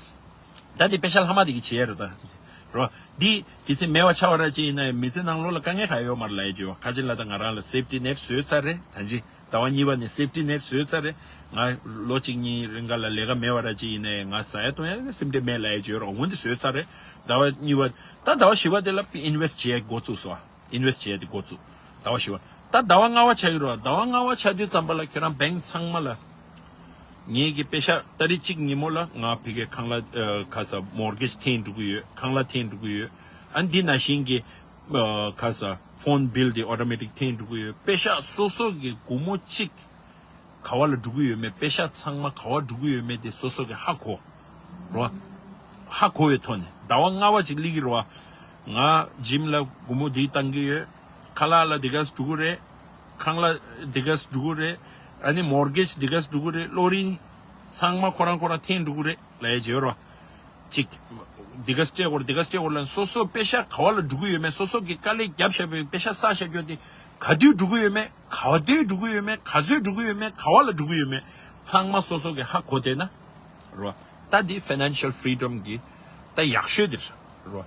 ད་དེ་པེ་ཤ་ལྷག་མ་དེ་གི་བྱེད་ཡ་རེད་ད། རོ། འདི་གལ་སྲིད་མེད་པ་ཆགས་པ་ར་ཅིག་ཡིན་ན་ཡང་མི་ཚེ་ནང་ལོགས་ལ་དཀའ་ངལ་ག་ཡོད་མ་རེད་ལབ་ཡ་ཅིག་ཡོད། ཁ་ཅིག་ལ་ད་ང་རང་ལ་སེབ་ཊི་ནེཊ་བཟོས་ཚར་རེད། ད་ཅི་ཟླ་བ་གཉིས་པ་ནས་སེབ་ཊི་ནེཊ་བཟོས་ཚར་རེད། ང་ལོ་གཅིག་གཉིས་རིང་ག་ལ་ལས་ཀ་མེད་པ་ར་ཅིག་ཡིན་ན་ཡང་ང་ཟ་ཡ་འཐུང་ཡ་སེམས་ཁྲལ་མེད་ལབ་ཡ་ཅིག་ཡོད་རོ། འོན་ཏེ་བཟོས་ཚར་རེད། ཟླ་བ་གཉིས་པ་ད་ཟླ་བ་བཞི་པ་དེ་ལ་ཨིན་ཝེ་སི་ཊི་བྱེད་ཡ་འགོ་བཙུགས་སོང་། ཨིན་ཝེ་སི་ཊི་བྱས་ཏེ་འགོ་བཙུགས། ཟླ་བ་བཞི་པ། ད་ཟླ་བ་ལྔ་པ་ཆགས་ཀྱི་རེད་བ། ཟླ་བ་ལྔ་པ་ཆགས་དུས་ཙམ་པ་ལ་ཁྱོད་རང་བེང་ཚང་མ་ལ། ངེད་ཀྱི་པེ་ཤ་ཏ་རིག་གཅིག་ཉིན་མོ་ལ་ང་ཕ་གིའི་ཁང་གླ་ཨ་ཁ་ས་མོར་གེཇ་འཐེན་འགྲོ་གི་ཡོད། ཁང་གླ་འཐེན་འགྲོ་གི་ཡོད། ཨ་འདི་ནང་བཞིན་གྱི་ཨ་ཁ་ས་ཕོན་བིལ་དེ་ཨོ་ཊོ་མེ་ཊིག་འཐེན་འགྲོ་གི་ཡོད། པེ་ཤ་སོ་སོ་གི་སྒོར་མོ་གཅིག་ག་བ་ལ་འགྲོ་གི་ཡོད་མེད། པེ་ཤ་ཚང་མ་ག་བ་འགྲོ་གི་ཡོད་མེད་དེ་སོ་སོ་གི་ཧ་གོ་རོ། ཧ་གོ་བའི་ཐོག་ནས་ཟླ་བ་ལྔ་པ་ཅིག་སླེབས་ཀྱི་རེད་བ། ང་ཇིམ་ལ་སྒོར་མོ་འདི་བཏང་གི་ཡོད། ཁ་ལག་ལ་འདི་ག་འགྲོ་གི་རེད། ཁང་གླ་འདི་ག་འགྲོ་གི་རེད། ཨ་ནི་མོར་གེཇ་འདི་ག་འགྲོ་གི་རེད། གློག་རིན་ཚང་མ་ཁོ་རང་ཁོ་རང་འཐེན་འགྲོ་གི་རེད་ལབ་ཡ་ཅིག་ཡོད་རེད་བ། ཅིག་འདི་ག་སྤྲད་དགོས་རེད། འདི་ག་སྤྲད་དགོས་རེད་ལབ་ནས་སོ་སོ་པེ་ཤ་ག་བ་ལ་འགྲོ་གི་ཡོད་མེད། སོ་སོ་གི་དཀའ་ལས་བརྒྱབ་བཞག་པའི་པེ་ཤ་བསགས་བཞག་རྒྱུ་དེ་ག་དུས་འགྲོ་གི་ཡོད་མེད། ག་བ་དུས་འགྲོ་གི་ཡོད་མེད། ག་ཚོད་འགྲོ་གི་ཡོད་མེད། ག་བ་ལ་འགྲོ་གི་ཡོད་མེད། ཚང་མ་སོ་སོ་གི་ཧ་གོ་བསྡད་ན་རོ། ད་འདི་ཕའི་ནན་ཤལ་ཕི་རི་ཌམ་གི་ད་ཡག་ཤོས་དེ་རེད་རོ།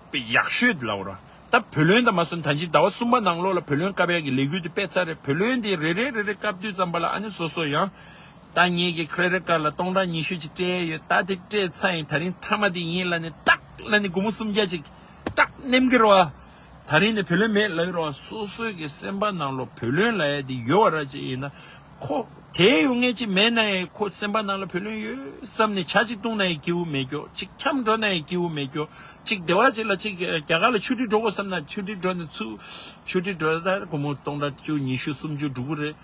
དཔེ་ཡག་ཤོས་དེ་ལབ་རོ། ད་བུ་ལོན་དང་མ་སོན་ད་ཅི་ཟླ་བ་གསུམ་པ་ནང་ལོགས་ལ་བུ་ལོན་བཀབ་ཡག་གི་ལས་འགུལ་དེ་སྤེལ་ཚར་རེད། བུ་ལོན་དེ་རེ་རེ་རེ་རེ་བཀབ་དུས་ཙམ་པ་ལ་ཨ་ནི་སོ་སོ་ཡང་ད་ངེད་ཀྱི་ཁེ་རེ་ཌིཊ་ཀཌ་ལ་སྟོང་ཕྲག་ཉི་ཤུ་ཅིག་སྤྲད་ཡོད། ད་དེ་སྤྲད་ཚར་ཡིན། ད་རིང་མཐའ་མ་དེ་ཡིན་ལབ་ནས་ཏག་ལབ་ནས་སྒོར་མོ་སུམ་བརྒྱ་ཅིག་ཏག་མནན་གི་རོ། ད་རིང་ནས་བུ་ལོན་མེད་ལབ་ཀྱི་རོ། སོ་སོའི་གི་སེམས་པ་ནང་ལོགས་བུ་ལོན་ལབ་ཡ་དེ་ཡོད་པ་ར་ཅིག་ཡིན་ན་ཁོ་དེ་ཡོད་ངེས་ཅིག་མེད་ན་ཡང་ཁོ་སེམས་པ་ནང་ལ་བུ་ལོན་ཡོད་བསམ་ནས་ཇ་ཅིག་བཏུང་ན་ཡང་སྐྱིད་པོ་མེད་ཀྱོག་ཅིག་འཁྱམ་འགྲོ་ན་ཡང་སྐྱིད་པོ་མེད་ཀྱོག་ཅིག་སྡེ་བ་ཅིག་ལ་ཅིག་རྒྱ་གར་ལ་ཆུ་ཊི་འགྲོ་དགོས་བསམ་ན་ཆུ་ཊི་འགྲོ་ནས་ཚུར་ཆུ་ཊི་འགྲོ་ད་སྒོར་མོ་སྟོང་ཕྲག་བཅུ་ཉི་ཤུ་སུམ་ཅུ་འགྲོ་གི་རེད།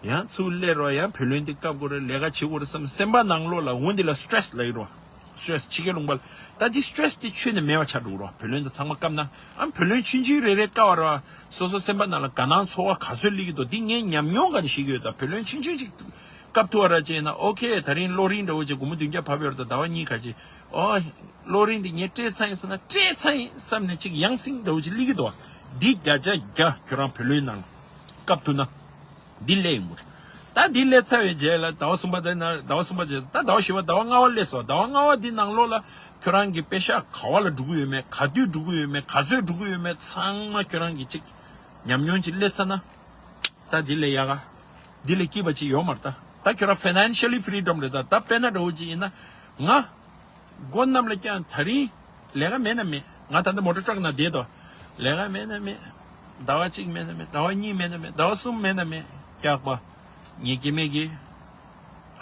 ཡང་ཚུར་སླེབས་རོགས། ཡང་བུ་ལོན་དེ་བཀབ་དགོས་རེད། ལས་ཀ་བྱེད་དགོས་རེད་བསམ། སེམས་པ་ནང་ལོགས་ལ་འོན་དེ་ལ་སི་ཊེ་རེ་སི་ལབ་ཀྱི་རོ། སི་ཊེ་རེ་སི་ཕྱི་རྒྱལ་ལུང་པ་ལ། ད་འདི་སི་ཊེ་རེ་སི་དེ་ཆོད་ནས་མེད་པ་ཆགས་འགྲོ་གི་རོ། བུ་ལོན་དེ་ཚང་མ་བཀབ་ན། ཨ་བུ་ལོན་ཆུང་ཆུང་རེ་རེ་བཀབ་པ་རོ། སོ་སོ་སེམས་པ་ནང་ལ་དགའ་སྣང་ཚོར་བ་ག་ཚོད་སླེབས་ཀྱི་འདུག་འདི་ངས་ཉམས་མྱོང་ག་ནས་ཤེས་ཀྱི་ཡོད། ད་བུ་ལོན་ཆུང་ཆུང་ཅིག་ སྐབས་ཐུག་བ་ར་བྱས་ན་ཨོ་ཁེ། ད་རིང་གློག་རིན་འདྲ་བོ་ཅིག་སྒོར་མོ་བདུན་བརྒྱ་བབས་ཡོད་རེད། ད་ཟླ་བ་གཉིས་ཁ་ཅིག་ཨོ་གློག་རིན་འདི་ངས་སྤྲད་ཚར་ཡིན་ཟེར་ན་སྤྲད་ཚར་ཡིན་བསམ་ནས་ཅིག་ཡང་སེ་འདྲ་བོ་ཅིག་སླེབས་ཀྱི་འདུག་འདི་བརྒྱ་ཆ་བརྒྱ་ཁྱོད་རང་བུ་ལོན་ནང་སྐབས་ཐུག་ན། འདི་སླེབས་ཡོང་གི་རེད། ད་འདི་སླེབས་ཚར་བའི་རྗེས་ལ་ཟླ་བ་གསུམ་པ་དེ་ན་ཟླ་བ་གསུམ་པ་རྗེས་ད་ཟླ་བ་བཞི་པ་ཟླ་བ་ལྔ་པ་སླེབས་སོང་། ཟླ་བ་ལྔ་པ་འདི་ནང་ལོགས་ལ་ཁྱོད་རང་གི་པེ་ཤག་ག་བ་ལ་འགྲོ་གི་ཡོད་མེད། ག་དུས་འགྲོ་གི་ཡོད་མེད། ག་ཚོད་འགྲོ་གི་ཡོད་མེད། ཚང་མ་ཁྱོད་རང་གི་ཅིག་ཉམས་མྱོང་ཅིག་སླེབས་ཚར་ན། ད་འདི་ལས་ཡག་ག་འདི་ལས་སྐྱིད་པ་ཅིག་ཡོད་མ་རེད། ད་ད་ཁྱོད་རང་ཕའི་ནན་ཤལ་ལི་ཕི་རི་ཌམ་རེད། ད་ད་དཔེར་ན་འདྲ་བོ་ཅིག་ཡིན་ན། ང་སྒོ་གནམ་ལ་བརྐྱངས། ད་རིང་ལས་ཀ་མེད་ན་མེད། ང་ད་ལྟ་མོ་ཊ་ཊག་ནང་བསྡད་དོ། ལས་ཀ་མེད་ན་མེད། ཟླ་བ་གཅིག་མེད་ན་མེད། ཟླ་བ་གཉིས་མེད་ན་མེད། ཟླ་བ་གསུམ་མེད་ན་མེད། སྐྱག་པ། ངའི་སྐྱེ་དམན་གྱི་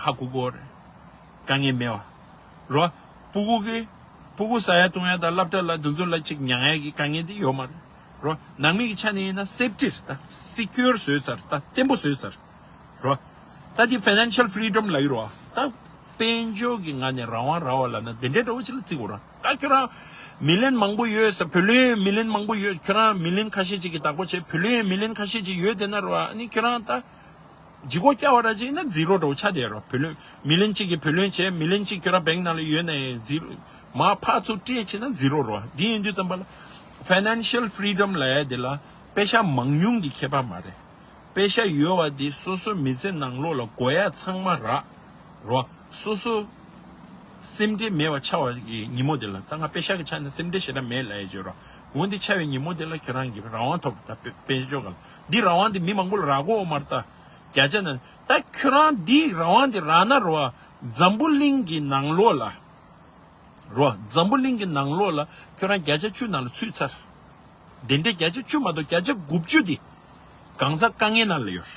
ཧ་གོ་གོ་རེད། དཀའ་ངལ་མེད་པ། རོ། ཕྲུ་གུ་གི་ཕྲུ་གུ་ཟ་ཡ་བཏུང་ཡ་དང་སློབ་གྲྭ་ལ་དུས་ཚོད་ལ་ཅིག་མྱང་ཡ་གི་དཀའ་ངལ་དེ་ཡོད་མ་རེད། རོ། ནང་མི་གི་ཆ་ནས་ཡིན་ན་སེབ་ཊི་རེད། ད་སི་ཀུར་བཟོས་ཚར། ད་བརྟན་པོ་བཟོས་ཚར། རོ། ད་འདི་ཕའི་ནན་ཤལ་ཕི་རི་ཌམ་ལབ་ཀྱི་རོ། ད་དཔལ་འབྱོར་གྱི་ངང་ནས་རང་དབང་རག་པ་ལབ་ན་འདི་འདྲའི་འདྲ་བོ་ཅིག་ལ་བརྩི་དགོས་རོ། ད་ཁྱོད་རང་མི་ལན་མང་པོ་ཡོད་ཟེར། བུ་ལོན་མི་ལན་མང་པོ་ཡོད། ཁྱོད་རང་མི་ལན་ཁ་ཤས་ཅིག་གི་བདག་པོ་བྱས། བུ་ལོན་མི་ལན་ཁ་ཤས་ཅིག་ཡོད་བསྡད་ན་རོ། ཨ་ནི་ཁྱོད་རང་ད་ལྗིད་ཁོག་བསྐྱལ་བ་ར་ཅིག་ཡིན་ན་ཛི་རོ་འདྲ་བོ་ཆགས་བསྡད་རོ། བུ་ལོན་མི་ལན་གཅིག་གི་བུ་ལོན་བྱས། མི་ལན་གཅིག་ཁྱོད་རང་བེང་ནང་ལ་ཡོད་ན་ཡང་ཛི་རོ། མར་ཕར་ཚུར་སྤྲད་བྱས་ན་ཛི་རོ་རོ། འདི་ཡིན་དུས་ཙམ་པ་ལ་ཕའི་ནན་ཤལ་ཕི་རི་ཌམ་ལབ་ཡ་དེ་ལ་པེ་ཤག་མང་ཉུང་གི་ཁྱད་པར་མ་རེད། པེ་ཤག་ཡོད་པ་དེ་སོ་སོའི་མི་ཚེ་ནང་ལོགས་ལ་དགོས་ཡ་ཚང་མ་རག་རོ། སོ་སོ་སེམས་ཁྲལ་མེད་པ་ཆགས་པ་གི་ཉིན་མོ་དེ་ལ། ད་ང་པེ་ཤག་གི་ཆ་ནས་སེམས་ཁྲལ་ཞེ་དྲག་མེད་ལབ་ཡ་བརྗོད་རོ། འོ་འདི་ཆགས་པའི་ཉིན་མོ་དེ་ལ་ཁྱོད་རང་གི་རང་དབང་ཐོབ་རེད། ད་དཔེ་དཔེ་འཇོག་ག་ལ་འདི་རང་དབང་དེ་མི་མང་པོ་ལ་རག་གོ་མ་རེད། ད་བརྒྱ་ཆ་ན་ད་ཁྱོད་རང་འདི་རང་དབང་དེ་རག་ན་རོ། འཛམ་བུ་གླིང་གི་ནང་ལོགས་ལ། རོ། འཛམ་བུ་གླིང་གི་ནང་ལོགས་ལ་ཁྱོད་རང་བརྒྱ་ཆ་བཅུ་ནང་ལ་ཚུད་ཚར། དེ་འདྲའི་བརྒྱ་ཆ་བཅུ་མ་གཏོགས་བརྒྱ་ཆ་དགུ་བཅུ་དེ་གང་ཟག་དཀའ་ངལ་ནང་ལ་ཡོད།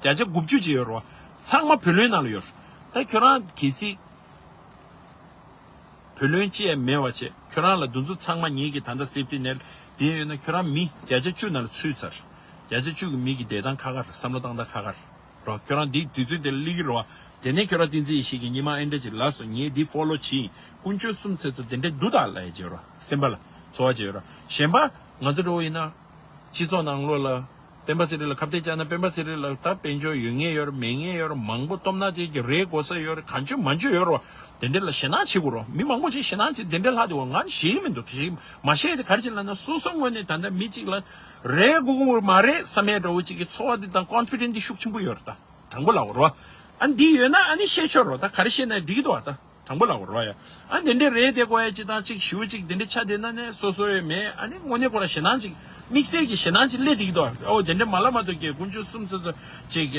བརྒྱ་ཆ་དགུ་བཅུ་ཅིག་ཡོད་རོ། ཚང་མ་བུ་ལོན་ནང་ལ་ཡོད། ད་ཁྱོད་རང་གལ་སྲིད་བུ་ལོན་ཅི་ཡང་མེད་པ་བྱས། ཁྱོད་རང་ལ་དེ་ཚོ་ཚང་མ་ངེད་ཀྱི་ད་ལྟ་སེབ་ཊི་ནེཊ་དེ་ཡོད་ན་ཁྱོད་རང་མི་བརྒྱ་ཆ་བཅུ་ནང་ལ་ཚུད་ཚར། བརྒྱ་ཆ་བཅུ་གི་མི་གི་བསྡད་སྟངས་ཁག་ཁག་རེད། བསམ་བློ་བཏང་སྟངས་ཁག་ཁག་རེད། རོ། ཁྱོད་རང་འདི་དུས་ཚོད་དེ་ལ་སླེབས་ཀྱི་རོ། དེ་ནས་ཁྱོད་རང་བསྟན་འཛིན་ཡེ་ཤེས་ཀྱི་ཉི་མ་ཨེ་འདྲ་ཅིག་ལབ་སོང་། ངས་འདི་ཕོ་ལོ་བྱེད་ཡིན། དཀོན་མཆོག་གསུམ་ཚེ་ཚོ་དེ་འདྲ་འདུག་ད་ལབ་ཡ་བྱེད་རོ། སེམས་པ་ལ་ཚོར་བ་བྱེད་རོ། གཞན་པ་ང་ཚོ་འདྲ་བོ་ཡིན་ན་སྤྱི་ཚོགས་ནང་ལོགས་ལ་སྤེན་པ་ཚེ་རིང་ལ་ཁ་གཏད་བཅག་ན་སྤེན་པ་ཚེ་རིང་ལ་ད་དཔལ་འབྱོར་ཡོད་ངེས་ཡོད་རེད། མེད་ངེས་ཡོད་རེད། མང་པོ་སྟོབས་ན་དེ་གི་རེད་དགོས་ས་ཡོད་རེད། གང་བྱུང་མང་བྱུང་ཡོད་རོ། དེ་འདྲ་ལ་ཞེད་སྣང་བྱེད་དགོས་རོ། མི་མང་པོ་ཅིག་ཞེད་སྣང་བྱེད་དེ་འདྲ་ལྷག་དེ་བ་ང་ཞེད་ཀྱི་མི་འདུག་ཞེད་མ་ཞེད་དེ་ག་རེ་བྱེད་ལབ་ན་སོ་སོ་ངོས་ནས་ད་ལྟ་མི་གཅིག་ལ་རེད་དགོས་ཀྱི་མ་རེད་བསམ་ཡས་འདྲ་བོ་ཅིག་གི་ཚོར་བ་འདི་དང་ཀོན་ཕི་ཌེན་ཊི་འདི་ཤུགས་ཆེན་པོ་ཡོད་རེད། ད་དྲང་པོ་ལབ་རོ། ཨ་འདི་ཡོད་ན་ཨ་ནི་བཤད་ཆོག་རོ། ད་ག་རེ་བཤད་ན་འགྲིག་གི་འདུག་བ། ད་དྲང་པོ་ལབ་རོ་ཡ། ཨ་འདི་འདྲས་རེད་དེ་དགོས་ཡ་ཅིག་དང་ཅིག་ཞུ་ཅིག་དེ་འདྲས་ཆ་དེ་ན་ནས་སོ་སོ་ཡོད་མེད། ཨ་ནི་དངོས་གནས་ཁོ་ར་ཞེད་སྣང་ཅིག་དམིགས་བསལ་གྱི་ཞེད་སྣང་ཅིག་སླེབས་འགྲིག་གི་འདུག་བ། ཨོ་དེ་འདྲས་མ་ལབ་མ་གཏོགས་ཀྱི་དཀོན་མཆོག་གསུམ་ཚེ་ཚོ་ཅིག་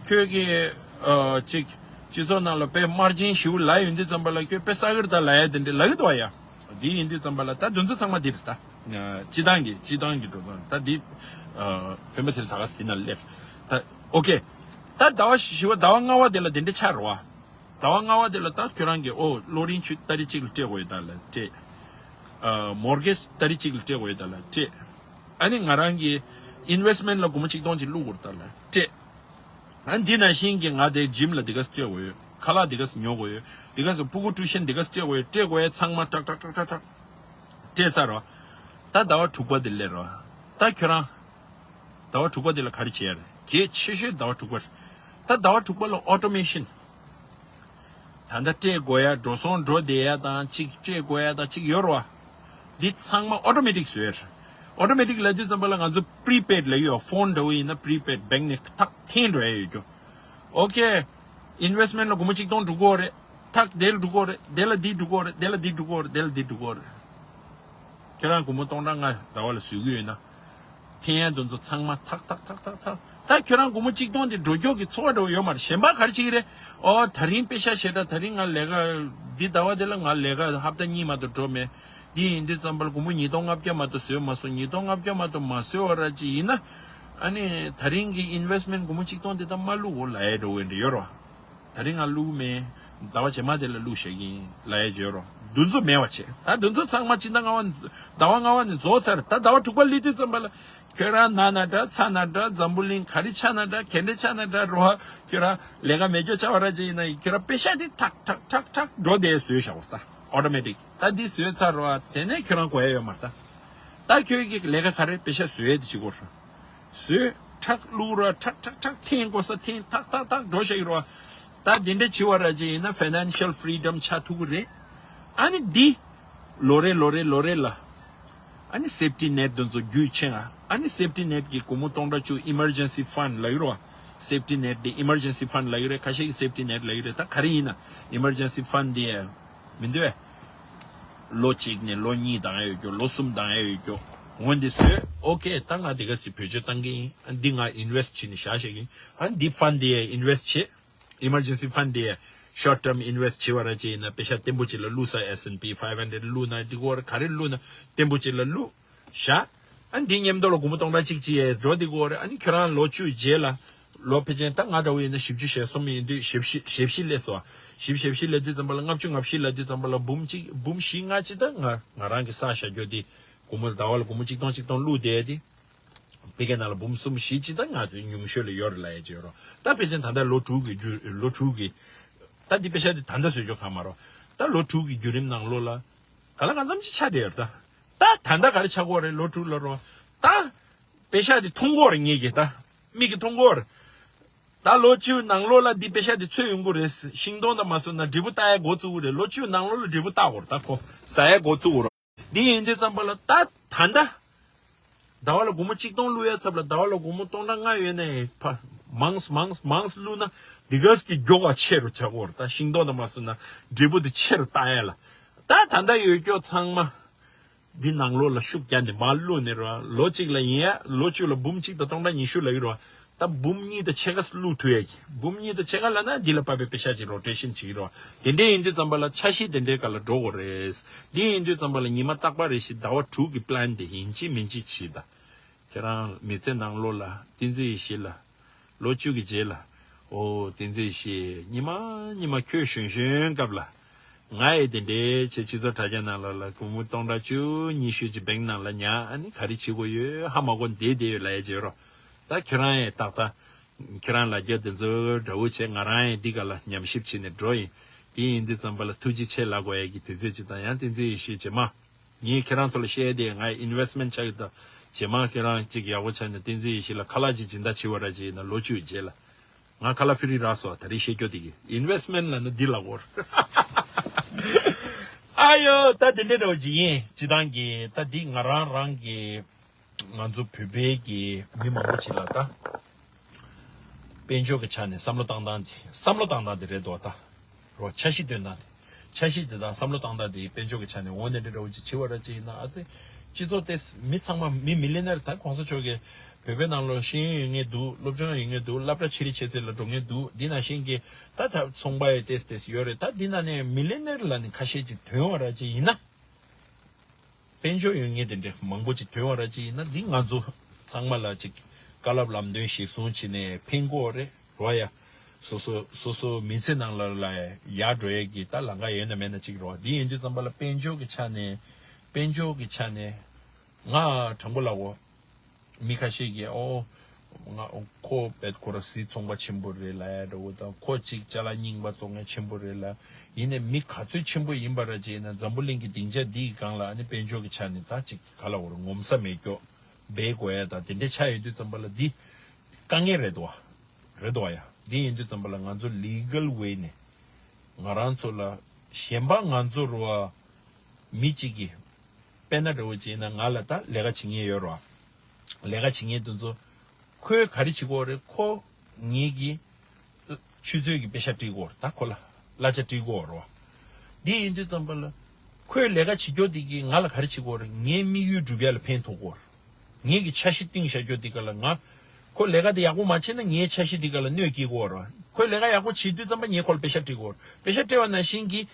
ཁྱོད་ཀྱི་ཨ་ཅིག་སྤྱི་ཚོགས་ནང་ལ་དཔེ་དམར་རྗེན་ཞིག་ལབ་ཡོང་དུས་ཙམ་པ་ལ་ཁྱོད་དཔེ་ས་གིར་ད་ལབ་ཡ་དེ་འདྲས་ལབ་གི་འདུག་བ་ཡ། འདི་ཡིན་དུས་ཙམ་པ་ལ་ད་དེ་ཚོ་ཚང་མ་འདི་རེད་ད། སྤྱི་བཏང་གི་སྤྱི་བཏང་གི་འགྲོ་སྟངས་ད་འདི་ཨ་སྤེན་པ་ཚེ་རིང་ད་ག་ས་འདི་ན་སླེབས། ད་ཨོ་ཁེ། ད་ཟླ་བ་བཞི་པ་ཟླ་བ་ལྔ་པ་དེ་ལ་དེ་འདྲས་ཆགས་རེད་བ། ཟླ་བ་ལྔ་པ་དེ་ལ་ད་ཁྱོད་རང་གིས་ཨོ་གློག་རིན་ཆུ་ཏ་རིག་གཅིག་ལ་སྤྲད་དགོས་ཡོད་ད་ལ་སྤྲད། ཨ་མོར་གེཇ་ཏ་རིག་གཅིག་ལ་སྤྲད་དགོས་ཡོད་ད་ལ་སྤྲད། ཨ་ནི་ང་རང་གི་ཨིན་ཝེ་སི་མེན་ཊི་ལ་སྒོར་མོ་གཅིག་སྟོང་གཅིག་བླུག་དགོས་ད་ལ་སྤྲད། ཨ་འདི་ནང་བཞིན་གྱི་ང་དེ་ཇིམ་ལ་འདི་ག་སྤྲད་དགོས་ཡོད། ཁ་ལག་འདི་ག་ཉོ་དགོས་ཡོད། འདི་ག་ཕྲུ་གུ་ཊུ་ཤན་འདི་ག་སྤྲད་དགོས་ཡོད། སྤྲད་དགོས་ཡ་ཚང་མ་ཏག་ཏག་ཏག་ཏག་ཏག་སྤྲད་ཚར་རོ། ད་ཟླ་བ་དྲུག་པ་དེ་སླེབས་རོ། ད་ཁྱོད་རང་ཟླ་བ་དྲུག་པ་དེ་ལ་ག་རེ་བྱེད་ཡ་རེད། གལ་ཆེ་ཤོས་ཟླ་བ་དྲུག་པ་རེད། ད་ཟླ་བ་དྲུག་པ་ལ་ཨོ་ཊོ་མེ་ཤན། ད་ལྟ་སྤྲད་དགོས་ཡ་འགྲོ་སོང་འགྲོ་བསྡད་ཡ་དང་གཅིག་སྤྲད་དགོས་ཡ་དང་གཅིག་ཡོད་རེད་བ། འདི་ཚང་མ་ཨོ་ཊོ་མེ་ཊིག་བཟོས་རེད། ཨོ་ཊོ་མེ་ཊིག་ལབ་དུས་ཙམ་པ་ལ་ང་ཚོ་པི་རི་པེཌ་ལབ་ཡོད། ཕོན་འདྲ་བོ་ཡིན་ན་པི་རི་པེཌ་བེང་ནས་ཐག་འཐེན་འགྲོ་ཡ་ཡོད་རྒྱུ། ཨོ་ཁེ། ཨིན་ཝེ་སི་མེན་ཊི་ལ་སྒོར་མོ་གཅིག་སྟོང་འགྲོ་གི་ཡོད་རེད། ཐག་དེ་ལ་འགྲོ་གི་ཡོད་རེད། དེ་ལ་འདི་འགྲོ་གི་ཡོད་རེད། དེ་ལ་འདི་འགྲོ་གི་ཡོད་རེད། དེ་ལ་འདི་འགྲོ་གི་ཡོད་རེད། ཁྱེད་རང་སྒོར་མོ་སྟོང་ཕྲག་ལྔ་ཟླ་བ་ལ་བཟོ་གི་ཡོད་ན། འཐེན་ཡ་དེ་ཚོ་ཚང་མ་ཐག་ཐག་ཐག་ཐག་ཐག་ད་ཁྱོད་རང་སྒོར་མོ་གཅིག་སྟོང་དེ་འགྲོ་རྒྱུ་གི་ཚོར་བ་འདྲ་བོ་ཡོད་མ་རེད། གཞན་པ་ག་རེ་བྱེད་ཀྱི་རེད། ཨོ་ད་རིང་པེ་ཤག་ཞེ་དྲག་ད་རིང་ང་ལས་ཀ་འདི་ཟླ་བ་དེ་ལ་ང་ལས་ཀ་ཧབ་ཏ་གཉིས་མ་གཏོགས་འགྲོ་མེད། འདི་ཡིན་དུས་ཙམ་པ་ལ་སྒོར་མོ་ཉིས་སྟོང་ལྔ་བརྒྱ་མ་གཏོགས་བཟོས་མ་སོང་། ཉིས་སྟོང་ལྔ་བརྒྱ་མ་གཏོགས་མ་བཟོས་པ་ར་ཅིག་ཡིན་ན། ཨ་ནི་ད་རིང་གི་ཨིན་ཝེ་སི་མེན་ཊི་སྒོར་མོ་གཅིག་སྟོང་དེ་ད་མ་བླུག་གོ་ལབ་ཡ་འདྲ་བོ་འདྲ་ཡོད་རེད་བ། ད་རིང་ང་བླུག་མེད། ཟླ་བ་རྗེས་མ་དེ་ལ་བླུག་བཞག་གི་ཡིན་ལབ་ཡ་བྱེད་རོ། འདི་ཚོ་མེད་པ་བྱེད། ད་འདི་ཚོ་ཚང་མ་སྤྱི་ཟླ་ལྔ་པ་ནས་ཟླ་བ་ལྔ་པ་ནས་རྫོགས་ཚར། ད་ཟླ་བ་དྲུག་པ་སླེབས་དུས་ཙམ་པ་ལ་ཁྱོད་རང་ན་ན་འདྲ་ཚ་ན་འདྲ་འཛམ་བུ་གླིང་ག་རེ་ཆགས་ན་འདྲ་ག་འདྲ་ཆགས་ན་འདྲ་རོ། ཁྱོད་རང་ལས་ཀ་མེད་རྒྱུ་ཆགས་པ་ར་ཅིག་ཡིན་ན་ཁྱོད་རང་པེ་ཤག་དེ་ཐག་ཐག་ཐག་ཐག་འགྲོ་བསྡད་བཟོས་བཞག་པ་ད་ཨོ་ཊོ་མེ་ཊིག་ད་འདི་བཟོས་ཚར་རོ། དེ་ནས་ཁྱོད་རང་དགོས་ཡ་ཡོད་མ་རེད་ད། ད་ཁྱོད་ཀྱི་ལས་ཀ་ག་རེ་པེ་ཤག་བཟོ་ཡ་དེ་བྱེད་དགོས་རོ། བཟོས། ཁྲག་བླུགས་ར་ཁྲག་ཁྲག་ཁྲག་འཐེན་དགོས་ས་འཐེན། ཐག་ཐག་ཐག་འགྲོ་བཞག་གི་རོ། ད་འདི་འདྲ་བྱེད་པ་ར་ཅིག་ཡིན་ན་ཕའི་ནན་ཤལ་ཕི་རི་ཌམ་ཆགས་ཐུབ་ཀྱི་རེད། ཨ་ནི་འདི་ལོ་རེ་ལོ་རེ་ལོ་རེ་ལ་ཨ་ནི་སེབ་ཊི་ནེཊ་འདི་ཚོ་རྒྱུས་ཆེ་ང་། ཨ་ནི་སེབ་ཊི་ནེཊ་གི་སྒོར་མོ་སྟོང་ཕྲག་བཅུ་ཨི་མར་ཇེན་སི་ཕན་ཌི་ལབ་ཀྱི་རེད་བ། སེབ་ཊི་ནེཊ་འདི་ཨི་མར་ཇེན་སི་ཕན་ཌི་ལབ་ཀྱི་རེད། ཁ་ཤས་ཀྱིས་སེབ་ཊི་ནེཊ་ལབ་ཀྱི་རེད། ད་ག་རེ་ཡིན་ན་ཨི་མར་ཇེན་སི་ཕན་ཌི་འདི་མི་འདུག་ཨེ། ལོ་གཅིག་ནས་ལོ་གཉིས་འདང་ཡ་ཡོད་རྒྱུ། ལོ་གསུམ་འདང་ཡ་ཡོད་རྒྱུ། འོ་འདི་བཟོས། ཨོ་ཁེ། ད་ང་འདི་ག་ཞིག་བེད་སྤྱོད་བཏང་གི་ཡིན། ཨ་འདི་ང་ཨིན་ཝེ་སི་ཊི་བྱས་ནས་བཞག་བཞག་གི་ཡིན། ཨ་འདི་ཕན་ཌི་འདི་ཨིན་ཝེ་སི་ཊི་བྱས། ཨི་མར་ཇེན་སི་ཕན་ཌི་འདི་ཤོཊ་ཊརམ་ཨིན་ཝེ་སི་ཊི་བྱེད་པ་ར་ཅིག་ཡིན་ན་པེ་ཤག་བརྟན་པོ་ཅིག་ལ་བླུགས་ས། ཨེསི་ཨེན་པི་ཕའིབ་ཧན་ཌེ་རེཌ་བླུགས་ན་འགྲིག་གི་རེད། ག་རེ་བླུགས་ན་བརྟན་པོ་ཅིག་ལ་བླུགས་བཞག། ཨ་འདི་མཉམ་དུ་ལ་སྒོར་མོ་སྟོང་ཕྲག་གཅིག་ཅིག་འགྲོ་འགྲིག་གི་རེད། ཨ་ནི་ཁྱོད་རང་ལོ་བཅུ་རྗེས་ལ་ལོ་ཕལ་ཆེར་ད་ང་འདྲ་བོ་ཡིན་ན་བཞི་བཅུ་ཞེ་གསུམ་ཡིན་དུས་ཞེ་བཞི་ཞེ་བཞི་སླེབས་སོང་། བཞི་བཅུ་ཞེ་བཞི་སླེབས་དུས་ཙམ་པ་ལ་ལྔ་བཅུ་ང་བཞི་སླེབས་དུས་ཙམ་པ་ལ་འབུམ་གཅིག་འབུམ་བཞི་ལྔ་ཅིག་ད་ང་ང་རང་གི་བསགས་བཞག་རྒྱུ་དེ་སྒོར་མོ་ཟླ་བ་ལ་སྒོར་མོ་གཅིག་སྟོང་གཅིག་སྟོང་བླུགས་བསྡད་དེ། ཕ་གི་ནང་ལ་འབུམ་གསུམ་བཞི་ཅིག་ད་ང་ཚོའི་ཉུང་ཤོས་ལ་ཡོད་རེད་ལབ་ཡ་ཅིག་ཡོད་རེད། ད་ཕལ་ཆེར་ད་ལྟ་ལོ་དྲུག་གི་རྒྱུན་ལོ་དྲུག་གི་ད་འདི་པེ་ཤག་འདི་ད་ལྟ་བཟོས་ཆོག་ག་མ་རེད། ད་ལོ་དྲུག་གི་བརྒྱུད་རིམ་ནང་ལོགས་ལ་ག་ལ་གང་འཚམ་ཅིག་ཆགས་བསྡད་ཡོད་རེད། ད་ད་ད་ལྟ་ག་རེ་ཆགས་ཀྱི་ཡོད་རེད། ལོ་དྲུག་ལ་རོ་ད་པེ་ཤག་འདི་མཐོང་གི་ཡོད་རེད། ངེད་ཀྱིས་ད་མིག་གིས་མཐོང་གི་ཡོད་རེད། ད་ལོ་བཅུ་ནང་ལོགས་ལ་འདི་པེ་ཤག་འདི་ཚོད་ཡོང་གི་རེད། ཤིང་སྡོང་དང་མ་བཟོས་ན་འབྲས་བུ་བཏགས་ཡ་འགོ་བཙུགས་ཀྱི་རེད། ལོ་བཅུ་ནང་ལོགས་ལ་འབྲས་བུ་བཏགས་དགོས་རེད། ད་ཁོ་ཟ་ཡ་འགོ་བཙུགས་ཀྱི་རེད། འདི་ཡིན་དུས་ཙམ་པ་ལ་ད་ད་ལྟ་ཟླ་བ་ལ་སྒོར་མོ་གཅིག་སྟོང་བླུགས་ཡ་ཚབ་ལ་ཟླ་བ་ལ་སྒོར་མོ་སྟོང་ཕྲག་ལྔ་ཡོད་ནའི་ཕ་མང་མང་མང་བླུགས་ན་འདི་ག་གི་མགྱོགས་པ་ཆེ་རུ་ཆགས་ཀྱི་ཡོད་རེད། ད་ཤིང་སྡོང་དང་མ་བཟོས་ན་འབྲས་བུ་འདི་ཆེ་རུ་བཏགས་ཡ་ལ་ད་ད་ལྟ་ཡོད་རྒྱུ་ཚང་མ། འདི་ནང་ལོགས་ལ་ཤུགས་རྒྱག་ནས་མར་བླུགས་ནས་ར་ལོ་གཅིག་ལ་ཡིན་ཡ་ལོ་བཅུ་ལ་འབུམ་གཅིག་དང་སྟོང་ཕྲག་ཉི་ཤུ་ལབ་ཀྱི་རེད་བ། ད་འབུམ་གཉིས་དང་ཕྱེད་ཀ་བླུགས་ཐུབ་ཡ་གི། འབུམ་གཉིས་དང་ཕྱེད་ཀ་ལབ་ན་འདི་ལ་དཔག་པའི་པེ་ཤག་ཅིག་རོ་ཊེ་ཤན་བྱེད་ཀྱི་རེད་བ། དེ་འདྲ་ཡིན་དུས་ཙམ་པ་ལ་འཆར་གཞི་དེ་འདྲའི་སྒང་ལ་འགྲོ་དགོས་རེད། འདི་ཡིན་དུས་ཙམ་པ་ལ་ཉི་མ་རྟག་པ་རེ་བཞིན་ཟླ་བ་དྲུག་གི་པི་ལན་དེ་ཡིན་གཅིག་མིན་གཅིག་བྱེད་ད། ཁྱེད་རང་མི་ཚེ་ནང་ལོགས་ལ་བསྟན་འཛིན་ཡེ་ཤེས་ལ། ལོ་བཅུ་གི་རྗེས་ལ། ཨོ་བསྟན་འཛིན་ཡེ་ཤེས་ཉི་མ་ཉི་མ་ཁྱོད་གཞོན་གཞོན་སྐབས་ལ། ང་ཡི་དེ་འདྲའི་ཆེ་སྤྱི་ཚོགས་དྲ་རྒྱ་ནང་ལོགས་ལ་སྒོར་མོ་སྟོང་ཕྲག་བཅུ་ཉི་ཤུ་ཅིག་བེང་ནང་ལ་ཉར། ཨ་ནི་ག་རེ་བྱེད་དགོས་ཡོད་ཧ་མ་གོ་བསྡད་བསྡད་ཡོད་ལབ་ཡ་བྱེད་རོགས། ད་ཁྱོད་རང་ཡང་ཏག་ཏག་ཁྱོད་རང་ལ་རྒྱ་དེ་ཚོ་འདྲ་བོ་བྱས་ང་རང་ཡང་འདི་ག་ལ་ཉམས་ཞིབ་བྱས་ནས་འགྲོ་ཡིན། དེ་ཡིན་དུས་ཙམ་པ་ལ་ཐུགས་རྗེ་ཆེ་ལབ་དགོས་ཡ་གི་དུས་ཚོད་ཅིག་དང་ཡང་བསྟན་འཛིན་ཡེ་ཤེས་རྗེས་མ། ངས་ཁྱེད་རང་ཚོ་ལ་བཤད་དེ་ང་ཨིན་ཝེ་སི་མེན་ཊི་ཆགས་ཀྱི་འདུག་རྗེས་མ་ཁྱེད་རང་ཅིག་ཡག་པོ་ཆགས་ནས་བསྟན་འཛིན་ཡེ་ཤེས་ལ་ཁ་ལག་ཅིག་སྦྱིན་བདག་བྱེད་པ་ར་ཅིག་ཡིན་ན་ལོ་བཅུ་རྗེས་ལ། ང་ཁ་ལག་ཕི་རི་རག་སོང་། ད་རེས་བཤད་རྒྱུ་དེ་གི་ཨིན་ཝེ་སི་མེན་ཊི་ལབ་ན་འདི་ལ་གོ་ར། ཨ་ཡོ་ད་དེ་འདྲ་འདྲ་བོ་ཅིག་ཡིན། སྤྱི་བཏང་གི་ད་འདི་ང་རང་རང་གི་ང་ཚོ་བོད་པའི་གི་མི་མང་པོ་ཅིག་ལ་ད། དཔལ་འབྱོར་གྱི་ཆ་ནས་བསམ་བློ་བཏང་སྟངས་དེ་བསམ་བློ་བཏང་སྟངས་དེ་རེད་འདུག་ད། རོ་འཆར་གཞི་བཏོན་སྟངས་དེ། འཆར་གཞི་དེ་དང་བསམ་བློ་བཏང་སྟངས་དེ་དཔལ་འབྱོར་གྱི་ཆ་ནས་འོ་ནས་འདྲ་འདྲ་བོ་ཅིག་བྱེད་པ་ར་ཅིག་ཡིན་ན་ཨ་ཙི། སྤྱི་ཚོགས་དེ་མི་ཚང་མ་མི་མི་ལི་ནེ་རི་ད་གོང་ས་མཆོག་གིས་བོད་པའི་ནང་ལོགས་ཤེས་ཡོན་ཡོད་མཁན་འདུག་སློབ་སྦྱོང་ཡོད་མཁན་འདུག་སློབ་གྲྭ་ཆེ་རིགས་ཆེ་ཚད་ལ་འགྲོ་མཁན་འདུག་འདི་ནང་བཞིན་གྱི་ད་ད་ཚོང་པ་ཡོད་ཏེས་ཏེས་ཡོད་རེད། ད་འདི་ནང་ནས་མི་ལི་ནེ་རི་ལ་ནི་ཁ་ཤས་ཅིག་ཐོན་པ་ར་ཅིག་ཡིན་ན། དཔལ་འབྱོར་ཡོད་མཁན་དེ་འདྲ་མང་པོ་ཅིག་ཐོན་པ་ར་ཅིག་ཡིན་ན་འདི་ང་ཚོ་ཚང་མ་ལ་ཅིག་བཀའ་སློབ་ལམ་སྟོན་གཞིར་བཟུང་བྱས་ནས་ཕན་གྱི་ཡོད་རེད་རོ་ཡ། སོ་སོ་སོ་སོ་མི་ཚེ་ནང་ལ་ལ་ཡར་འགྲོ་ཡས་ཀྱི་ད་ལམ་ཁ་ཡོད་ན་མེད་ན་ཅིག་རོ། འདི་ཡིན་དུས་ཙམ་པ་ལ་དཔལ་འབྱོར་གྱི་ཆ་ནས་དཔལ་འབྱོར་གྱི་ཆ་ནས་ང་དྲང་པོ་ལབ་གོ། མི་ཁ་ཤས་ཀྱིས་ཨོ། ང་ཁོ་བེད་ཁོ་ར་སི་ཚོང་པ་ཆེན་པོ་རེད་ལབ་ཡ་འདྲ་བོ་དང་ཁོ་གཅིག་ཅ་ལག་རྙིང་པ་བཙོང་མཁན་ཆེན་པོ་རེད་ལ། ཡིན་ནའི་མི་ག་ཚོད་ཆེན་པོ་ཡིན་པ་ར་ཅིག་ཡིན་ན་འཛམ་བུ་གླིང་གི་སྡིངས་ཆ་འདིའི་སྒང་ལ་ཨ་ནི་དཔལ་འབྱོར་གྱི་ཆ་ནས་ད་ཅིག་ག་ལ་འོར་ངོམ་ས་མེད་སྐྱོ་སྦས་དགོས་ཡ་ད་དེ་འདྲ་ཆགས་ཡོད་དུས་ཙམ་པ་ལ་འདི་དཀའ་ངལ་རེད་དོ། རེད་དོ་ཡ། འདི་ཡིན་དུས་ཙམ་པ་ལ་ང་ཚོ་ལི་གལ་ཝེ་ནས་ང་རང་ཚོ་ལ་གཞན་པ་ང་ཚོ་རུ་བ་མི་གཅིག་གིས་དཔེར་ན་འདྲ་བོ་ཅིག་ཡིན་ན་ང་ལ་ད་ལས་ཀ་བྱེད་མཁན་ཡོད་རོགས། ལས་ཀ་བྱེད་མཁན་དེ་ཚོ་ཁོས་ག་རེ་བྱེད་ཀྱི་ཡོད་རེད། ཁོ་ངེད་ཀྱི་ཆུ་ཚོད་ཀྱི་པེ་ཤག་སྤྲད་ཀྱི་ཡོད་རེད། ད་ཁོ་ལ་གླ་ཆ་སྤྲད་ཀྱི་ཡོད་རོགས། འདི་ཡིན་དུས་ཙམ་པ་ལ་ཁོས་ལས་ཀ་བྱེད་རྒྱུ་དེ་གིས་ང་ལ་ག་རེ་བྱེད་ཀྱི་ཡོད་རེད། ངའི་དམིགས་ཡུལ་འགྲུབ་ཡ་ལ་ཕན་ཐོགས་ཀྱི་ཡོད་རེད། ངེད་ཀྱི་འཆར་གཞི་བཏིང་བཞག་རྒྱུ་འདི་ག་ལ་ང་། ཁོ་ལས་ཀ་འདི་ཡག་པོ་མ་བྱས་ན་ངའི་འཆར་གཞི་འདི་ག་ལ་གནོད་སྐྱེལ་གྱི་ཡོད་རེད། ཁོས་ལས་ཀ་ཡག་པོ་བྱེད་དུས་ཙམ་པ་ངས་ཁོ་ལ་པེ་ཤ་སྤྲད་ཀྱི་ཡོད་རེད། པེ་ཤ་སྤྲད་པ་ནང་བཞིན་གྱི།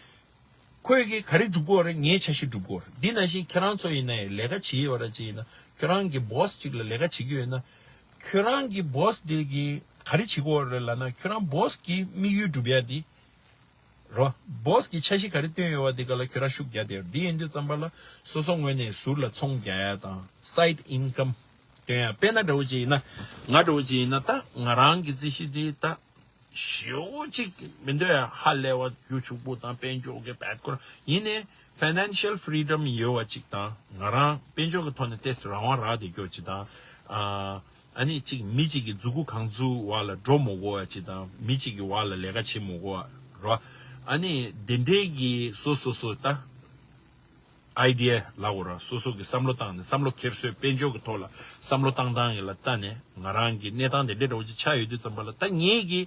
ཁོས་ཀྱི་ག་རེ་སྒྲུབ་ཀྱི་ཡོད་རེད། ངའི་འཆར་གཞི་སྒྲུབ་ཀྱི་ཡོད་རེད། འདི་ནང་བཞིན་ཁྱེད་རང་ཚོ་ཡིན་ན་ཡང་ལས་ཀ་བྱེད་ཡོད་ར་ཅིག་ཡིན་ན་ཁྱོད་རང་གི་བོ་སི་ཅིག་ལ་ལས་ཀ་བྱེད་ཀྱི་ཡོད་ན། ཁྱོད་རང་གི་བོ་སི་འདི་གི་ག་རེ་བྱེད་ཀྱི་ཡོད་རེད་ལབ་ན་ཁྱོད་རང་བོ་སི་གི་དམིགས་ཡུལ་སྒྲུབ་ཡ་འདི། རོ། བོ་སི་གི་འཆར་གཞི་ག་རེ་བཏོན་ཡོད་པ་འདི་ག་ལ་ཁྱོད་རང་ཤུགས་རྒྱག་བསྡད་ཡོད་རེད། འདི་ཡིན་དུས་ཙམ་པ་ལ་སོ་སོ་ངོས་ནས་ཟུར་ལ་ཚོང་རྒྱག་ཡ་དང་སའིཌ་ཨིན་ཀམ་བཏོན་ཡ། དཔེར་ན་འདྲ་བོ་ཅིག་ཡིན་ན་ང་འདྲ་བོ་ཅིག་ཡིན་ན་ད་ང་རང་གི་རྩིས་གཞི་འདི་ད་ཞེ་པོ་ཅིག་མི་འདོད་ཡ་ཧ་ལས་པ་རྒྱུ་ཕྱུག་པོ་དང་དཔལ་འབྱོར་གྱི་བད་ཀོར་ཡིན་ནའི་ཕའི་ནན་ཤལ་ཕི་རི་ཌམ་ཡོད་པ་ཅིག་དང་ང་རང་དཔལ་འབྱོར་གྱི་ཐོག་ནས་ཏོག་ཙམ་རང་དབང་རག་བསྡད་རྒྱུ་ཅིག་དང་། ཨ། ཨ་ནི་གཅིག་མི་གཅིག་གི་མཛུ་གུ་གང་ཚུ་བར་ལ་འགྲོ་མི་དགོས་པ་ཅིག་དང་མི་གཅིག་གི་བར་ལ་ལས་ཀ་བྱེད་མི་དགོས་པ་རོ། ཨ་ནི་དེ་འདྲའི་གི་སོ་སོ་སོ་ད་ཨའི་ཌི་ཡ་ལབ་དགོས་ར། སོ་སོ་གི་བསམ་བློ་བཏང་ནས་བསམ་བློ་འཁྱེར་སོའི་དཔལ་འབྱོར་གི་ཐོག་ལ་བསམ་བློ་བཏང་སྟངས་ཡིན་ལ་ལྟ་ནས་ང་རང་གི་གནས་སྟངས་དེ་འདྲའི་འདྲ་བོ་ཅིག་ཆགས་ཡོད་དུས་ཙམ་པ་ལ་ད་ངེད་ཀྱི་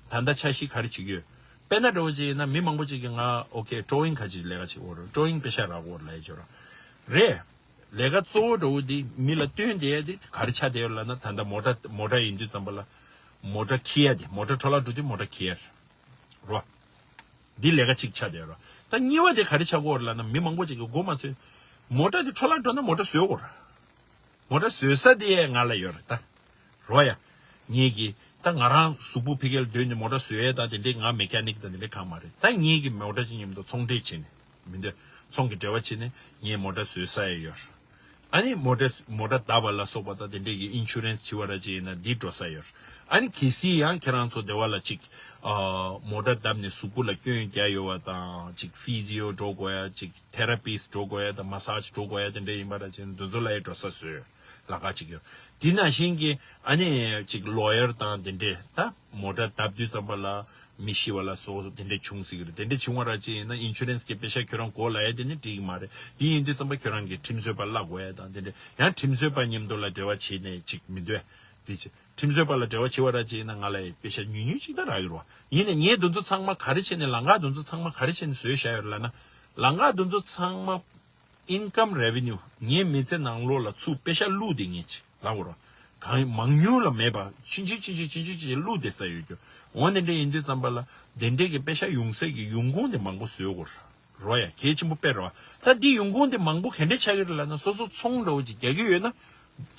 ད་ལྟ་འཆར་གཞི་ག་རེ་བྱེད་ཀྱི་ཡོད། དཔེར་ན་འདྲ་བོ་ཅིག་ཡིན་ན་མི་མང་པོ་ཅིག་གིས་ང་ཨོ་ཁེ་ཌྲོ་ཡིང་ཁ་ཅིག་ལས་ཀ་བྱེད་དགོས་ར། ཌྲོ་ཡིང་པེ་ཤ་རག་དགོས་ར་ལབ་ཡ་ཅིག་ཡོད་ར། རེད། ལས་ཀ་གཙོ་བོ་འདྲ་བོ་འདི་མི་ལ་སྟོན་བསྡད་ཡ་འདི་ག་རེ་ཆགས་བསྡད་ཡོད་ལབ་ན་ད་ལྟ་མོ་ཊ་མོ་ཊ་ཡིན་དུས་ཙམ་པ་ལ་མོ་ཊ་འཁྱེར་ཡ་དེ་མོ་ཊ་འཕྲོ་བརླག་འགྲོ་དུས་མོ་ཊ་འཁྱེར་ཡ་རོ། འདི་ལས་ཀ་གཅིག་ཆགས་བསྡད་ཡོད་རོ། ད་གཉིས་པ་དེ་ག་རེ་ཆགས་ཀྱི་ཡོད་རེད་ལབ་ན་མི་མང་པོ་ཅིག་གིས་མགོ་མ་ཚོས། མོ་ཊ་དེ་འཕྲོ་བརླག་འགྲོ་ན་མོ་ཊ་བཟོ་དགོས་རེད། མོ་ཊ་བཟོ་ས་དེ་ང་ལ་ཡོད་རེད་ད། རོ་ཡ། ངེད་ཀྱིས་ད་ང་རང་གཟུགས་པོ་ཕ་གིར་སྡོད་ནས་མོ་ཊ་བཟོ་ཡས་དང་དེ་འདྲའི་ང་མེ་ཁ་ནིག་དང་དེ་འདྲའི་གང་མ་རེད། ད་ངེད་ཀྱིས་མོ་ཊ་ཅིག་མཉམ་དུ་ཚོང་འབྲེལ་བྱས་ནས་མི་འདོད་ཚོང་གི་འབྲེལ་བ་བྱས་ནས་ངས་མོ་ཊ་བཟོ་ས་ཡས་ཡོད་རེད། ཨ་ནི་མོ་ཊ་མོ་ཊ་བརྡབས་པ་ལ་སོགས་པ་དང་དེ་འདྲའི་གི་ཨིན་ཤུ་རན་སི་བྱེད་པ་ར་ཅིག་ཡིན་ན་འདི་འགྲོ་ས་ཡོད་རེད། ཨ་ནི་གལ་སྲིད་ཡང་ཁྱེད་རང་ཚོ་སྡེ་བ་ལ་ཅིག་ཨ་མོ་ཊ་བརྡབས་ནས་གཟུགས་པོ་ལ་སྐྱོན་རྒྱག་ཡོད་པ་དང་ཅིག་ཕི་ཟི་ཡོ་འགྲོ་དགོས་ཡ་ཅིག་ཐེ་ར་པིས་འགྲོ་དགོས་ཡ་དང་མ་སཱཇ་འགྲོ་དགོས་ཡ་དེ་འདྲ་ཡིན་པ་ར་ཅིག་འདི་ཚོ་ལ་ཡང་འགྲོ་ས་བཟོས་ལ་ཁག་ཅིག་ཡོད། དེ་ནང་བཞིན་གྱི་ཨ་ནི་ཅིག་ལོ་ཡར་དང་དེ་འདྲས་ད་མོ་ཊ་བརྡབས་དུས་ཙམ་པ་ལ་མི་ཤི་བ་ལ་སོགས་དེ་འདྲས་བྱུང་སྲིད་ཀྱི་རེད། དེ་འདྲས་བྱུང་བ་ར་ཅིག་ཡིན་ན་ཨིན་ཤུ་རན་སི་གི་པེ་ཤ་ཁྱོད་རང་མགོ་ལ་ཡ་དེ་ནི་འགྲིག་གི་མ་རེད། དེ་ཡིན་དུས་ཙམ་པ་ཁྱོད་རང་གི་ཁྲིམས་རྩོད་པ་གླ་དགོས་ཡ་དང་དེ་འདྲས་ཡང་ཁྲིམས་རྩོད་པ་མཉམ་དུ་ལ་འབྲེལ་བ་བྱས་ནས་ཅིག་མི་འདོད་དེ་ཅིག་ཁྲིམས་རྩོད་པ་ལ་འབྲེལ་བ་བྱེད་པ་ར་ཅིག་ཡིན་ན་ང་ལ་ཡ་པེ་ཤ་ཉུང་ཉུང་ཅིག་ད་རག་གི་རེད་བ། ཡིན་ནའི་ངས་དེ་ཚོ་ཚང་མ་ག་རེ་བྱས་ནས་ལམ་ཁ་དེ་ཚོ་ཚང་མ་ག་རེ་བྱས་ནས་བཟོས་བཞག་ཡོད་རེད་ལབ་ན་ལམ་ཁ་དེ་ཚོ་ཚང་མ། Income revenue ངའི་མི་ཚེ་ནང་ལོགས་ལ་ཚུར་པེ་ཤ་བླུགས་བསྡད་མཁན་ཅིག་ལབ་དགོས་རེད། གང་མང་ཉུང་ལ་མེད་པ་ཕྱིན་ཅི་ཕྱིན་ཅི་ཕྱིན་ཅི་ཕྱིན་ཅི་བླུགས་བསྡད་ས་ཡོད་རྒྱུ། འོ་དེ་འདྲ་ཡིན་དུས་ཙམ་པ་ལ་དེ་འདྲའི་གི་པེ་ཤ་ཡོང་སའི་གི་ཡོང་ཁུངས་དེ་མང་པོ་བཟོ་དགོས་རེད་རོ། ཡ་གལ་ཆེན་པོ་དཔེ་རེད་བ། ད་འདི་ཡོང་ཁུངས་དེ་མང་པོ་ག་འདྲ་ཆགས་ཀྱི་རེད་ལབ་ན་སོ་སོ་ཚོང་འདྲ་བོ་ཅིག་རྒྱག་གི་ཡོད་ན།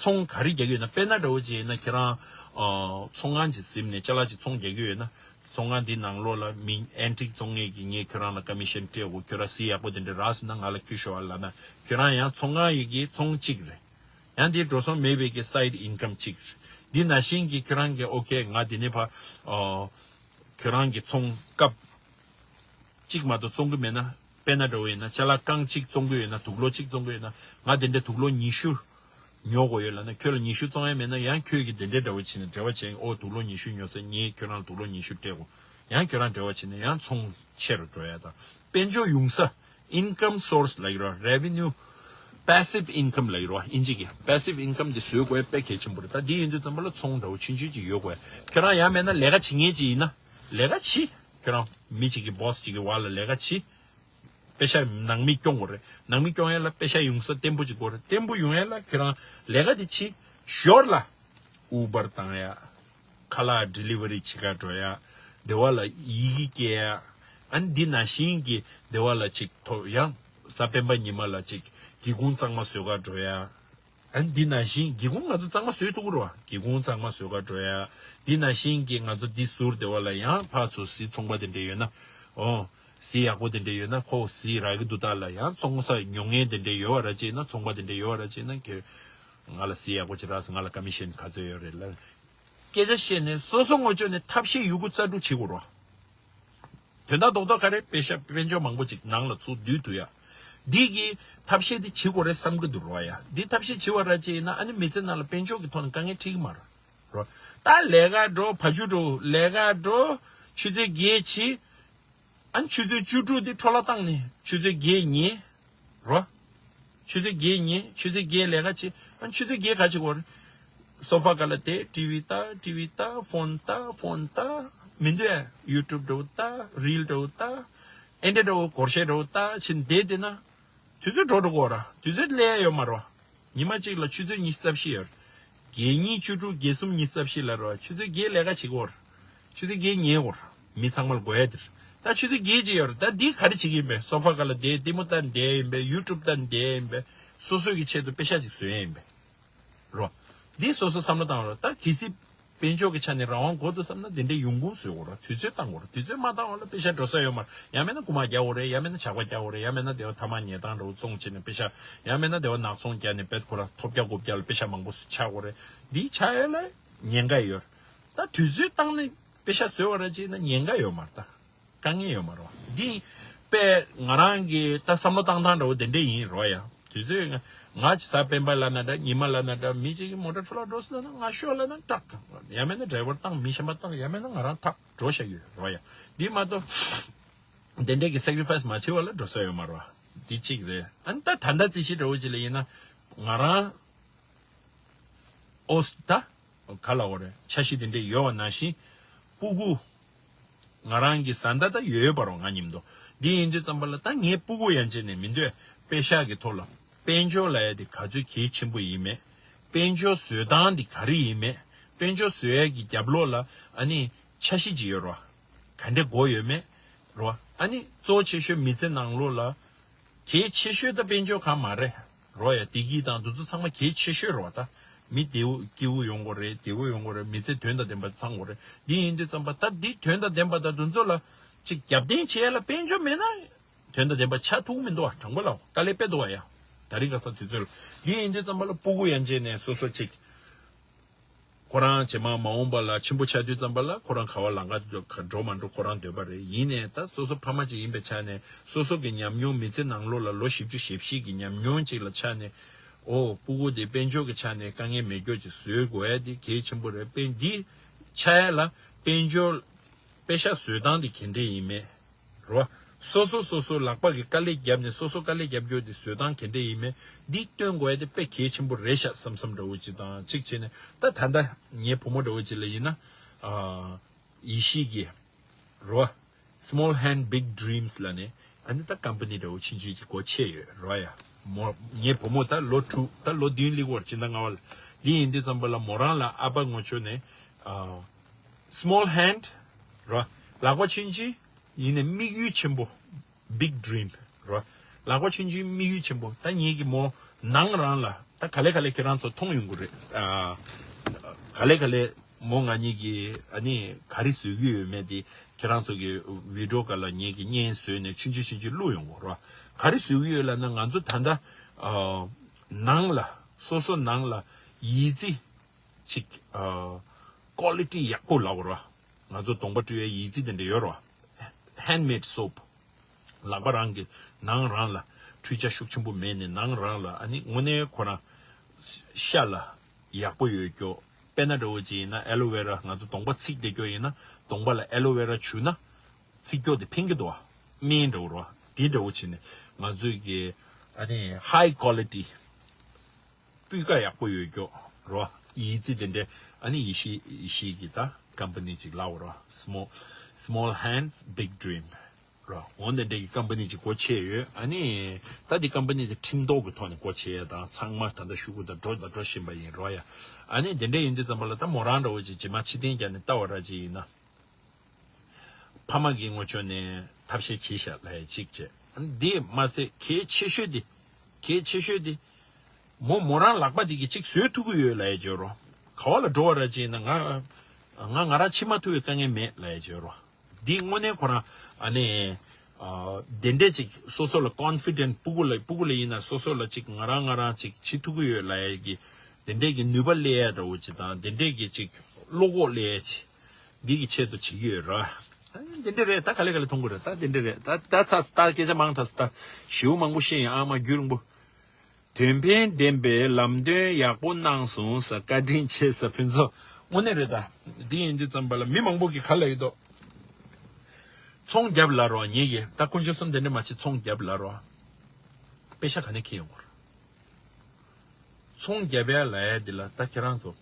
ཚོང་ག་རེ་རྒྱག་གི་ཡོད་ན་དཔེར་ན་འདྲ་བོ་ཅིག་ཡིན་ན་ཁྱེད་རང་ཚོང་ཁང་ཅིག་ཟིན་ནས་ཅ་ལག་ཅིག་ཚོང་རྒྱག་གི་ཡོད་ན། ཚོང་ཁང་འདི་ནང་ལོགས་ལ་མི་ཨན་ཊིག་བཙོང་མཁན་གྱིས་ངས་ཁྱོད་རང་ལ་ཀ་མི་ཤན་སྤྲད་དགོས། ཁྱོད་རང་གཟི་ཡག་པོ་དེ་འདྲ་རག་སོང་ན་ང་ལ་ཁྱོད་ཤོར་བ་ལབ་ན་ཁྱོད་རང་ཡང་ཚོང་ཁང་ཡི་གི་ཚོང་གཅིག་རེད། ཡང་འདི་འགྲོ་སོང་མེད་པའི་གི་སའིཌ་ཨིན་ཀམ་གཅིག་རེད། འདི་ནང་བཞིན་གྱི་ཁྱོད་རང་གི་ཨོ་ཁེ་ང་འདི་ནས་ཕ་ཨོ་ཁྱོད་རང་གི་ཚོང་སྐབས་གཅིག་མ་གཏོགས་བཙོང་གི་མེད་ན། དཔེར་ན་འདྲ་བོ་ཡིན་ན་ཅ་ལག་རྐང་གཅིག་བཙོང་གི་ཡོད་ན་དུག་ལོག་གཅིག་བཙོང་གི་ཡོད་ན་ང་དེ་འདྲ་དུག་ལོག་ཉི་ཤུ་ཉོ་དགོས་ཡོད་ལབ་ན་ཁྱོད་ལ་ཉི་ཤུ་བཙོང་ཡ་མེད་ན་ཡང་ཁྱོད་ཀྱིས་དེ་འདྲའི་འདྲ་བོ་བྱས་ནས་འབྲེལ་བ་བྱས་ཨོ་དུག་ལོག་ཉི་ཤུ་ཉོ་ས་ངས་ཁྱོད་རང་ལ་དུག་ལོག་ཉི་ཤུ་སྤྲད་དགོས། ཡང་ཁྱོད་རང་འབྲེལ་བ་བྱས་ནས་ཡང་ཚོང་ཆེ་རུ་འགྲོ་ཡ་དང་དཔལ་འབྱོར་ཡོང་ས་ཨིན་ཀམ་སོར་སི་ལབ་ཀྱི་རེད། རེ་ཝེ་ནིའུ་པེ་སིབ་ཨིན་ཀམ་ལབ་ཀྱི་རེད་བ། ཨིན་ཇི་གི་པེ་སིབ་ཨིན་ཀམ་འདི་བཟོ་དགོས་དཔེ་གལ་ཆེན་པོ་རེད། ད་འདི་ཡིན་དུས་ཙམ་པ་ལ་ཚོང་འདྲ་བོ་ཆུང་ཆུང་ཅིག་ཡོད་དགོས། ཁྱོད་རང་ཡང་མེད་ན་ལས་ཀ་བྱེད་མཁན་ཅིག་ཡིན་ན་ལས་ཀ་བྱེད། ཁྱོད་རང་མི་གཅིག་གི་བོ་སི་གཅིག་གི་འོག་ལ་ལས་ཀ་བྱེད། པེ་ཤ་ནང་མི་སྐྱོང་དགོས་རེད། ནང་མི་སྐྱོང་ཡ་ལ་པེ་ཤ་ཡོང་ས་བརྟན་པོ་ཅིག་དགོས་རེད། བརྟན་པོ་ཡོང་ཡ་ལ་ཁྱོད་རང་ལས་ཀ་དེ་བྱེད། ཞོར་ལ་ཨུ་བར་བཏང་ཡ། ཁ་ལག་ཌི་ལི་ཝ་རི་བྱེད་ག་འགྲོ་ཡ། སྡེ་བ་ལ་ཡི་གེ་སྐྱེལ་ཡ། ཨ་ནི་འདི་ནང་བཞིན་གྱི་སྡེ་བ་ལ་ཅིག་ཐོབ་ཡང་གཟའ་སྤེན་པ་ཉི་མ་ལ་ཅིག་སྒེའུ་ཁུང་གཙང་མ་བཟོ་ག་འགྲོ་ཡ། ཨ་ནི་འདི་ནང་བཞིན་སྒེའུ་ཁུང་ང་ཚོ་གཙང་མ་བཟོས་ཐུབ་ཀྱི་རེད་བ། སྒེའུ་ཁུང་གཙང་མ་བཟོ་ག་འགྲོ་ཡ། འདི་ནང་བཞིན་གྱི་ང་ཚོ་འདི་ཟུར་སྡེ་བ་ལ་ཡང་ཕར་ཚུར་གཟི་ཚོང་པ་དེ་འདྲ་ཡོད་ན། ཨོ། གཟི་ཡག་པོ་དེ་འདྲ་ཡོད་ན་ཁོ་གཟི་རག་གི་འདུག་ད་ལ་ཡང་བཙོང་ས་ཉོ་མཁན་དེ་འདྲ་ཡོད་བ་ར་ཅིག་ན་ཚོང་པ་དེ་འདྲ་ཡོད་བ་ར་ཅིག་ན་ཁྱོད་ང་ལ་གཟི་ཡག་པོ་ཅིག་རག་སོང་། ང་ལ་ཀ་མི་ཤན་ག་ཚོད་ཡོད་རེད་ལ། སྐད་ཆ་བཤད་ནས་སོ་སོ་ངོ་ཅོག་ནས་ཐབས་ཤེས་ཡོད་རྒུ་རྩལ་སྤྲུགས་བྱེད་དགོས་རེད་བ། དོན་དག་རྡོག་རྡོག་ག་རེ་པེ་ཤ་དཔལ་འབྱོར་མང་པོ་ཅིག་ནང་ལ་ཚུར་བསྡུས་ཐུབ་ཡ། འདི་གི་ཐབས་ཤེས་འདི་བྱེད་དགོས་རེད་བསམ་གི་འདུག་རོ་ཡ། འདི་ཐབས་ཤེས་བྱེད་བ་ར་ཅིག་ཡིན་ན་ཨ་ནི་མི་ཚེ་ནང་ལ་དཔལ་འབྱོར་གི་ཐོག་ནས་དཀའ་ངལ་འཕྲད་གི་མ་རེད། རོ། ད་ལས་ཀ་འགྲོ་བ་ཕྱུགས་འགྲོ་ལས་ཀ་འགྲོ་ཆུ་ཚོད་བརྒྱད་ཕྱིན། ཨ་ནི་ཆུ་ཚོད་བཅུ་དྲུག་འདི་འཕྲོ་བརླག་བཏང་ནས་ཆུ་ཚོད་བརྒྱད་ཉལ། རོ། ཆུ་ཚོད་བརྒྱད་ཉལ་ཆུ་ཚོད་བརྒྱད་ལས་ཀ་བྱེད། ཨ་ནི་ཆུ་ཚོད་བརྒྱད་ག་བྱེད་དགོས་རེད། སོ་ཕ་སྒང་ལ་བསྡད་ཊི་ཝི་ལྟ་ཊི་ཝི་ལྟ་ཕོན་ལྟ་ཕོན་ལྟ་མི་འདུག་ཨ། ཡུ་ཊུབ་འདྲ་བོ་ལྟ་རིལ་འདྲ་བོ་ལྟ་ཨེ་འདྲ་འདྲ་བོ་སྒོར་གཞས་འདྲ་བོ་ལྟ་བྱས་ནས་བསྡད་བསྡད་ན། དུས་ཚོད་འགྲོ་འགྲོ་གོ་ར། དུས་ཚོད་སླེབས་ཡོད་མ་རེད་བ། ཉི་མ་གཅིག་ལ་ཆུ་ཚོད་ཉི་ཤུ་རྩ་བཞི་ཡོད་རེད། བརྒྱད་གཉིས་བཅུ་དྲུག་བརྒྱད་གསུམ་ཉི་ཤུ་རྩ་བཞི་ལ་རེད་བ། ཆུ་ཚོད་བརྒྱད་ལས་ཀ་བྱེད་གོ་ར། ཆུ་ཚོད་བརྒྱད་ཉལ་གོ་ར། མི་ཚང་མ་ལ་དགོས་ཡ་དེ་རེད། ད་ཆུ་ཚོད་བརྒྱད་ཅིག་ཡོད་རེད། ད་འདི་ག་རེ་བྱེད་ཀྱི་ཡིན་པས། སོ་ཕ་སྒང་ལ་བསྡད་ལྟད་མོ་ལྟ་བསྡད་ཡིན་པས། ཡུ་ཊུབ་ལྟ་བསྡད་ཡིན་པས། སོ་སོ་གི་ཆེད་དུ་པེ་ཤ་ཅིག་བཟོ་ཡ་ཡིན་པས། རོ། འདི་སོ་སོ་བསམ་བློ་བཏང་རོགས། ད་གལ་སྲིད་དཔལ་འབྱོར་གྱི་ཆ་ནས་རང་དབང་དགོས་འདུག་བསམ་ན་དེ་འདྲའི་ཡོང་ཁུངས་བཟོ་དགོས་རེད། དུས་ཚོད་བཏང་དགོས་རེད། དུས་ཚོད་མ་བཏང་བ་ལ་པེ་ཤ་འགྲོ་ས་ཡོད་མ་རེད། ཡང་མིན་ན་རྐུ་མ་རྒྱག་དགོས་རེད། ཡང་མིན་ན་ཇག་པ་རྒྱག་དགོས་རེད། ཡང་མིན་ན་དེ་བ་ཐ་མག་ཉལ་ཐང་འདྲ་བོ་བཙོང་བྱས་ནས་པེ་ཤ། ཡང་མིན་ན་དེ་བ་ནག་ཚོང་རྒྱག་ནས་བེད་ཁོ་རང་ཐོབ་རྒྱག་དགོས་རྒྱག་ལ་པེ་ཤ་མང་པོ་ཆགས་དགོས་རེད། འདི་ཆགས་ཡོད་ལ་ཉེན་ཁ་ཡོད་རེད། ད་དུས་ཚོད་བཏང་ནས་པེ་ཤ་བཟོས་པ་རེད་ཅེ་ན་ཉེན་ཁ་ཡོད་མ་རེད་ད། དཀའ་ངལ་ཡོད་མ་རེད་བ། འདི་དཔེ་ང་རང་གི་ད་བསམ་བློ་བཏང་སྟངས་འདྲ་བོ་དེ་འདྲ་ཡིན་རོ་ཡ། དུས་ཚོད་ང་ང་ཅི་ས་སྤེན་པ་ལབ་ན་འདྲ། ཉི་མ་ལབ་ན་འདྲ། མི་གཅིག་གིས་མོ་ཊ་འཕྲོ་བརླག་འགྲོ་ཟེར་ན་ང་ཤོག་ལབ་ན་སྐྲག། ཡང་མིན་ན་ཌ་རའི་ཝར་བཏང་། མི་གཞན་པ་བཏང་། ཡང་མིན་ན་ང་རང་ཐག་འགྲོ་བཞག་ཡོད་རོ་ཡ། འདི་མ་གཏོགས་དེ་འདྲས་ཀྱི་སེ་ཀ་རི་ཕའི་སི་མ་བྱེད་པ་ལ་འགྲོ་ས་ཡོད་མ་རེད་བ། འདི་གཅིག་རེད། ཨ་ནི་ད་ད་ལྟ་རྩིས་གཞི་འདྲ་བོ་ཅིག་ལ་ཡིན་ན་ང་རང་ཨོ་ད་ག་ལ་འོ་རེད། འཆར་གཞི་དེ་འདྲས་ཡོད་པ་ནང་བཞིན་སྤུ་གུ་ང་རང་གི་བཟའ་ཟླ་ད་ཡོད་པ་རོ། ང་མཉམ་དུ། འདི་ཡིན་དུས་ཙམ་པ་ལ་ད་ངའི་སྤུ་གུ་ཡན་ཆད་ནས་མི་འདོད། པེ་ཤག་གི་ཐོག་ལ་དཔལ་འབྱོར་ལབ་ཡ་དེ་ག་ཚོད་གལ་ཆེན་པོ་ཡིན་མེད། དཔལ་འབྱོར་བཟོ་སྟངས་དེ་ག་རེ་ཡིན་མེད། དཔལ་འབྱོར་བཟོ་ཡ་གི་རྒྱབ་ལོགས་ལ་ཨ་ནི་འཆར་གཞི་ཅིག་ཡོད་རོ། ག་འདྲས་དགོས་ཡོད་མེད་རོ། ཨ་ནི་གཙོ་ཆེ་ཤོས་མི་ཚེ་ནང་ལོགས་ལ་གལ་ཆེ་ཤོས་ད་དཔལ་འབྱོར་གང་མ་རེད་རོ་ཡ། བདེ་སྐྱིད་དང་འདི་ཚོ་ཚང་མ་གལ་ཆེ་ཤོས་རོ། ད་མི་བདེ་བོ་སྐྱིད་པོ་ཡོང་དགོས་རེད། བདེ་བོ་ཡོང་དགོས་རེད། མི་ཚེ་དོན་དང་ལྡན་པ་ཚང་དགོས་རེད། འདི་ཡིན་དུས་ཙམ་པ་ད་འདི་དོན་དང་ལྡན་པ་དང་འདི་ཚོ་ལ་ཅིག་རྒྱབ་རྟེན་བྱེད་ཡ་ལ་དཔལ་འབྱོར་མེད་ན་དོན་དང་ལྡན་པ་ཆགས་ཐུབ་མི་འདུག་བ། དྲང་པོ་ལ་དཀའ་ལས་དཔེ་འདུག་བ་ཡ། ད་རིང་ཁ་སང་དུས་ཚོད་ལ། འདི་ཡིན་དུས་ཙམ་པ་ལ་སྤུ་གུ་ཡན་ཆད་ནས་སོ་སོ་ཅིག་ཁོ་རང་རྗེས་མ་མ་འོངས་པ་ལ་ཆེན་པོ་ཆགས་དུས་ཙམ་པ་ལ་ཁོ་རང་ག་བ་ལམ་ཁ་འགྲོ་མ་འགྲོ་ཁོ་རང་འདོད་པ་རེད། ཡིན་ནའི་ད་སོ་སོ་ཕ་མ་ཅིག་ཡིན་པའི་ཆ་ནས་སོ་སོ་གི་ཉམས་མྱོང་མི་ཚེ་ནང་ལོགས་ལ་ལོ་བཞི་བཅུ་ཞེ་བཞི་གི་ཉམས་མྱོང་ཅིག་ལ་ཆ་ནས་ཨོ་སྤུ་གུ་དེ་དཔལ་འབྱོར་གྱི་ཆ་ནས་དཀའ་ངལ་མེད་སྐྱོ་ཅིག་བཟོས་དགོས་ཡ་དེ་གལ་ཆེན་པོ་རེད། དཔེ་འདི་ཆགས་ཡ་ལ་དཔལ་འབྱོར་པེ་ཤག་བཟོ་སྟངས་དེ་ག་འདྲས་ཡིན་མེད། རོ། སོ་སོ་སོ་སོ་ལག་པ་གི་དཀའ་ལས་བརྒྱབ་ནས་སོ་སོ་དཀའ་ལས་རྒྱབ་རྒྱུ་དེ་བཟོ་སྟངས་ག་འདྲས་ཡིན་མིན་འདི་སྟོན་དགོས་ཡ་དེ་དཔེ་གལ་ཆེན་པོ་རེད་ཤག་བསམ་བསམ་འདྲ་བོ་ཅིག་དང་གཅིག་བྱས་ནས་ད་ད་ལྟ་ངའི་བུ་མོ་འདྲ་བོ་ཅིག་ལ་ཡིན་ན་ཨ་ཡེ་ཤེས་ཀྱི་རོ། Small Hand Big Dreams ལ་ནས་ཨ་ནི་ད་ཀམ་པ་ནི་འདྲ་བོ་ཆུང་ཆུང་ཅིག་སྒོ་ཕྱེ་ཡོད་རོ་ཡ། མོ་ངའི་བུ་མོ་ད་ལོ་དྲུག་ད་ལོ་བདུན་སླེབས་པར་ཕྱིན་ད་ང་བ་ལ་འདི་ཡིན་དུས་ཙམ་པ་ལ་མོ་རང་ལ་ཨ་ཕ་ངོ་ཆོ་ནས་ཨ་Small Hand རོ། ལག་པ་ཆུང་ཆུང་ཡིན་ནའི་དམིགས་ཡུལ་ཆེན་པོ། Big Dream རོ། ལག་པ་ཆུང་ཆུང་དམིགས་ཡུལ་ཆེན་པོ། ད་ངེད་ཀྱི་མོ་ནང་རང་ལ་ད་ག་ལེ་ག་ལེ་ཁྱེད་རང་ཚོ་མཐོང་ཡོང་གི་རེད། ཨ་ག་ལེ་ག་ལེ་མོ་ང་གཉིས་ཀྱི་ཨ་ནི་ག་རེ་བཟོ་གི་ཡོད་མེད་དེ་ཁྱེད་རང་ཚོ་གི་བི་ཌི་ཡོ་སྒང་ལ་ངེད་ཀྱི་བརྙན་བཟོས་ནས་ཆུང་ཆུང་ཆུང་ཆུང་བླུགས་ཡོང་གི་རོ། ག་རེ་བཟོ་གི་ཡོད་ལབ་ན་ང་ཚོ་ད་ལྟ་ཨ་ནང་ལ་སོ་སོ་ནང་ལ་ཡིག་རྩིས་ཅིག་ཨ་ཀོ་ལི་ཊི་ཡག་པོ་ལབ་རོ། ང་ཚོ་གདོང་པ་བཀྲུ་ཡའི་ཡིག་རྩིས་དེ་འདྲ་ཡོད་རོ། Handmade soap ལག་པ་རང་གི་ནང་རང་ལ་འཕྲུལ་ཆས་ཤུགས་ཆེན་པོ་མེད་ནས་ནང་རང་ལ་ཨ་ནི་དངོས་གནས་ཁོ་རང་ཤ་ལ་ཡག་པོ་ཡོད་སྐྱོ། དཔེར་ན་འདྲ་བོ་ཅིག་ཡིན་ན་ཨེ་ལོ་ཝེ་ར་ང་ཚོ་གདོང་པ་ཚིག་བསྡད་སྐྱོ་ཡིན་ན་གདོང་པ་ལ་ཨེ་ལོ་ཝེ་ར་བྱུགས་ན་ཚིག་སྐྱོ་དེ་ཕིང་གི་འདུག་བ། སྨན་འདྲ་བོ་རོ། དེ་འདྲ་བོ་བྱས་ནས་ང་ཚོས་ཀྱི་ཨ་ནི་high quality སྤུས་ཀ་ཡག་པོ་ཡོད་སྐྱོ་རོ། ཡིག་རྩིས་དེ་འདྲའི་ཨ་ནི་ཡེ་ཤེས་ཡེ་ཤེས་ཀྱི་ད་ཀམ་པ་ནི་ཅིག་ལབ་རོ། Small Small Hands Big Dream རོ། འོ་འདི་འདྲའི་གི་ཀམ་པ་ནི་ཅིག་སྒོ་ཕྱེ་ཡོད། ཨ་ནི་ད་འདི་ཀམ་པ་ནི་དེ་ཁྲིམས་ཐོག་གི་ཐོག་ནས་སྒོ་ཕྱེ་ཡ་དང་ཚང་མ་ད་ལྟ་ཤུ་གུ་ད་འགྲོ་ད་འགྲོ་བཞིན་པ་ཡིན་རོ་ཡ། ཨ་ནི་དེ་འདྲ་ཡིན་དུས་ཙམ་པ་ལ་ད་མོ་རང་འདྲ་བོ་ཅིག་རྗེས་མ་ཕྱི་རྟེན་རྒྱག་ནས་ལྟ་བ་ར་ཅིག་ཡིན་ན། ཕ་མ་གི་ངོ་ཕྱོགས་ནས་ཐབས་ཤེས་བྱས་ཤག་ལབ་ཡ་གཅིག་བྱས། འདི་མ་ཚད་གལ་ཆེ་ཤོས་འདི། གལ་ཆེ་ཤོས་འདི། མོ་མོ་རང་ལག་པ་འདི་གིས་གཅིག་བཟོས་ཐུབ་ཀྱི་ཡོད་ལབ་ཡ་བརྗོད་རོགས། ག་བ་ལ་འགྲོ་བ་ར་ཅིག་ཡིན་ན་ང་། ང་ང་རང་ཕྱིན་མ་ཐུབ་པའི་དཀའ་ངལ་མེད་ལབ་ཡ་བརྗོད་རོགས། འདི་དངོས་གནས་ཁོ་རང་ཨ་ནི། ཨ་དེ་འདྲས་ཅིག་སོ་སོ་ལ་ཀོན་ཕི་ཌེན་ཊི་སྤུ་གུ་ལ་སྤུ་གུ་ལ་ཡིན་ན་སོ་སོ་ལ་ཅིག་ང་རང་ང་རང་ཅིག་བྱེད་ཐུབ་ཀྱི་ཡོད་ལབ་ཡ་གི་དེ་འདྲས་ཀྱི་ནུས་པ་སླེབས་ཡ་འདྲ་བོ་ཅིག་དང་དེ་འདྲས་ཀྱི་ཅིག་བློ་ཁོག་སླེབས་ཡ་ཅིག་འདི་གི་ཆེད་དུ་བྱེད་ཀྱི་ཡོད་ར། འདི་འདྲ་རེད། ད་ག་ལེ་ག་ལེ་མཐོང་གི་རེད། ད་འདི་འདྲ་རེད། ད་ད་ཚ་ད་སྐད་ཆ་མང་དྲགས་ད་ཞེ་པོ་མང་པོ་བཤད་ཡིན། ཨ་མ་རྒྱུན་རིང་པོ། དོན་ཕན་ལྡན་པའི་ལམ་སྟོན་ཡག་པོ་གནང་སོང་ཟེར། བཀའ་དྲིན་ཆེ་ཟེར། ཕུན་ཚོགས་དངོས་གནས་རེད། ད་འདི་ཡིན་དུས་ཙམ་པ་ལ་མི་མང་པོ་གིས་ག་ལབ་ཡོད་དོ། ཚོང་རྒྱབ་ལ་རོ་ངེད་ཀྱིས་ད་དཀོན་མཆོག་གསུམ་དེ་འདྲ་མ་བྱེད། ཚོང་རྒྱབ་ལ་རོ། པེ་ཤ་ག་ནས་ཁྱེར་ཡོང་དགོས་རེད། ཚོང་རྒྱབ་ཡ་ལབ་ཡ་འདི་ལ་ད་ཁྱེད་རང་ཚོ།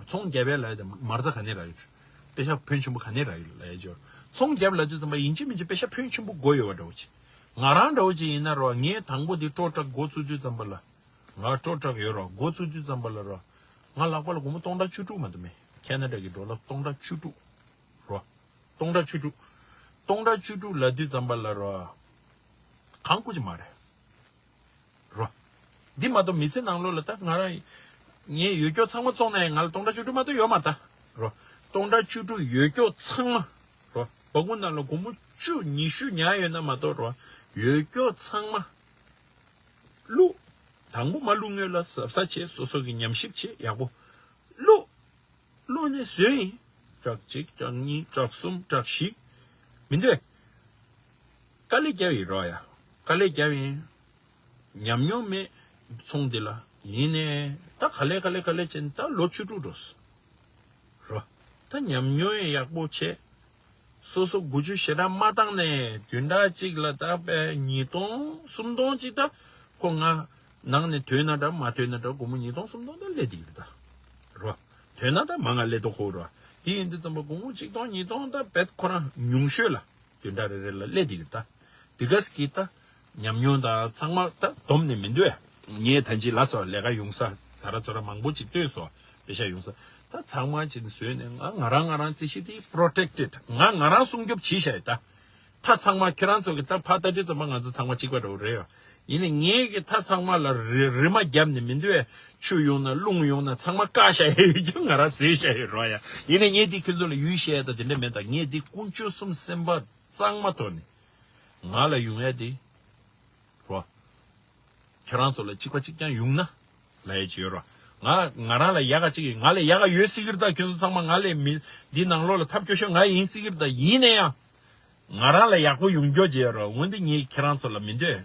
ཚོང་རྒྱབ་ཡ་ལབ་ཡ་འདི་མ་རྩ་ག་ནས་རག་གི་རེད། པེ་ཤ་ཕོན་ཆེན་པོ་ག་ནས་རག་གི་རེད་ལབ་ཡ་ཅོ། ཚོང་རྒྱབ་ལབ་དུས་ཙམ་པ་ཡིན་གཅིག་མིན་གཅིག་པེ་ཤ་ཕོན་ཆེན་པོ་དགོས་ཡོད་པ་འདྲ་བོ་ཅིག་ང་རང་འདྲ་བོ་ཅིག་ཡིན་ན་རོ། ངས་དང་པོ་འདི་སྤྲོ་ཊག་འགོ་བཙུགས་དུས་ཙམ་པ་ལ། ང་སྤྲོ་ཊག་ཡོད་རོ། འགོ་བཙུགས་དུས་ཙམ་པ་ལ་རོ། ང་ལག་པ་ལ་སྒོར་མོ་སྟོང་ཕྲག་བཅུ་དྲུག་མ་གཏོགས་མེད། ཁེ་ན་ཌ་གི་ཌོ་ལར་སྟོང་ཕྲག་བཅུ་དྲུག་རོ། སྟོང་ཕྲག་བཅུ་དྲུག་སྟོང་ཕྲག་བཅུ་དྲུག་ལབ་དུས་ཙམ་པ་ལ་རོ། གང་བཀོལ་གྱི་མ་རེད། རོ། འདི་མ་གཏོགས་མི་ཚེ་ནང་ལོགས་ལ་ད་ང་རང་། ངས་ཡོད་སྐྱོ་ཚང་མ་བཙོངས་ན་ཡང་ང་ལ་སྟོང་ཕྲག་བཅུ་དྲུག་མ་གཏོགས་ཡོད་མ་རེད་ད། རོ། སྟོང་ཕྲག་བཅུ་དྲུག་ཡོད་སྐྱོ་ཚང་མ། རོ། སྦ་ཁུག་ནང་ལ་སྒོར་མོ་བཅུ་ཉི་ཤུ་ཉར་ཡོད་ན་མ་གཏོགས་རོ། ཡོད་སྐྱོ་ཚང་མ། བླུགས། དང་པོ་མ་བླུགས་སྔོན་ལ་གཟབ་གཟབ་བྱས། སོ་སོ་གི་ཉམས་ཞིབ་བྱས། ཡག་པོ། བླུགས། བླུགས་ནས་བཟོས་ཡིན། ཊག་གཅིག་ཊག་གཉིས་ཊག་གསུམ་ཊག་བཞི། མི་འདོད། དཀའ་ལས་བརྒྱབ་ཡིན་རོགས་ཡ། དཀའ་ལས་བརྒྱབ་ཡིན། ཉམས་མྱོང་མེད་ཚོང་འདི་ལ་ཡིན་ནས་ད་ག་ལེ་ག་ལེ་ག་ལེ་བྱས་ནས་ད་ལོ་བཅུ་དྲུག་འགྲོ་སོང་། རོ། ད་ཉམས་མྱོང་ཡང་ཡག་པོ་བྱས། སོ་སོ་དགུ་བཅུ་ཞེ་གྲངས་མ་བཏང་ནས་བདུན་ཕྲག་གཅིག་ལ་ད་དཔེ་ཉིས་སྟོང་སུམ་སྟོང་གཅིག་ད་ཁོ་ང་ནང་ནས་ཐོན་ན་འདྲ་མ་ཐོན་ན་འདྲ་སྒོར་མོ་ཉིས་སྟོང་སུམ་སྟོང་ད་སླེབས་བསྡད་ཀྱི་རེད་ད། རོ། ཐོན་ན་ད་མང་ང་སླེབས་དོ་ཁོ་རོ། དེ་ཡིན་དུས་ཙམ་པ་སྒོར་མོ་གཅིག་སྟོང་ཉིས་སྟོང་ད་དཔེ་ཁོ་རང་ཉུང་ཤོས་ལ་བདུན་ཕྲག་རེ་རེ་ལ་སླེབས་བསྡད་ཀྱི་རེད་ད། དེ་ག་ས་གི་ད་ཉམས་མྱོང་དང་ཚང་མ་ད་བསྡོམས་ནས་མི་འདུག་ཨེ། ངས་ད་ཅི་ལ་སོགས་ལས་ཀ་ཡོང་ས་ཟ་ར་ཚོ་ར་མང་པོ་ཅིག་ལྟོས་སོ། པེ་ཤ་ཡོང་ས། ད་ཚང་མ་ཅིག་བཟོས་ནས་ང་ང་རང་ང་རང་རྩིས་གཞི་དེ་པྲོ་ཊེག་ཊེཌ། ང་ང་རང་སྲུང་སྐྱོབ་བྱས་བཞག་ཡོད་ད། ད་ཚང་མ་ཁྱེད་རང་ཚོ་གི་ད་ཕ་ད་དེ་ཚང་མ་ང་ཚོ་ཚང་མ་གཅིག་པ་འདྲ་བོ་རེད་ཡ། ཡིན་ནའི་ངས་གི་ད་ཚང་མ་ལ་རི་རི་མ་བརྒྱབ་ནས་མི་འདུག་ཨེ། ཆུ་ཡོང་ན་རླུང་ཡོང་ན་ཚང་མ་བཀག་བཞག་ཡོད་རྒྱུ་ང་རང་ཟེར་བཞག་ཡོད་རོ་ཡ། ཡིན་ནའི་ངས་དེ་ཁྱོད་ཚོ་ལ་ཡུལ་བཤད་ཡ་ད་དེ་འདྲ་མེད་ད། ངས་དེ་དཀོན་མཆོག་གསུམ་སེམས་པ་གཙང་མ་ཐོག་ནས་ང་ལ་ཡོང་ཡ་དེ་རོ། ཁྱོད་རང་ཚོ་ལ་གཅིག་པ་གཅིག་རྐྱང་ཡོང་ན་ལ་ཡ་ཅི་ཡོད་རོ། ང་ང་རང་ལ་ཡག་ག་གཅིག་ཡིན། ང་ལས་ཡག་ག་ཡོད་སྲིད་ཀྱི་རེད་ད། ཁྱོད་ཚོ་ཚང་མ་ང་ལས་མི་འདི་ནང་ལོགས་ལ་ཐབས་སྐྱོ་ཤོས་ང་ཡིན་སྲིད་ཀྱི་རེད་ད། ཡིན་ན་ཡང་ང་རང་ལ་ཡག་པོ་ཡོང་རྒྱུ་བྱས་རོ། འོན་ཏེ་ངས་ཁྱེད་རང་ཚོ་ལ་མི་འདོད་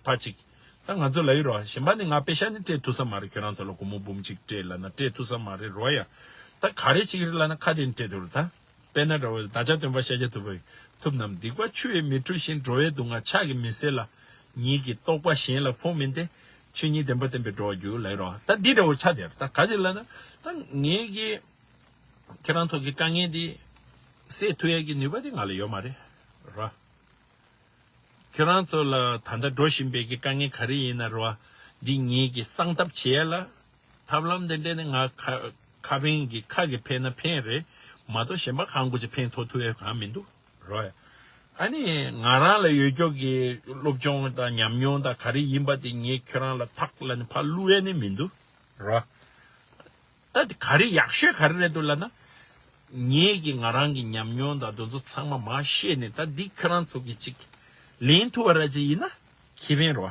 ཕ་གཅིག་ད་ང་ཚོ་ལ་ཡོད་རོ། གཞན་པ་ནི་ང་པེ་ཤ་ནི་སྤྲད་ཐུབ་ས་མ་རེད། ཁྱོད་རང་ཚོ་ལ་སྒོར་མོ་འབུམ་གཅིག་སྤྲད་ལབ་ན་སྤྲད་ཐུབ་ས་མ་རེད་རོ་ཡ། ད་ག་རེ་བྱེད་ཀྱི་རེད་ལབ་ན་ཁ་དེ་ནི་སྤྲད་ཐུབ་རེད་ད། དཔེར་ན་འདྲ་བོ་བདག་ཅག་སྟོན་པ་ཤཱཀྱ་ཐུབ་པ་ཡིས། ཐུབ་རྣམས་སྡིག་པ་ཆུ་ཡིས་མི་འཁྲུ་ཞིང་། འགྲོ་བའི་སྡུག་བསྔལ་ཕྱག་གིས་མི་སེལ་ལ། ཉིད་ཀྱི་རྟོགས་པ་གཞན་ལ་ཕོག་མིན་ཏེ། ཆོས་ཉིད་བདེན་པ་བསྟན་པས་འགྲོ་བར་འགྱུར་ལབ་རོ། ད་འདི་འདྲ་བོ་ཆགས་བསྡད་རོ། ད་ག་ཅི་ལབ་ན་ད་ངེད་ཀྱི་ཁྱེད་རང་ཚོ་གི་དཀའ་ངལ་འདི་སེལ་ཐུབ་ཡ་གི་ནུས་པ་འདི་ང་ལ་ཡོད་མ་རེད་རོ། ཁྱོད་རང་ཚོ་ལ་ད་ལྟ་འགྲོ་བཞིན་པའི་གི་དཀའ་ངལ་ག་རེ་ཡིན་ན་རོ། འདི་ངེད་ཀྱི་སངས་ཐབས་བྱེད་ཡ་ལ། ཐབས་ལམ་དེ་འདྲས་ནི་ང་ཁ་ཁ་ཕན་གྱི་ཁ་གི་ཕན་ན་ཕན་རེད་མ་གཏོགས་གཞན་པ་གང་དགོས་ཀྱི་ཕན་ཐོགས་ཐུབ་ཡ་གང་མི་འདུག་རོ། ཨ་ནི་ང་རང་ལ་ཡོད་རྒྱུ་གི་སློབ་སྦྱོང་དང་ཉམས་མྱོང་དང་ག་རེ་ཡིན་པ་དེ་ངས་ཁྱོད་རང་ལ་ཐག་ལ་ནི་ཕར་བླུག་ཡ་ནི་མི་འདུག་རོ། ད་དེ་ག་རེ་ཡག་ཤོས་ག་རེ་རེད་འདུག་ལབ་ན། ངེད་ཀྱི་ང་རང་གི་ཉམས་མྱོང་དང་དེ་ཚོ་ཚང་མ་མར་བཤད་ནས་ད་འདི་ཁྱོད་རང་ཚོ་གི་ཅིག་ལེན་ཐུབ་པ་ར་ཅིག་ཡིན་ན་ཁེ་ཕན་རོ།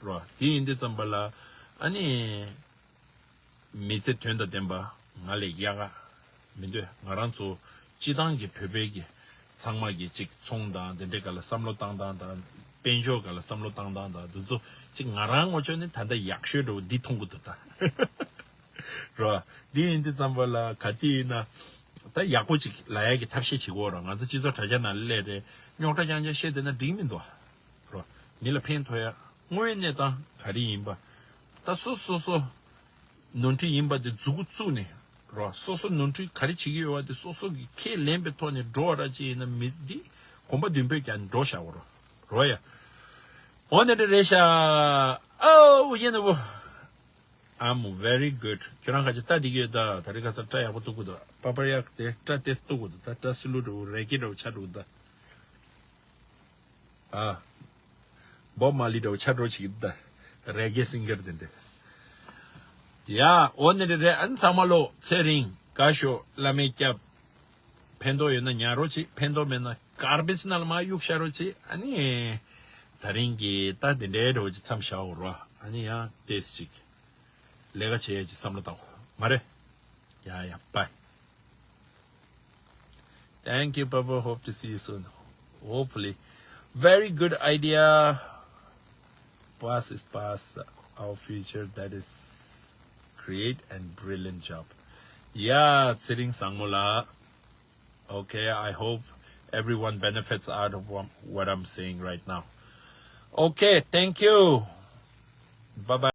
རོ། དེ་ཡིན་དུས་ཙམ་པ་ལ་ཨ་ནི། མི་ཚེ་དོན་དང་ལྡན་པ་ང་ལས་ཡག་ག་མི་འདོད། ང་རང་ཚོ་སྤྱི་བཏང་གི་བོད་པའི་གི་ཚང་མ་གི་ཅིག་ཚོང་དང་དེ་འདྲའི་སྒང་ལ་བསམ་བློ་བཏང་སྟངས་དང་དཔལ་འབྱོར་སྒང་ལ་བསམ་བློ་བཏང་སྟངས་དང་དེ་ཚོ་ཅིག་ང་རང་ངོ་ཅོག་ནི་ད་ལྟ་ཡག་ཤོས་འདྲ་བོ་འདི་མཐོང་གི་འདུག་ད། རོ། འདི་ཡིན་དུས་ཙམ་པ་ལ་ག་དུས་ཡིན་ན་ད་ཡག་པོ་ཅིག་ལབ་ཡ་གི་ཐབས་ཤེས་བྱེད་དགོས་རོ། ང་ཚོ་སྤྱི་ཚོགས་དྲ་རྒྱ་ནང་ལ་སླེབས་རེད། རྙོག་དྲ་རྐྱང་རྐྱང་བཤད་བསྡད་ན་འགྲིག་མི་འདུག་རོ། མི་ལ་ཕན་ཐོགས་ཡ་དངོས་གནས་དང་ག་རེ་ཡིན་པ། ད་སོ་སོ་སོ་ནོར་འཁྲུལ་ཡིན་པ་དེ་མཛུབ་གུ་བཙུགས་ནས་རོ། སོ་སོ་ནོར་འཁྲུལ་ག་རེ་བྱེད་ཀྱི་ཡོད་པ་དེ་སོ་སོ་གིས་ཁས་ལེན་པའི་ཐོག་ནས་འགྲོ་བ་ར་ཅིག་ཡིན་ན་མི་འདི་གོམ་པ་མདུན་སྤོས་རྒྱག་ནས་འགྲོ་བཞག་གོ་རོ། རོ་ཡ། འོ་ནི་འདྲ་རེད་ཤག་ཨོ་ཡིན་ནོ་བོ། I'm very good. ཁྱོད་རང་ཁ་ཅིག་ལྟ་བསྡད་ཀྱི་ཡོད་ད། ད་རེས་ཁ་སང་སྐྲ་ཡག་པོ་གཏུབ་དགོས་འདུག་པ་པར་ཡག་དེ་སྐྲ་ཏོག་ཙམ་གཏུབ་དགོས་འདུག་ད་སྐྲ་སུ་ལུ་འདྲ་བོ་རེ་སྐྱེས་འདྲ་བོ་ཆགས་འགྲོ་གི་འདུག་ཨ། བོབ་མར་ལི་འདྲ་བོ་ཆགས་འགྲོ་བྱེད་ཀྱི་འདུག་ད་རེ་སྐྱེས་སིང་གར་དེ་འདྲ། ཡ། འོ་ནི་རེད་རེད། ཨ་ནི་ཚང་མ་ལོ་ཚེ་རིང་དགའ་ཤོག་བླ་མས་སྐྱབས། ཕན་ཐོགས་ཡོད་ན་ཉར་རོགས་བྱེད། ཕན་ཐོགས་མེད་ན་གར་བེཇ་ནང་ལ་མར་གཡུག་བཞག་རོགས་བྱེད། ཨ་ནི་ད་རིང་གི་ད་དེ་འདྲའི་འདྲ་བོ་ཅིག་མཚམས་བཞག་འོ་རོ། ཨ་ནི་ཡང་ཏོག་ཙམ་ཅིག་ལས་ཀ་བྱེད་ཡས་ཅིག་བསམ་བློ་བཏང་གོ་མ་རེད། ཡ་ཡ་བཱའི། Thank you, Papa. Hope to see you soon. Hopefully. Very good idea. Past is past. Our future, that is great and brilliant job. Yeah, ཚེ་རིང་བཟང་མོ་ལགས. Okay, I hope everyone benefits out of what, what I'm saying right now. Okay, thank you. Bye bye.